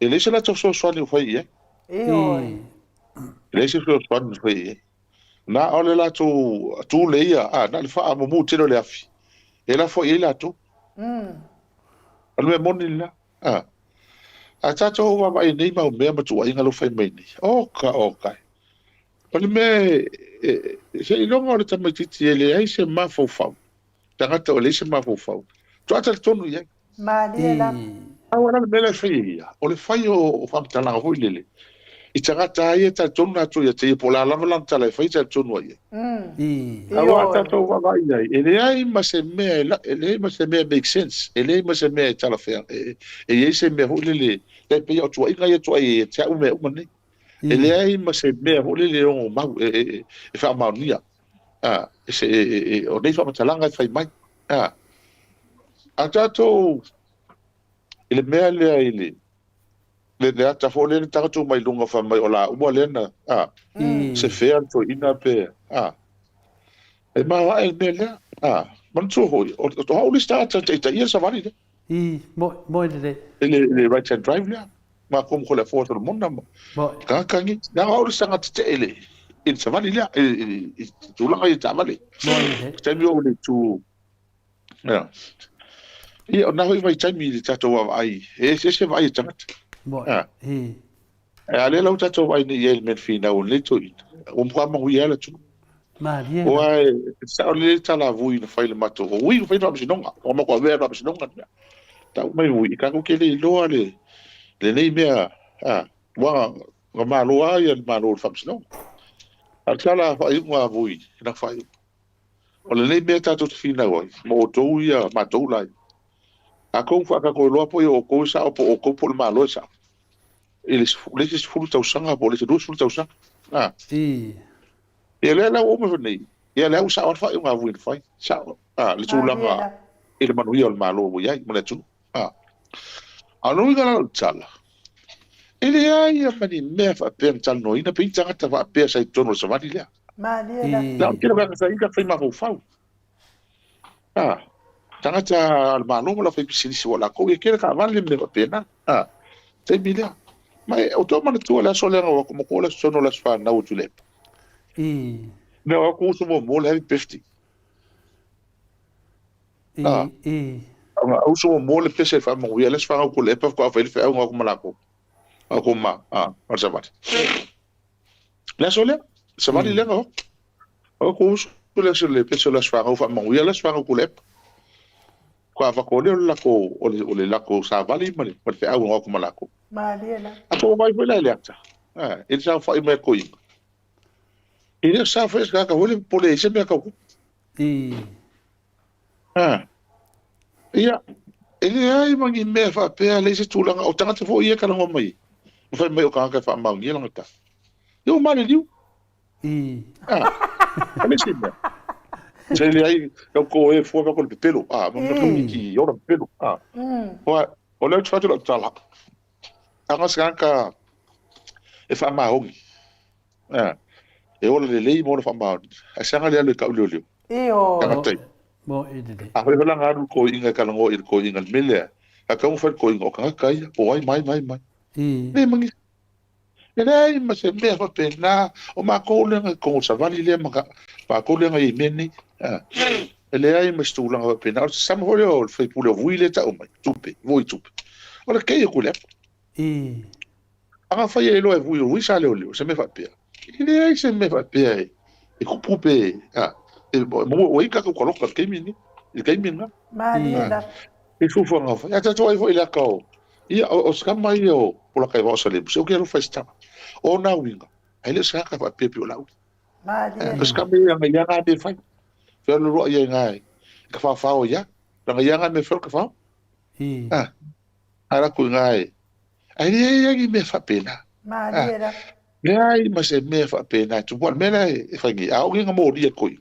E leai se latou fesoasoani o fai i ai. Ioe. E leai se fesoasoani o fai i ai. Na o le latou tule ia, na o le faamumu tele o le afi, e lafo i ai latou. O le mea moni lena. A tatou vaavaai i nei mau mea ma tuuaiga lea ua fai mai nei, oka oka e. O le mea seiloga o le tamaitiiti e leai se mafaufau, tagata o leai se mafaufau, faatoa talitonu i ai. Malie lava. Aua la le mea la e fai e ia, o le fai o faamatalaga foi lele i tagata lava ia e talitonu latou ia te ia, po o le a lava lana tala e fai e talitonu ai i ai. Aua a tatou vaavaai i ai, e leai ma se mea e leai ma se mea e make sense, e leai ma se mea e talafeagai, e i ai se mea foi lele, e pei o tuuaiga ia e tuuai ai ia te au mea uma nei. E leai ma se mea foi lele e ono mau, e faamaonia, o nei faamatalaga e fai mai. A tatou i le mea lea i le le ata foi lea na tatou mai luga fai mai o laua lea na se fea le toeaina pe e maoae le mea lea. Manatua foi, o au le isi tagata na taitaia le savali lea. I, moe lelei. I le right hand drive lea. Matou ma Toleafoa Solomona ma tagata nei. Leaga o au le isi tagata tetee i le i le savali lea, i tulaga ia i taavale. Moe lelei. Taimi o le itu, ia. Ia, o na foi vaitaimi i le tatou vaavaai, e eseese vaai a tagata. Moe, i. A o lea la ua tatou vaai nei i ai i le mea na finau e lenei toeaina, ua matua manuia ai le atunuu. Malie. Aua e sao lelei le tala vui na fai i le matou, o ui na fai i le faamasinoga, ua matou avea i le faamasinoga le mea. Tau mai vui, tatou te le iloa le, lenei mea, a, ua na malo lava ia le Malo i le faamasinoga. A o le tala faaiuga a vui, na faaiuga. O lenei mea tatou te finau ai, ma outou ia, matou la ia. Atonu faatatou iloa po o outou e sao po o outou po o le Malo e sao. I le isi 10 tausaga po o le isi 20 tausaga. A. Ia lea la ua uma ifo nei, ia lea ua sao lava le faaiuga a vui na fai. Sao a, le tulaga i le manuia o le Malo ua i ai ma le atunuu. A. A o le uiga la o le tala, e leai lava ma ni mea faapea na talanoaina pe i tagata faapea sa i totonu o le savali lea. Malie la. Na o le tele o tagata sa i ai fai mafaufau. A, tagata a le Malo ma le aufaipisinisi ua latou ia tele taavale ma mea faapena. A, taimi lea. Ma e, o tou manatua le aso lea na o atu ma tou le aso tonu o le aso fanau o Tuilaepa. Na o atu uso muamua le happy birthday. A, na uso muamua le pese faamanuia le aso fanau o Tuilaepa faatoa fai le feau na o atu ma latou. O atu ma, a, ma le savali. Le aso lea, savali lea na o atu. O atu uso le aso le pese o le aso fanau faamanuia le aso fanau o Tuilaepa. Faatoa avatu lea o le latou, o le latou savali ma le feau na o atu ma latou. Malie la. A tou vaai foi la i le ata, i le saofai mai a toeaiina, e le o saofai se tagata foi lea e popole ai i se mea tau tupe. I. A. Ia, e leai ma ni mea faapea, leai se tulaga, o tagata foi ia e talanoa mai, ma fai mai o tagata e faamaonia lana tala. Ia ua maliliu. I. A, o le isi mea. Se leai, kau ko e fua ko le pepelo. A, ma mea ki ora pepelo. A. Wa, o lea ou te fai atu lau tala. Aga se tagata e faamaoni. A, e ola lelei ma ona faamaoni. Ae se aga le alu e kau leoleo. Ioe. Tagata ia. Mo i lelei. A fai foi la alu le koiga e talanoa i le koiga i le mea lea, a tau fai le koiga o tagata ia, po o ai mai mai mai. I. Le magi. E leai ma se mea faapena, o makou lea na i totonu o le savali lea ma makou lea na i ai i mea nei. A, e leai ma se tulaga faapena. O le sama foi lea o le faipule o Vui lea e tau mai, tupe, Vui tupe. O le kei aku i le apu. I. A na fai ai loa e Vui o Vui sa leoleo, se mea faapea. E leai se mea faapea e kupu pe, a, e maua ua i ai tatou taloka i le taimi lenei, i le taimi lena. Malie lava. I fuafuaga fai. Ae tatou ai foi i le ata o, ia, o se tama ia o Polataivao Salemu, se oki alofa i se tama. O ona uiga, ae le o se tagata faapea pei o Laauli. Malie. O se tama ia na ia nga mea fai. Fealualuai ia i na i ka whaowhao ia. Langa ia nga mea fai o le kawhao. Ah, ara ku i ngā e. Ai leai ai ni mea faapena. Malie lava. Leai ma se mea faapena e tupu. A o le mea lea e fai nei, a o ni nga molia koe.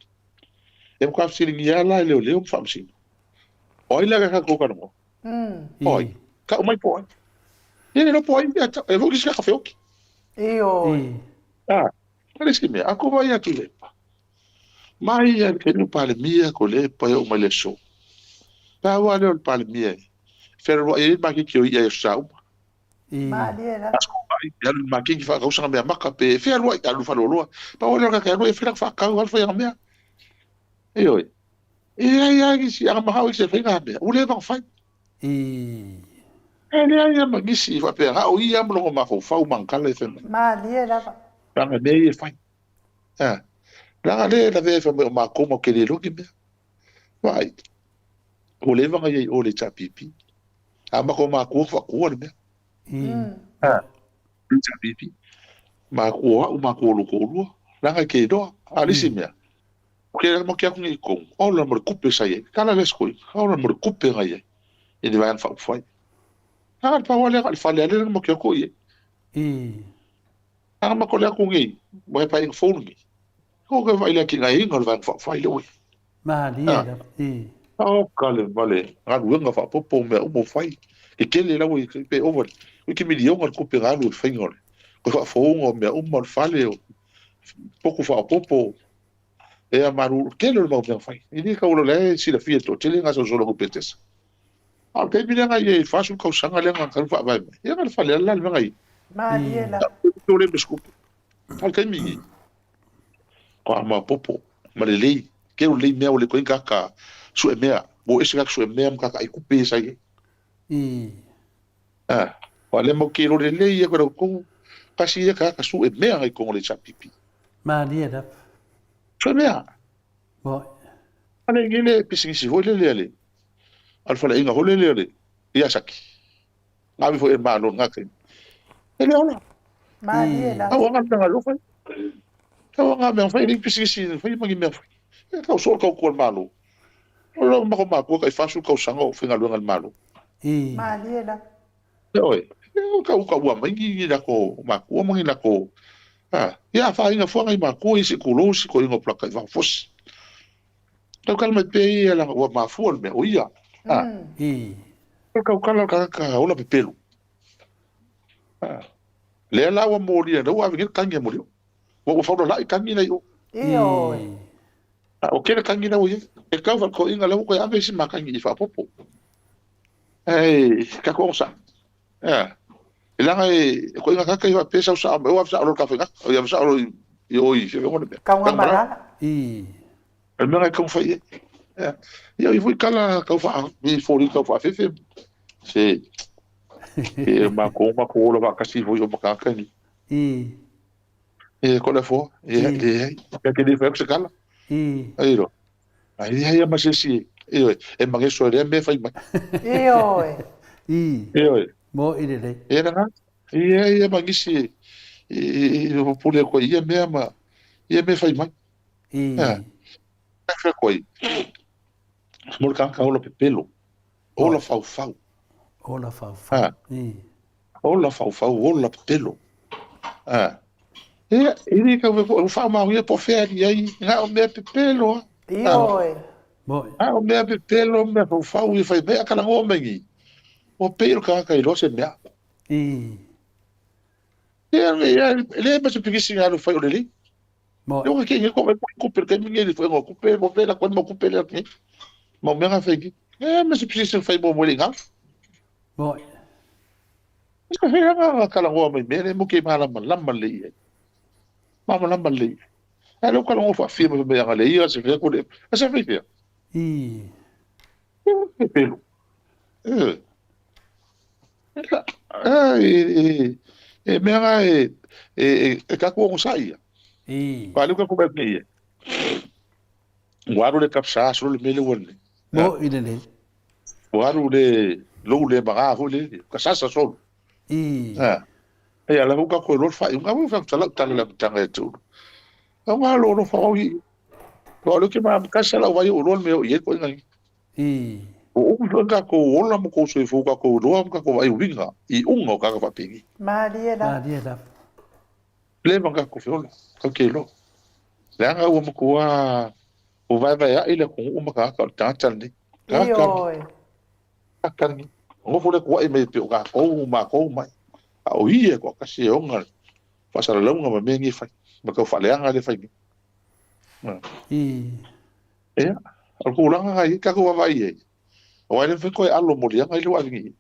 E matua fesiligia la e leoleo ma faamasino. O ai la ka tatou talanoa? O ai? Tau mai po o ai? Ia le iloa po o ai mea tau. E foi isi ka feoki. Ioe. A, o le isi mea, a ko vai atu le pa. Mai ia le kenu Palemia ko le pa e o mai le aso. Pa ua lea o le Palemia e. Fealualuai ai le makiki o ia i aso Sauma. Malie la. Aso mai, e alu le makiki whaakausaga mea maka pe fealuai, alu whaloaloa. Pa ua lea o le kaka e alu e whira whaakau alu whai anga mea. Ioe. E leai lava nisi, a mahao i se faiga mea, ua leva ona fai. E leai lava ma nisi faapea, na o ia ma lona mafaufau ma ana tala e fai mai. Malie lava. Leaga mea ia e fai. A, leaga lea e lavea ai fai mai o matou matou te le iloa ni mea. Vaai, ua leva ona i ai i o i le HRPP. A matou matua faatuua le mea. A, HRPP. Matua o au, matua o lou toalua, leaga e te iloa. A o le isi mea, O ke ma ke aku nei kong, ola mo le kupe sa iai. Kala le skoi, ola mo le kupe nga iai. I le vaega faaupufai. A le pau a lea le fale a lea ma ke aku iai. I. A ma ko le aku nei, mo he painga fou nei. Ko ke vai le ki ngai inga le vaega faaupufai le oi. Malie la. I. A o ka le vale, galuega faapopo mea uma o fai. Ke kele lau i pe over. Ui ke miliona le kupe galu le fainga o le. Ko faafouga o mea uma o le fale o poku faapopo. Ea malu, tele o le mau mea fai. E le tau o lea e silafia e toatele nga sausau lau petesa. A o le taimi lea na i ai i le 40 tausaga lea na talu faavae mai, ia na le fale ala la le mea na i ai. Malie la. O le ma se tupe. A o le taimi nei, ua maopoopo ma lelei. Keu lelei mea ua le toe i ni tagata sue mea, ua o ese tagata sue mea ma tagata ai tupe ia sa i ai. A, aua lea matou te iloa lelei ia koe lau tonu, tasi ia tagata sue mea nai tonu o le HRPP. Malie lava. Sue mea. Moi. A le i le pisinisi foi lele a le, a le faleaiga foi lele a le Yasaki. Na ave foi e le Malo i lena taimi. E le ola. Malie lava. Tau aga le mea na fai. Tau aga mea fai, e le pisinisi na fai ma ni mea fai. E tau soo le tautua a le Malo. O le matou matua tai 40 tausaga o faigaluega i le Malo. Malie lava. Ioe, e tau taua mai ni latou matua ma ni latou, a, ia a faaina fua nai matua ia se i tulou si toeaina o Polataivao Fosi. Tautala mai pea ia leaga ua mafua le mea, o ia, a. O le tautala o le tagata ola pepelu. A, lea la ua molia, lea ua ave nei le tagi a Molioo. Ua ua faulalai tagi la i o. Ioe. A o kela tagi la ua i ai. E tau faatoaiga la ua toe ave isi matagi i faaopoopo. Ae tatou onosai. Ea. E leaga e koiga tagata ia faapea sau sao mai, ua ave sao loa i le tafaigata, oi ave sao loa i o i Fiafioga le mea. Taugamalala. I. O le mea lena e taumafai i ai. Ea. Ia o i foi tala tau faa, i foliga tau faafefe. Se, e matou, matou ola faatasi foi o ma tagata nei. I. E ko le afoa, e leai, e te le fai atu se tala. I. Ai loa. Ai leai a ma se isi, ioe, e mageso e lea mea e fai mai. Ioe. I. Ioe. Mo i lelei. E lana, ia ia ma nisi i i pule atu ai ia mea ma ia mea e fai mai. I. Ea. Fai atu ai, mo le tagata ola pepelo, ola faufau. Ola faufau. I. Ola faufau, ola pepelo. A. Ia, e le tau mea foi, ua faamaonia po o fea ali ai, na o mea pepelo lava. Ioe. Moi. Na o mea pepelo, mea faufau ia fai mai, a talanoa mai nei, ua pei o le tagata e iloa se mea. I. Ia, ia, e leai ma se pikisinga e alu e fai o lelei. Moi. Lea ua kei ko mai kupe le taimi nei le fuega o kupe mo vela koe mau kupe lea nei. Mau mea nga fai ki. E me se pisi fai mo mo le ngau. Moi. Ka fai nga nga kala ngoa mai mea le mo ke malama lama le ia. Malama lama le ia. A le kala ngoa fa fia mo me nga le ia se fia ko le. A se fai fia. I. E pelu. E. E, e mea nga e, e, e, e kaku ogosaʻi ia. I. Aua lea ua kaku mai atu nei ia. Ua alu le kapsa solo le mea lea ua nei. Mo i lelei. Ua alu le lou le maga foi le, ka sasa solo. I. Ha. E ala fu kaku e loa le faaiuga. Ua fai lau tala le amataga ia te ulu. Au ngā lo lo whaau i. Wa le ke ma kasa lau vai o loa le mea o i e koe ngai. I. O upu foi kakou ola ma kou soifua kakou iloa ma kakou vaai uiga i uga o kaka faapeni. Malie lava. Malie lava. Le ma kakou feola, kau ke iloa. Leaga ua matua ua vaevaeaʻi le atunuu ma tagata o le tagata lenei. Tagata lenei. Ioe. Tagata lenei. Nofo le tuaʻi mai e pei o kakou makou mai. A o ia e toatasi e ona le faasalalauga ma mea nei e fai, ma tau faaleaga lea e fai nei. I. Ia, o le tulaga lena i ai tatou vaavaai i ai, aua e le mafai ona toe alo moliaga i le ua ave nei i ai.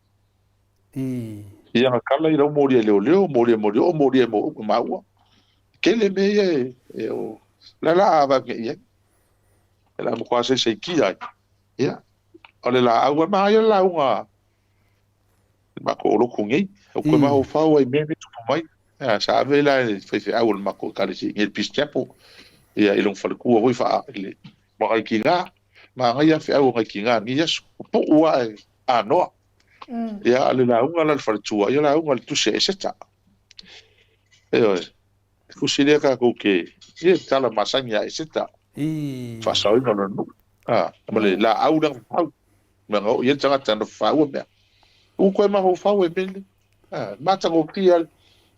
I. I ana tala i lau molia e leoleo, molia e molioo, molia e maua. Tele mea ia e, e o, la la a vae i ai. E la matua saisaitia ai. Ia, o le laau, e manaia le lauga le matou lotu nei. O koe mafaufau ai mea nei tupu mai. Ia, sa ave la e le faifeau o le matou ekalesia i nei le Peace Chapel, ia, i lona faletua foi faa, i le ma nai tiga, manaia feau o nai tiga i lenei aso. Pupuu lava e anoa. Ia, a o le lauga la i le faletua, ia lauga i le tusi a Eseta. Ioe. Le tusi lea tatou te, ia, tala masani a Eseta. I. Faasaoina o lona nuu. A, ma le laau lea na fafau. Mea na oo i ai le tagata na fafaua mea. Ua toe mafaufau e mele. A, matagofie lava le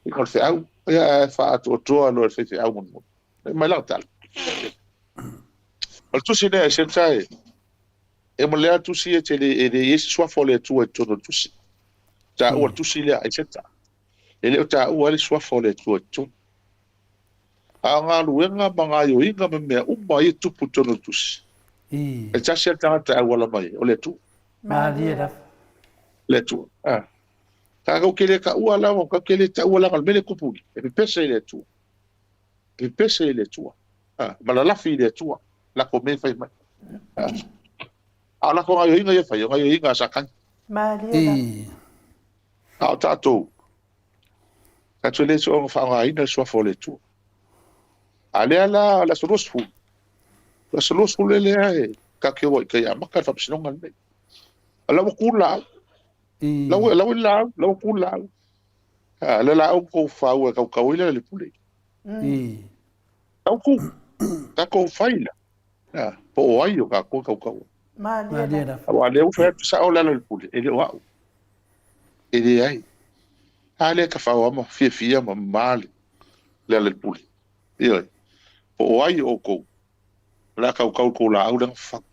faiga o le feau. Ia, ae faaatoatoa loa e le faifeau mulimuli. Fai mai lana tala. O le tusi lea e Seta e, e ma lea tusi e te le, e le i ai se suafa o le Atua i totonu o le tusi. Taua le tusi lea a Eseta. E le o taua ai le suafa o le Atua i totonu. A o galuega ma gaioiga ma mea uma ia e tupu i totonu o le tusi. I. E tasi lava le tagata e auala mai ai, o le Atua. Malie lava. Le Atua. A. Tatou te le taua lava, tatou te le taua leaga o le mea lea e tupu nei, e pepese i le Atua. E pepese i le Atua. A. Ma lalafi i le Atua, latou mea e fai mai. A. A o latou gaioiga ia e fai, o gaioiga a Satani. Malie lava. I. A o tatou, tatou te le soona faaaogaina le suafa o le Atua. A lea la, o le aso 20, o le aso 20 lea lea e tatou te o ai i tai e amata le faamasinoga lenei. O la ua tu le laau. La ua, la ua i le laau, la ua tu le laau. A, le laau ua tou faua e tautau ai le le pule. La ua tu. Tatou fai la. A, po o ai o tatou e tautau ai. Malie lava. Aua o lea ua fai atu sao le ala o le pule, e le o au. E leai. A lea e tafao lava ma fiafia ma mama le, le ala i le pule. Ioe. Po o ai o outou, o le a tautau i le tou laau lea na fafau.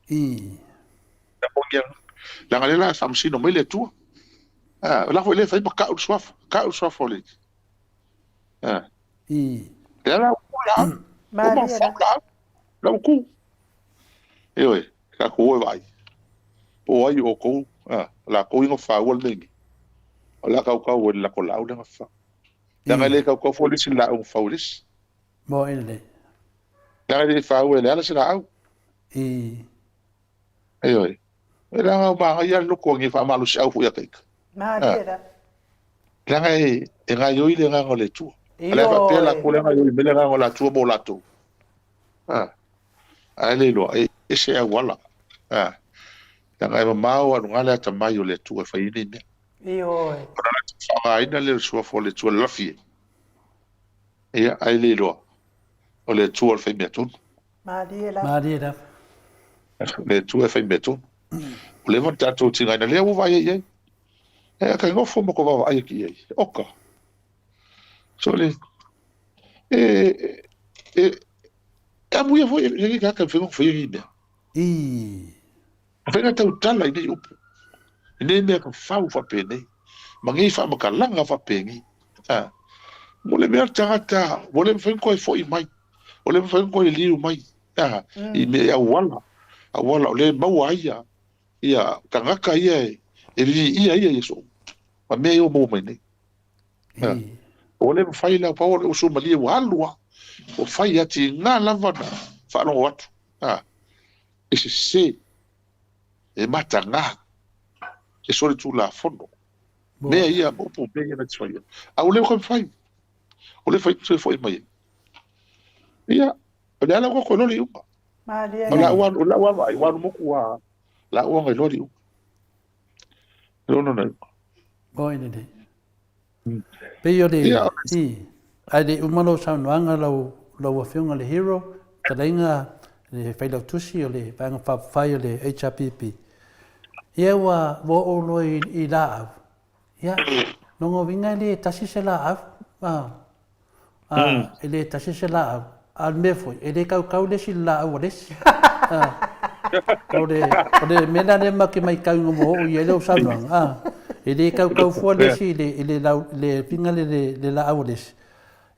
I. Leaga lea la e faamasino mai le Atua. A, o la foi lea e fai ma tau le suafa, tau le suafa o le Alii. A. I. Lea la ua tu laau. Ua mafaufau laau. La ua tu. Ioe, tatou o e vaai. Po o ai o outou, a, latou ia na faua le mea nei. O le a tautau ai i le latou laau lea na fafau. Leaga e le tautau foi le isi laau na fau e le isi. Mo e lelei. Leaga e le faua e Leala se laau. I. Ioe. E leaga ua manaia le loto agi e faamalosiau foi ia te ita. Malie la. Leaga e, e gaioi le agaga o le Atua. A le faapea latou lea gaioi mai le agaga o le Atua mo latou. A, ae le iloa, e ese auala. A, leaga e mamao aluga le atamai o le Atua e fai ai nei mea. Ioe. Ona latou faaaogaina lea o le suafa o le Atua e lalafi ai. Ia, ae le iloa, o le Atua o le faimea tonu. Malie lava. Malie lava. Le Atua e fai mea tonu. Ua leva ona tatou tigaina, lea ua vaai ai i ai. E aka nofo ma ko vaavaai atu i ai. Oka. Sole, e, e, e amuia foi, e le kaka whenga whaia i mea. I. Whenga tautala i nei upu. I nei mea ka whau whapenei. Ma ngei whaamakalanga whapengi. Ah. Mo le mea tagata, mo le mawhai koe foi mai. O le mawhai koe liu mai. Ah. I mea auala. Auala, o le maua ai ia. Ia, tagata ia e, e vivi ia ia ia so. Ma mea ia o maua mai nei. Ua le mafai la pau o le uso malie ua alu lava. Ua fai a tiga lava ona faalogo atu. A, e sese, e mataga, e solitulafono. Mea ia, ma upu mea ia na te faia. A ua le mafai. Ua le mafai toe foi mai ai. Ia, o le ala ua koe loa le iuga. Malie. O lau o lau vaai, ua alu moku a lau anga iloa le iuga. Lona na iuga. Oi lelei. Pei o le, i, ae le i uma lou saunoaga lau, lau Afioga i le Hero, fetalaiga le Failautusi o le Vaega Faaupufai o le HRPP, ia ua, ua oo loa i, i laau, ia, lona uiga e le tasi se laau, a. Ā, e le tasi se lāau. A o le mea foi, e le kaukau le isi i le lāau a le isi. Ā, o le, o le mea lea lea matou te matauina ua oo i ai lau saunoaga, ā, e le kaukau fua le isi i le, i le lau, le pinga le, le, le lāau a le isi.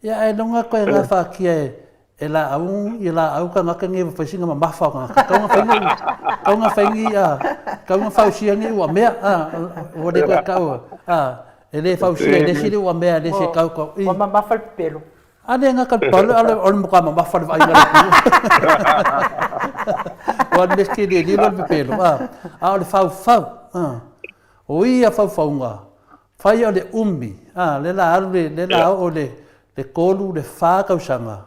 Ia, ae loga koe gafatia e, e lāau, ia lāau tagata nei ua fai sina mamafa o tagata. Kau na fai ni, kau na fai ni, ā, kau na fausia ni uamea, ā, ua le koe kau, ā, E le fausia e le isi le uamea e le isi e kaukau i. Ua mamafa le pepelo. A le gata le pale, o le matua mamafa le vaaiga a le atunuu. Ua le mea le lilo le pepelo, a, a o le faufau, a. O ia faufauga, fai o le umi, a, le la alu le, le la oo le, le kolu, le fa tausaga,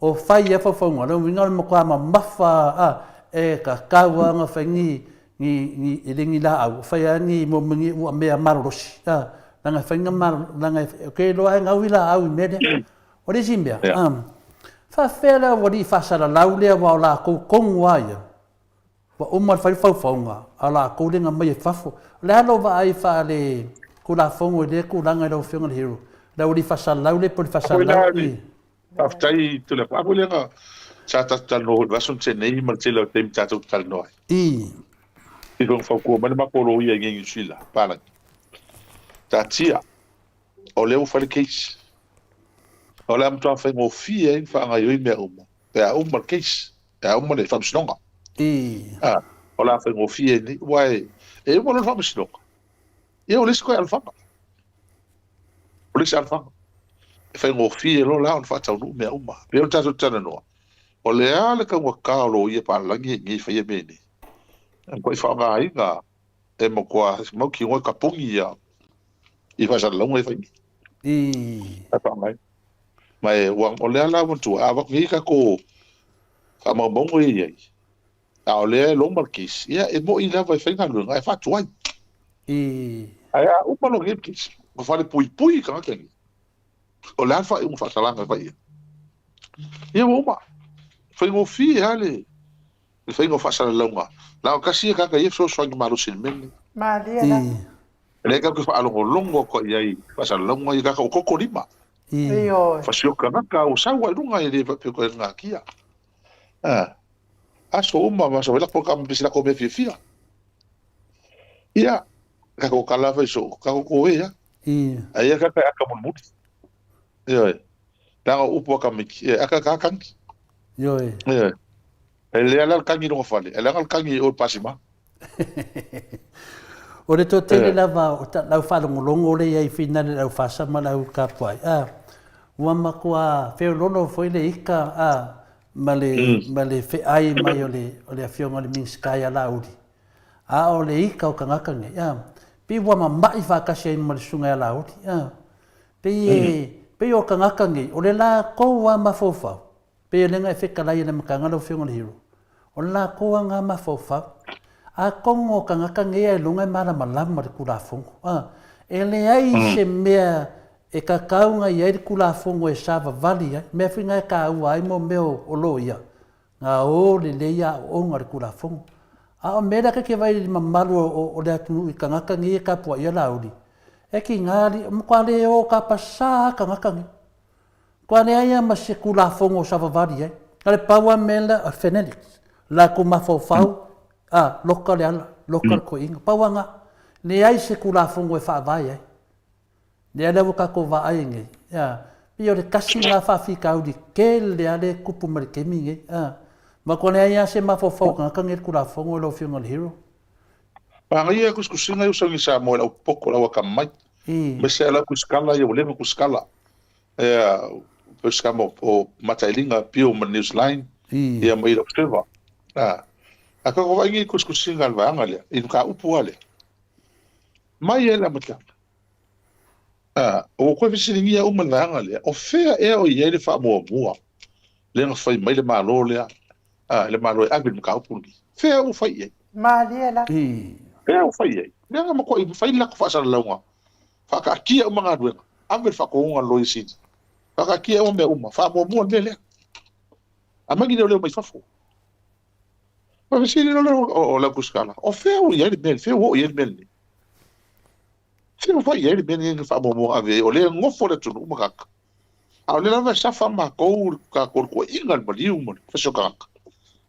o fai ia faufauga, lona uiga o le matua mamafa, a, e tatau lava ona fai ni, ni, ni, e le ni laau, fai a ni mo ni ua mea malolosi, a, leaga e fai na malo, leaga e, o ke iloa e gau i laau i mea lea. O le isi mea, a, faafefea le aualii faasalalau lea aua o lakou tonu lava ia, ua uma ona fai le faufauga, a o lakou lea na aumai e fafo. O le a lou vaai faale Tulafono i lea tulaga i lau Afioga i le Hero? Le aualii faasalalau lea po o le faasalalau i. Faafetai Tuilaepa. A foi lea na sa tatou talanoa foi i le vaiaso na tea nei ma le tele o taimi tatou te talanoa ai. I. I foi na fautua mai le matou loia i Niu Sila, Palagi. Taatia, o lea ua fai le case. O le a matua faigofie ai ona faagaoioi mea uma pe a uma le case, pe a uma le faamasinoga. I. A, o le a faigofie ai nei, aua e, e uma loa le faamasinoga, ia ua leai se toe alofaga. O le isi alofaga, e faigofie loa la ona faataunuu mea uma. Pei o le tatou talanoa, o le a le taugata o loia palagi e nei faia mea nei? E matuai faaaogaina e matua mautinoa e tapuni ia i faasalalauga e fai nei. E faaaogaina. Ma e, ua, o le a la manatua, a avatu nei tatou faamaumauga ia i ai, A o lea e loma le case, ia e moni lava e faigaluega ae faatuai. Ae a uma loa nei le case, ua falepuipui tagata nei. O le a le faaiuga faasalaga e fai i ai? Ia ua uma. Faigofie lava le le faiga o faasalalauga. Na o tasi ia tagata ia fesoasoani malosi i le mea lenei. Malie lava. Lea tatou te faalogologo atu i ai i faasalalauga ia tagata ua toto lima. Ioe. Fasioti tagata ua sau lava i luga e le faapea e natia. A, aso uma ma aso lako ka ma lako mea fiafia. Ia, ka ko kala fai so, ka ko koe ia. A ia ka ka aka mulimuli. Ioe. Leaga o upu aka miki, e aka ka kangi. Ioe. Ioe. E lea la le kangi i lona fale, e leaga le kangi i o i Pasima. O le toatele lava o lau faalogologo lea i ai finale le au fasa ma le au tapuai, a, ua matua feoloolo foi le ika, a, ma le, ma le feai mai o le, o le Afioga i le Minisita ia Laauli, a o le ika o tagata nei, a, pei ua mama'i faatasi ai ma le Susuga ia Laauli, a, pei e, pei o tagata nei, o le latou lava mafaufau, Pei o lea na e fetalai e le amataga lau Afioga i le Hero, o le latou lava na mafaufau. Atonu o tagata nei ailoga e malamalama i le Tulafono. A, e leai se mea e tatau ona i ai le Tulafono e savavali ai, mea foi na e taua ai mo mea o loia. Gaō lelei aoaoga o le Tulafono. A o mea lea ke vaai i le mamalu o le atunuu i tagata nei e tapuaia Laauli, e tiga alii, o matua le o tapasa lava tagata nei. Matua leai lava ma se Tulafono o savavali ai. Na o le pau lava mea lea o le fanatics, latou mafaufau, a, loka le ala, loka le toeaina, pau lava lena. Leai se Tulafono e faavae ai. Lea la ua tatou vaai ai nei, a, pei o le tasi lena faafitauli tele lava lea e tupu mai le taimi lenei, a. Matua leai lava se mafaufau o tagata nei i le Tulafono lau Afioga i le Hero. Manaia tusitusiga ia ua sauni Samoa i lau poto lau atamai. Aemaise lava lau tusikala ia ua leva ona tusikala. Ia tusikama o Matailiga Appeal ma Newsline ia ma Ila Observer. A a ka vaai nei tusitusiga a le vaega lea i mataupu lava lea. Mai ai le amataga. A, ua toe fesiligia uma le vaega lea, o fea ea o i ai le faamuamua lea na fai mai le Malo lea, a, le Malo e ave i le mataupu lenei? Fea ua fai i ai? Malie la. Fea ua fai i ai? Lea na matuai fai le latou faasalalauga, faataatia uma galuega, ave le faatonuga a le Loia Sili, faataatia uma mea uma, faamuamua le mea lea. Aumai ni leoleo mai fafo. Ona fesili loa lea o le autusikala, o fea ua i ai le mea, fea ua oo i ai le mea lenei? Fea ua fai i ai le mea lenei na faamuamua ave ai, o lea e nofo le atunuu ma tagata. A o lea lava e safa matou, le tatou le tuuaiga, le maliu ma le fasi o tagata.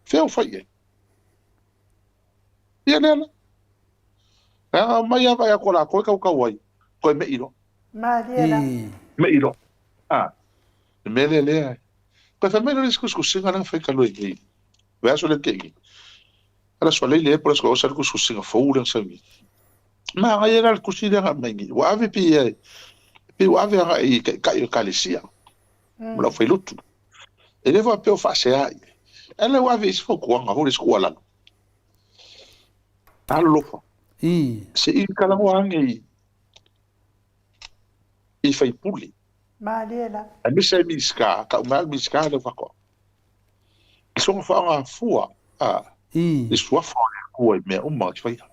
Fea ua fai i ai? Ia lea la. Leaga omai lava vaai atu o latou e tautau ai, toe me'i loa. Malie la. Me'i loa. A, le mea lea lea. Toe fai mai loa le isi tusitusiga lea na fai talu ai nei. Vaiaso lea na tea nei. Ala soa lei le po le soa osa le tusitusiga fou lea na sau nei. Manaia la le tusi lea na aumai nei. Ua ave pei e pei ua ave agai i taitai o ekalesia ma le aufailotu. E le faapea o faasea i ai. Ae lea ua ave i ai se fautuaga foi lea, se tuualalo. Alolofa. Se i talanoa ane i i faipule. Malie la. Aemaise ai Minisita, tau mai lava le Minisita lea o Faatoaga. I sona faaaoga a le suafa o le Atua i mea uma na te faia.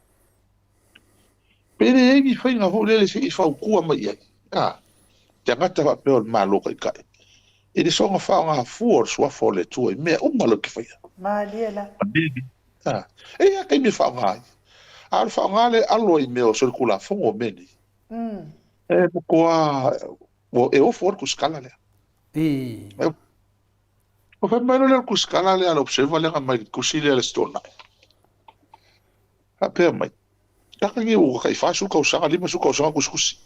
Pe leai ni faiga foi lele se i fautua mai i ai, a, tagata faapea o le Malo Taitai, i le soona faaaoga fua o le suafa o le Atua i mea uma latou te faia. Malie la. A, e i ai lava taimi e faaaoga ai, a o le faaaoga lea e alo ai i mea o solitulafono o mea nei, e matua e ofo ai le tusitala lea. Ua fai mai loa lea o le tusitala lea a le Observer lea na aumai i le tusi lea a le Aso Toonai, faapea mai, Taka nei ua tai 40 tausaga, 50 tausaga tusitusi.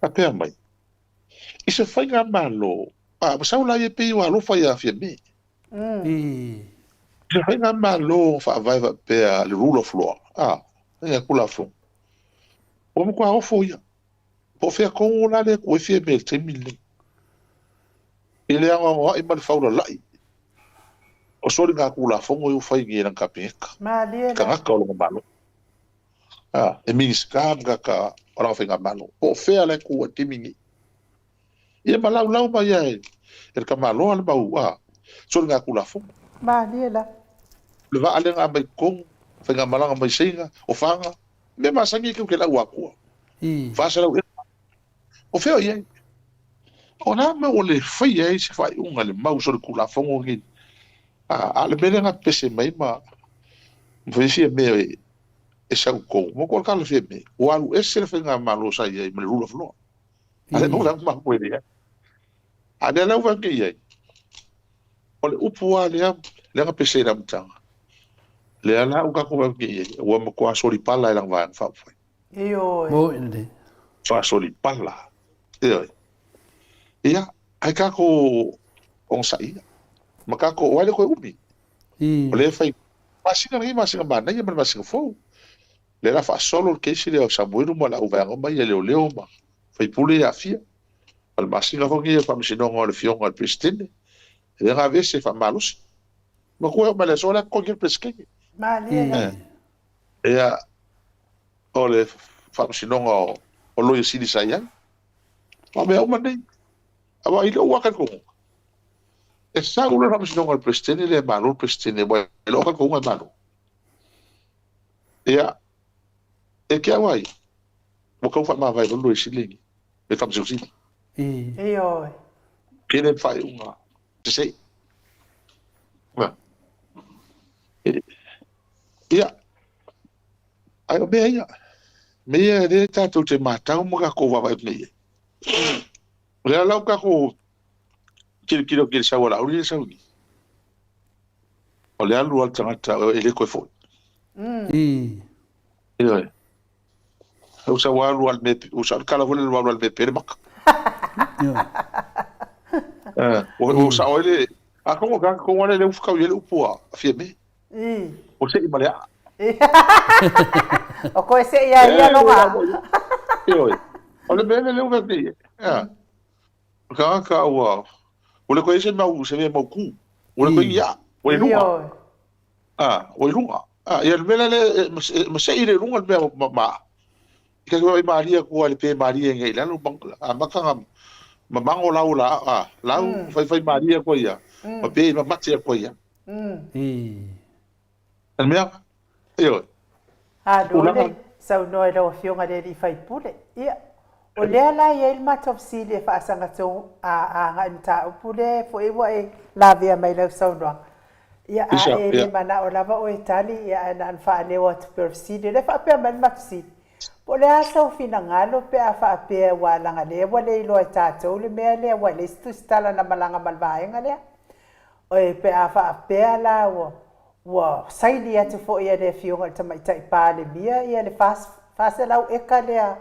Faapea mai, i se faigamalo, a, masalo la ia pei ua alofa ia Fiame. I se faigamalo faavae faapea le rule of law, a, faiga Tulafono, ua matua ofo ia. Po o fea tonu la lea e tu ai Fiame i le taimi lenei. I le anoanoai ma le faulalai o soligatulafono ia ua fai nei e lana Kapeneta, tagata o lona Malo, a, e Minisita ma tagata o lana Faigamalo. Po o fea la e tu ai i le taimi lenei. Ia ma laulau mai lava e le tamaloa le mau a, soligatulafono. Malie la. Le vaa lea na aumai i totonu, faigamalaga mai Saina, o Faga, mea masani e keu ke lau akua. 400 eka. O fea o i ai? O le a mea ua le faia ai se faaiuga i le mau solitulafono lenei? A o le mea lea na pepese mai ma fai Fiame e sau i totonu, ma ko le tala Fiame, ua alu ese le faigamalo sa i ai ma le rule of law. A le mau mapu e leai. A lea la ua vaai i ai, o le upu lava lea, lea na pese i le amataga, lea la ua tatou vaai i ai, ua matua solipala e lana Vaega Faaupufai. Ioe. Moni lelei. Faasolipala. Ioe. Ia, ae tatou onosai ia. Ma tatou, aua e le toe umi. O lea e fai, masina lenei, masina manaia ma le masina fou. Lea o le a faasolo le kesi lea o Samuelu ma le auvaega uma ia leoleo ma faipule ia aafia. O le masina foi lenei o le faamasinoga o le afioga i le Peresetene. Lea na aveese faamalosi. Matua e oo mai le aso lea totogi ai le Peresetene. Malie la. Ia, o le faamasinoga o Loia Sili sa i ai. O mea uma nei. Aua i lou lava talitonuga, e sau loa le faamasinoga a le Peresetene lea e malo le Peresetene, aua i lou talitonuga e malo. Ia, e te au a ia, ua tau faamavae loa le Loia Sili lenei, le Faamasino Sili. Ioe. Tele faaiuga sese. Ia, ae o mea ia, mea ia e le tatou te matau ma tatou vaavaai atu nei i ai. O lea la ua tatou tilotilo atu i le sau a Laauli lea e sau i i. O le alu a le tagata e le toe foi. Ioe. Ua sau alu a le mea, ua sau le tala foi lele ua alu a le mea e pe le maka. Ua sao ai le, atonu o tagata tonu lava lea ua fetau i ai le upu a Fiame. Ua sei ma le aa. O koe sei a ia loga. Ioe. O le mea lea ua fai nei. O le tagata ua ua le toe i ai se mau se mea mautu. Ua le toe i ni aa. Ua i luga. Ua i luga. Ia le mea la lea e masei le luga le mea ma ma aa. I ka vaai malie atu lava i le pe malie nei i lalo amata ona mamago lau la lau faifai malie atu ai ia ma pe mamate atu ai ia. Le mea ioe. Alo le saunoa i lau Afioga i le alii faipule. Ia, o lea la e i ai le matou fesili e faasagatonu a agai mataupu lea foi ua e lavea mai i lau saunoaga. Ia, a e le manao lava oe e tali, ia ae na ona faaleo atu pea o le fesili. O lea e faapea mai le matou fesili, po o le a sou finagalo pe a faapea ua leaga lea ua le iloa e tatou le mea lea ua leai se tusitala na malaga ma le vaega lea. Oe, pe a faapea la ua ua saini atu foi e le Afioga i le Tamaitai Palemia ia le 400 eka lea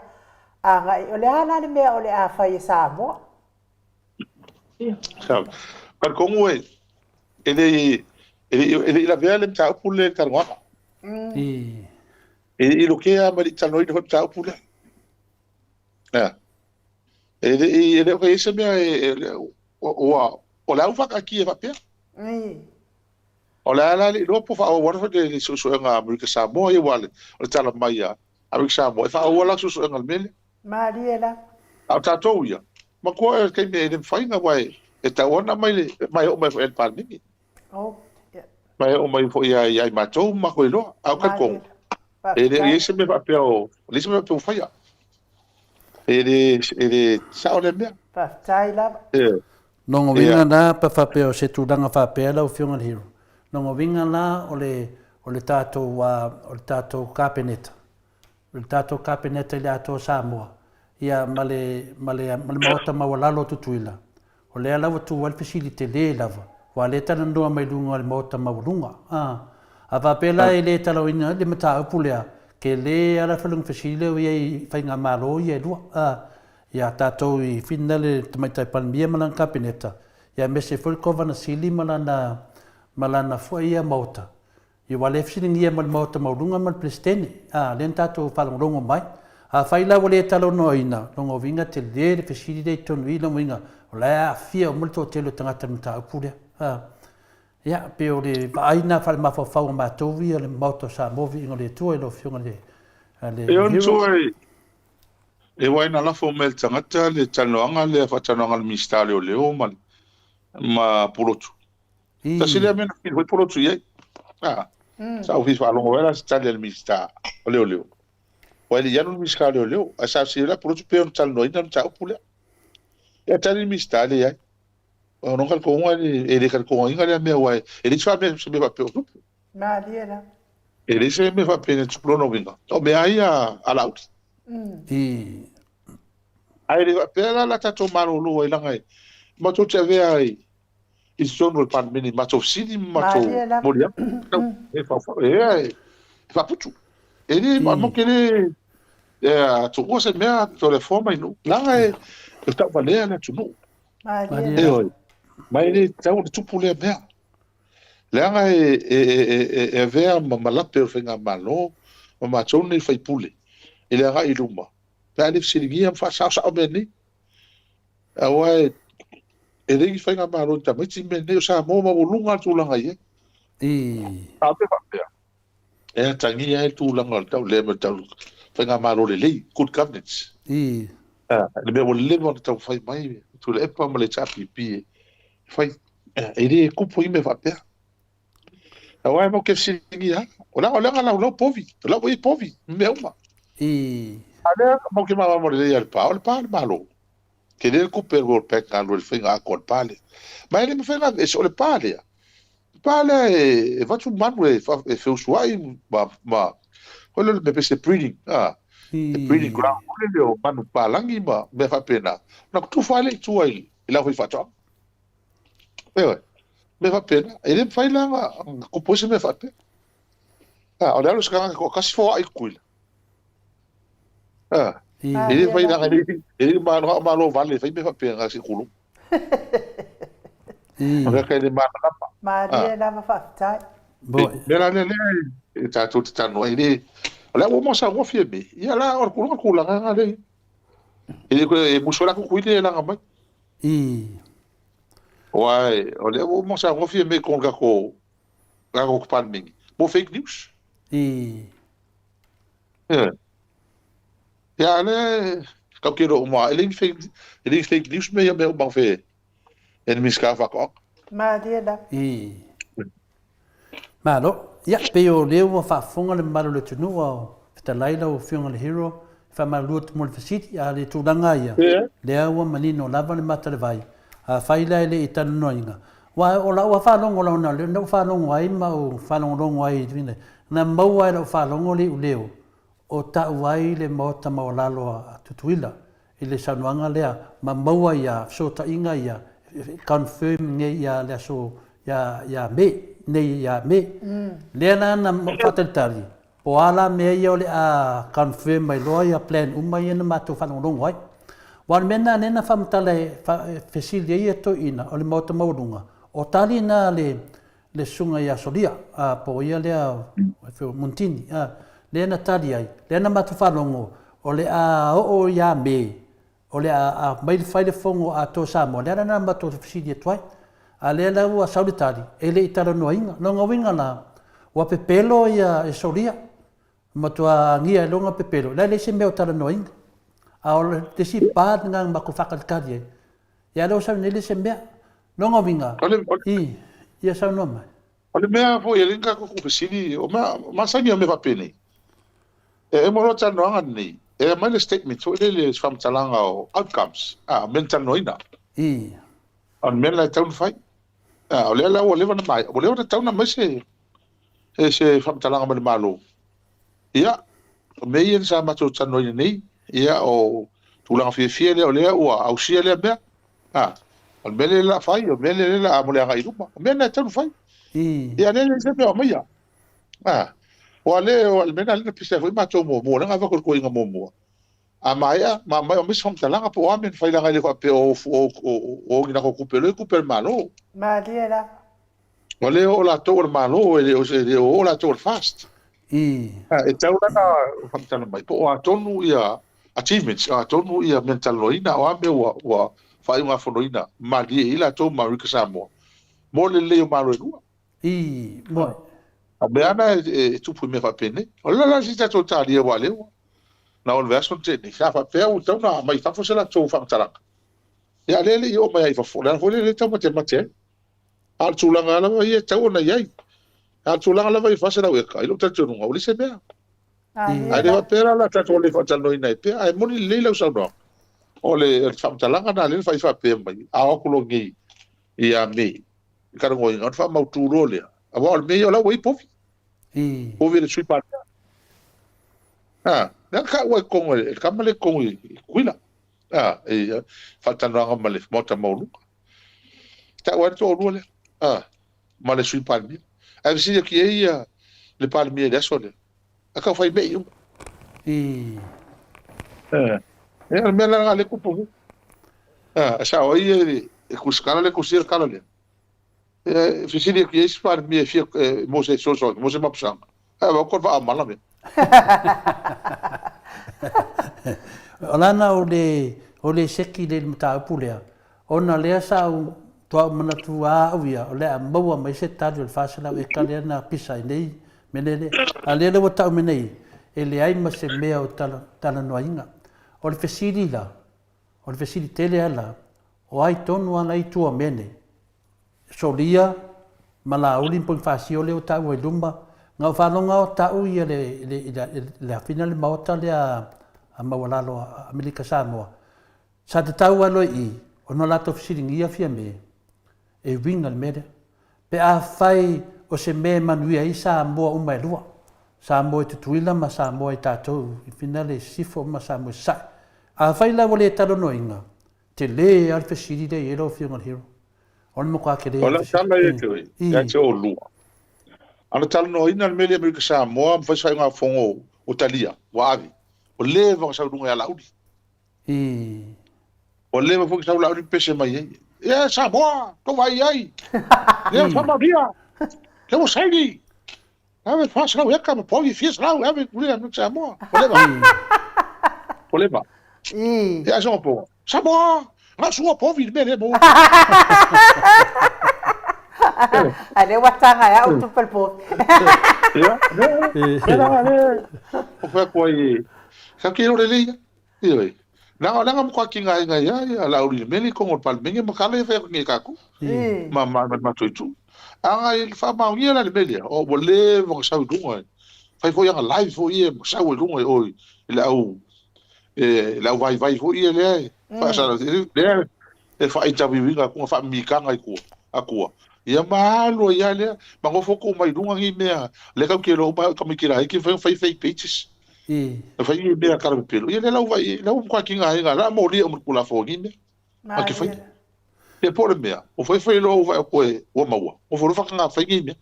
agai, o le a la le mea o le a fai e Samoa? Talitonu e, e le e le i lavea le mataupu lea i le talanoaga. E le i lokea ma le i talanoaina foi le mataupu lea. Ea. E le i e le o i ai se mea e, ua o le a ua faataatia faapea. O le a la le iloa po o faaauau ana foi le suesuega a Amerika Samoa ia aua o le tala mai a Amerika Samoa e faaauau lana suesuega i le mea lea. Malie lava. A o tatou ia, matua o le taimi e le mafai ona aua e tatau ona aumai le ma e oo mai foi i le Palemene. Oh, yeah. Ma e oo mai foi ia ia i matou ma matou iloa. A o talitonu, e le o i ai se mea faapea o, leai se mea faapea ua faia. E le, e le sao lea mea. Faafetai lava. Ioe. Lona uiga la, pe faapea o se tulaga faapea lau Afioga i le Hero, lona uiga la o le, o le tatou, o le tatou Kapeneta, o le tatou Kapeneta i le atoa o Samoa, ia ma le, ma le, ma le Maota Maualalo o Tutuila, o lea la ua tu ai le fesili tele lava, aua o lea e talanoa mai luga o le Maota Maualuga. A, a faapea la e le talauina le mataupu lea, tele lava la le fesili lea ua i ai i faigamalo ia e lua. A, Ia tatou i Finna le Tamaitai Palemia ma lana Kapeneta, ia aemaise foi le Kovana Sili ma lana, ma lana foi ia Maota. Ia aua o lea e fesiligia ma le Maota Maualuga ma le Peresetene, a, lea na tatou faalogologo mai. Afai la ua le talanoaina, lona uiga tele le fesili lea i totonu i i, lona uiga o la e aafia uma le toatele o tagata i le mataupu lea. A, ia, pei o le vaai lena faale-mafaufau a matou ia le Maota o Samoa, Viiga o le Atua i lau Afioga i le, le E ono E wai na lafo mai e le tagata le talanoaga lea, faatalanoaga a le Minisita o Leoleo ma ma Pulotu. Tasi lea mea na fili foi Pulotu i ai. Ah, sa ou fia faalogo ai la se tali a le Minisita o Leoleo. Aua e le i alu le Minisita o Leoleo, ae sa fesili la Pulotu pe ono talanoaina le mataupu lea. Ia tali le Minisita, e leai. Ona talitonuga e le talitonuina lea mea aua e leai se faamea se mea faapea o tupu. Malie la. E leai se mea faapea na tupu lona uiga, o mea lava ia a Laauli. Ae le faapea la la tatou malolo ai leaga e matou te avea ai i totonu o le Palemene i matou fesili ma matou moliaga. E faufau, e faaputu. E le, matou te le tuua se mea Toleafoa ma Inu, leaga e tauvalea le atunuu. Ioe, ma e le tatau ona tupu lea mea. Leaga e avea ma malape o le faigamalo ma matou nei sui usufono i le agai i luma pe a le fesiligia ma faasaosao mea nei. Aua e leai ni faigamalo i tamaiti mea nei, o Samoa maualuga le tulaga i ai. A o le mea faapea, e atagia ai le tulaga o le tau lea ma le tau faigamalo lelei, good governance. Le mea ua leva ona taumafai mai Tuilaepa ma le HRPP e fai, e le kupu ai mea faapea. Aua e mau ke fesiligia lava, o le a o lea na laulau povi, o la ua i ai povi, mea uma. A lea mau ke malamalama lelei a le pa, o le pa le Malo. Tele le tupe a le World Bank na alu ai i le faiga atoa o le pa lea. Ma e le mafai ona aveese, o le pa lea. pa lea e avatu manu e feusuai ma ma foi lele mea pei se breeding a se breeding ground foi lele o manu palagi ma mea faapena ona tufa ai lea i tua i le aufaifaatoaga. Ioe, mea faapena. E le mafai la ona tupu ai se mea faapea. A, o le alu o se tagata toatasi foai i Tutuila. A, e le mafai leaga e le malo, malo vale e fai mea faapena se i tulou. O le aka e le malamalama. Malie lava faafetai. Mea la lea lea e tatou te talanoa ai le o le a ua uma saunoa Fiame, ia la o le tulaga tulaga na lea. E le e musu ai la Tutuila e laga mai. Aua o lea ua uma saunoa Fiame i totonu o le tatou tatou Palemene mo fake news. Ioe. Ia a lea tau te iloa uma e le ni fake e le ni fake news mea ia mea uma fe e le Minisita o Faatoaga. Malie lava. Malo. Ia, pei o lea ua faafofoga le mamalu o le atunuu a o fetalai lau Afioga i le Hero, e faamalulu atu mo le fesili, a o le tulaga ia, lea ua manino lava le mata o le vai, afai la e le i talanoaina, aua o lau lava faalogo launa lea na ou faalogo ai ma ou faalogologo ai i le, na maua lava i lau faalogo le iuleo o tau ai le Maota Maualalo a Tutuila i le saunoaga lea ma maua ia fesootaiga ia confirm nei ia le aso ia ia Me nei ia Me. Lea la na faatalitali po o a la mea ia o le a confirm mai loa ia plan uma ia na matou faalogologo ai. Aua o le mea lena lea na faamatala e fesili ai ia toeaiina o le Maota Maualuga, o tali na a le le susuga ia Solia, a, po o ia lea Muntini, a, lea na tali ai, lea na matou faalogo, o le a oo ia Me, o le a aumai fai le fono atoa Samoa, lea la na matou fesili atu ai. A lea la ua sau le tali, e le i talanoaina. Lona uiga la, ua pepelo ia e Solia, matua agia ai lona pepelo, la e leai se mea o talanoaina. A o le isi part lena na matou faatalitali ai, ia lea ua sau nei le isi mea. Lona uiga, i, ia saunoa mai. O le mea foi e le ni tatou tuufesili, o mea masani o mea faapenei. E uma loa talanoaga lenei, e aumai le statement foi lele, se faamatalaga o outcomes, a, o mea na talanoaina. O le mea la e tatau ona fai. A, o lea la ua leva ona maea, ua leva ona tatau ona aumai se e se faamatalaga mai le Malo. Ia, o mea ia sa matou talanoaina nei, ia o tulaga fiafia lea o lea ua ausia lea mea. A, o le mea lea la fai, o le mea lea la mo le agai i luma. O mea na e tatau ona fai. Ia, lea le se mea o aumaia. A, o le o le mea na lea na pisa ai foi matou muamua, lea na avatu le tuuaiga muamua. A maea, ma aumai aumai se faamatalaga po o a mea na fai leaga e le faapea o o o o ni latou tupe, o lea e tupe a le Malo. Malie lava. Ua le oo latou o le Malo, e le o, e le o oo latou o le FAST. E tatau la ona faamatala mai po o a tonu ia achievements, o a tonu ia mea na talanoaina, o a mea ua, ua faaiugafonoina malie i ai latou ma Amerika Samoa mo le lelei o Malo e lua. Moe. O mea lava na e, e tupu i mea faapenei. O le la si tatou talia aua lea ua na o le vaiaso na tea nei, sa faapea ua tatau ona aumai i fafo se latou faamatalaga. Ia a o lea e le i oo mai lava i fafo, o le ala foi lea lea e taumatemate ai. A o le tulaga lava ia e tatau ona i ai. A o le tulaga lava i 400 eka, i lou talitonuga, ua leai se mea. Ae le faapea la o le a tatou le faatalanoaina ai pea, ae moni lelei lau saunoaga. O le faamatalaga lena lea na fai faapea mai, a o atu loa nei ia Me i talanoaina, ona faamautu loa lea, aua o le mea ia o la ua i ai povi. Povi a le Sui Palemia. A, lea na taua i totonu e le tama lea i totonu i Tutuila. A, i faatalanoaga ma le Maota Maualuga. Tau ai le toalua lea, a, ma le Sui Palemia. Ae fesili atu i ai ia le Palemia i le aso lea, a tau fai mei uma. E, e, o le mea la lea tupu nei. A, e sao ai e, e kusikala le kusia le kala lea. E, fesili atu i ai si Palemia e fia, e, mo se fesoasoani, mo se mapusaga. Ae vau ko le vaa mea. O lana o le, o le seki le mataupu lea, ona lea sa ou toa ou manatu a au ia, o le a maua mai se tali o le 400 eka lea na pisa ai nei me lele. A lea la ua tau mai nei, e leai ma se mea o tala, talanoaina. O le fesili la, o le fesili tele a la, o ai tonu ana i tua o mea nei? Solia ma Laauli ma Ponifasio lea ua taua i luma, na ou faalogo o tau ia le, le, le, le afina le maota lea a maualalo a Amerika Samoa. Sa tatau lava loa i i, ona o latou fesiligia Fiame, e uiga le mea lea. Pe afai o se mea e manuia ai Samoa uma e lua, Samoa i Tutuila ma Samoa i tatou i Finale i Sisifo ma Samoa i Sasae. Afai la ua le talanoaina, tele lava le fesili lea i ai lau Afioga i le Hero. O le matua tele lava o le fesili. O lau tala ia te oe, ia te oulua. A na talanoaina le mea lea i Amerika Samoa ma fai se faaiugafono ua talia, ua ave, ua leva ona sau i luga ia Laauli. I. Ua leva foi sau Laauli pese mai ai. Ia Samoa, tou vaai i ai. Lea ua faamaonia. Lea ua saini. Ave 400 eka ma povi fia selau e ave i le Amerika Samoa. Ua leva. Ua leva. I. Ia soga po. Samoa, na sua povi i le mea lea mo. A lea ua taga e au tupe le povi. Ia, lea, lea, lea. O fai atu ai, sa ke ro lelei ia. Ioe. Leaga, leaga matua tigaina ai lava ia Laauli i le mea lea i totonu o le Palemene ma tala ia fai atu nei e tatou. Ma, ma, ma le matou itu. A na i faamaonia la le mea lea, o, ua leva ona sau i luga. Fai foi ana live foi ia ma sau ai i luga i o i le au, e, le au vaivai foi ia lea e faasala, lea e faa-interview ina atu na faamimitaga i tua, atua. Ia ma alu ai lava lea, ma nofo tuu mai i luga nei mea, lea tatou te iloa uma ai o tamaiti laiti e mafai ona fai fake pages. E fai nei mea tala pepelo. Ia lea la ua vaai, lea ua matua tiga ai na, la molia uma i le Tulafono nei mea. A te fai. Ia po o le mea, ua fai fai loa ua vaai atu e, ua maua, ua fai loa faataga fai nei mea.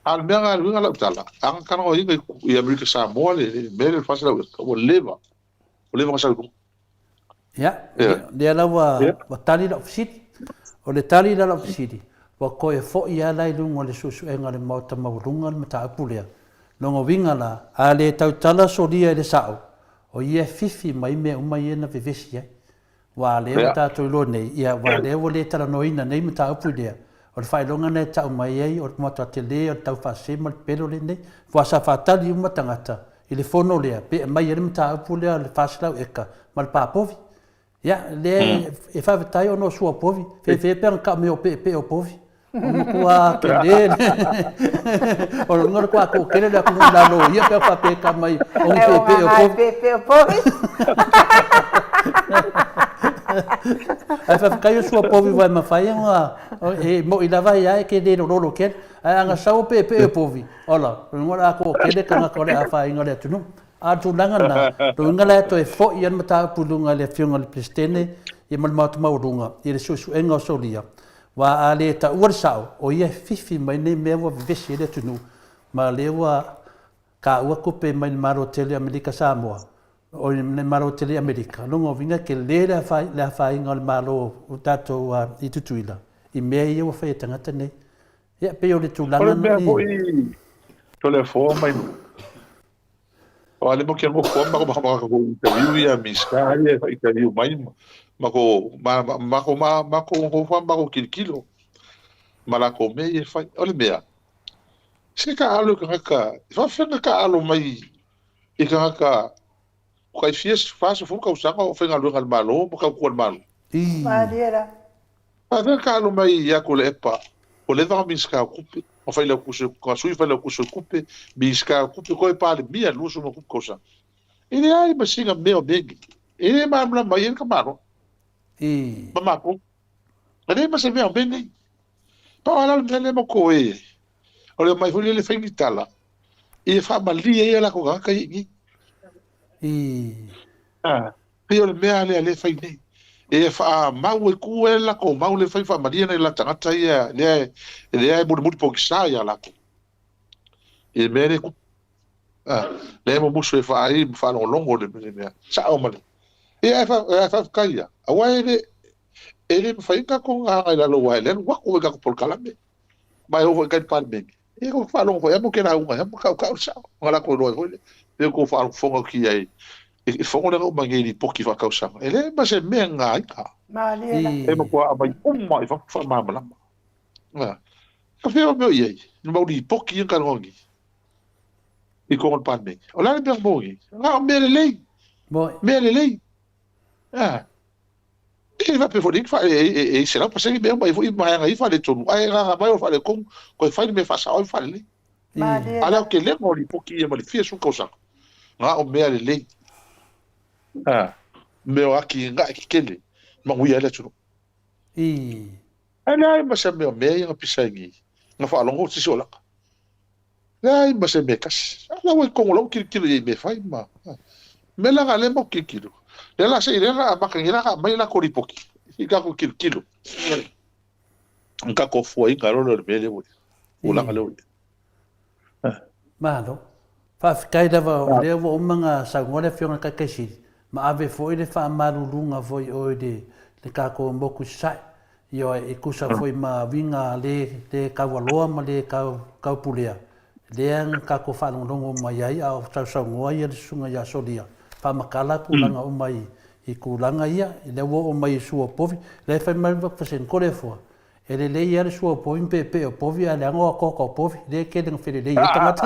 A o le mea na alu ai lau tala, a na talanoaina i Amerika Samoa le mea lea o le 400 eka, ua leva, ua leva ona sau i luga. Ia, lea la ua, ua tali lau fesili. O le tali la lau fesili, ua toe foi lava la i luga o le suesuega a le Maota Maualuga le mataupu lea. Lona uiga la, a le tautala solia i le sao, o ia e fifi mai mea uma ia na vevesi ai. Aua lea ua tatou iloa nei, ia, aua lea ua le talanoaina nei mataupu i lea, o le faailoga lena e tau mai ai o le matua tele o le taufaasese ma le pepelo lenei. Aua sa faatali uma tagata i le fono lea pe aumai ai le mataupu lea o le 400 eka ma le pa povi. Ia, lea e faafetai ona o sua povi, fefe pe ana tau mai o peepee o povi. O matua tele le o le luga le kua toatele le atunuu i lalo o ia pe faapea e tau mai o ni peepee o povi. Peepee o povi. Ae faafetai o sua povi ua e mafai ona e moi lava ia e te le lololo tele. Ae ana sau o peepee o povi, Ola, o luga o le a toatele tagata o le afaina o le atunuu. A o le tulaga lena, lona uiga la e toe foi lava le mataupu i luga i le Afioga i le Peresetene ia ma le Maota Maualuga i le suesuega o solia, aua a le taua le sao, o ia e fifi mai nei mea ua vevesi ai le atunuu, ma o lea ua taua tupe mai le Malo tele o Amerika Samoa, oi le Malo tele i Amerika, lona uiga e tele le afaina o le Malo o tatou i Tutuila i mea ia ua fai e tagata nei. Ia, pei o le tulaga O le mea foi Toleafoa mai o ale mo ke nofo ma ko ma ko interview ia Minista ia e interview mai ma ko ma ma ko ma ma ko ko fa ma ko kilokilo ma la ko me ia fai o le mea se ka alo ka ka fa fa ka alo mai i ka ka kai fia fa so fu ka usanga o faigaluega a le Malo ma tautua le Malo. Malie la. Faafefea ka alu mai ia Tuilaepa, ua leva ona Minisita o Tupe, ma Failautusi, ma Sui Failautusi o Tupe, Minisita o Tupe, toe Palemia i le 27 tausaga. E leai ma sina mea o mea nei. E le malamalama ai le tamaloa. Ma matou. E leai ma se mea o mea nei. Pau lava la le mea lea ma toe ai, o le omai foi lele fai ni tala, ia faamalie ai a latou tagata ia i inei. Pei o le mea lea lea e fai nei. E faamau e tu e latou mau le fai faamalie nai la tagata ia lea lea e mulimuli pogisa ia latou. I le mea lea tupu. Ah, lea e mumusu e faai ma faalogologo le le mea. Sao ma le. Ia e fa e faafetai ia. Aua e le e le mafai ona tatou gaga i lalo aua e le alu atu i tatou polokalame. Ma e oo foi i tai i le Palemene. Ia kou faalogo foi lava mo ke lauga ai mo kaukau le sao. Ona latou iloa ai foi lea. Pe kou faafofoga atu i ai i fono lea na uma nei i lipoti faatausaga. E leai ma se mea e gagaina. Malie la. E matua aumai uma i fafo faamalamalama. A. Ka fea o mea o i ai? Ni mau lipoti ia na talanoa nei i totonu o le Palemene. O le a le mea na maua nei? Na o mea lelei. Mea lelei. A. E faapea foi e 100% mea uma e foi vaega ia faaletonu, ae agaga mai o le faaletonu, toe fai le mea faasao ai ma faalelei. A o le aotelega o lipoti ia ma le fia sefulu tausaga, na o mea lelei, mea o atinae tetele, manuia ai le atunuu. Ae leai ma se mea o mea ia na pisa ai nei, na faalogo o sisi o laka. Leai ma se mea e tasi. A la ua i totonu o lau tilotilo i ai i mea e fai ma. Mea la na lea mau tilotilo. Lea la se i lea la amata nei la na aumai latou lipoti i tatou tilotilo. Na tatou fuaina loa lea o le mea lea ua i ai. Tulaga lea ua i ai. Malo. Faafetai lava o lea ua uma ona saunoa le Afioga i le Taitaisili, ma ave foi le faamaluluga foi i o i le tatou motu i Sasae. Ioe, e tusa foi ma uiga le le taualoa ma le taupulea, lea na tatou faalogologo mai ai a o sausaunoa ia le Susuga ia Solia, faamatala tulaga uma i tulaga ia, lea ua oo mai i sua o povi, lea e fai mai le Pasene Toleafoa, e lelei lava le sua o povi ma peepee o povi ae leaga o atoatoa o povi, lea e tele na felelei ai tagata.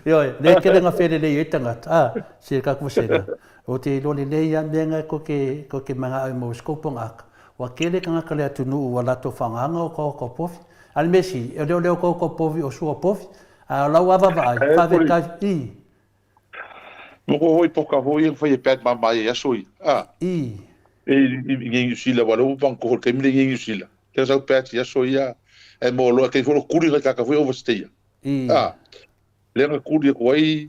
Ioe, lea e tele na felelei ai tagata, a, si le tatou vasega. Ou te iloa lelei lava mea na tou te, tou te manao e maua i se tou pogaka. Ua tele tagata o le atunuu ua latou faaaogaina o otaota o povi. A o le mea sili, e le o le otaota o povi o sua o povi, a o lau lava vaavaai, faafetai i. Moko foi poka foi ia fai e pad mama i aso i. A. I. E i i New Zealand wala u bang ko ke mile i New Zealand. Te sau pad i aso ia e mo lo ke fo kuli ka ka foi overstay. I. A. Lea na kuli aku ai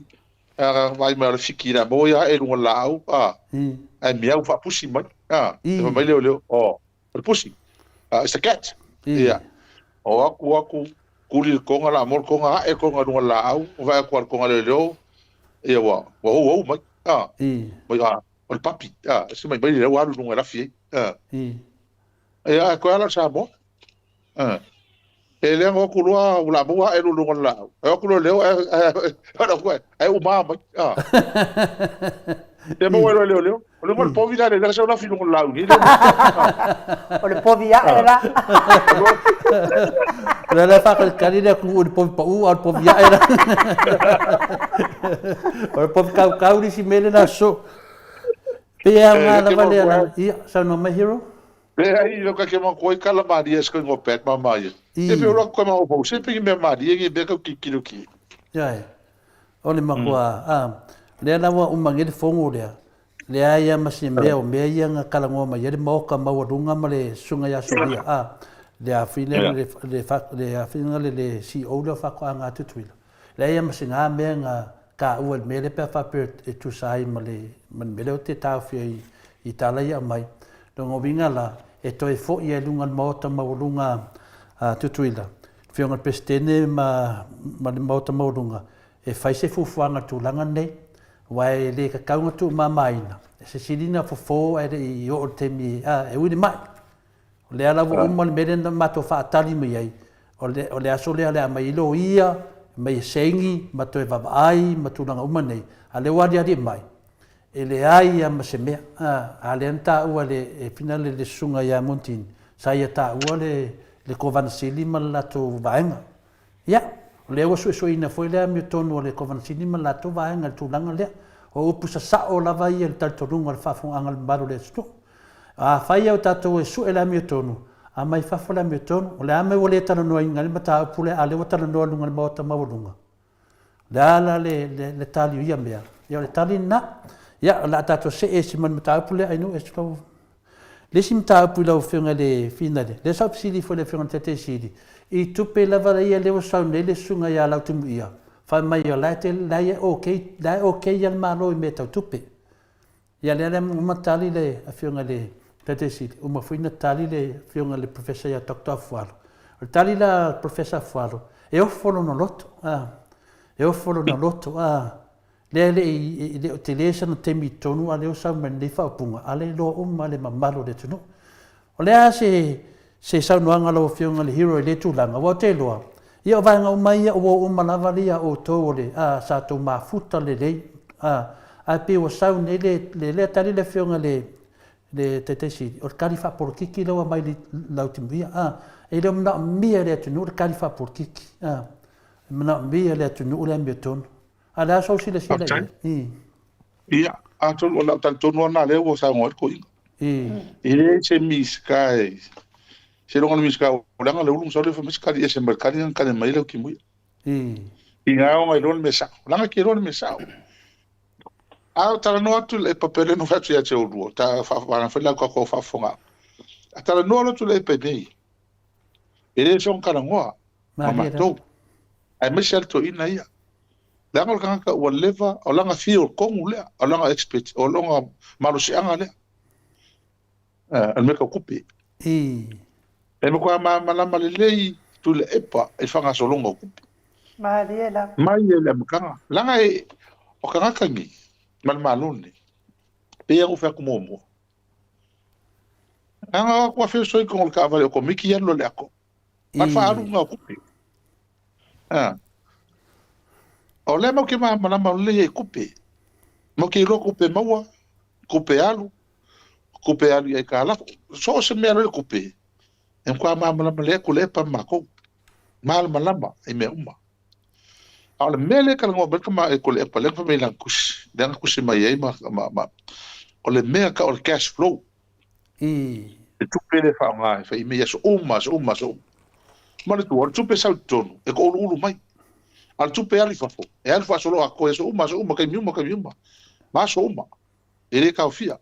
a vaai mai o le fiki la mo ia e lunga laau a ae miau faapusi mai a e fai mai leo leo o le pusi a it's a cat ia o aku aku kuli le konga la mo le konga ae konga lunga laau vaai aku le konga leo leo ia ua ua ou ou mai a mai a o le papi a se mai mai leo alu lunga lafi ai a ia ae koe ala Samoa a E le o atu loa ua la maua ae luga o le laau. E o atu loa leo ae ae uma mai. Ah. E maua loa leo leo. O le le povi la le la sa la fi luga o le laau ni. O le povi ae la. Le la fa kali le ku o le povi pa u o le povi ae la. O le povi kau kau ni si mele la so. Pe a nga lava le la. Ia, saunoa mai hero. Leai, no ka ke ma koi kala maria se ngo pet ma ma ia. E pe ora ko ma o se pe me maria ngi be ka ki ki ki. Ia. O le makua a lea lava uma ngi le fongo lea. Lea ia ma se mea o mea ia nga kala ngoa mai le maoka maualuga ma le susuga ia Solia a le afine le le le afine le le CEO lea o Faatoaga a Tutuila. Leai ia ma se nga mea nga taua i le mea lea pe a faapea e tusa ai ma le ma le mea lea ou te taofia i i tala ia aumai. Lona uiga la, e toe foi ai i luga o le Maota Maualuga a Tutuila, le Afioga i le Peresetene ma ma le Maota Maualuga e fai se fuafuaga i le tulaga lenei, aua e le tatau ona tuumamaina, e sesili ona fofo ae le i oo i le taimi e ui le mai. O lea la ua uma le mea lea na matou faatali mai ai, o le, o le aso lea o le a aumai ai loia, aumai e saini ma toe vaavaai ma tulaga uma nei, a o lea ua aliali mai, e leai lava ma se mea. A, a lea na taua e le, e finale le susuga ia Montini, sa ia taua le, le Kovana Sili ma le latou vaega. Ia, o lea ua suesueina foi le amiotonu a le Kovana Sili ma le latou vaega i le tulaga lea. O upu sasao lava ia i le talitonuga o le faafofogaaga a le mamalu o le atunuu. Afai au tatou e sue le amiotonu, aumai fafo le amiotonu. O le a mea ua le talanoaina ai le mataupu lea, a o lea ua talanoa i luga o le Maota maualuga? O le a la le, le, le tali o ia mea? Ia, o le tali lena. Ia, o le a tatou see ese ma le mataupu lea, Ainuu, e lau... Le isi mataupu i lau Afioga i le Finale, lea sa ou fesili foi i le Afioga i le Taitai Sili, i tupe lava ia lea ua sau nei le Susuga ia Lautimuia, fai mai o la e te, la e okay, la e okay le Malo i mea tau tupe. Ia lea la uma tali le Afioga i le Taitai Sili, uma foi na tali le Afioga i le Professor ia Doctor Afualo. O le tali la a le Professor Afualo, e ofo lona loto, a, e ofo lona loto, a, lea e le i, e le o tele sana taimi i totonu a lea ua sau mai lenei faaupuga, a lea e iloa uma le mamalu o le atunuu. O le a se se saunoaga a lau Afioga i le Hero i lea tulaga? Aua ou te iloa, ia o vaega uma ia ua oo uma lava ia outou o le, a, sa outou mafuta lelei, a, ae pei ua sau nei le, le, lea tali le Afioga i le, le Taitai Sili, o le tali faapolokiki lea ua aumai i Lautimuia, a, e le o manaomia e le atunuu le tali faapolokiki, a, e manaomia e le atunuu le amiotonu. A o le a sou silasila i ai? I. Ia, atonu o lau talitonu lava lena lea ua saunoa ai le toeaina. I. E leai se Minisita e, seiloga o le Minisita o leaga le ulu masalo e fai mai se kali ese mai le kali na kali mai ai Lautimuia. I. Ina ona iloa le mea sao. Leaga e te iloa le mea sao. A o talanoa atu le papele no fai atu ia te oulua, ta fai lau tatou faafofoga. A talanoa loa Tuilaepa i mea ia, e le soona talanoa ma matou, aemaise lava le toeaina ia. Leaga o le tagata ua leva, o lana fia o le tonu lea, o lana expert, o lona malosiaga lea, o le mea tau tupe. E matua malamalama lelei Tuilaepa i le faagasologa o tupe. Malie lava. Mai le amataga. Leaga e, o tagata nei, ma le Malo lenei, pei lava ona ou fai atu muamua, leaga o atu afio soi i totonu o le taavale otomiki alu loa i le ato. A o le faaaluga o tupe. A. O lea matou te malamalama lelei ai i tupe. Matou te iloa tupe maua, tupe alu, tupe alu i aitalafu. So o se mea loa le tupe, e matua malamalama lelei atu le epa ma matou. Malamalama i mea uma. A o le mea lea e talanoa mai le tama e Tuilaepa lea na fai mai i lana tusi, lea na tusi mai ai ma, ma, ma o le mea tau o le cash flow. Le tupe lea e faaaoga e fai mea i aso uma, aso uma, aso uma. Manatua, o le tupe e sau i totonu, e toauluulu mai. A o le tupe e alu i fafo, e alu faasoloatoa i aso uma, aso uma, taimi uma, taimi uma, ma aso uma. E le taofia.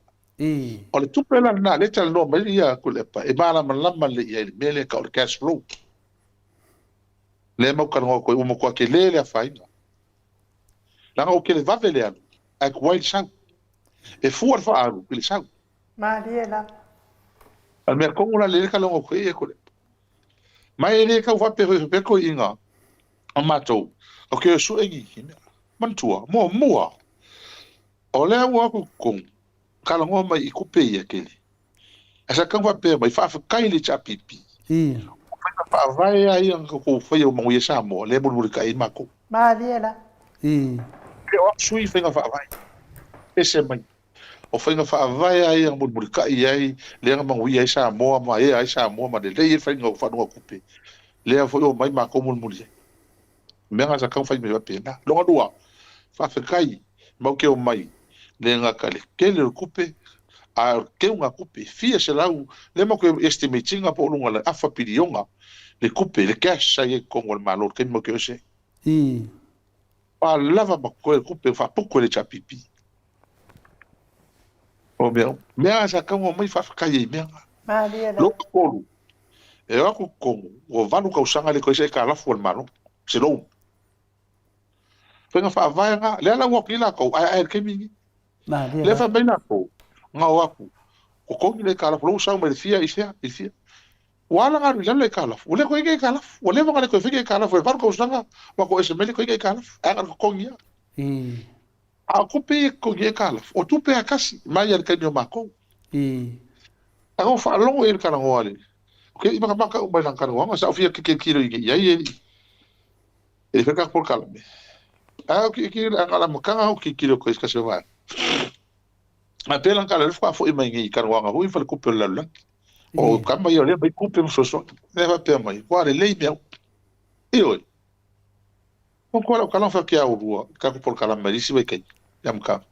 O le tupe la lena, lea e talanoa mai ia Tuilaepa, e malamalama lelei i ai i le mea lea e tau o le cash flow. Lea e mautaloa atu ai, ua matua tele le afaina. Leaga ua televave le alu, ae tuai le sau. E fua le faaalu i le sau. Malie lava. A o le mea tonu la lea e talanoa atu ai e Tuilaepa. Ma e le tau faapea foi faapea toeaiina o matou, o ke sue ni mea. Manatua, muamua, o lea ua o atu i totonu, talanoa mai i tupe ia tele. Ae sa tatau faapea mai, faafetai i le HRPP. O faiga faavae lava ia na tatou faia ua manuia Samoa, lea e mulimulitai ai matou. Malie la. E le o atu sui faiga faavae. Ese mai. O faiga faavae lava ia na mulimulitai ai, lea na manuia ai Samoa ma ea ai Samoa ma lelei ai le faiga o faaaluga tupe. Lea foi omai matou mulimuli ai. O mea na sa tatau ona fai mai faapena. Lona lua, faafetai matou te omai le gata i le tele o le tupe, a o le teuga tupe, fia selau, lea matou te estimate ina po o luga o le afa piliona le tupe, le cash sa i ai i totonu o le Malo i le taimi matou te o ese ai. Ua lava ma totoe le tupe ua faaputu e le HRPP. O mea uma. Mea sa tatau ona omai faafetai ai i mea na. Malie lava. Lona tolu, e o atu i totonu, ua valu tausaga e le toe i ai se aitalafu a le Malo, se loan. Faiga faavae na, lea la ua o atu nei latou, aeae i le taimi lenei. Malie Lea lava. fai mai latou, na o atu, totogi le aitalafu, la ua sau mai le fia i fea, i le fia. Ua ala ona alu i lalo le aitalafu, ua le toe i ai ni aitalafu, ua leva ona le toe faia ni aitalafu, e valu tausaga ua toese mai le toe i ai ni aitalafu, ae na o le totogi lava. A o tupe ia e totogi ai aitalafu, o tupe lava e tasi, mai lava i le taimi o matou. Ae na ou faalogo i ai i le talanoa a le, ou te le i matamata uma i lana talanoaga, sa ou fia tilotilo i ai e le i faia le tatou polokalame. Ae ou te tilotilo, na o le amataga ou te tilotilo atu ai i se tasi o vaega. Ae pei la na tala faatoa foi mai nei i talanoaga foi i faletupe o le lalolagi. O tama ia o lea e aumai tupe ma fesoasoani. Lea faapea mai, ua lelei mea uma. Ioe. Ua matua lau tala ona fai atu ia oulua i tatou polokalame i le isi vaitaimi i le amataga.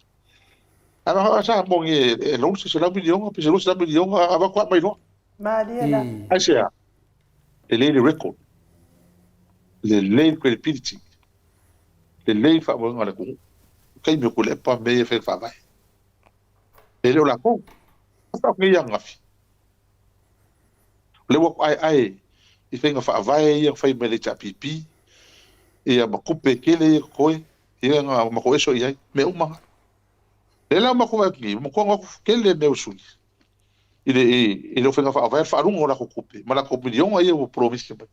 Ae na sa moni e loan se 100 miliona pe se 200 miliona a avatu lava aumai loa. Malie la. Aisea? Lelei le record, lelei le credibility, lelei le faamoega a le atunuu. O taimi o Tuilaepa mea ia e fai faavae. E le o latou. Faatoa nei ananafi. O lea ua aeae i faiga faavae ia na fai mai e le HRPP, ia ma tupe tele ia totoe, ia na matou eso i ai, mea uma na. Lea la ua matou vaai atu nei, ua matua atu tele mea ua sui i le i le faiga faavae, le faaluga o latou tupe ma latou miliona ia ua promise mai.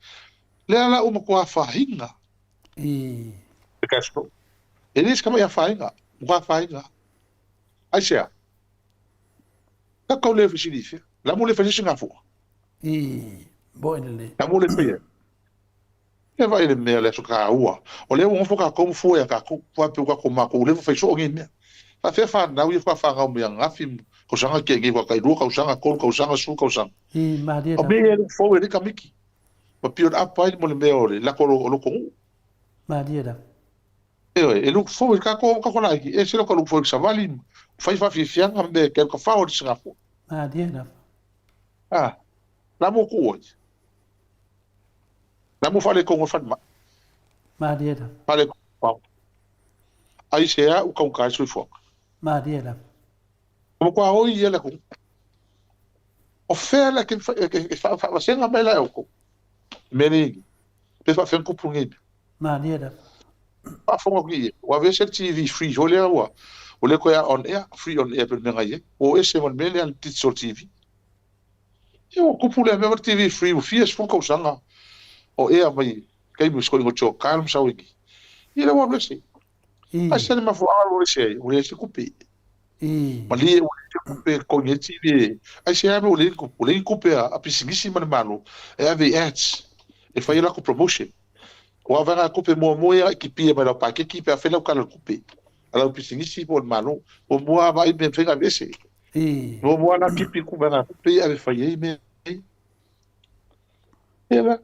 Lea la ua matua afaina le cash flow. E le o se tamai afaina, matua afaina. Aisea? Tatou le fesili i fea? La mo le fai se isi gafoa. I moe lelei. La mo le fai ai. E vaai i le mea le aso taua. O lea ua nofo tatou ma fua ia tatou. Faapea ua tatou matou ua leva fai soo nei mea. Faapefea fanau ia faatoa fanau mai ananafi ma tausaga tea nei faatoa tai lua tausaga, tolu tausaga, sefulu tausaga. I malie O mea ia e le fou e le tamiti. Ma pei o le apa ai mo le mea o le lako o loko nuu. Malie lava. Ioe, e look forward tatou tatou laiti, e ese lou look forward i savali ma fai faafiafiaga ma mea e alu tafao i le Singapore. Malie lava. Ah, la mo ku oi. La mo faaletonu o le falemai. Malie lava. Faaletonu pao. Aisea ua taugata ai le soifuaga. Malie lava. Ua matua oi ia le atunuu. O fea la ke e faavasega mai la e outou i mea nei pe faafefea ona tupu lenei mea? Malie lava. Faafofoga atu i ai, ua aveese le TV free foi lea ua ua le toe on air, free on air pei o le mea na i ai. Ua o ese ma le mea lea le digital TV. Ia ua tupu lea mea ma le TV free ua fia sefulu tausaga o ea mai taimi o sikoiga o Joe Kyle ma Sauini. Ia lea ua alu ese. Ai se le mafuaaga ua ese ai, ua leai se tupe. Malie ua leai se tupe e totogi ai TV. Ai se ave ua leai ni tupe, ua leai ni tupe a pisinisi ma le Malo e ave i ads e fai ai latou promotion. Aua o vaegatupe muamua ia e kipia mai lau paketi pe a fai lau tala o le tupe a lau pisinisi po o le Malo. Muamua lava vaai mea e mafai ona aveese. Muamua la kipi ku vaegatupe ia ave fai ai mea ia. Ia la.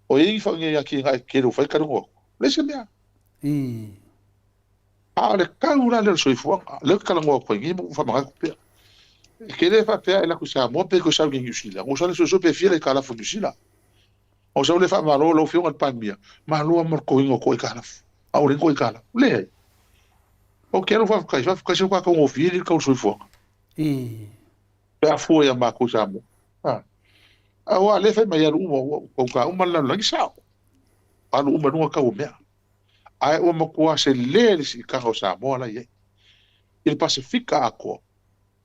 O i ai ni whainga ia ki ngai kele o whai karongo aku. Leai se mea. A o le kau la lea o le soifuaga, lea ou te talanoa atu ai nei ma ou faamanatu pea. E te le faapea e alu atu i Samoa pe toe sau i Niu Sila. Na ou sau le suesue pe fia le aitalafu i Niu Sila. Na ou sau lea faamalo lau Afioga i le Palemia, malo lava mo le totogiina o tou aitalafu. A ua leai ni tou aitalafu. Leai. Ou te alu faafetai, faafetai se ua tatou gofie le tau o le soifuaga. Pe a fua ia matou i Samoa. A. Aua o lea e fai mai e alu uma, ua tauta uma le lalolagi, sao. Alu uma i luga tau o mea. Ae ua matua sele le siitaga o Samoa la i ai. I le Pasefika atoa,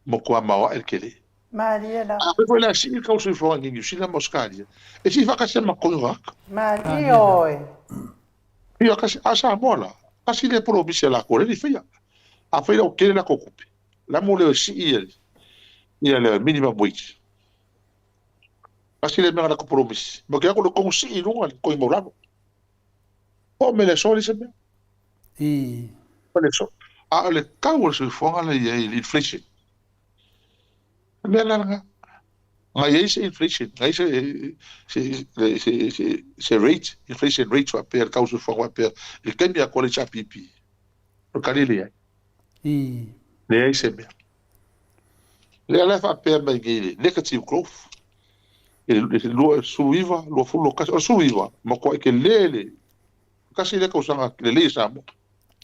matua maoae le tele. Malie lava. Afai foi la e sii le tau soifuaga i Niu Sila ma Ausetalia, e sii faatasi ai ma totogi o tagata. Malie oe. Ia kasi, a Samoa la, kasi lea polomisi a latou lea e le i faia. Afai la ua tele latou tupe, la mo le sii ia le minimum wage. Kasi lea mea na latou polomisi. Ma ke ako le kongo sii i luga le totogi maualalo. Oo mai le aso leai se mea. Mai le aso. A o le tau o le soifuaga la i ai, le inflation. O le mea la lena. Na i ai se inflation, na i ai se, se, se, se, se rate, inflation rate faapea, le tau o le soifuaga faapea, i le taimi atoa le HRPP. O le tali leai. Leai se mea. Lea la e faapea mai nei le negative growth i le 19, 20, 21, o le 19, matuai tele le tasi lea tausaga lelei a Samoa.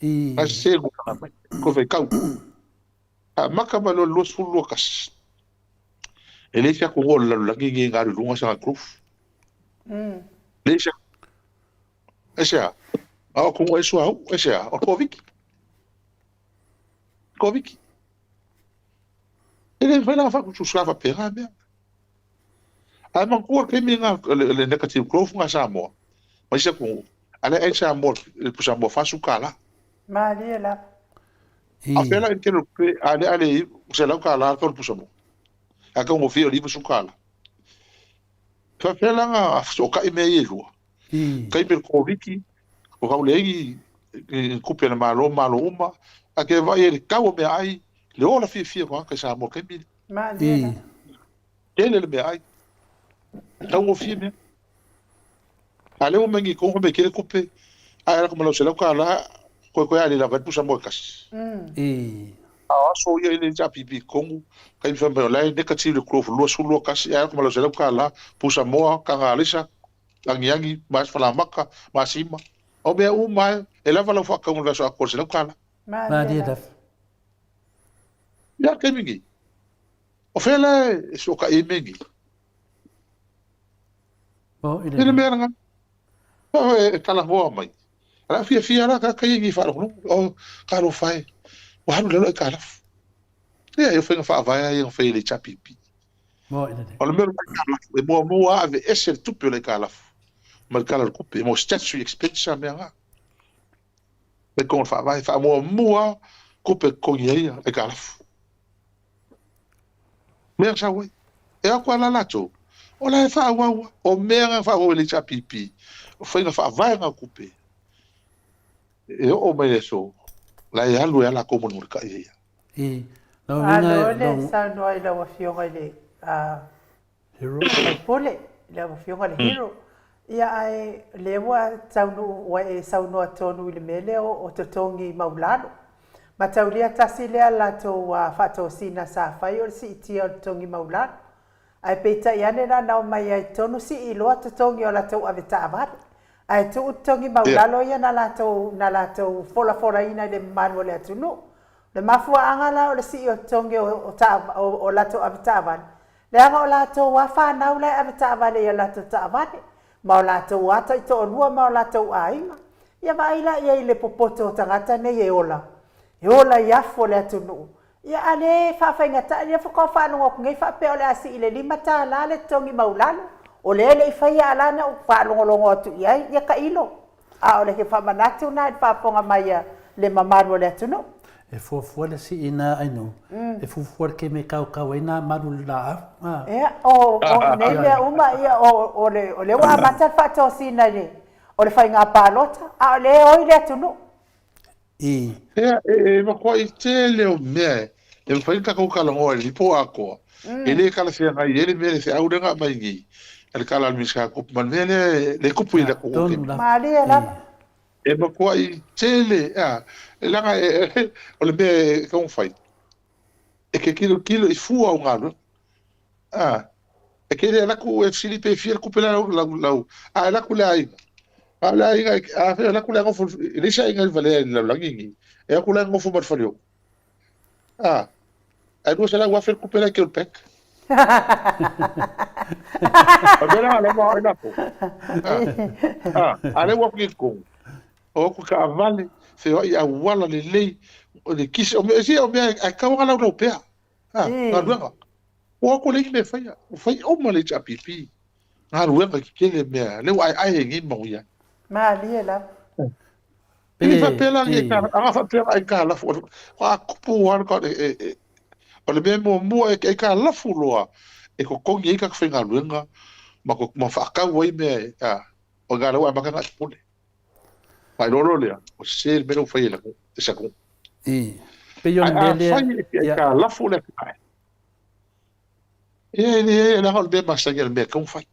Ae sese le tausaga mai, toe faitau. Amata mai loa i le 20, 21, e leai se atunuu o le lalolagi lenei na alu i luga sana growth. Leai se Aisea? A o atunuu e suauu, aisea? O le Koviti. Koviti. E le mafai la ona faatusatusa faapena mea. Ae manatua le taimi lena le negative growth lena a Samoa ma isi atunuu, a o lea e ai Samoa i le pusamoa $40. Malie lava. A o fea la i le tele o tupe, a lea a le $100 le tau o le pusamoa. Ae taugofie o le $90. E faapefea la ona fesootai mea ia e lua? Taimi o le Koviti, ua tau leai ni tupe a le Malo ma Malo uma, ae te vaai i le tau o meaai, le ola fiafia o tagata i Samoa i le taimi lea. Tele le meaai, taugofie mea. A o lea ua omai nei i totonu fai mai e tele tupe, ae alu atu ma lau $100, toe toe lava e le lava ai le pusamoa e tasi. A o aso ia i le HRPP i totonu, taimi fai mai o la e negative le growth 20 21, ae alu atu ma lau $100, pusamoa, taga alaisa, agiagi, falamaka, masima. O mea uma e lava lau faatauga i le vaiaso atoa i le $100. Malie lava. Ia, taimi nei, o fea la e fesootai ai mea nei? I le mea lena, e talanoa mai, o le a fiafia la tagata ia i faalogologo, oh, talofa e, ua alu i lalo aitalafu. Leai, o faiga faavae lava ia na fai e le HRPP. O le mea o le aitalafu, e muamua lava aveese le tupe o le aitalafu mai le Tala o le Tupe, mo statutory expenditure mea na. Mai totonu o le faavae, faamuamua lava tupe e totogi ai aitalafu. Mea na sau ai. E o atu lava la latou, o la e faaauau lava. O mea na faaauau e le HRPP, o faiga faavae na o tupe, e oo mai le aso, la e alu ai lava latou mulimulitai ai lava. I lau uiga Malo le saunoa i lau Afioga i le Faipule, lau Afioga i le Hero. Ia ae o lea ua taunuu, ua e saunoa tonu i le mea lea o totogi maulalo. Mataulia tasi lea latou faatosina sa fai o le siitia o le totogi maulalo. Ae peitai ane la na omai ai tonu sii loa totogi o latou avetaavale. Ae tuu totogi maulalo ia na latou na latou folafolaina i le mamalu o le atunuu. O le mafuaaga la o le sii o totogi o o latou avetaavale. Leaga o latou a fanau la e ave taavale i a latou taavale, ma o latou a taitoalua ma o latou aiga. Ia vaai la i ai i le popoto o tagata nei e ola, e ola i afu o le atunuu. Ia a le faafaigata, lea faatoa faalogo atu nei faapea o le a sii i le $5 le totogi maualalo. O lea e le i faia a la na ou faalogologo atu i ai, ia tailo. A o le faamanatu lena i le faafofoga mai a le mamalu o le atunuu. E fuafua le sii na ainu, e fuafua le taimi e kaukau ai na malu i le laau. Ia, o nei mea uma, ia, o lea ua amata le faatosina i le, o le faiga palota, a o lea e oi le atunuu. I. Ia, e matuai tele o mea e mafai ona tatou talanoa i le po atoa, e le talafeagai ai le mea le feau lea na aumai nei a le tala a le Minisita o Tupe ma le mea lea e tupu i le atunuu i le taimi. Malie lava. E matuai tele, a, leaga o le mea e tatau ona fai, e te tilotilo i fua o galuega. A, e te le alu atu e fesili pe fia le tupe la lau, lau, lau, a alu atu le aiga, a o le aiga, a fai e alu atu le nofo, e leai se aiga e valea i le lalolagi lenei, e alu atu la e nofo ma le faleoo. A, ae 200,000 le tupe la e keu i le bank. O le mea la lava ai latou. A, a, a lea ua atu i totonu, o atu i taavale, feoai i auala lelei, o le kisi, o mea, o mea e tatau ona laulau pea. A, galuega. Ua o atu leai ni mea e faia. Ua fai uma le HRPP. Galuega tetele mea. Lea ua aeae ai nei manuia ai. Malie lava. E le faapea la e aga faapea aitalafu. A tupu lava le o le mea muamua e aitalafu loa e totogi ai tagata faigaluega ma ma faatau ai mea e a o i ina lea ua amata ona pule. Faailoa loa lea, ua sese le mea lea ua fai e le e se atunuu. I. Pei o le mea lea. Ae afai e aitalafu le atinae, ia e leai, leaga o le mea masani a le mea e tatau ona fai.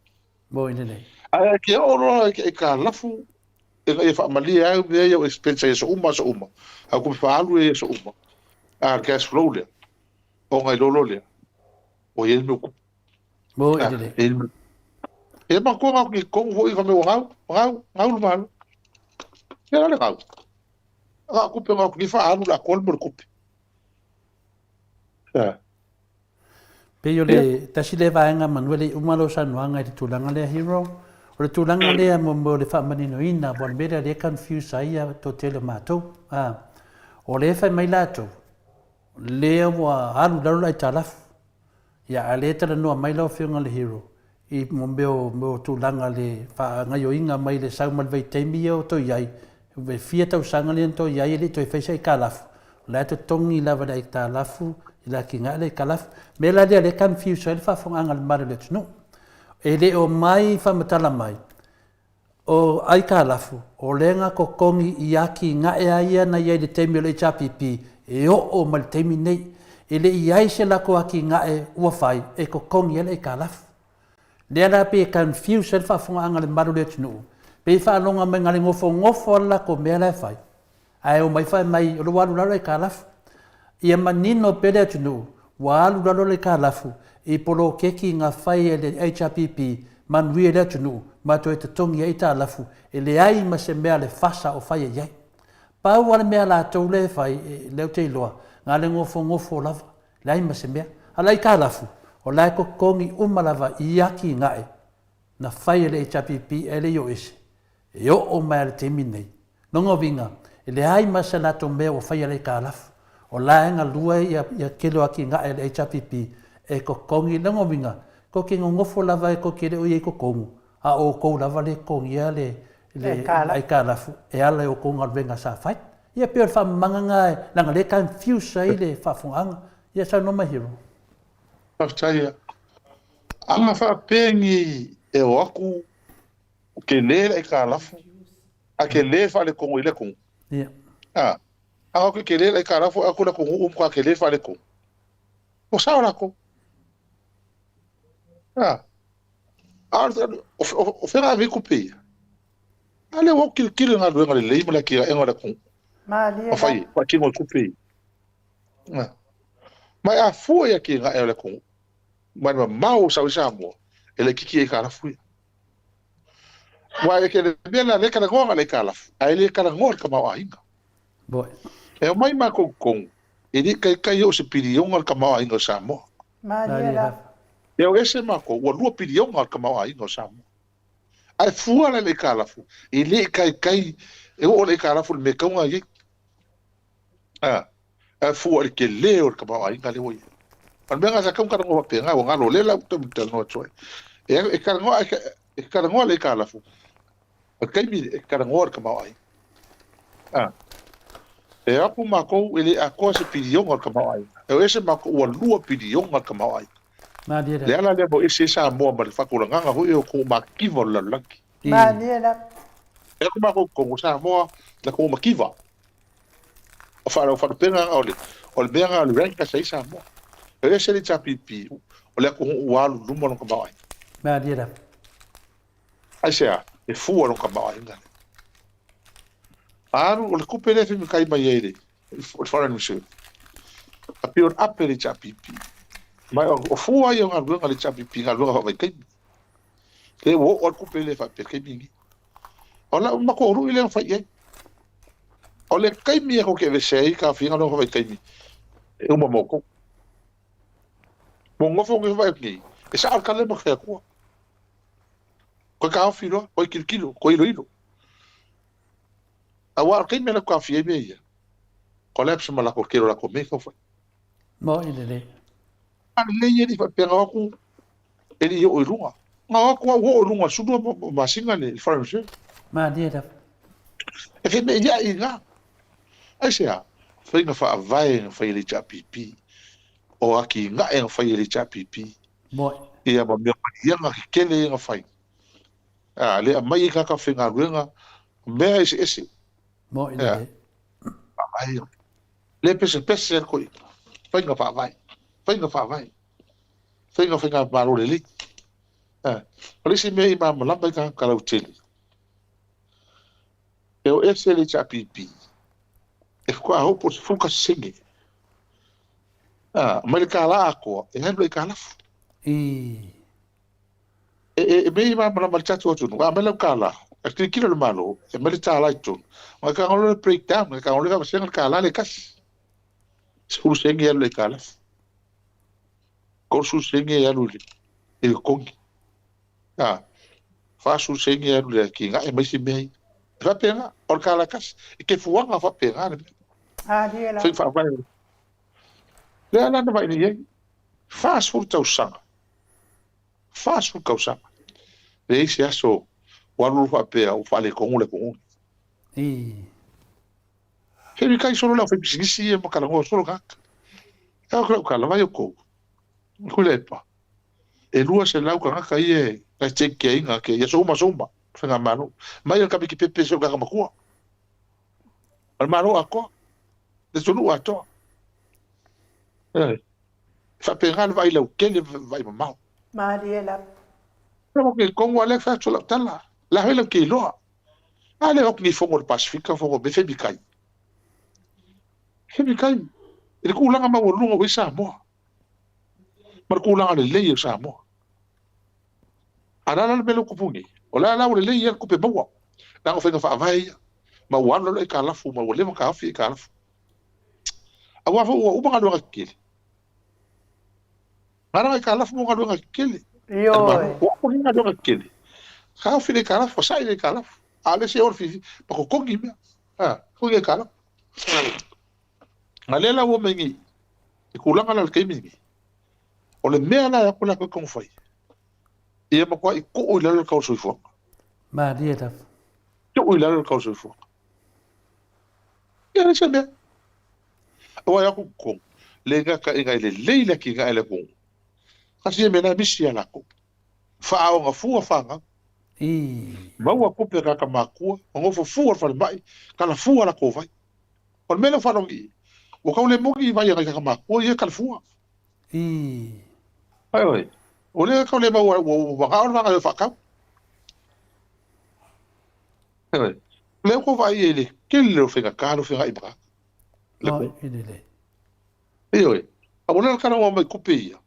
Mo i lelei. Ae e te oo loa i aitalafu ina ia faamalie ai mea ia o expense i aso uma aso uma, au tupe faaalu ia i aso uma, a le cash flow lea, ona iloa loa lea, ua i ai le mea ua tupu. Mo i lelei. E matua ngau ki kongu foi ka me ngau, ngau, ngau le malo. Ia le ngau. Nga kupe ngau ki fa alu la kol mo le kupe. Ia. Pei o le tasi lea vaega manu e le i uma lou saunoaga i le tulaga lea Hero. O le tulaga lea mo mo le faamaninoina aua o le mea lea lea e confuse ai ia toatele o matou. A, o lea e fai mai latou, lea ua alu i lalo le aitalafu. Ia a lea e talanoa mai lau Afioga le Hero i mo mea o mea o tulaga le faagaioiga mai le sau ma le vaitaimi ia o toe i ai, e fia tausaga lea na toe i ai e le i toe fai se aitalafu, o la e totogi lava le aitalafu i le atinae le aitalafu. O le mea la lea o lea e confuse ai le faafofogaaga a le mamalu o le atunuu. E le o mai faamatala mai O aitalafu, o lea na totogi i atinae a ia na i ai i le taimi o le HRPP e oo mai le taimi nei. E le i i ai se latou atinae ua fai e totogi ai le aitalafu. Lea la pei e confuse ai le faafofogaaga a le mamalu o le atunuu, pei e faaloga mai na o le nofonofo lava le latou mea la e fai, Ae omai fai mai o lea ua alu lalo aitalafu. Ia manino pea le atunuu ua alu lalo le aitalafu i poloketi na fai e le HRPP manuia le atunuu ma toe totogi ai aitalafu e leai ma se mea a le FASA o faia i ai. Pau lava le mea a latou lea e fai, lea ou te iloa, na o le nofonofo lava, leai ma se mea. A o le aitalafu, o la e totogi uma lava i atinae na fai e le HRPP ae le i o ese, e oo mai lava i le taimi lenei. Lona uiga, e leai ma se latou mea ua faia le aitalafu. O la e galue ia ia tele o atinae a le HRPP e totogi. Lona uiga, tou te nonofo lava e tou te le o i ai i totonu, a o outou lava lea e totogia le le aitalafu e ala i outou galuega sa fai. Ia pei o le faamamaga lena leaga o lea e confuse ai le faafofogaaga. Ia saunoa mai Hero. Faafetai ia. Aga faapea-ni e o atu tele le aitalafu, a tele faaletonu i le atunuu. Ia. A, a o tele le aitalafu a le atunuu ua matua tele faaletonu. Ua sao latou. A, a o fea na ave ai tupe ia? A lea ua tilotilo i galuega lelei ma le atinaega o le atunuu. Malie Ma fai, faatino i tupe ia. A, ma e a fua i atinae o le atunuu, ma le mamao ua sau ai Samoa, e laitiiti ai aitalafu ia. Aua e le mea lea e talanoa na o le aitalafu, ae le talanoa i le tamaoaiga. E omai matou i totonu, e le i taitai oo i se piliona le tamaoaiga o Samoa. Malie lava. E o ese makou, ua lua piliona o le tamaoaiga o Samoa. Ae fua la i le aitalafu, e le i taitai e oo le aitalafu i le mea e tatau ona i ai. A, ae fua i le tele o le tamaoaiga lea ua i ai. O le mea lena sa tatau ona talanoa faapena, ua galo lea la ou te talanoa atu ai. E, e talanoa, e talanoa le aitalafu, o le taimi e talanoa le tamaoaiga. A, e o atu matou e le atoa se piliona o le tamaoaiga. E o ese matou ua lua piliona le tamaoaiga. Malie Le ala lea ua ese ai Samoa ma le faatulagaga foi o tou mativa o le lalolagi. Malie lava. E o atu matou i totonu o Samoa na tou mativa. O faalupega na o le o le mea na o le rank sa i ai Samoa. E ese le HRPP o le atunuu ua alu i luma lona tamaoaiga. Malie lava. Aisea? E fua lona tamaoaiga lea. Alu, o le tupe lea e femikai mai ai le le foreign reserve. A pei o le ape le HRPP. Ma o fua ia o galuega a le HRPP, galuega faavaitaimi. Lea ua oo lava le tupe lea faapea i le taimi lenei. O lau matou lui lea na fai i ai. O le taimi e tou te aveese ai taofiga lea faavaitaimi, e uma ma outou. Ua nofo nei vaai atu nei, e sao le tala lea ma fai atua. Toe taofi loa, toe tilotilo, toe iloilo. Aua o le taimi e taofia ai mea ia, collapse ma latou tele o latou mea e taufai. Moni lelei. A lelei e le i faapea na o atu e le i oo i luga. Na o atu au oo i luga i le 12 masina le foreign reserve. Malie lava. E feme'ia'i i ina. Aisea? Faiga faavae na fai e le HRPP, o atinae na fai e le HRPP, Moni. ia ma mea maliaga tetele ia na fai. A, lea aumai ai tagata faigaluega, mea eseese. Moni lelei. Faavae ia. Le pesepese a le toeaina. Faiga faavae. Faiga faavae. Faiga faigamalo lelei. A, o le isi mea i malamalama ai tagata lautele, e o ese le HRPP, e faatoa oo po o le 11 sene. A, mai le $1 atoa, e alu i le aitalafu. I. E, e, e mea i malamalama i le tatou atunuu, a aumai lau $1, a tilotilo le Malo, e aumai le $1 i totonu, ona e tago loa le breakdown, e tago loa le faavasega le $1 lea e tasi. 10 sene e alu i le aitalafu. 30 sene e alu i le totogi. A, 40 sene e alu i le atinae ma isi mea ia. E faapena, o le $1 tasi. E te fuaga faapena le mea. Alia la. Faiga faavae. Lea la na vaai nei ai. 40 tausaga. 40 tausaga. Leai se aso ua alu alu faapea ua faaletonu le atunuu. I. He kai solo le aufaipisinisi ia ma talanoa solo tagata. E ao lau tala, vai outou. Tuilaepa. E 200 tagata ia e na take care ina ke ia aso uma aso uma. Faigamalo. Mai o le kamiki pepe se o tagata matua. O le Malo atoa. Le atunuu atoa. E faapena le vaai lautele ma le vaai mamao. Malie lava. Lea ke kongo a lea fai atu lau tala. La hoi lau ke iloa. A lea o ni fongo o le Pasifika, fongo me femikai. Femikai. I le tulaga maualuga ua i ai Samoa. Ma le tulaga lelei o Samoa. A o le a la le mea lea ua tupu nei? O le a la ua lelei ia le tupe maua. Leaga o faiga faavae ia. Ma ua alu alu aitalafu ma ua leva ona taofi aitalafu. Aua foi ua uma galuega tetele. Galuega aitalafu mo galuega tetele. Ioe. Ua uma nei galuega tetele. Taofi le aitalafu, fasai le aitalafu. A o le isi e o le fiafia, ma totogi mea. A, totogi aitalafu. A lea la ua omai nei, i tulaga la o le taimi lenei, o le mea la e o atu latou taumafai, ia matuai tuu i lalo le tau o le soifuaga. Malie lava. Tuu i lalo le tau o le soifuaga. Ia leai se mea. Aua e o atu i totonu, le gata ina e lelei le atinae a le atunuu, tasi ia mea la e misi ia latou. Faaoga fua fanau. I. Maua tupe a tagata matua, nonofo fua le falemai, tala fua latou vai. O le mea lea ua faalogo i i, ua tau le moni vai a nai tagata matua ia e tala fua. I. Ai oi, o lea tau le maua ua manao le vaega e faatau. Ai oi, lea ua vaai i le tele o faigata le feagai ma tagata. Le i lelei. Ioe, a ua le talanoa mai tupe ia,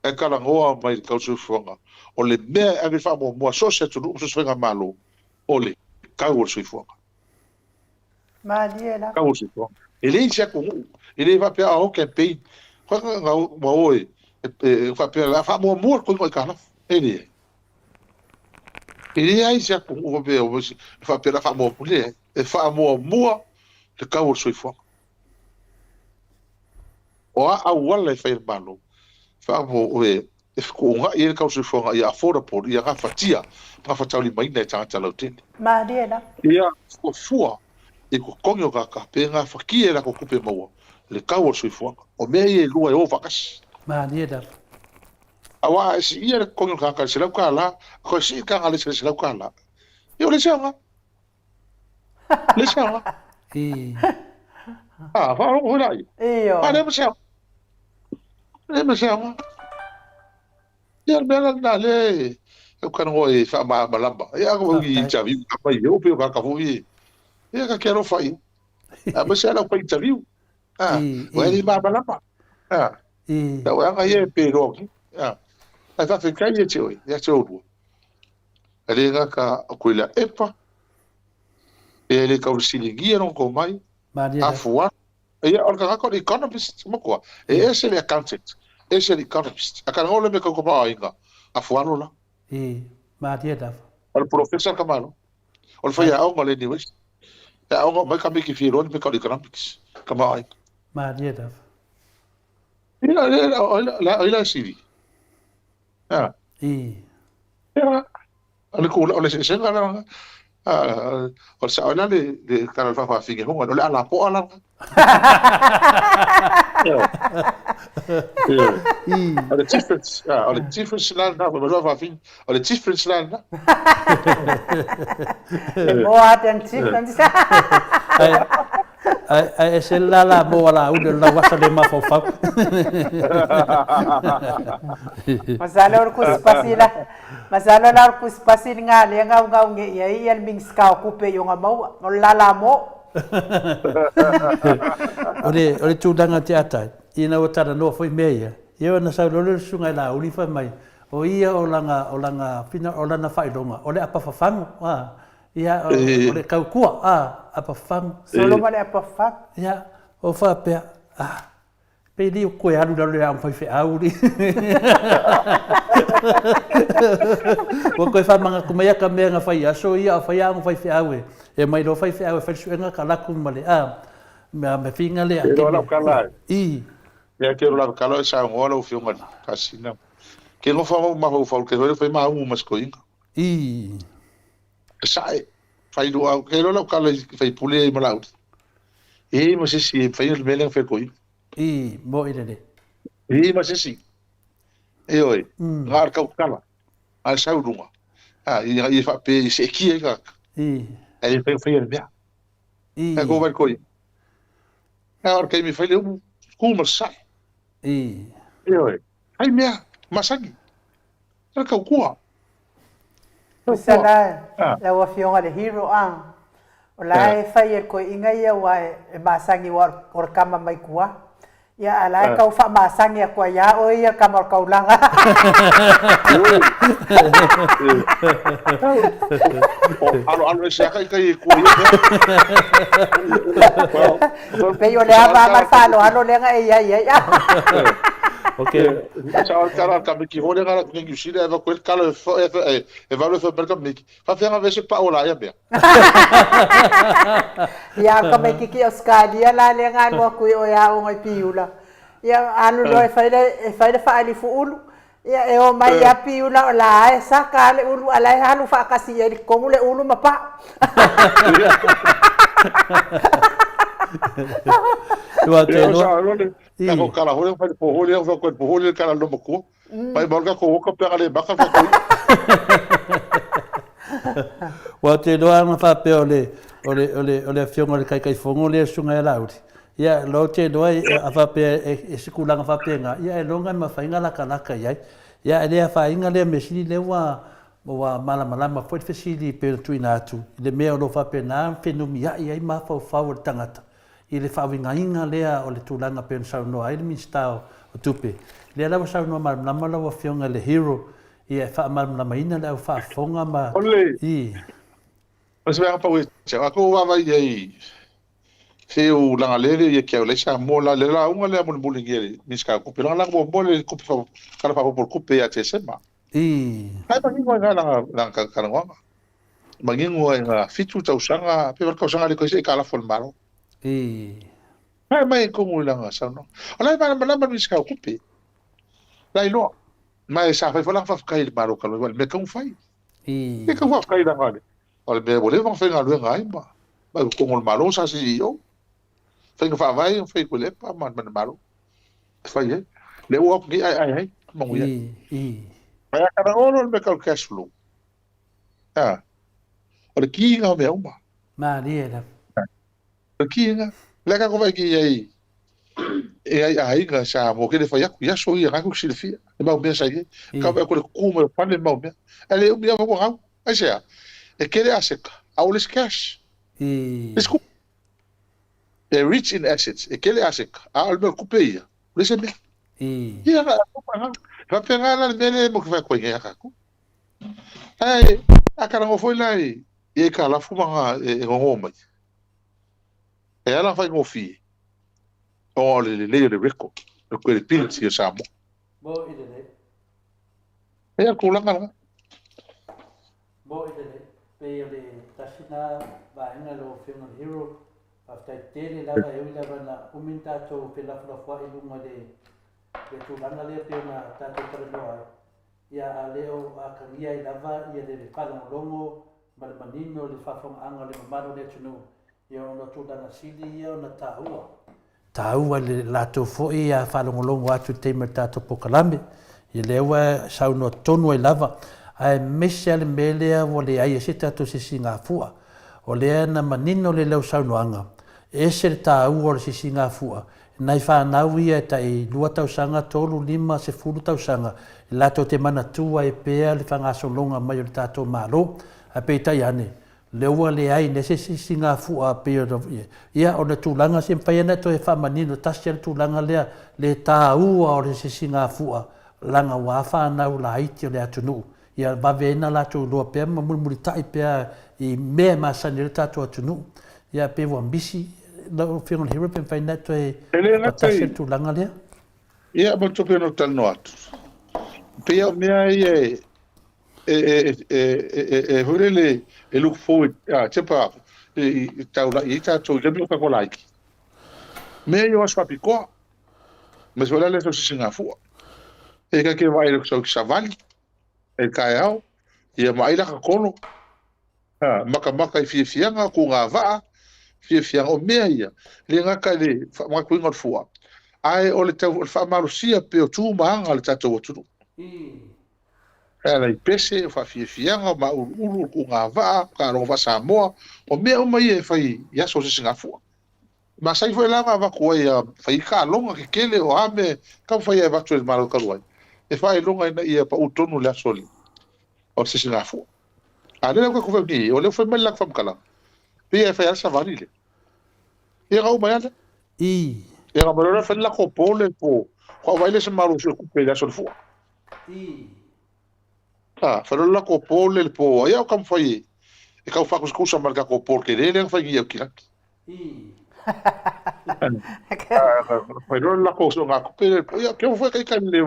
ae talanoa mai le tau soifuaga. O le mea e ave faamuamua so o se atunuu ma so o se faigamalo, o le tau o le soifuaga. Malie lava. Tau o le soifuaga. E leai se atunuu, e le faapea a o campaign, ua o e E faapea o le a faamuamua le totogiina o aitalafu. E leai. E leai se atunuu faapea e faapea o le a faamuamua. Leai. E faamuamua le tau o le soifuaga. O a auala e fai e le Malo e fetuunai ai le tau o le soifuaga ia affordable, ia gafatia, gafataulimaina e tagata lautele. Malie lava. Ia fuafua i totogi o tagata pe gafatia e latou tupe maua le tau o le soifuaga. O mea ia e lua e o faatasi. Malie lava. Aua a e siia le totogi o le tagata i le $100, toe sii le taga alesa i le $100, ia ua leai se aoga. Leai se aoga. I. Ah, faalogo foi la ia. Ioe. Ah, leai ma se aoga. Leai ma se aoga. Ia, o le mea la lena lea e ou talanoa ai e faamalamalama. Ia, a ou interview i tama ia, pei o tagata foi ia, ia ta te alofa i ai. Aemaise lava lau fai interview. Ah, ua e le malamalama. Ah, lau aga ia e pe loa ki. Ah, ae faafetai ia te oe, ia te oulua. E le gata o koe lea epa, e le tau siligia lona tomai, afu atu. Ia, o le tagata o le economist, matua, e ese le accountant, ese le economist. A talanoa le mea tau tamaoaiga, afu alo la. I, malie lava. O le professor le tamaloa. O le faiaoga o le NUS. E aoga mai tamaiti fia iloa le mea tau economics, tamaoaiga. Malie lava. Ia, o ai la e sili? A. I. Ia, o le tulaga, o le eseesega la, o le sao ai la le tala o le faafafine hoga, o le alapoa la. O le difference, o le difference la lena, fai mai le faafafine, o le difference la lena. More than difference. Ae ese le lala mo a Laauli o le lauasa le mafaufau. Masalo o le kusipasi la, masalo la o le kusipasi lena lea e gaugau nei i ai ia le Minisita o Tupe i ona maua, o le lala mo. O le, o le tulaga te atai, ina ua talanoa foi mea ia, ia ona sau loa lea o le susuga i Laauli fai mai, o ia o lana, o lana, o lana faailoga, o le apafafago, a. Ia, o le taukua, a, apafafagu. Solo ma le apafafagu. Ia, o faapea, a, pe le o koe alu i lalo i le aoga faifeau li. Ua toe faamanatu mai ata mea na fai i aso ia a o fai aoga faifeau e, e omai loa faifeau e fai le suega talaatu ma le, a, me figa lea. Te iloa lau tala e. I. Ia te iloa lau tala e saunoa lau Afioga i le Kasina. Ke nofo au mafaufau ke fai maaumu ma se toeaina. I. Sae, fai lua au, kei loa lau kala i faipule ai ma Laauli. E i ai ma se isi e mafai ona le mea lea na fai e Koina. I, mo i lele. E i ai ma se isi. Ioe, na o le tautala, na o le sau i luga, a, ina ia faapea ia seetia ai tagata. I. Ae le mafai ona faia le mea. I. Ae kou vai le Koina. A o le taimi e fai le upu, tu ma le sae. I. Ioe, fai mea, masani. E tautua. Tusa la lau afioga le hero a. O la e fai e le toeaina ia aua e masani aua o le tama mai tua. Ia a la e tau faamasani atu ai ia oe ia le tama o le taulaga. Alo alo ese aka i kai e kua ia mea. Pei o le ava ma le faaaloalo lea na e i ai ai. Okay. Sa o tala ka miki hole ngara ku New Zealand e va koe kalo e e e valu e fa ka miki. Fa fenga vese pa ola ia mea. Ia ka mai kiki Australia la le nga lua kui o ia o ngai piula. Ia alu loa e fai le e fai le faalifu ulu. Ia e o mai ia piula o la e saka le ulu ala e alu faakasi i ai i totonu le ulu ma pa'u. Ua te loa. Ia ko kala hole fai po hole fa ko po hole kala lo maku. Mai mo ka ko ka pega le maka fa ko. Ua te loa ana faapea o le o le o le o le afioga o le Taitaifono lea susuga ia Laauli. Ia lo te loa a faapea e se tulaga faapena, ia e loga e mafai ona latalata i ai. Ia e le afaina lea mea sili lea ua ua malamalama foi le fesili e pei ona tuuina atu i le mea o lo o faapena ona fenumiai ai mafaufau o le tagata i le faauigaina lea o le tulaga pei ona saunoa ai le Minisita o Tupe. Lea la ua saunoa malamalama lau Afioga i le Hero, ia e faamalamalamaina le au faafofoga ma O le i. O se mea pau e te au, a kou vaavaai i ai Se u laga lele ia kia ulai Samoa la le lauga lea mulimuli ngia le Minisita o Tupe laga laga muamua le tupe fa tala faaopoopo o le tupe ia Tesema. I. Ai manino ai na lana lana talanoaga. Manino ai na fitu tausaga pe valu tausaga le koe se aitalafu a le Malo. I. Ae mai i totonu i lana saunoaga. O la e malamalama le Minisita o Tupe. La iloa. Ma e sa fai foi lana faafetai i le Malo talu ai, aua o le mea tatau ona fai. I. E tau faafetai leaga o le mea ua leva ona faigaluega ai ma ma i totonu o le Malo sa CEO. Faiga faavae na fai e Tuilaepa ma le Malo e fai ai. Lea ua o atu nei aeae ai ma manuia ai. I. I. Ae a talanoa loa le mea tau cash flow, a, o le kiiga o mea uma. Malie lava. O le kiiga. Lea tatou vaai nei i ai e ai aiga Samoa ke le fai atu i aso ia na tou silafia le mau mea sa i ai. Kau vaai atu le tutu mai o fale mau mea. Ae le umi lava ua gau. Aisea? E tele aseta, a ua leai se cash. Leai se tupe. E rich in assets, e tele aseta, a o le mea o le tupe ia, ua leai se mea. Ia, e faapena la le mea lea e matou te fai atu ai nei ia tatou. Ae a talanoa foi la i aitalafu ma e nono mai, e ala ona faigofie ona o le lelei o le record, o le credibility o Samoa. Mo i lelei. E a tulaga lena. Mo i lelei. Pei o le tasi na vaega i lau Afioga i le Hero, faafetai tele lava e ui lava ina umi ni tatou felafolafoai i luga i le tulaga lea pei ona tatou talanoa ai. Ia a le o atagia ai lava ia le faalogologo ma le manino o le faafogaaga o le mamalu o le atunuu, ia ona o tulaga sili ia ona taua. Taua i le latou foi a faalogologo atu i le taimi o le tatou polokalame, ia lea ua saunoa tonu ai lava, aemaise lava le mea lea ua leai ai se tatou sisigafua. O lea na manino lelei lau saunoaga, e ese le taua o le sisigafua Nai fanau ia e tai lua tausaga, tolu, lima, sefulu tausaga, latou te manatua ai pea le fagasologa mai o le tatou Malo. Ae peitai ane, lea ua leai nei se isi sigafua pei ona, ia o le tulaga se mafai ona e toe faamanino tasi lava le tulaga lea, le taua o le sisigafua leaga ua fanau laiti o le atunuu. Ia vave ai ona latou iloa pea ma mulimulitai pea i mea e masani ai le tatou atunuu. Ia pei ua misi lau Afioga i le Hero pe mafai ona toe E le gata faatasi i le tulaga lea. Ia, mo le tupe na ou talanoa atu, pei o mea ia e e e e e e foi lele e look forward, a, tepa i i taulai ai tatou i taimi o tatou laiti. Mea ia o aso faapitoa, aemaise foi la le aso sisigafua. E ta te vaai i le sau savali, e taeao, ia ma ai laka tolo, a, matamata i fiafiaga, tuga vaa, fiafiaga, o mea ia, e le gata i le faamanatuina o le fua, ae o le tau, o le faamalosia pea o tu ma aga a le tatou atunuu. E ala i pese, o faafiafiaga, o mauluulu, o tuga vaa, taaloga faa-Samoa, o mea uma ia e fai i aso o sisigafua. Masani foi la ona avatu ai a fai ai taaloga tetele o a mea e taumafai e avatu e le Malo talu ai, e faailoga ina ia pau tonu le aso o le sisigafua. A o lea ua tatou fai nei, o lea ua fai mai le latou faamatalaga, pei e fai lava le savali lea. Ia ona uma ai lava lea. I. Ia ona omai loa lea fai le latou po le po, faatoa vaai lea i se malosi o le tupe i le aso o le fua. I. A, fai loa le latou po le po, ai a o taumafai e tau faatusatusa ma le tatou po tele lea na fai nei i Aukilaki. Fai loa le latou soogatupe lea, ia ke foi kai kai le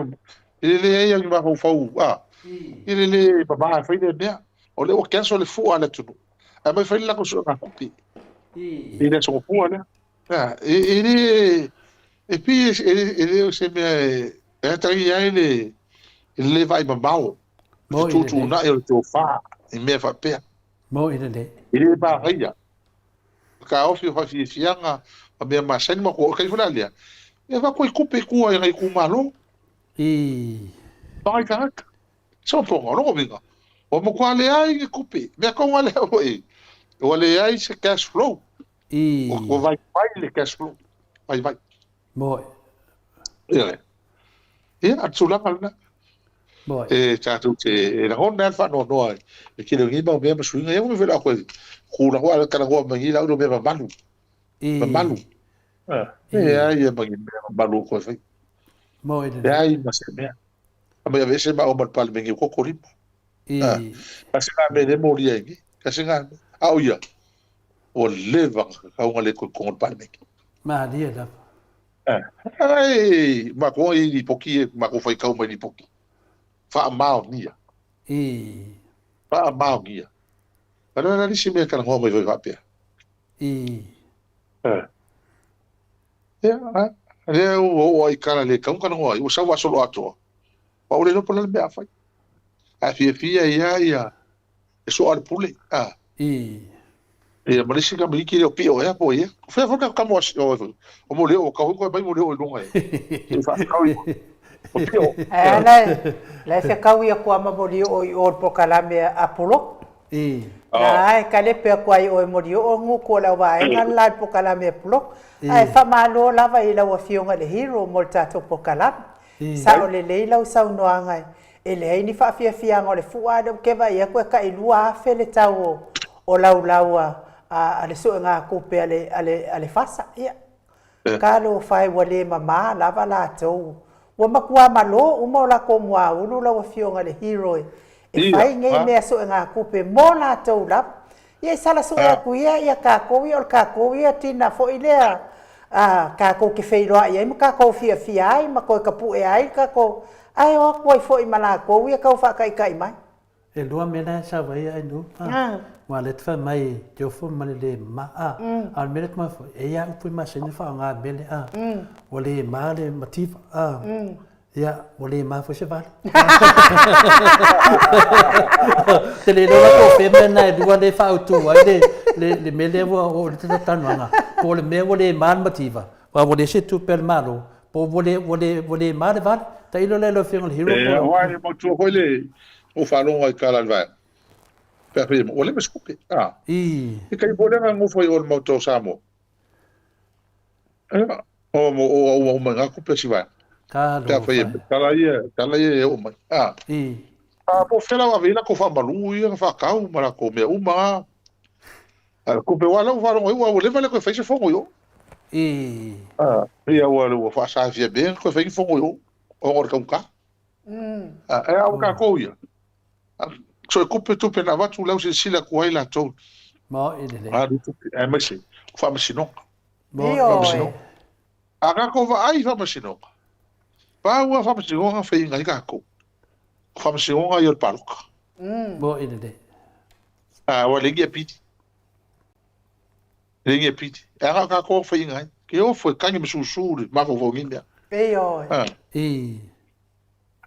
i le leai au ni mafaufau, a, i le le mama e fai lea mea. O lea ua cancel le fua a le atunuu, ae omai fai le latou soogatupe i le aso gafua lea. A, e le, e pei e le o se mea e atagia ai le le vaai mamao, le fetuutuunai o le tofa i mea faapea. Moi lelei. E le manaia. Taofi o faafiafiaga ma mea masani ma kua, kai foi la lea, e avatu ai tupe i tua i nai itumalo. I. Ma nai tagata. Sopoga, o lona uiga, ua matua leai ni tupe. Mea tonu lava lea foi, ua leai se cash flow. I. Ua vaivai le cash flow. Vaivai. Moi. Ioe. Ia, o le tulaga lena. Moi. E tatou te e lagona ai le faanoanoa i le tele o nei mau mea ma suiga. Ia, ua mea foi la koe kūlanga a talanoa mai nei lau mea mamalu. I. Mamalu. I. Leai ia ma ni mea mamalu o koe fai. Moi lelei. Leai ma se mea. Aumai aveese maua ma le Palemene ua koko lima. I. Kasi ngā mea le molia i ni. Kasi ngā mea. A o ia. Ua leva ona kakau ona le toe togo i le Palemene. Malie lava. Ai, matou i lipoti e matou faitau mai lipoti. Faamaonia. I. Faamaonia. A le la nisi mea talanoa mai foi faapea. I. Eh. Ia, a lea ua oo ai tala le tau talanoa ai, ua sau faasolo atoa. Ua ule lopo la le mea a fai. Ae fiafia ia ia e soa le pule. A. I. Ia, ma le isi tamaiti lea o Pio ea po o ia. O fea foi le tama o o mo leo, o kau koe mai mo leo i luga e. E whaakau i o Pio. Ae ala e, la e whekau ia kua ma moli o i o le pokalame a Polo. I. Na e kale pea kua i o e moli o ngu kua la waenga la le pokalame a Polo. Ae faamalo lava i lau afioga i le hero mo le tatou pokalame. Sao lelei lau saunoaga e leai ni faafiafiaga o le fua a lea ou te vaai atu e tai 2000 le tau o o laulau a a le suegatupe a le a le a le FASA. Ia, talofa e ua le mama lava latou. Ua matua malo uma o latou muaulu lau afioga i le hero e e fai nei mea suegatupe mo latou lava. Ia e sala sue atu ia ia tatou ia o le tatou ia tina foi lea a tatou te feiloai ai ma tatou fiafia ai ma toe tapue ai le tatou ae o atu ai foi ma latou ia tau faataitai mai. E lua mea la e sau ai ai nu a ua le te fai mai te ofo ma le le ma a a o le mea lea te mai foi e ia upu i masani faaaoga mele a ua le ma le mativa a Ia, ua le ma foi se vale. Te le iloa la po o fea mea na e lua lea e faaautu ai le, le, le mea lea ua oo i le talanoaga. Po o le mea ua le ma le mativa, aua ua leai se tupe a le Malo, po ua le, ua le, ua le ma le vale. Tailo lea i lau Afioga i le Hero po o. Aua e mautua foi le ou faalogo i tala a le vaega. Pe a fai ua leva se tupe. A. I. I taimi foi lea na nofo ai o le Maota o Samoa. Ia, o o ua uma i tupe si vaega. Pe a fai e tala ia, tala ia e oo mai. A. I. A po o fea la ua ave i ai latou faamalu ia na faatau ma latou mea uma na. A o tupe aua o lea ua faalogo ai ua leva le toe fai se fono i o. I. A, ia ua ua faasafia mea na toe fai ni fono i o ona o le taugata. A, e a o tatou ia. So e kupe tupe na avatu lea ua silasila atu ai latou. Maoi lelei. Alu tupe, aemaise o faamasinoga. Ioe. A tatou vaai i faamasinoga, pau lava faamasinoga na faiaina ai tatou, o faamasinoga ia o le palota. Maoi lelei. A, ua leai ni apili. Leai ni apili. E aga o tatou na faiaina ai. Ke ofo e tagi ma susu le mafaufau i nei mea. Ioe. I.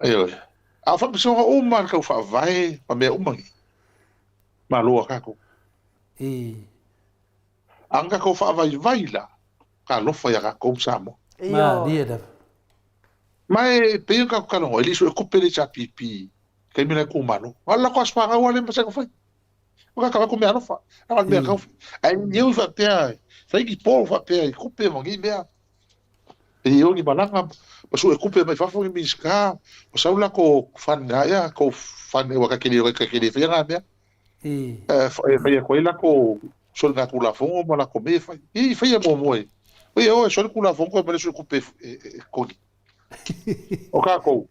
Ioe. A o faamasinoga uma le tau faavae ma mea uma nei. Malo a tatou. I. A na tatou faavaivai la, talofa ia tatou ma Samoa. Malie lava. Ma e pei ona tatou talanoa, e le i suetupe le HRPP i taimi la e tumalo. Na o le latou aso fanau lava lea ma masani ona fai. O ka avatu mea alofa, a o le mea tau. Ae i ui faapea, fai ni poll faapea i tupe ma nei mea. E i o ni malaga, ma suetupe mai fafo ni Minisita, ma sau latou fund ia, kou fund aua ta te le, ta te le faia na mea. E fai atu ai latou soligatulafono ma latou mea e fai. I faia muamua e. Oi e o e soli tulafono toe aumai le suetupe e totogi. O tatou,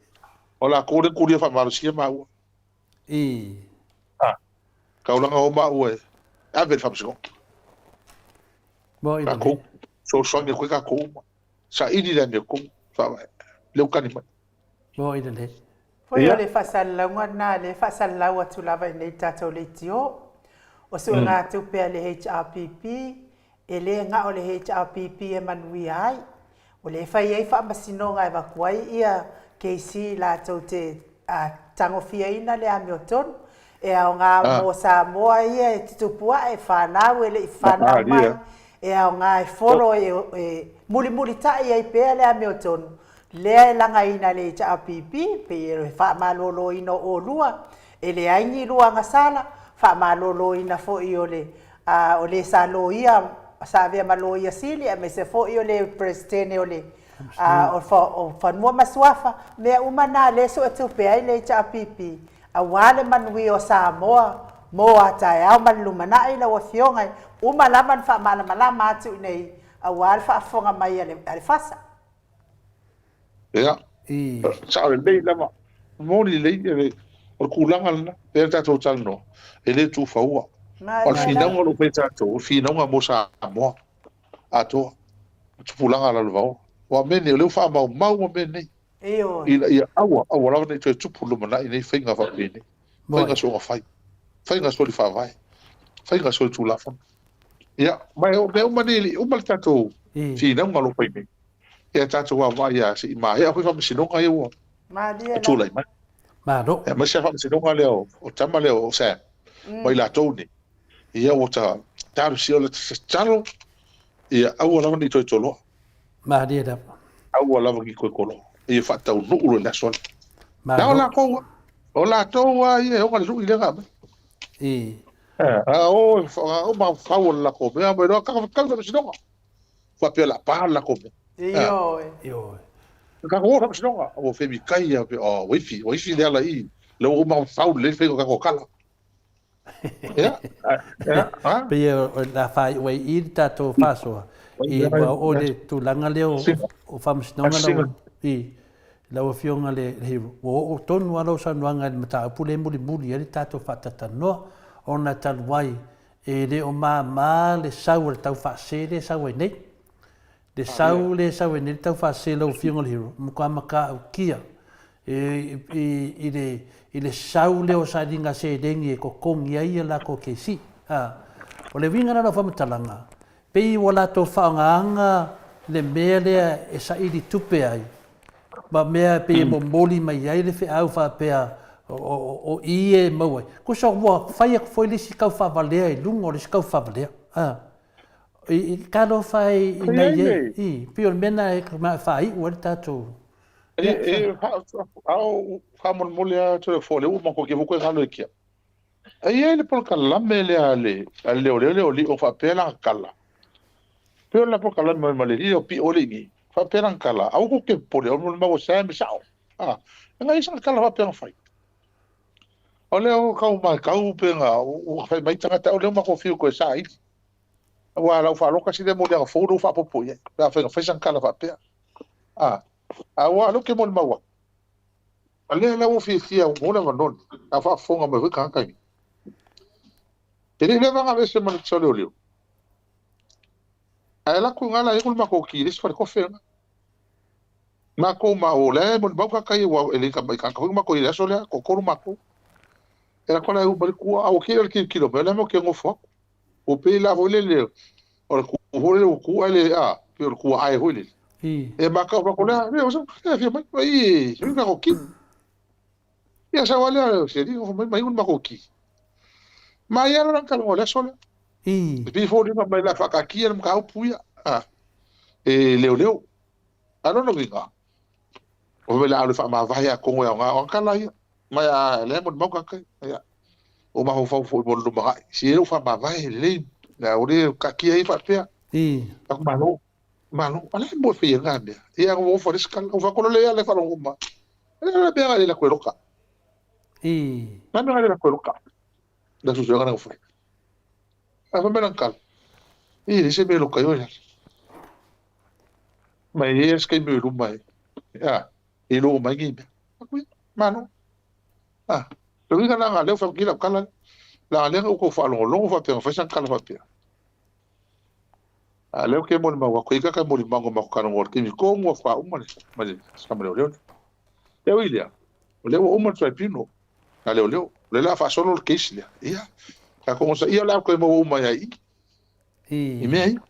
o latou lea na tulia faamalosia maua. I. A, taulaga o maua e ave i le faamasinoga. Mo i Tatou, fesoasoani atu ai tatou uma. Saili le amiotonu, faavae, lea ua tali mai. Mo i lelei. Foi o le faasalalauga lena lea e faasalalau atu lava i nei tatou leitio. O suegatupe a le HRPP, e le na o le HRPP e manuia ai. O lea e fai ai faamasinoga e avatu ai ia KC latou te tagofiaina le amiotonu. E aoga mo Samoa ia e tutupu ae, fanau e le i fanau mai, e aoga e folo e mulimulitai ai pea le amiotonu lea e lagaina e le HRPP, pei o le faamaloloina o olua, e leai ni lua agasala, faamaloloina foi o le o le sa loia, sa avea ma Loia Sili aemaise foi o le Peresetene o le o Fanua ma Suafa, mea uma na lea e suetupe ai le HRPP aua le manuia o Samoa mo a taeao ma le lumanai lau Afioga e uma lava ona faamalamalama atu i inei aua le faafofoga mai a le FASA. Ia, sao lelei lava, moni lelei, o le tulaga lena, lea tatou talanoa, e le tufaua. O le finauga o lo o faia tatou, o le finauga mo Samoa atoa, ma tupulaga lalovaoa. Aua o mea nei, o lea ua faamaumau ma mea nei, ina ia aua, aua lava ne i toe tupu i le lumanai nei faiga faapenei, faiga soona fai, faiga soli faavae, faiga soli tulafono. Ia, ma o mea uma nei, e le i uma le tatou finauga o lo o fai nei. Ia tatou vaavaai lava se i maea foi faamasinoga ia ua tulai mai. Malo. Aemaise lava faamasinoga lea o tama lea o Sam ma i latou nei. Ia ua ta talosia o le tatalo ia aua lava ne i toe toloa. Malie lava. Aua lava ne i toe toloa. Ia faataunuu loa i le aso lea. Malo. O latou lava. O latou lava ia e ona le lui lea na aumai. I. A o, o mafaufau o le latou mea, mai loa, kaka kau faamasinoga. Faapea o le a pa le latou mea. Ioe. Ioe. Tatou o faamasinoga, ua femikai a, o, ua ifi, ua ifi le ala i, lea ua uma fau lelei le faiga o tatou tala. Ia, ia, a. Pei o le a faaiu ai i i le tatou faasoa, i ua oo i le tulaga lea o faamasinoga lau, i lau Afioga le Hero, ua oo tonu lava lau saunoaga i le mataupu lea e mulimuli ai le tatou faatatalanoa, ona talu ai e le o mama le sau o le taufaasese lea e sau ai nei. Le sau lea e sau ai nei le taufaasese lau Afioga le Hero, matua matautia i le, i le sau lea o sailiga seleni e totogi ai a latou kesi. A, o le uiga la o lau faamatalaga, pei ua latou faaaogaina le mea lea e saili tupe ai, ma mea pei e momoli mai ai le feau faapea o i e maua ai. Tusa ua fai atu foi le isi tau faavalea i luga o le isi tau faavalea. A, i, talofa e i nai e, i, pei o le mea lena e faaiu ai le tatou E, e, a o faamolemole lava Toleafoa, lea ua matou te foi galo e kia. E i ai le polokalame lea a le a le leoleo lea o Lio faapea lana tala. Pei o le polokalame mai ma le alii o Pio le i faapea lana tala, aua tou te popole, o le mau a Sam e sao. A, e na i ai sana tala faapea na fai. O lea o tau matau pe na ua fai mai tagata, o lea ua matou fiu toe saili. Aua lau faalogo tasi lea moliaga fou lea ua faaopoopo i ai, pe afai na fai sana tala faapea. A, aua o lea ou te molimau atu, o lea la ua fiafia ua maua le avanoa lenei, a o faafofoga mai foi tagata nei. E le i leva ona aveese ma le Ofisa o Leoleo, ae alu atu i ina la e i ai le matou ki i le isi falekofe lena. Matou ma o la e molimau tagata ia, aua e le i tagata foi matou i le aso lea, toatolu matou. E alu atu la e uma le tua, a ua kili o le tilotilo mai, o lea matou te nofo atu. Ua pei la foi lele o le tu foi lele ua tu ae le a pei o le tuaae foi lele. E maka o fako lea, lea o sa lea fia mai mai e se ka ki. Ia sa wale o se ri o mai mai un mako ki. Ma ia la ka le aso lea. E pei foi lea mai la whakakia le mkaupu ia. A e leo leo. A lona uiga, o fai mai le a alu e faamavae a Kogo e aoga, o kala ia. Mai a lea mo le mauka kai. Ia. O mafaufau foi mo le lumanai. Si e lou faamavae lelei. Na o le kakia ai faapea. Aku malo. Malo. A le mo fai nga mea. Ia o ofa le skala. O fakolo le ia le falongo ma. Le la mea le la koeroka. La mea le la koeroka. La su suega na fai. A fa mea kala. I le se mea loka yo. Ma e es kai me luma e. Ya. E lo mai ngi mea. Aku ia, malo. Ah, le uiga la nga lea ua fai lau kala lea. La lea ua kou faalogologo faapea na fai sana kala faapea. A lea ke molimau atu i kaka molimau ma ko kalongo le taimi tonu ua faauma le ma le sama leoleo lea. E ui lea, o lea ua uma le tribunal a leoleo, o lea o le a faasolo le case lea. Ia, tatou onosaia o le a toe maua uma ai lava i i, i mea ia.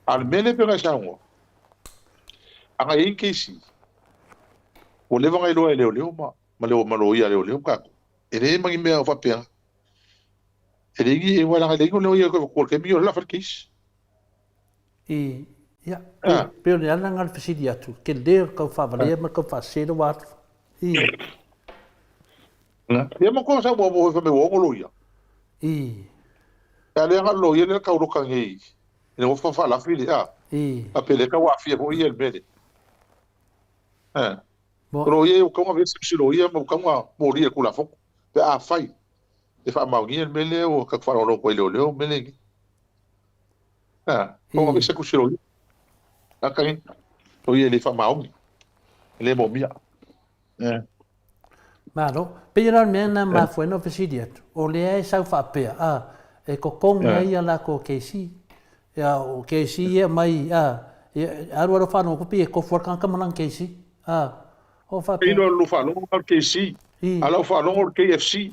A o le mea lea e pei ona e saunoa, a na i ai ni case ua leva ona iloa e leoleo ma, ma le, ma loia a leoleo ma tatou, e leai ma ni mea o faapea. E leai ni, aua leaga e leai ni loia e toe avatua i le taimi o le a fai le case. I, ia, pei, pei o le ala lena o le fesili atu, tele o le tau faavalea ma le tau faasese le ua atu. I. Ia ma koa sa ua ua fai mai ua ono loia. I. A lea na loia lea tau loka nei. Ina ua faalafi le a. I. A pe le tau aafia foi ia i le mea lea. O loia ua tatau ona vesi si loia ma ua tatau ona molia i le Tulafono pe afai e faamaonia le mea lea ua tatou faalogologo ai i leoleo ma mea lea e i ai. Tatau ona vesi atu si loia. Aka i loia e le faamaoni, e le moomia. Malo. Pei la o le mea lena e mafua ai ona fesili atu, o lea e sau faapea, a, E totogi ai a latou kesi. Ia, o kesi ia e aumai, a, ia, alu alu faalogo atu pei e tofu lava le tagata ma lana kesi. A, o faapea. Pei o lou faalogo o le KC, a o lau faalogo o le KFC.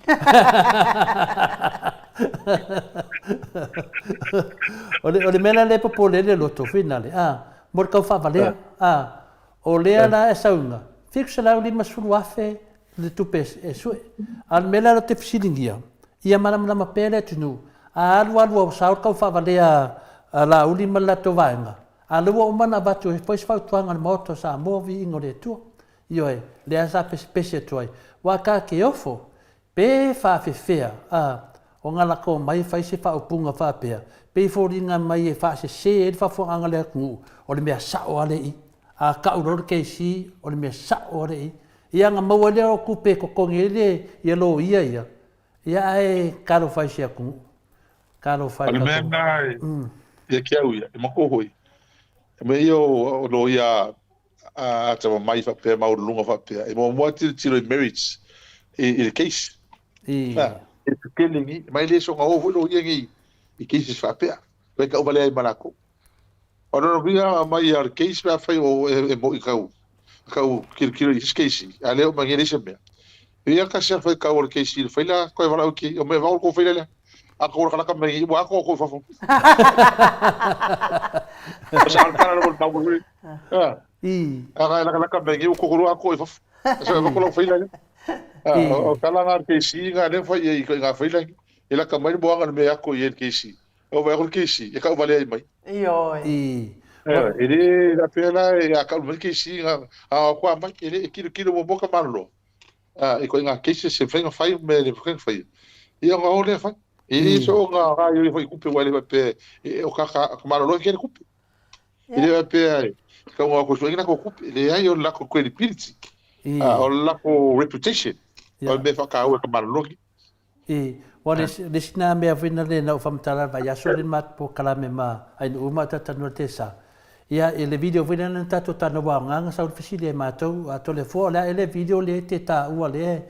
O le, o le mea la lea e popole ai le loto, finale, a, mo le tau faavalea, a, o lea la e sauga, 750,000 le tupe e sue. A o le mea la lea ou te fesiligia, ia malamalama pea le atunuu, a alu alu a ua sao le tau faavalea a Laauli ma le latou vaega, a o lea ua uma ona avatu ai foi se fautuaga a le Maota o Samoa, viiga o le Atua. Ioe, lea sa pesepese atu ai, aua ta te ofo, pe faafefea, a, ona lako mai e fai se faaupuga faapea, pei foliga mai e faasese ai le faafofogaaga a le atunuu, o le mea sao lava lea i i. A tau loa le KC, o le mea sao lava lea i i. Ia ona maua ai lea o tupe e totogi ai le ia loia ia, ia ae talofa i si atunuu. Talofa i le mea lena ia te au ia, e matua foi. O mea ia o loia atamamai faapea maualuluga faapea, e muamua tilotilo i merits i le case. E tetele ni, ma e le soona o foi loia nei i cases faapea. Pe tau valea ai ma latou. O lona uiga a aumai lava o le case pe afai o e moni tau tau tilotilo i isi case, a le oo mai nei leai se mea. E i ai tasi a faitau o le case i le faila toe valaau i kei, o mea vao le tou faila lea. A tou lakalaka mai nei, ua ato tou i fafo. O sa le tala le mau le. A ga lakalaka mai nei, ua kokolo ato i fafo. Sa e vako lau faila lea. O tala nga le case nga le fai i nga faila e laka mai le moaga le mea ato i le case. E ova ai le KC, e kau vale ai mai. Ioe. I. E le la pea la e a kau mai KC nga a kua mai e le e kilo kilo mo moka malolo. A e koe nga cases se whainga whai me le whainga whai. Ia nga o le whai. E le so nga ga i whai kupe wa le pe e o ka ka malolo ke le kupe. E le pe ai ka nga ko so ina ko kupe le ai o la ko credibility. A o la ko reputation. O me whakau e ka malolo. I, ua le, le isi na mea foi na le na ou faamatala le vaiaso le matou polokalame ma Ainuu ma Tatanua le Tesa. Ia, i le video foi lea na tatou talanoa aoga na sau le fesili ai matou, a Toleafoa o le a ea le video lea e te taua lea,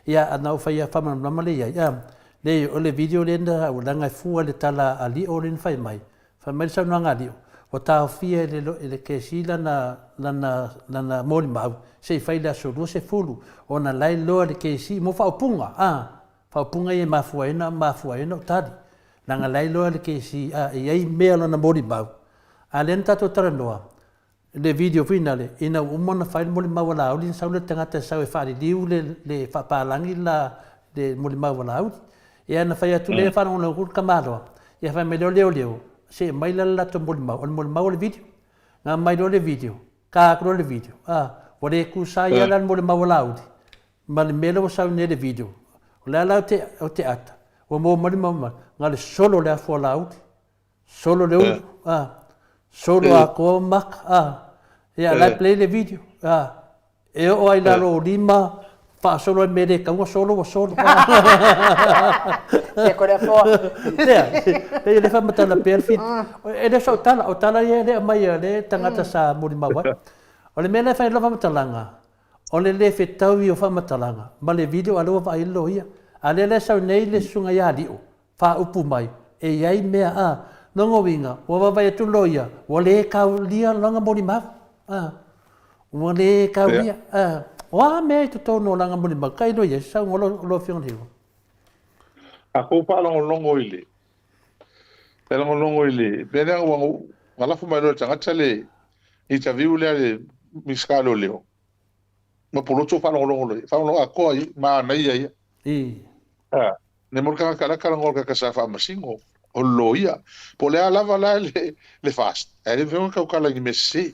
ia, a na ou fai faamalamalama lea i ai, a, leai, o le video lea na taua, leaga e fua i le tala a Lio lea na fai mai, Fai mai le saunoaga a Lio, ua taofia e le, e le KC lana, lana, lana molimau se i fai i le aso 20, ona la e iloa e le KC mo faaupuga, a, faaupuga ia e mafua ai ona, mafua ai ona ou tali. Leaga la e iloa e le KC, a, e i ai mea o lana molimau. A lea na tatou talanoa, le video foi nale, ina ua uma ona fai le molimau a Laauli, na sau lea o le tagata e sau e faaliliu le, le faapalagi la, le molimau a Laauli. Ia na fai atu lea, faalogologo atu le tamaloa, ia fai mai lea o leoleo, se aumai la le latou molimau, o le molimau o le video. Na aumai loa le video, ta atu loa le video, a, ua le tusa ai lava la le molimau a Laauli ma le mea lea ua sau nei i le video. O le a la ou te, ou te ata, ua maua mai le molimau, na o le solo o le afu a Laauli. Solo le ulu, a. Solo atoa maka, a. Ia, la e play le video, a. E oo ai lalo o lima, faasolo ai mea le taua, solo ua solo. Ia ko le afoa. Lea, e le faamatala pea le fili. E le o sau tala, o tala ia e le aumaia e le tagata sa molimau ai. O le mea la e fai ai lau faamatalaga, o le le fetaui o faamatalaga ma le video a lea ua vaai ai le loia. A lea la e sau nei le susuga ia Lio, faaupu mai, e i ai mea a, lona uiga, ua vaavaai atu loia, ua le kaulia lana molimau, a, ua le kaulia, a, o a mea i totonu o lana molimau, ka iloa i ai se saunoa lau Afioga i le Hiwa. A kou faalogologo i le, faalogologo i le mea lea ua na lafo mai loa e le tagata le interview lea a le Minisita o Leoleo, ma poloto faalogologo loa i ai, faalogologo atoa i ai, manaia ia. I. A, Ne mo le tagata la talanoa le tagata sa faamasino, o le loia. Po o le a lava la le, le fast, ae le mafai ona tautala i ni mea sese.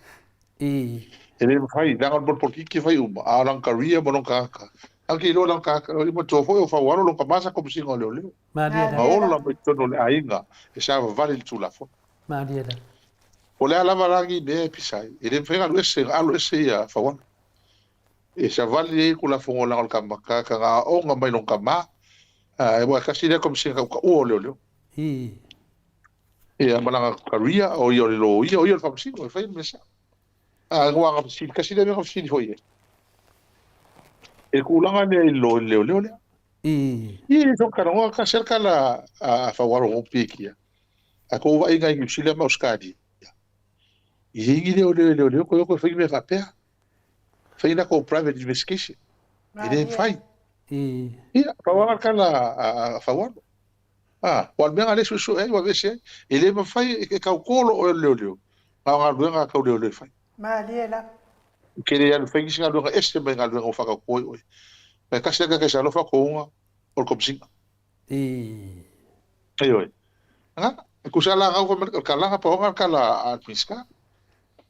I. E le mafai, leaga o le polokiki e fai uma, a o lana career ma lona tagata. Ae ou te iloa lana tagata, o le matua foi o Faualo lona tama sa Komesina o Leoleo. Malie la. Na ola mai totonu o le aiga e savavali i le Tulafono. Malie la. Po o le a lava la ni mea e pisa ai, e le mafai ona alu ese, alo ese ia Faualo. E savali ai le Tulafono leaga o le tama tagata na aoga mai lona tama, aua e tasi lea Komesina tautaua o leoleo. I. Ia, ma lana career, o ia o le loia, o ia o le faamasino, e fai le mea sao. A ua na fesili, tasi lea mea na fesili foi i ai. E tulaga lea i le leoleo lea. I. Ia e whakarawa ka se kala a whawaro ho pīkia. A ko wa inga i New Zealand ma Australia. I hingi leo leo leo leo ko yoko whai me whapea. Whai na ko private investigation. E le whai. I. Ia, whawara kala a whawaro. A, wa mea le susu e wa vese e le mawhai e kau kolo o leo leo. Ngā ngā luenga kau leo leo whai. Malie la. Ke le alu whai ngā luenga ese mai ngā luenga o whakakoi oi. Mai kasi aka kai sa alofa ko unga o le komsinga. I. Ei oi. Nga, kusa la ngau fa ka langa pa honga ka la administra.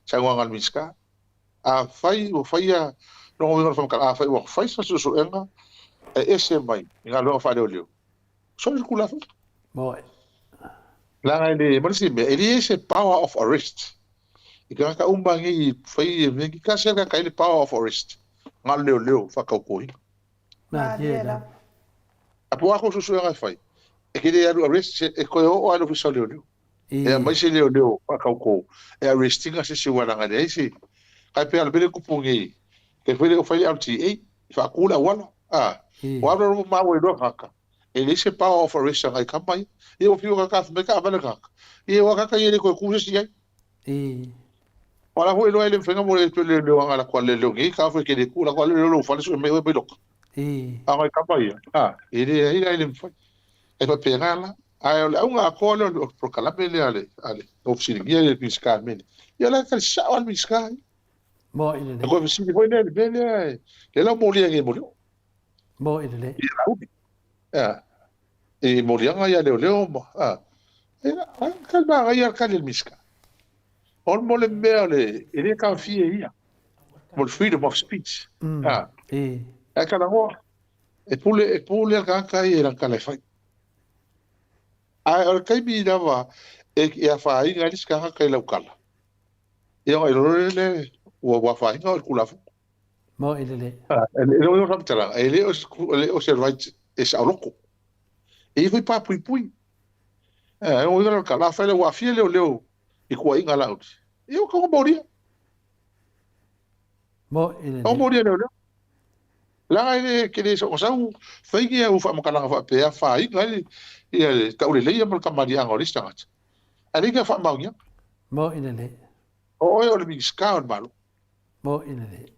Sa ngā administra. A whai o whai a no ngā fa ka a whai o whai sa su enga e ese mai ngā luenga wha leo leo. So le kula fa. Moi. Langa le mo se me e le se power of arrest. I ka ka umba ngi whai e me ki ka se ka ka le power of arrest. Ngā leo leo whakaukoi. Malie la. A po ako susu e whai. E ke le alu arrest se e koe o alu fisa leo leo. I. E mai se leo leo whakaukou. E arrestinga se se walanga le se. Kai pe ala bele kupungi. Ke whai le o whai le LTA. Whakula wala. Ah. I. Wa ro ma wo ro kaka. E le se power of arrest ngai ka mai. E o fiu ka ka me ka vale kaka. E o kaka i le koe kuse si ai. I. Wala hui loa le whenga mo le le le wanga la kwa le le ngi ka fwe ke le ku la kwa le le fale so me me lok. I. A ngai ka mai. Ah, e le e le mfai. E pa pera la. A o le unga ko le o pro kala me le ale ale. O fsini ngia le piska me. Ia la ka sa o piska. Mo i le. Ko fsini foi le le le. Le la mo le ngi mo le. Mo i le. I la ubi. Ah. E mo le anga ia le le o mo. Ah. E la ka ba ia ka le miska. On mo le mea le e le ka fie ia. Mo le freedom of speech. Ah. I. E ka langoa. E pule ka ka i e ka le whai. A o le kaimi lava e e a whainga ni ska ka i laukala. E o e lore le ua ua whainga o le kulafu. Mo i le le. Ah, e le o ramtala, e le o le o se right e sa loko. E i pa pui pui. E o i ka la whaile ua fie leo leo i kua inga lau. E o ka moria. Mo i le O le. moria leo leo. Langa ile ke le so sau whaingi au wha makalanga wha pea whainga ile ia le taule leia mo le kamari anga o le stangata. A le wha maungia. Mo i le le. O oe o le minska o le malo. Mo i le le.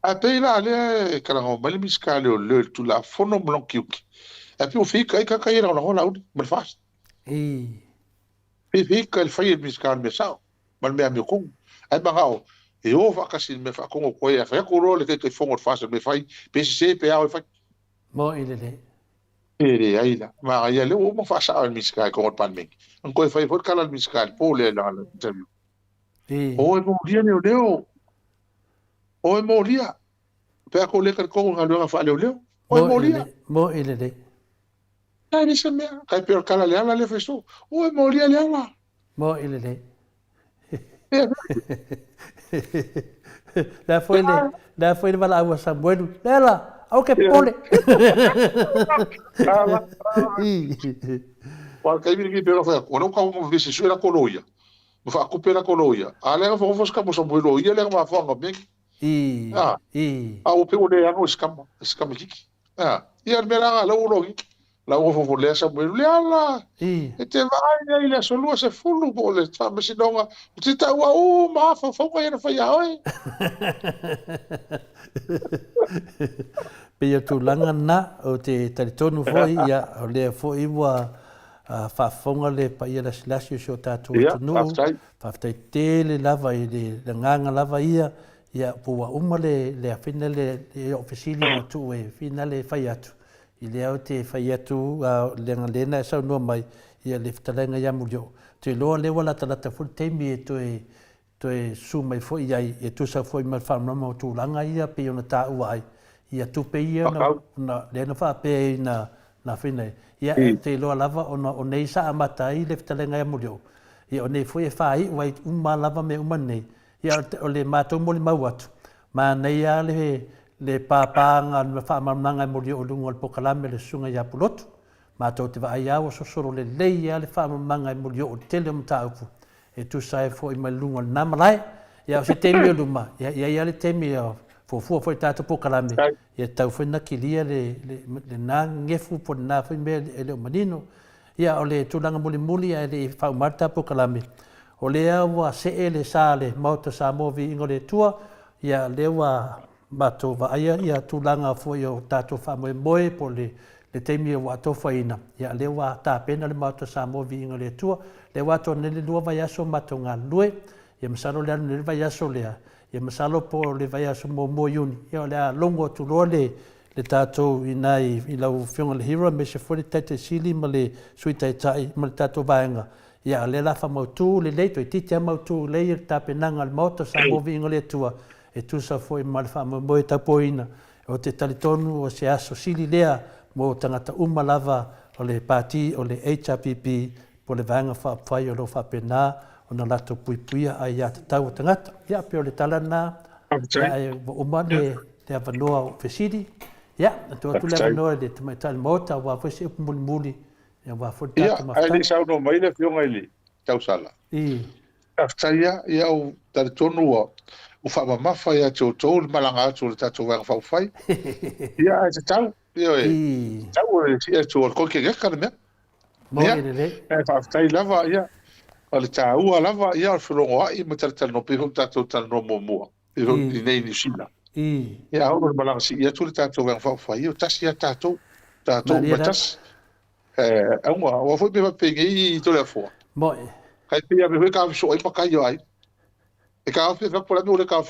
A pei la le e kalanga o mai le minska le o le tu la fono mo kiuki. A pi o fika i kaka i ranga la uli mo le fast. I. Pi fika le whai e minska le mea sao. Ma le mea mi kongu. Ai manga o e o whakasi me whakongo koe a whai koro le kei fongo le fast me whai pe se pe au e whai. Mo i le le. E le ai la. Ma ia le o mo whasa au minska e kongo pan mengi. Ang koe whai fo kala le minska le po le la le interview. I. O e mo lia leo leo. O e mo lia. Pe ako le ka kongo ngā luanga wha leo leo. O e Mo mo i le lia. le. Mo i le le. Ai le se mea. Kai pe o kala le ala le feso. O e mo lia le ala. Mo i le le. E, La foi le la foi le vala aua Samuelu. Lela, au ke pole. ala. I. Wa kai mi ki pe o whai. O no ka mo vese suera koloia. Mo wha kupera koloia. A le fo fo ska mo sa mo ia le ma fo nga mengi. I. Ah. I. A o pe o le ano skama, skama kiki. Ah, ia me la la ulo ki. La o fo fo le sa mo le ala. I. E te vai ai le so lua se fulu po le fa me sinonga. O te tau au ma fa fo ka ia fa ia oi. Pe ia tūlanga na o te taritonu foi ia o lea foi ua faafofoga le paia lasilasi o si o tātou Ia, atunuu. faafetai. Faafetai tele lava i le lagaga lava ia ia po ua uma le le afina le le o fesili ma tuu e fina le fai atu. I lea o te fai atu le lena e saunoa mai ia le fetalaiga ia Mulioo. Te loa lea ua latalata foi le taimi e toe toe su mai foi ai e tusa foi ma le faamalamalama o tulaga ia pei ona taua ai. Ia tupe ia na Whakau. na lea na faapea i na na fina ia e te loa lava ona o nei sa amata ai le fetalaiga ia Mulioo. Ia o nei foi e whai wai uma lava me uma nei. Ia o le mātou mo le mau atu. Ma nei a le le pāpānga le whaamamanga e Mulioo lunga o le pokalame le sunga ia pulotu. Mātou te vaai au sosoro le lei a le whaamamanga e Mulioo tele o mataupu. E tusa e foi mai lunga o le nā malae. Ia o se temi o luma. Ia ia ia le temi o fuafua foi i le tatou polokalame, ia tatau foi ona kilia le, le, lena gefu po o lena foi mea e le o manino. Ia, o le tulaga mulimuli ae le i faauma le ta polokalame, o lea ua see le sa a le Maota o Samoa Viiga o le Atua, ia lea ua matou vaaia ia tulaga foi o tatou faamoemoe po o le le taimi ua atofaina, ia lea ua tapena le Maota o Samoa Viiga o le Atua, lea ua atoa nei le lua vaiaso o matou galulue, ia masalo o le alu nei le vaiaso lea, ia masalo po o le vaiaso muamua o Iuni, ia o le a logo atu loa le le tatou i ina i lau Afioga i le Hero aemaise foi le Taitai Sili ma le Sui Taitai ma le tatou vaega, ia a o lea o le a faamautu lelei, toeitiiti lava mautu lelei le tapenaga a le Maota o Samoa Viiga o le Atua e tusa foi ma le faamoemoe taupoina. Ou te talitonu o se aso sili lea mo tagata uma lava o le Pati o le HRPP po o le Vaega Faaupufai o lo o faapena ona latou puipuia aiatatau a tagata. Ia, pei o le tala lena, ia, ae ua uma le, le avanoa o fesili. Ia, e tuu atu le avanoa i le Tamaitai o le Maota aua foi se upu mulimuli, ia, aua foi le tatou mafutaga. Ia, ae le i saunoa mai le Afioga i le Tausala. I. Faafetai lava. Ia, ou talitonu ua faamamafa ia te outou le malaga atu o le tatou Vaega Faaupufai. Ia, ae tatau, ioe, tatau e sii atu o le koikekeka le mea. Ia, lelei. Ae faafetai lava, ia, o le taua lava, ia, o le felogoai ma talatalanoa, pei foi ona tatou talanoa muamua, pei foi i inei i Niu Sila. Ia, a oo ina malaga sii atu le tatou Vaega Faaupufai, ia, tasi lava tatou, tatou uma e tasi. Eh, auga, aua foi pe faapei i Toleafoa. Moe. Kai pe ia me foi ka so ai makai o ai. E ka ofi fa pola le ka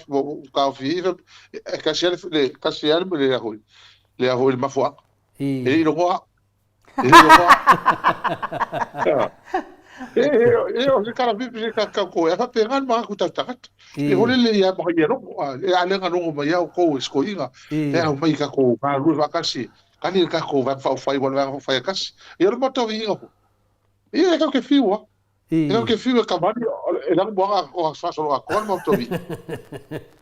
ka ofi e ka sia le ka sia le le hoi. Le hoi le mafuanga. I. E i rongoa. E i rongoa. E e o se kala pipi se ka ka ko e fa pe ngan ma ku ta tagata. E hole le ia ma ia rongo e ale nga rongo ma ia ko e sko inga. E au mai ka ko ka ru fa kasi. Kani le kako vaega faaupufai ua le vaega faaupufai e kasi. Ia o le maota o viiga foi. Ia e kau ke fiu a. E kau ke fiu e kamani e lagu moaga o faasolo atoa le maota o viiga.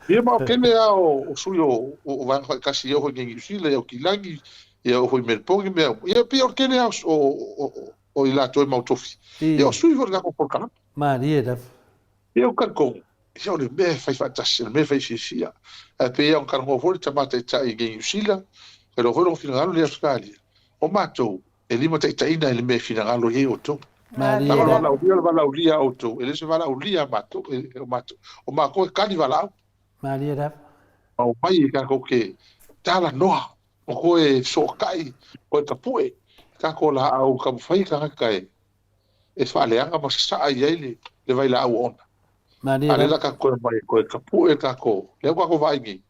Ia ma o kele a o sui o o vaega faitasi ia o hoi nei Niu Sila ia o Kilagi ia o hoi Melbourne mea uma. Ia pei o le kele a o o o i latou e mau tofi. Ia o sui foi o le kako polokalame. Malie lava. Ia o talitonu, ia o le mea e fai faatasi, o le mea e fai fiafia. Ae pei lava ona talanoa foi le tama taitai i Niu Sila, e iloa foi lona finagalo i Ausetalia. O matou, e limataitaiina i le mea e finagalo i ai outou. Leaga o le valaaulia o le valaaulia a outou, e le o se valaaulia a matou, o matou, o matou e kali valaau. Malie lava. Ma omai e tatou te talanoa, o toe fesootai, toe tapue, tatou laau taumafai tagata e e faaleaga ma sasaa i ai le vailaau oona. A o lea la tatou toe omai e toe tapue tatou, lea ua tatou vaai nei,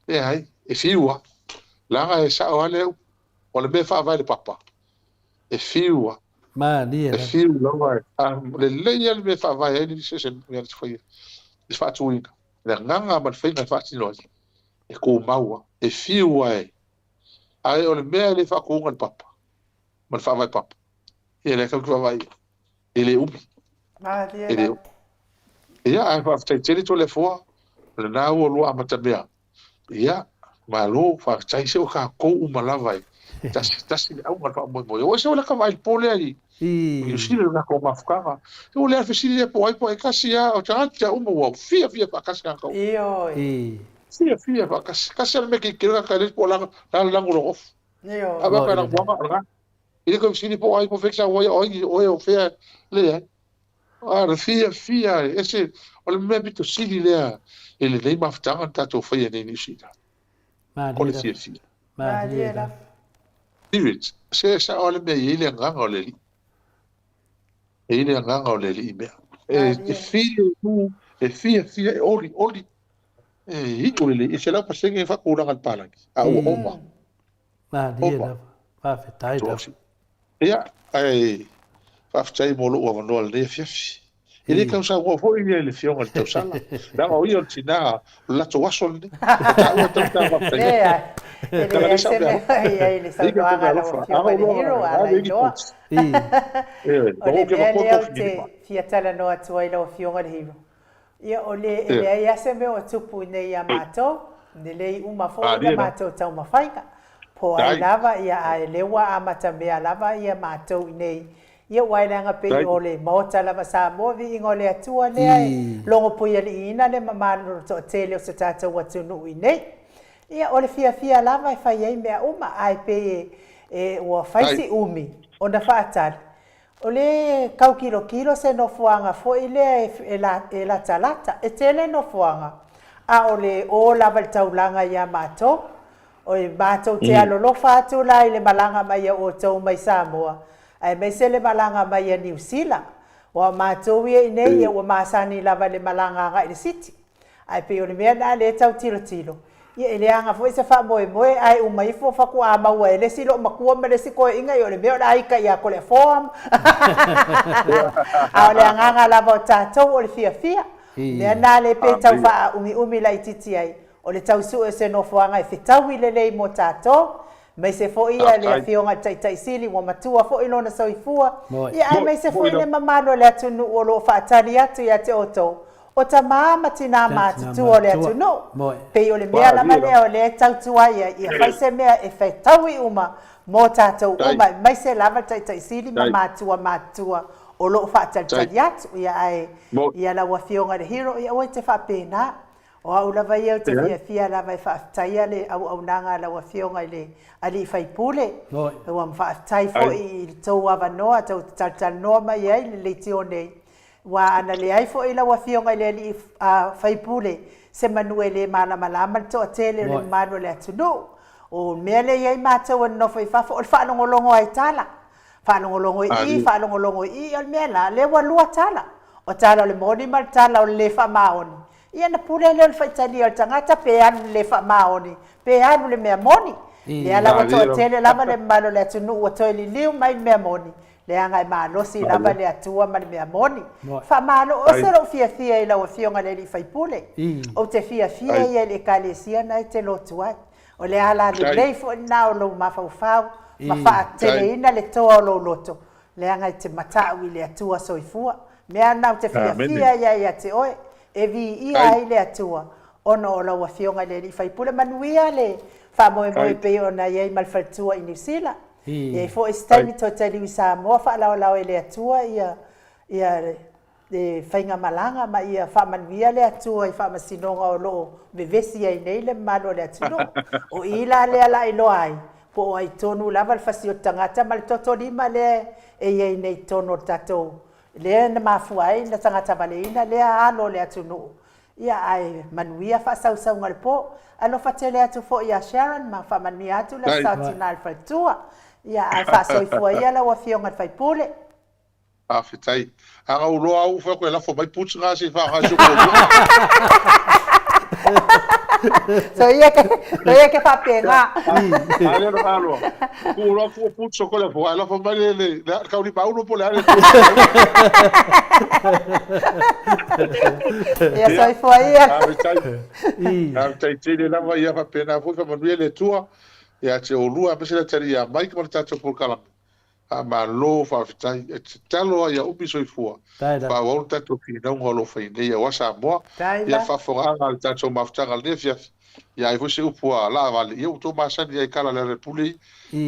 leai, e fiu lava. Leaga e sao lava le upu, o le mea e faavae i le papa, e fiu lava. Malie E fiu lava, a lelei lava le mea e faavae ai le se mea na faia, le faatuina, le agaga ma le faiga e faatino ai, e tumau lava, e fiu lava e. Ae o le mea e le faatuina i le papa ma le faavae papa, Ia lea tatou te vaavaai e le umi. Malie E le umi. Ia, ae faafetai tele Toleafoa, o lena ua lua amatamea. Ia, malo, faafetai, se o tatou uma lava e tasi tasi le auga o le faamoemoe. Ua ese o laka vaai i le po lea i Niu Sila i le tatou mafutaga. Se ua le alu fesili lea po o ai po o ai kasi lava, o tagata uma ua fiafia faatasi tagata uma. Ioe. Fiafia faatasi. Kasi lava le mea keikei tagata e le po o la lago lona ofu. Ioe. A faapea la moaga, o lena. E le toe fesili po o ai po o fea sau ai, o ai oe o fea, leai. A o le fiafia e ese, o le mea pito sili lea i lenei mafutaga na tatou faia nei i Niu Sila. O le fiafia. Malie lava. Spirit, se e sao lava le mea e i ai le agaga o le Alii. E i ai le agaga o le Alii i mea. E filemu, e fiafia, e olioli, e iu lelei, e 100% e faatulaga i le palagi, a ua ova. Malie lava. Faafetai lava. Ia, ae faafetai mo lou avanoa i lenei afiafi. E le tau saunoa foi ia i le Afioga i le Tausala, leaga o ia o le tina o le latou aso lenei. O taua e tatau ona faafetai. Leai, e leai se mea e i ai i le saunoaga a lau Afioga i le Hero, a lailoa. O le mea lea ou te fia talanoa atu ai lau Afioga i le Hero, Ia, o le, e leai lava se mea o tupu iinei ia matou, lelei uma foi le matou taumafaiga. Po o ai lava, ia, ae lea ua amatamea lava ia matou iinei. Ia, aua e leaga pei o le Maota lava Samoa, viiga o le Atua lea e logopuialiiina le mamalu o le toatele o se tatou atunuu iinei. Ia, o le fiafia lava e fai ai mea uma, ae pei e, ua fai si umi ona faatali. O le tau tilotilo se nofoaga foi lea e latalata. E tele nofoaga, a o le o lava i le taulaga ia matou. O matou te alolofa atu la i le malaga mai a outou mai Samoa, aemaise le malaga mai a Niu Sila. Aua o matou ia i inei, ia ua masani lava i le malaga agai i le siti. Ae pei o le mea lena lea e tau tilotilo, ia e leaga foi se faamoemoe, ae uma ifo faatoa maua e le isi loomatua ma le isi toeaina, ia o le mea o le a ita ia Toleafoa ma A o le agaga lava o tatou o le fiafia. O le mea lena lea pei e tau faaumiumi laitiiti ai, o le tau sue o se nofoaga e fetaui lelei mo tatou, aemaise foi le Afioga i le Taitai Sili ua matua foi lona soifua, ia aemaise foi le mamalu o le atunuu o lo o faatali atu ia te outou, o tama ma tinā matutua o le atunuu. Pei o le mea lava lea o lea e tautua ai, ia fai se mea e fetaui uma mo tatou uma, aemaise lava le Taitai Sili ma matua matutua o lo o faatalitali atu. Ia ae ia lau Afioga i le Hero, ia aua e te faapena. O au lava ia ou te fiafia lava e faafetaia le auaunaga a lau Afioga i le Alii Faipule. Ua faafetai foi i le tou avanoa tou te talatalanoa mai ai i le leitio nei. Aua ana leai foi lau Afioga i le Alii Faipule se manu e le malamalama le toatele o le mamalu o le atunuu. O le mea lea e i ai matou e nonofo i fafo, o le faalogologo lava i tala. Faalogologo i i, faalogologo i i, o le mea la, lea ua lua tala. O tala o le moni ma le tala o le le faamaoni. Ia ona pule lea o le faitalia o le tagata pe alu i le le faamaoni, pe alu i le mea moni. Lea la ua toatele lava le mamalu o le atunuu ua toe liliu mai i le mea moni, leaga e malosi lava le Atua ma le mea moni. Faamalo ose lou fiafia i lau Afioga i le Alii Faipule. Ou te fiafia ia i le Ekalesia na e te lotu ai. O le ala lelei foi lena o lou mafaufau ma faateleina le toa o lou loto, leaga e te matau i le Atua soifua. Mea na ou te fiafia ai ia te oe, e viia ai le Atua, ona o lau Afioga i le Alii Faipule. Manuia le faamoemoe pei ona i ai ma le faletua i Niu Sila. E i ai foi se taimi toe taliu i Samoa, faalaolao e le Atua ia ia le faigamalaga ma ia faamanuia le Atua i faamasinoga o lo o vevesi ai nei le mamalu o le atunuu. O i la lea la iloa ai po o ai tonu lava le fasi o le tagata ma le toto lima lea e i ai nei i totonu o le tatou lea na mafua ai na tagata valeina lea alo o le atunuu. Ia ae manuia faasausauga o le po. Alofa tele atu foi ia Sharon ma faamanuia atu le Aso Sa Tina i le faletua. Ia ae faasoifua ia lau Afioga i le Faipule. Faafetai. A na ou loa au fai atu e lafo mai puts na se i faaaoga si ou toalua. So ia ke, so ia ke faapena. A lea na loa. Tuu loa tuu puts o kole fo, ae lafo mai le le le kaulima ulo po le a le Ia soifua ia. Faafetai. Faafetai tele lava ia faapena foi faamanuia le Atua ia te oulua aemaise le atalii ia Mike ma le tatou polokalame. Faamalo faafetai. E tatalo lava ia umi soifua, faaauau le tatou finauga o lo o fai nei aua Samoa. Ia le faafofogaaga a le tatou mafutaga i lenei afiafi, ia ai foi se upu a laavale, ia ua outou masani ai i tala a Lealailepule ia.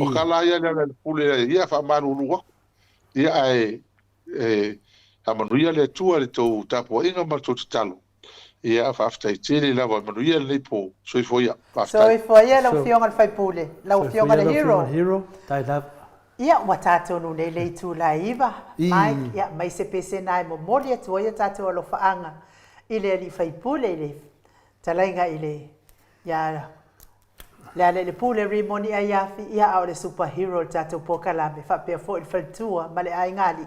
O tala lava ia a Lealailepule ia faamalulu atu, ia ae faamanuia le Atua i le tou tapuaiga ma le tou tatalo. Ia faafetai tele lava manuia lenei po. Soifua ia. Faafetai. Soifua ia lau Afioga i le sui usufono, lau Afioga i le Hero. Tai lava. Ia ua tatou nei le itula e 9, Mike, ia mai se pese na e momoli atu ai a tatou alofaaga i le alii faipule i le talaiga i le ia Lealailepule Rimoni Aiafi, ia a o le super hero o le tatou polokalame faapea foi le faletua ma le aiga alii.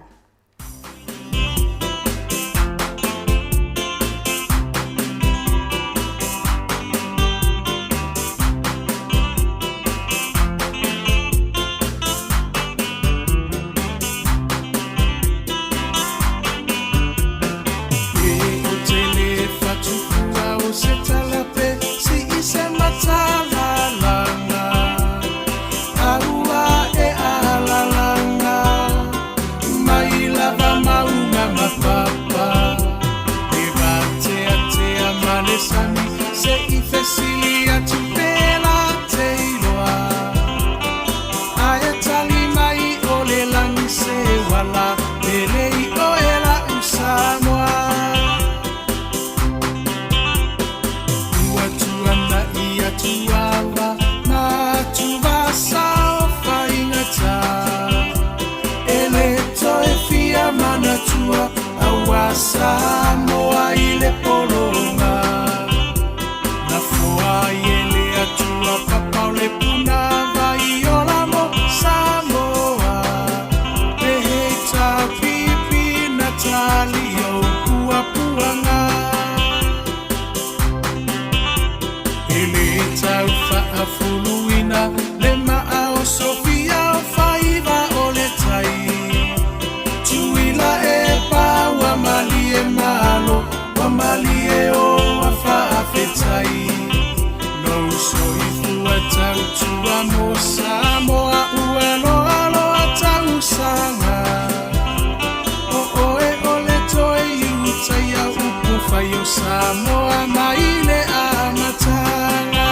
Samoa mai le amataga.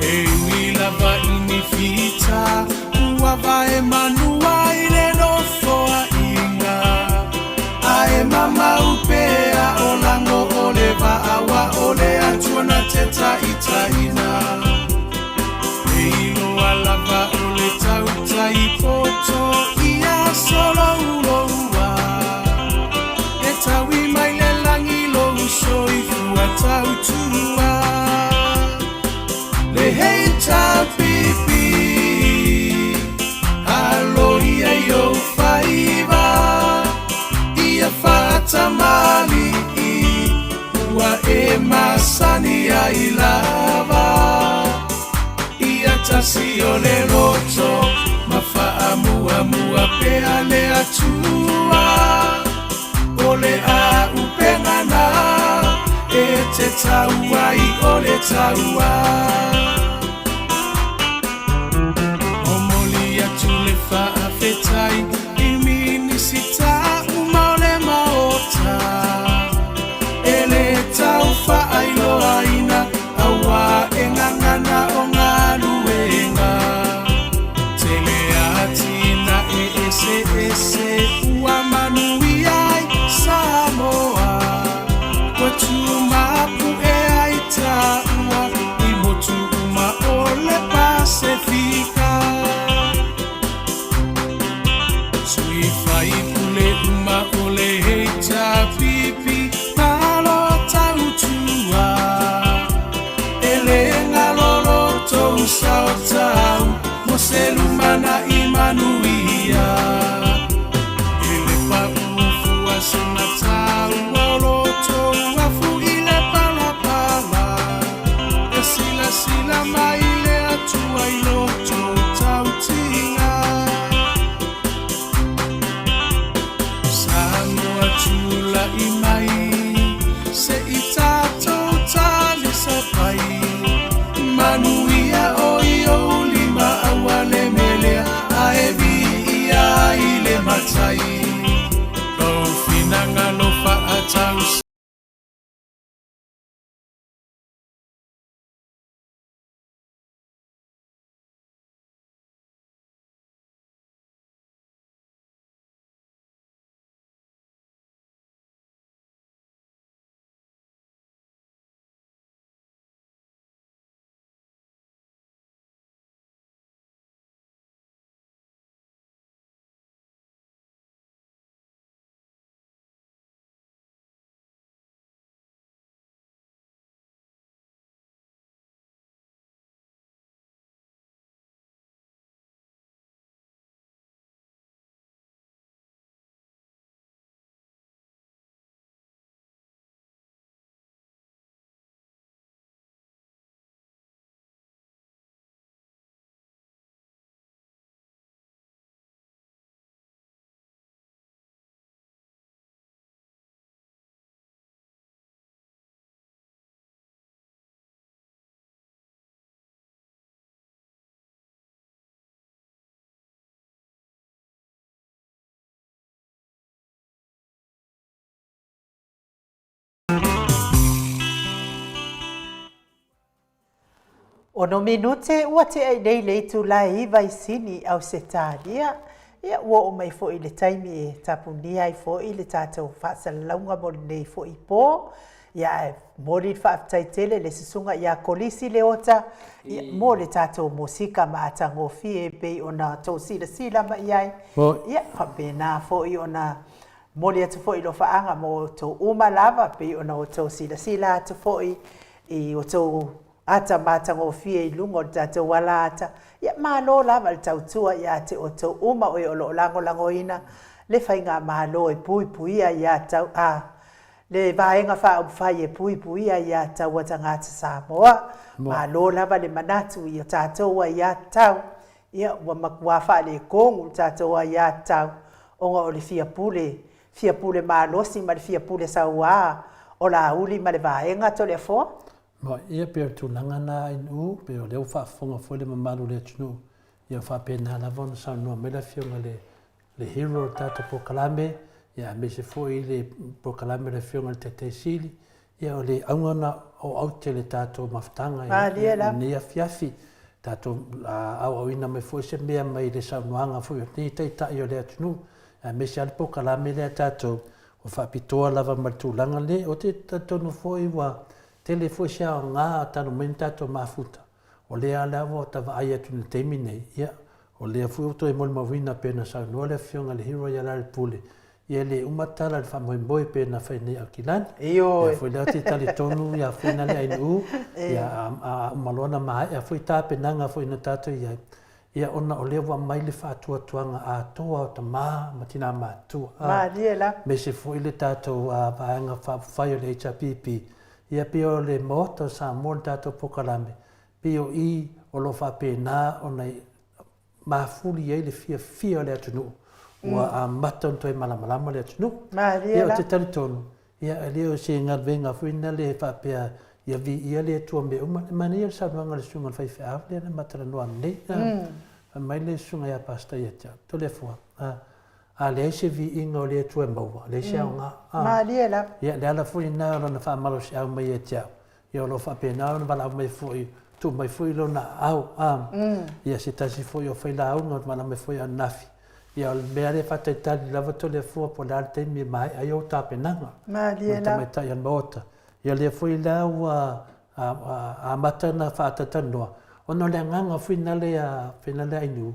E ui lava i ni fita ua vae manua i le nofoaiga, ae mamau pea o lago o le vaa wa o le Atua na te taitaiina. E iloa lava o le tautai poto ia solouloua, e taui mai le lagi lou soifua tautua. Le HRPP, aloia i ou faiva, ia faatamalii, ua e masani ai lava. Ia tasi o le loto ma faamuamua pea le Atua, o le auupega na e te tau ai o le taua. Momoli atu le faafetai i Minisita uma o le Maota, e le tau faailoaina auā e gagana o galuega. Tele atinae eseese ua manuia ai Samoa, ua tumapu'e ai taua i motu uma o le Pasefika. Sui faipule uma o le HRPP, malo tautua, e le galo lo tou sao tau mo se lumanai manuia. E le paʻu fua sina taua o lo tou afu i le palapala, e silasila mai le Atua i lo tou tautiga. Samoa tula'i mai, se i tatou talisapai, manuia o i ou lima aua le melea, ae viia ai le Matai. Lou finagalo faatau. Ono minute ua tea i nei le itula e iva i Sini i Ausetalia. Ia, ua oo mai foi i le taimi e tapunia ai foi le tatou faasalalauga mo lenei foi po. Ia, ae momoli le faafetai tele i le susuga ia Kolisi Leota, ia, mo le tatou musika matagofie e pei ona tou silasila mai i ai. Ia, faapena foi ona momoli atu foi alofaaga mo outou uma lava, pei ona outou silasila atu foi i outou ata matagofie i luga o le tatou ala ata. Ia, malo lava le tautua ia te outou uma o e o lo o lagolagoina le Faigamalo e puipuia ia tau, a, le Vaega Faaupufai e puipuia ia taua tagata Samoa. Malo lava le manatu i o tatou aiatatau. Ia, ua matua faaletonu le tatou aiatatau ona o le fia pule, fia pule malosi ma le fia pule sauā o Laauli ma le Vaega Toleafoa. Ma ia pei o le tulaga na Inu, pei o lea ua faafofoga foi le mamalu o le atunuu, ia faapena lava ona saunoa mai le Afioga i le le hero o le tatou polokalame. Ia, aemaise foi le polokalame a le Afioga i le Taitai Sili, ia o le auga na o aute le tatou mafutaga i lenei afiafi, tatou aoaoina mai foi se mea mai le saunoaga foi o lenei Taitai o le atunuu, aemaise lava le polokalame lea a tatou ua faapitoa lava ma le tulaga lea. Ou te talitonu foi ua tele foi se aoga talu mai ona tatou mafuta, O lea lava ua ta vaai atu i le taimi nei, ia, o lea foi ua toe molimauina pei ona saunoa le Afioga i le Hero ia Lealailepule, ia e le uma tala i le faamoemoe pei ona fai nei Aukilani. Ioe. Lea foi la ou te talitonu ia foi na le Ainuu, ia a, a uma loa ona maea foi tapenaga foi na tatou i ai, ia ona o lea ua aumai le faatuatuaga atoa o tama ma tina matutua. Malie la. Aemaise foi le tatou Vaega Faaupufai o le HRPP, Ia pei o le Maota o Samoa le tatou polokalame, pei o i o lo o faapena ona mafuli ai le fiafia o le atunuu ua amata ona toe malamalama le atunuu. Malie la. Ia ou te talitonu, ia e le o se galuega foi lena le faapea ia viia le Atua mea uma. E manaia le saunoaga a le susuga i le faifeau lea na ma talanoa nei. Fai mai le susuga ia Pastor ia te au, Toleafoa, A leai se viiga o le Atua e maua, leai se aoga. A. Malie lava. Ia, le ala foi lena o lona faamalosiau mai ia te au, ia o lo o faapena ona valaau mai foi, tuu mai foi lona aao, a. Ia, se tasi foi o failauga na valaau mai foi ananafi, ia o le mea lea e faatalitali lava Toleafoa po o le a le taimi e maea ai ou tapenaga. Malie lava. Ma le tamaitai o le Maota. Ia lea foi la ua amata ona faatalatalanoa, ona o le agaga foi lea ainuu,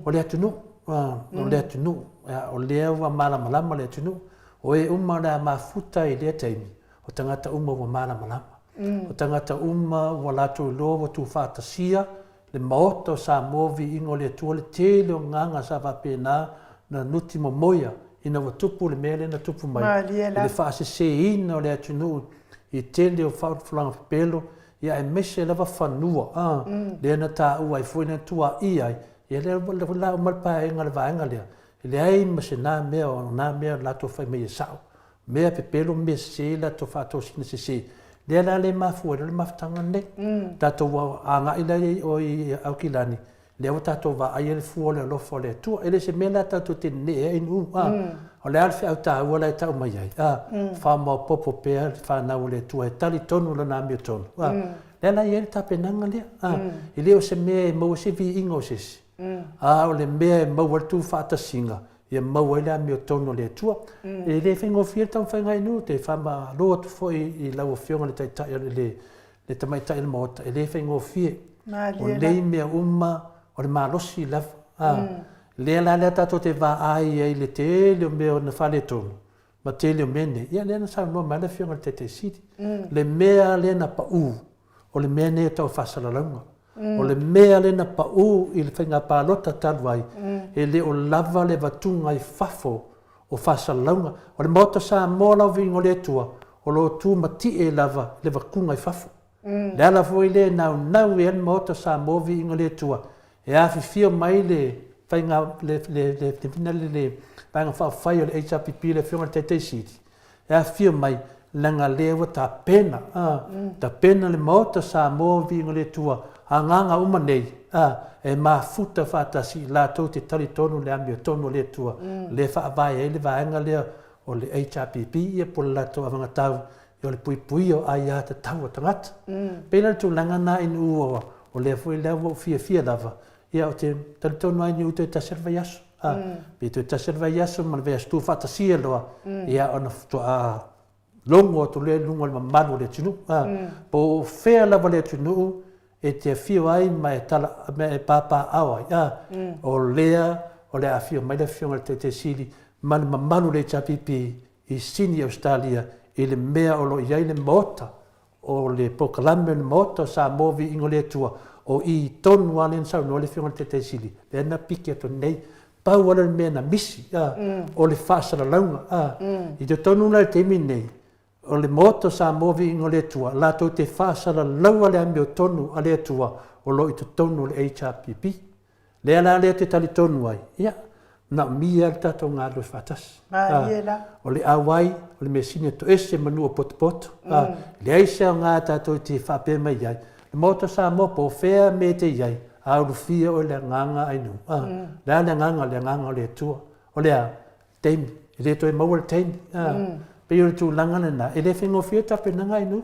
o le atunuu, o le atunuu, o lea ua malamalama le atunuu, o e uma o le a mafuta i lea taimi, o tagata uma ua malamalama. O tagata uma ua latou iloa ua tuufaatasia le Maota o Samoa viiga o le Atua le tele o agaga sa faapena na nuti momoia ina ua tupu le mea lea na tupu mai i le faaseseina o le atunuu i tele o faaulufulaga pepelo ia aemaise lava fanua a lea na taua ai foi na tuaia ai ia lea la uma le paeaiga a le vaega lea e leai ma se na mea o na mea latou fai mai e sao mea pepelo ma mea sese latou faatosina sese. Lea la le mafua ai loa le mafutaga lenei. Tatou agai la i o i Aukilani, lea ua tatou vaai ai le fua o le alofa o le Atua. E le o se mea la tatou te ne'e ai nuu, a. O le a le feau taua la e tau mai ai, a. Faamaopoopo pea le fanau a le Atua e talitonu Lana amiotonu, a. Lea la e i ai le tapenaga lea, a. E le o se mea e maua ai se viiga o se isi, a o le mea e maua ai le tuufaatasiga ia maua ai le amiotonu a le Atua. E le faigofie le taumafaiga i nuu, te faamalo atu foi i lau Afioga i le Taitai o le, le Tamaitai o le Maota, e le faigofie. O nei mea uma, o le malosi lava. A, lea la lea tatou te vaai ai i le tele o mea na faaletonu, ma tele o mea nei, ia lea na saunoa mai le Afioga i le Taitai Sili, le mea lea na pau, o le mea nei e tau faasalalauga. O le mea lea na pau i le faiga palota talu ai, e le o lava le avatuga i fafo o faasalalauga. O le Maota Samoa lau viiga o le Atua, o lo o tumatie lava i le avatuga i fafo. Le ala foi lea e naunau ai le Maota Samoa viiga o le Atua, e afifio mai le faiga, le, le, le, le, le Vaega Faaupufai o le HRPP, le Afioga i le Taitai Sili, e afifio mai, leaga lea ua tapena, a, tapena le Maota Samoa Viiga o le Atua, agaga uma nei, a, e mafuta faatasi i latou te talitonu i le amiotonu o le Atua, lea e faavae ai le vaega lea o le HRPP, ia po o le latou avagatau, ia o le puipuia o aia tatau a tagata. Pei la o le tulaga lena i Nuuoa, o lea foi la ua ou fiafia lava, Ia, ou te talitonu lava i Niu toe tasi o le vaiaso. A, pe toe tasi o le vaiaso ma le vaiaso tuufaatasia loa, ia ona faatoa logo atu lea i luga o le mamalu o le atunuu. A, po o fea lava le atunuu e te afio ai ma e tala, ma e papaaao ai, a, o lea o le a afio mai le Afioga i le Taitai Sili ma le mamalu o le HRPP i Sini, Ausetalia, i le mea o lo o i ai le Maota O le polokalame o le Maota o Samoa Viiga o le Atua, o i tonu lava lea na saunoa le Afioga i le Taitai Sili, lea na piki atu nei, pau lava lea o le mea na misi, a, o le faasalalauga, a. I totonu la i le taimi lenei, o le Maota o Samoa Viiga o le Atua, latou te faasalalaua le amiotonu a le Atua o lo o i totonu o le HRPP. Lea la lea te talitonu ai, ia, manaomia le tatou galulue faatasi. Malie la. O le auai, o le measini e toese manu o potopoto. Mm. Leai se aoga tatou te faapea mai ai. Le Maota o Samoa po o fea me te i ai, a ulufia oe le agaga ainu. Mm. Le a le agaga, le agaga o le Atua. O le a, taimi. E le toe maua le taimi. Pei o le tulaga lena, e le faigofie le tapenaga i nuu.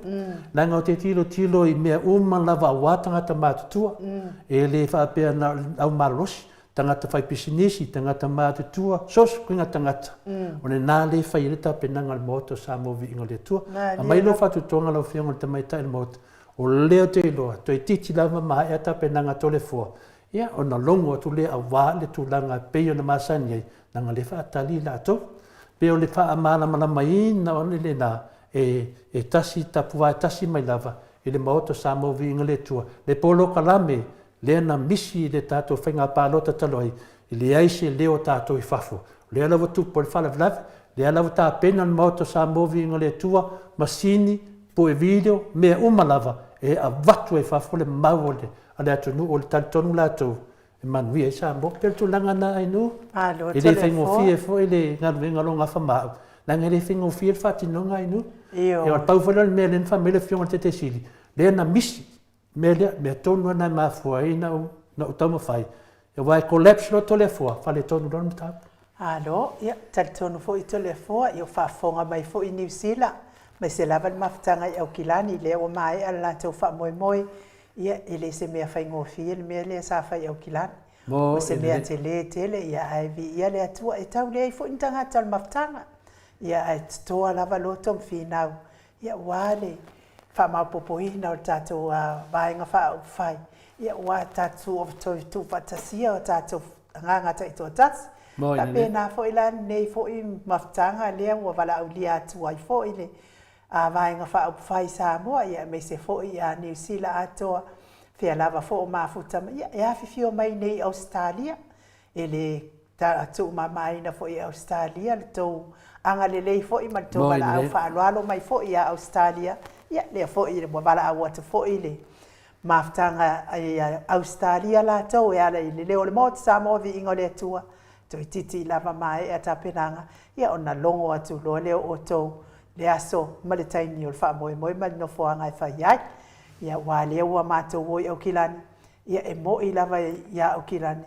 Leaga ou te tilotilo i mea uma lava aua tagata matutua. E le faapea na o le au malolosi, tagata faipisinisi, tagata matutua, so o se ituaiga tagata, o lena lea e fai ai le tapenaga a le Maota o Samoa Viiga o le Atua. Aumai lou faatuatuaga lau Afioga i le Tamaitai o le Maota, o lea ou te iloa, toeitiiti lava maea tapenaga a Toleafoa, Ia, ona logo atu lea aua le tulaga e pei ona masani ai, leaga o lea e faatali i latou. Pe o le faamalamalamaina o lena, e, e tasi, tapuvae tasi mai lava i le Maota o Samoa Viiga le Atua, le polokalame lea na misi i le tatou faiga palota talu ai, e leai se leo o tatou i fafo. O lea la ua tupu ai le faalavelave, lea la ua tapena le Maota o Samoa Viiga le Atua, masini, pue video, mea uma lava e avatu ai i fafo le mau o le a le atunuu o le talitonu latou e manuia ai Samoa. Pei o le tulaga lena Ainuu, Malo e le faigofie foi le galuega o lou gafa ma au, leaga e le faigofie le faatinoga Ainuu. Ioe. Ia, pau foi lea o le mea lea na fai mai le Afioga i le Taitaifono, lea na misi le mea lea, mea tonu lava lena e mafua ai ona ou taumafai, aua e collapse loa Toleafoa, faaletonu loa le mataupu. Malo, ia, talitonu foi Toleafoa, ia ua faafofoga mai foi Niu Sila, aemaise lava le mafutaga i Aukilani, lea ua maea le latou faamoemoe Ia, e le se mea faigofie le mea lea sa fai i Aukilani. O se mea tele tele, ia, ae viia le Atua, e tau leai foi ni tagata o le mafutaga. Ia, ae totoa lava loto ma finau, ia, aua le faamaopoopoina o le tatou Vaega Faaupufai, ia, aua tatou toe tuufaatasia o tatou agaga taitoatasi. Faapena foi la lenei foi mafutaga lea ua valaaulia atu ai foi le a Vaega Faaupufai Samoa, ia aemaise foi ia Niu Sila atoa, fea lava foi o mafuta mai, ia e afifio mai nei i Ausetalia. E le tuumamaina foi e Ausetalia le tou agalelei foi ma le tou valaau faaaloalo mai foi ia Ausetalia, ia lea foi ua valaau atu foi le mafutaga i Ausetalia latou e ala i le leo o le Maota Samoa Viiga o le Atua, Toeitiiti lava maea tapenaga, ia ona logo atu loa lea o outou le aso ma le taimi o le faamoemoe ma le nofoaga e fai ai. Ia aua lea ua matou o i Aukilani, ia e mo'i lava ia Aukilani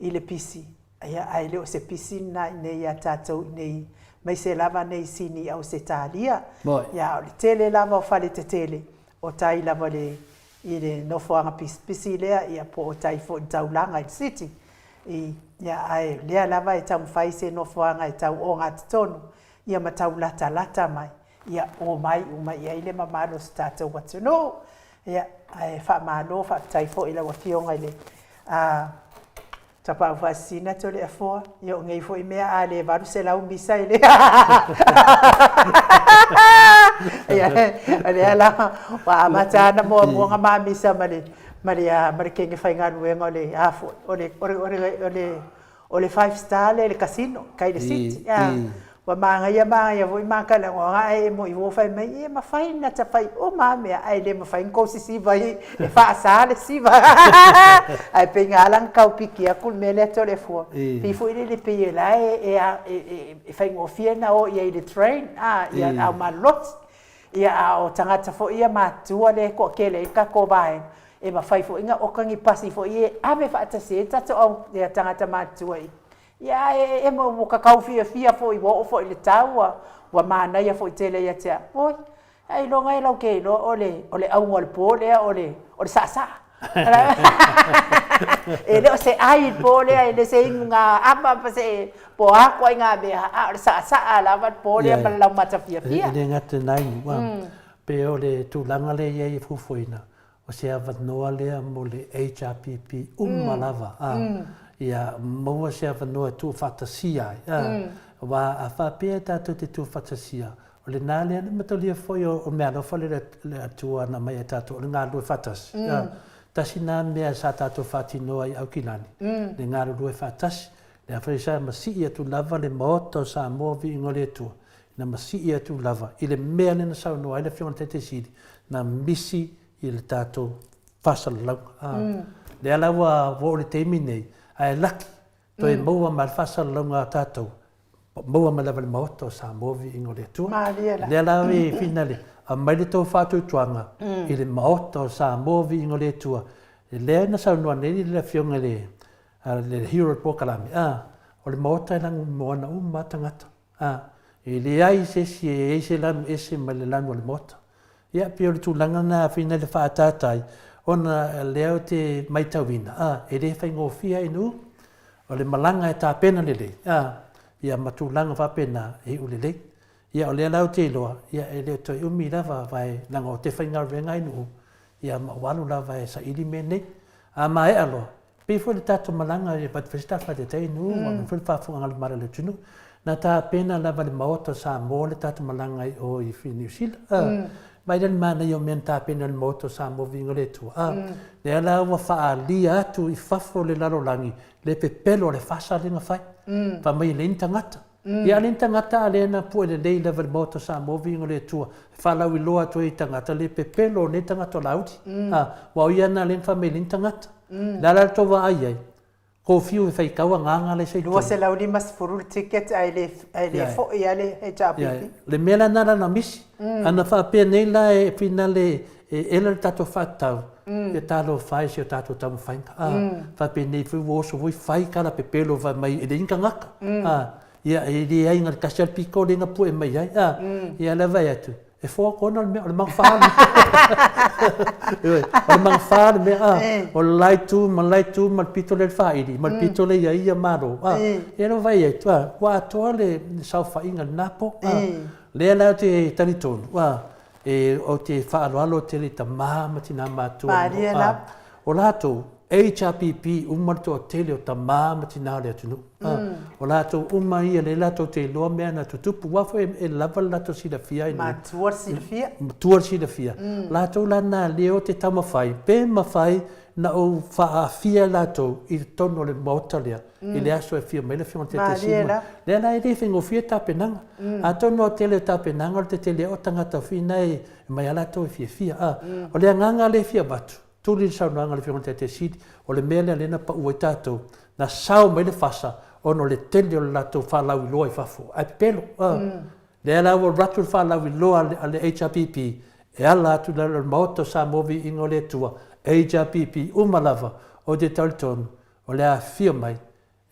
i le pisi, ia ae le o se pisi lena i inei ia tatou i inei, aemaise lava nei Sini i Ausetalia. Ia a o le tele lava o fale tetele, o tai lava i le nofoaga pisipisi lea, ia po o tai foi i le taulaga i le city. I, ia, ae lea lava e taumafai se nofoaga e tau ogatotonu, ia ma tau latalata mai, ia omai uma i ai le mamalu o si tatou atunuu. Ia, ae faamalo, faafetai foi i lau Afioga i le a, Tapaau Faasisina Toleafoa, ia o nei foi mea a le 800 misa e le ia, o lea la ua amata ana muamua ma misa ma le ma le ma le kenge faigaluega o le a foi o le o le o le o le o le five star lea i le casino kai le city a ua manaia manaia foi makalagoa ae e moi ua fai mai e mafai na ta fai uma a mea ae le mafai na kou sisiva i e faasa le siva ae pei na ala na tau piki atu le mea lea Toleafoa pei foi lele pei e la e e e faigofie na o i ai i le train a ia au malolosi Ia, a o tagata foi ia matutua lea e toatele ai le tatou vaega, e mafai foi ona oka ni pasi foi ia e ave faatasi ai le tatou au, ia tagata matutua i, ia ae e ua ta tau fiafia foi ua oo foi i le tau ua, ua manaia foi tele ia te au. Oi, ailoga e lau te iloa o le, o le auga o le po lea o le, o le saasaa. E le o se ai le po lea, e le se inuga ama ma se po o a ituaiga mea, a o le saasaa lava le po lea ma le laumata fiafia. E le gata i lena inu, pe o le tulaga lea e i ai e fuafuaina, o se avanoa lea mo le HRPP uma lava, ia maua se avanoa e tuufaatasia ai. Aua a faapea tatou te tuufaatasia, O lena lea na matalia foi o meaalofa lea le Atua na aumai ia tatou o le galulue faatasi. Tasi na mea sa tatou faatinoa i Aukilani, le galulue faatasi. Lea foi sa masii atu lava le Maota o Samoa Viiga o le Atua, na masii atu lava i le mea lea na saunoa ai le Afioga i le Taitai Sili, na misi i le tatou faasalalauga. Lea la ua oo i le taimi nei, ae laki Toe maua mai le faasalalauga a tatou, maua mai lava i le Maota o Samoa viiga o le Atua. Malie la. Lea la e finale, aumai le tou faatuatuaga i le Maota o Samoa viiga o le Atua. Lea na saunoa nei le Afioga i le, le hero o le polokalame, a, o le Maota e lanumoana uma lava tagata. A, e leai se isi e i ai se lanu ese mai le lanu a le Maota. Ia, pei o le tulaga lena afai le faataatai, ona lea ou te matauina, a, e le faigofie ai nuu, o le malaga e tapena lelei, a, ia ma tulaga faapena e iu lelei. Ia, o lea la ou te iloa, ia, e le o toe umi lava, aua e leaga ou te faigaluega ai nuu, ia ma ou alu lava e saili mea nei. A maea loa, Pei foi le tatou malaga e avatu fai se tafatetei nuu, ua aumai foi le faafofoga a le mamalu o le atunuu. Na tapena lava e le Maota o Samoa le tatou malaga i o i Niu Sila. Vaai la i le manaia o mea na tapena e le Maota o Samoa viiga o le Atua. Lea la ua faaalia atu i fafo o le lalolagi le pepelo o le fasa lea na fai. Fai mai e leai ni tagata. Ia a leai ni tagata a lea na pue lelei lava e le Maota o Samoa viiga o le Atua e faalauiloa atu ai i tagata le pepelo o nei tagata o Laauli. Aua o ia lena lea na fai mai e leai ni tagata. Le a la le tou vaai ai? Kofiu e faitau agaga la e 250 le ticket ae le ae le foi lava le HRPP. Le mea la lena na misi. Ana faapea nei la e finale e ela le tatou faatatau, ia talofa e i si o tatou taumafaiga. A, faapenei foi ua oso foi fai tala pepelo fai mai e leai ni tagata. A, ia e leai na o le tasi lava le pito lea na pue mai ai. A, ia lea vaai atu, E four kona le mea, o le magafa le mea. Ioe, o le magafa le mea, a, o le la itu ma le la itu ma le pito lea i le faili, ma le pito lea ia ia malo, a. Ia lea ua vaai atu, a, ua atoa le saofaiga i lena po, a. Lea la ou te talitonu, a, e, ou te faaaloalo tele i tama ma tina matutua, a, o latou, HRPP uma le toatele o tama ma tina o le atunuu. O latou uma ia lea latou te iloa mea na tutupu, aua foi e lava le latou silafia i Matua le silafia. Matua le silafia. Latou la na lea o te taumafai, pe mafai na ou faaaafia latou i totonu o le maota lea i le aso e afio mai le Afioga i le Taitaifono. Lea la e le faigofie tapenaga. Atonu o le tele o tapenaga o le tetele o tagata foi na e mai lava latou e fiafia. O le agaga lea e fia avatu, Tuli le saunoaga a le Afioga i le Taitai Sili, o le mea lea lea na pau ai tatou, na sao mai le fasa ona o le tele o le latou faalauiloa i fafo, ae pepelo. Lea la ua alu atu le faalauiloa a le HRPP e ala atu i lalo o le Maota o Samoa Viiga o le Atua, HRPP uma lava, ou te talitonu o le a afifio mai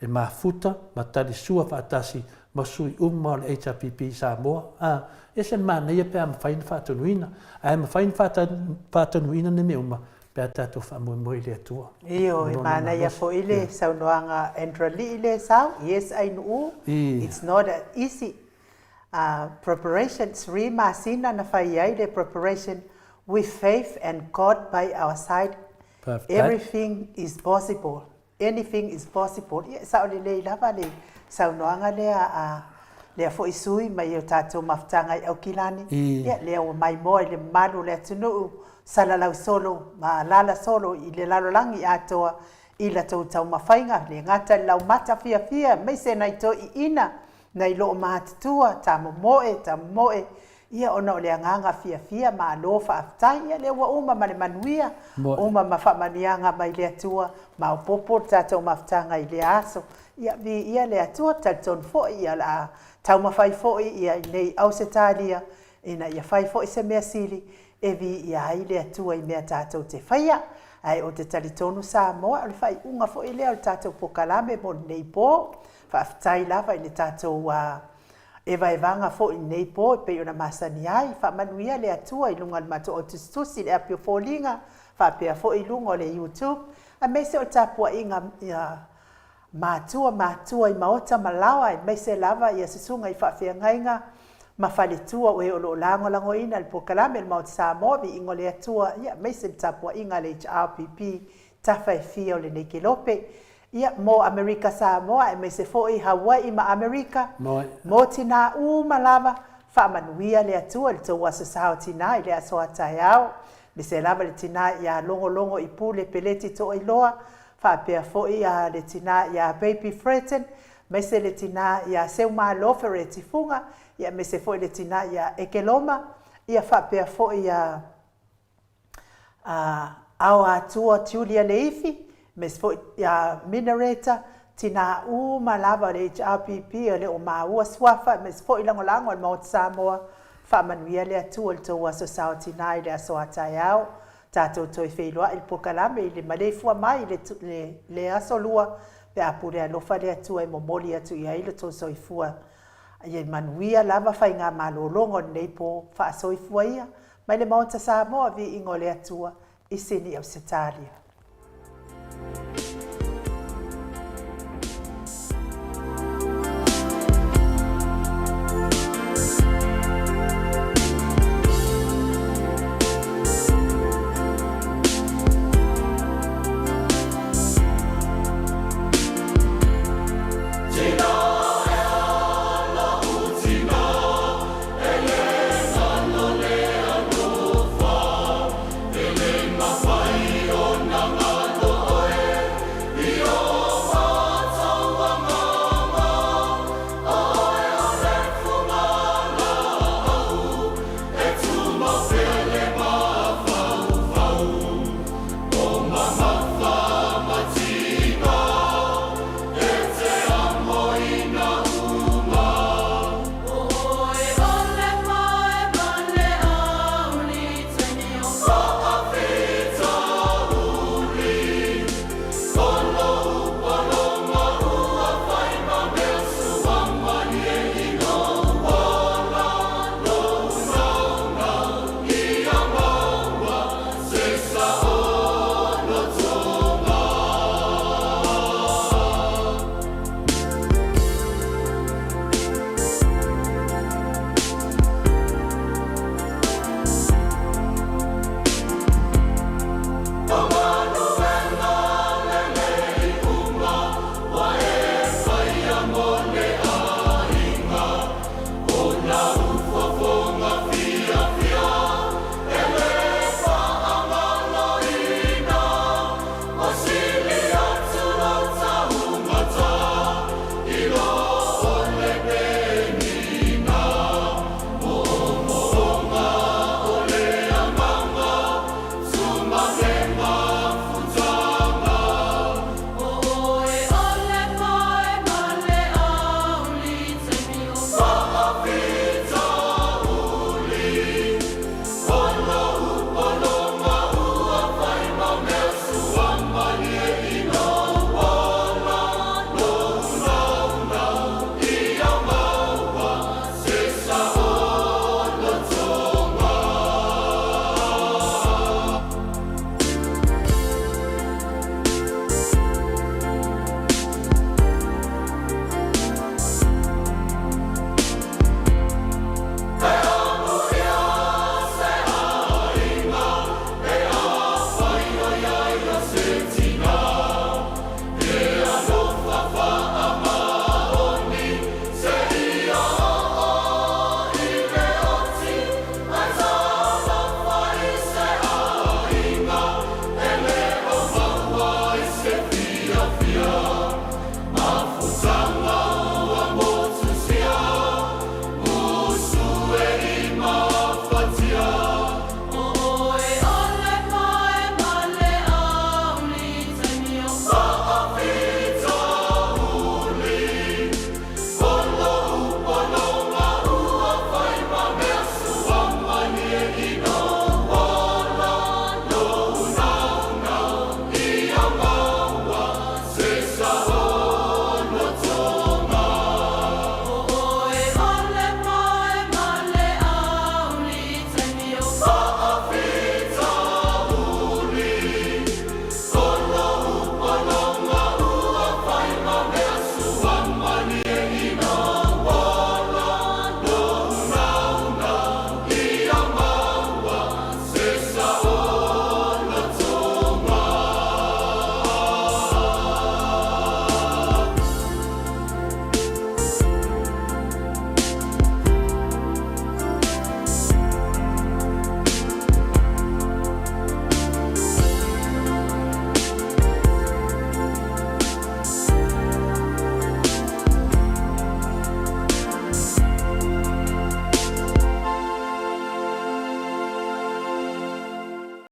e mafuta ma talisua faatasi ma sui uma o le HRPP i Samoa. A, ese le manaia pe a mafai ona faatonuina. Ae mafai ona faatonuina nei mea uma pe a tatou faamoemoe i le Atua. Ioe, manaia foi le saunoaga a Andrew Alii lea e sau, yes Ainuu, it's not easy preparation, sri masina na fai ai le preparation with faith and God by our side, everything is possible. Anything is possible. Ia, e sao lelei lava le saunoaga lea a lea foi sui mai o tatou mafutaga i Aukilani. Ia, lea ua maimoa i le mamalu o le atunuu, salalau solo ma alala solo i le lalolagi atoa i la tou taumafaiga, le gata i le laumata fiafia, aemaise nai toeaiina, nai loomatutua, tamomoe, tamomoe, Ia ona o le agaga fiafia, malo faafetai. Ia lea ua uma ma le manuia, uma ma faamanuiaga mai le Atua, maopoopo le tatou mafutaga i lea aso. Ia viia le Atua, talitonu foi ia o le a taumafai foi ia i nei Ausetalia ina ia fai foi se mea sili e viia ai le Atua i mea tatou te faia. Ae ou te talitonu Samoa o le faaiuga foi lea o le tatou pokalame mo lenei po. Faafetai lava i le tatou Evaevaga foi i lenei po e pei ona masani ai. Faamanuia le Atua i luga o le matou au tusitusi i le api o foliga, faapea foi i luga o le YouTube, aemaise o le tapuaiga ia matua matua i maota ma laoa, aemaise lava ia susuga i faafeagaiga ma faletua o e o lo o lagolagoina le polokalame a le Maota Samoa, viiga o le Atua, ia aemaise le tapuaiga a le HRPP tafa e fia o lenei kelope. Ia, mo Amerika Samoa aemaise foi Hawaii ma Amerika, mo tinā uma lava, faamanuia le Atua i le tou aso sao tinā i le aso a taeao. Aemaise lava le tinā ia Logologo i Pule Peleti Toailoa, faapea foi a le tinā ia Baby Freton, aemaise le tinā ia Seumalo Fereti Fuga, ia aemaise foi le tinā ia Ekeloma, ia faapea foi ia a Aoatua Julia Leifi, aemaise foi ia Minareta, tinā uma lava o le HRPP e le o maua suafa, aemaise foi lagolago a le Maota Samoa, faamanuia le Atua i le tou aso sao tinā i le aso a taeao. Tatou toe feiloai i le polokalame i le maleifua mai i le, le, le aso lua pe a pule alofa le Atua e momoli atu i ai lo tou soifua. Ia manuia lava faigamalologa o lenei po, faasoifua ia mai le Maota Samoa, viiga o le Atua i Sini Ausetalia.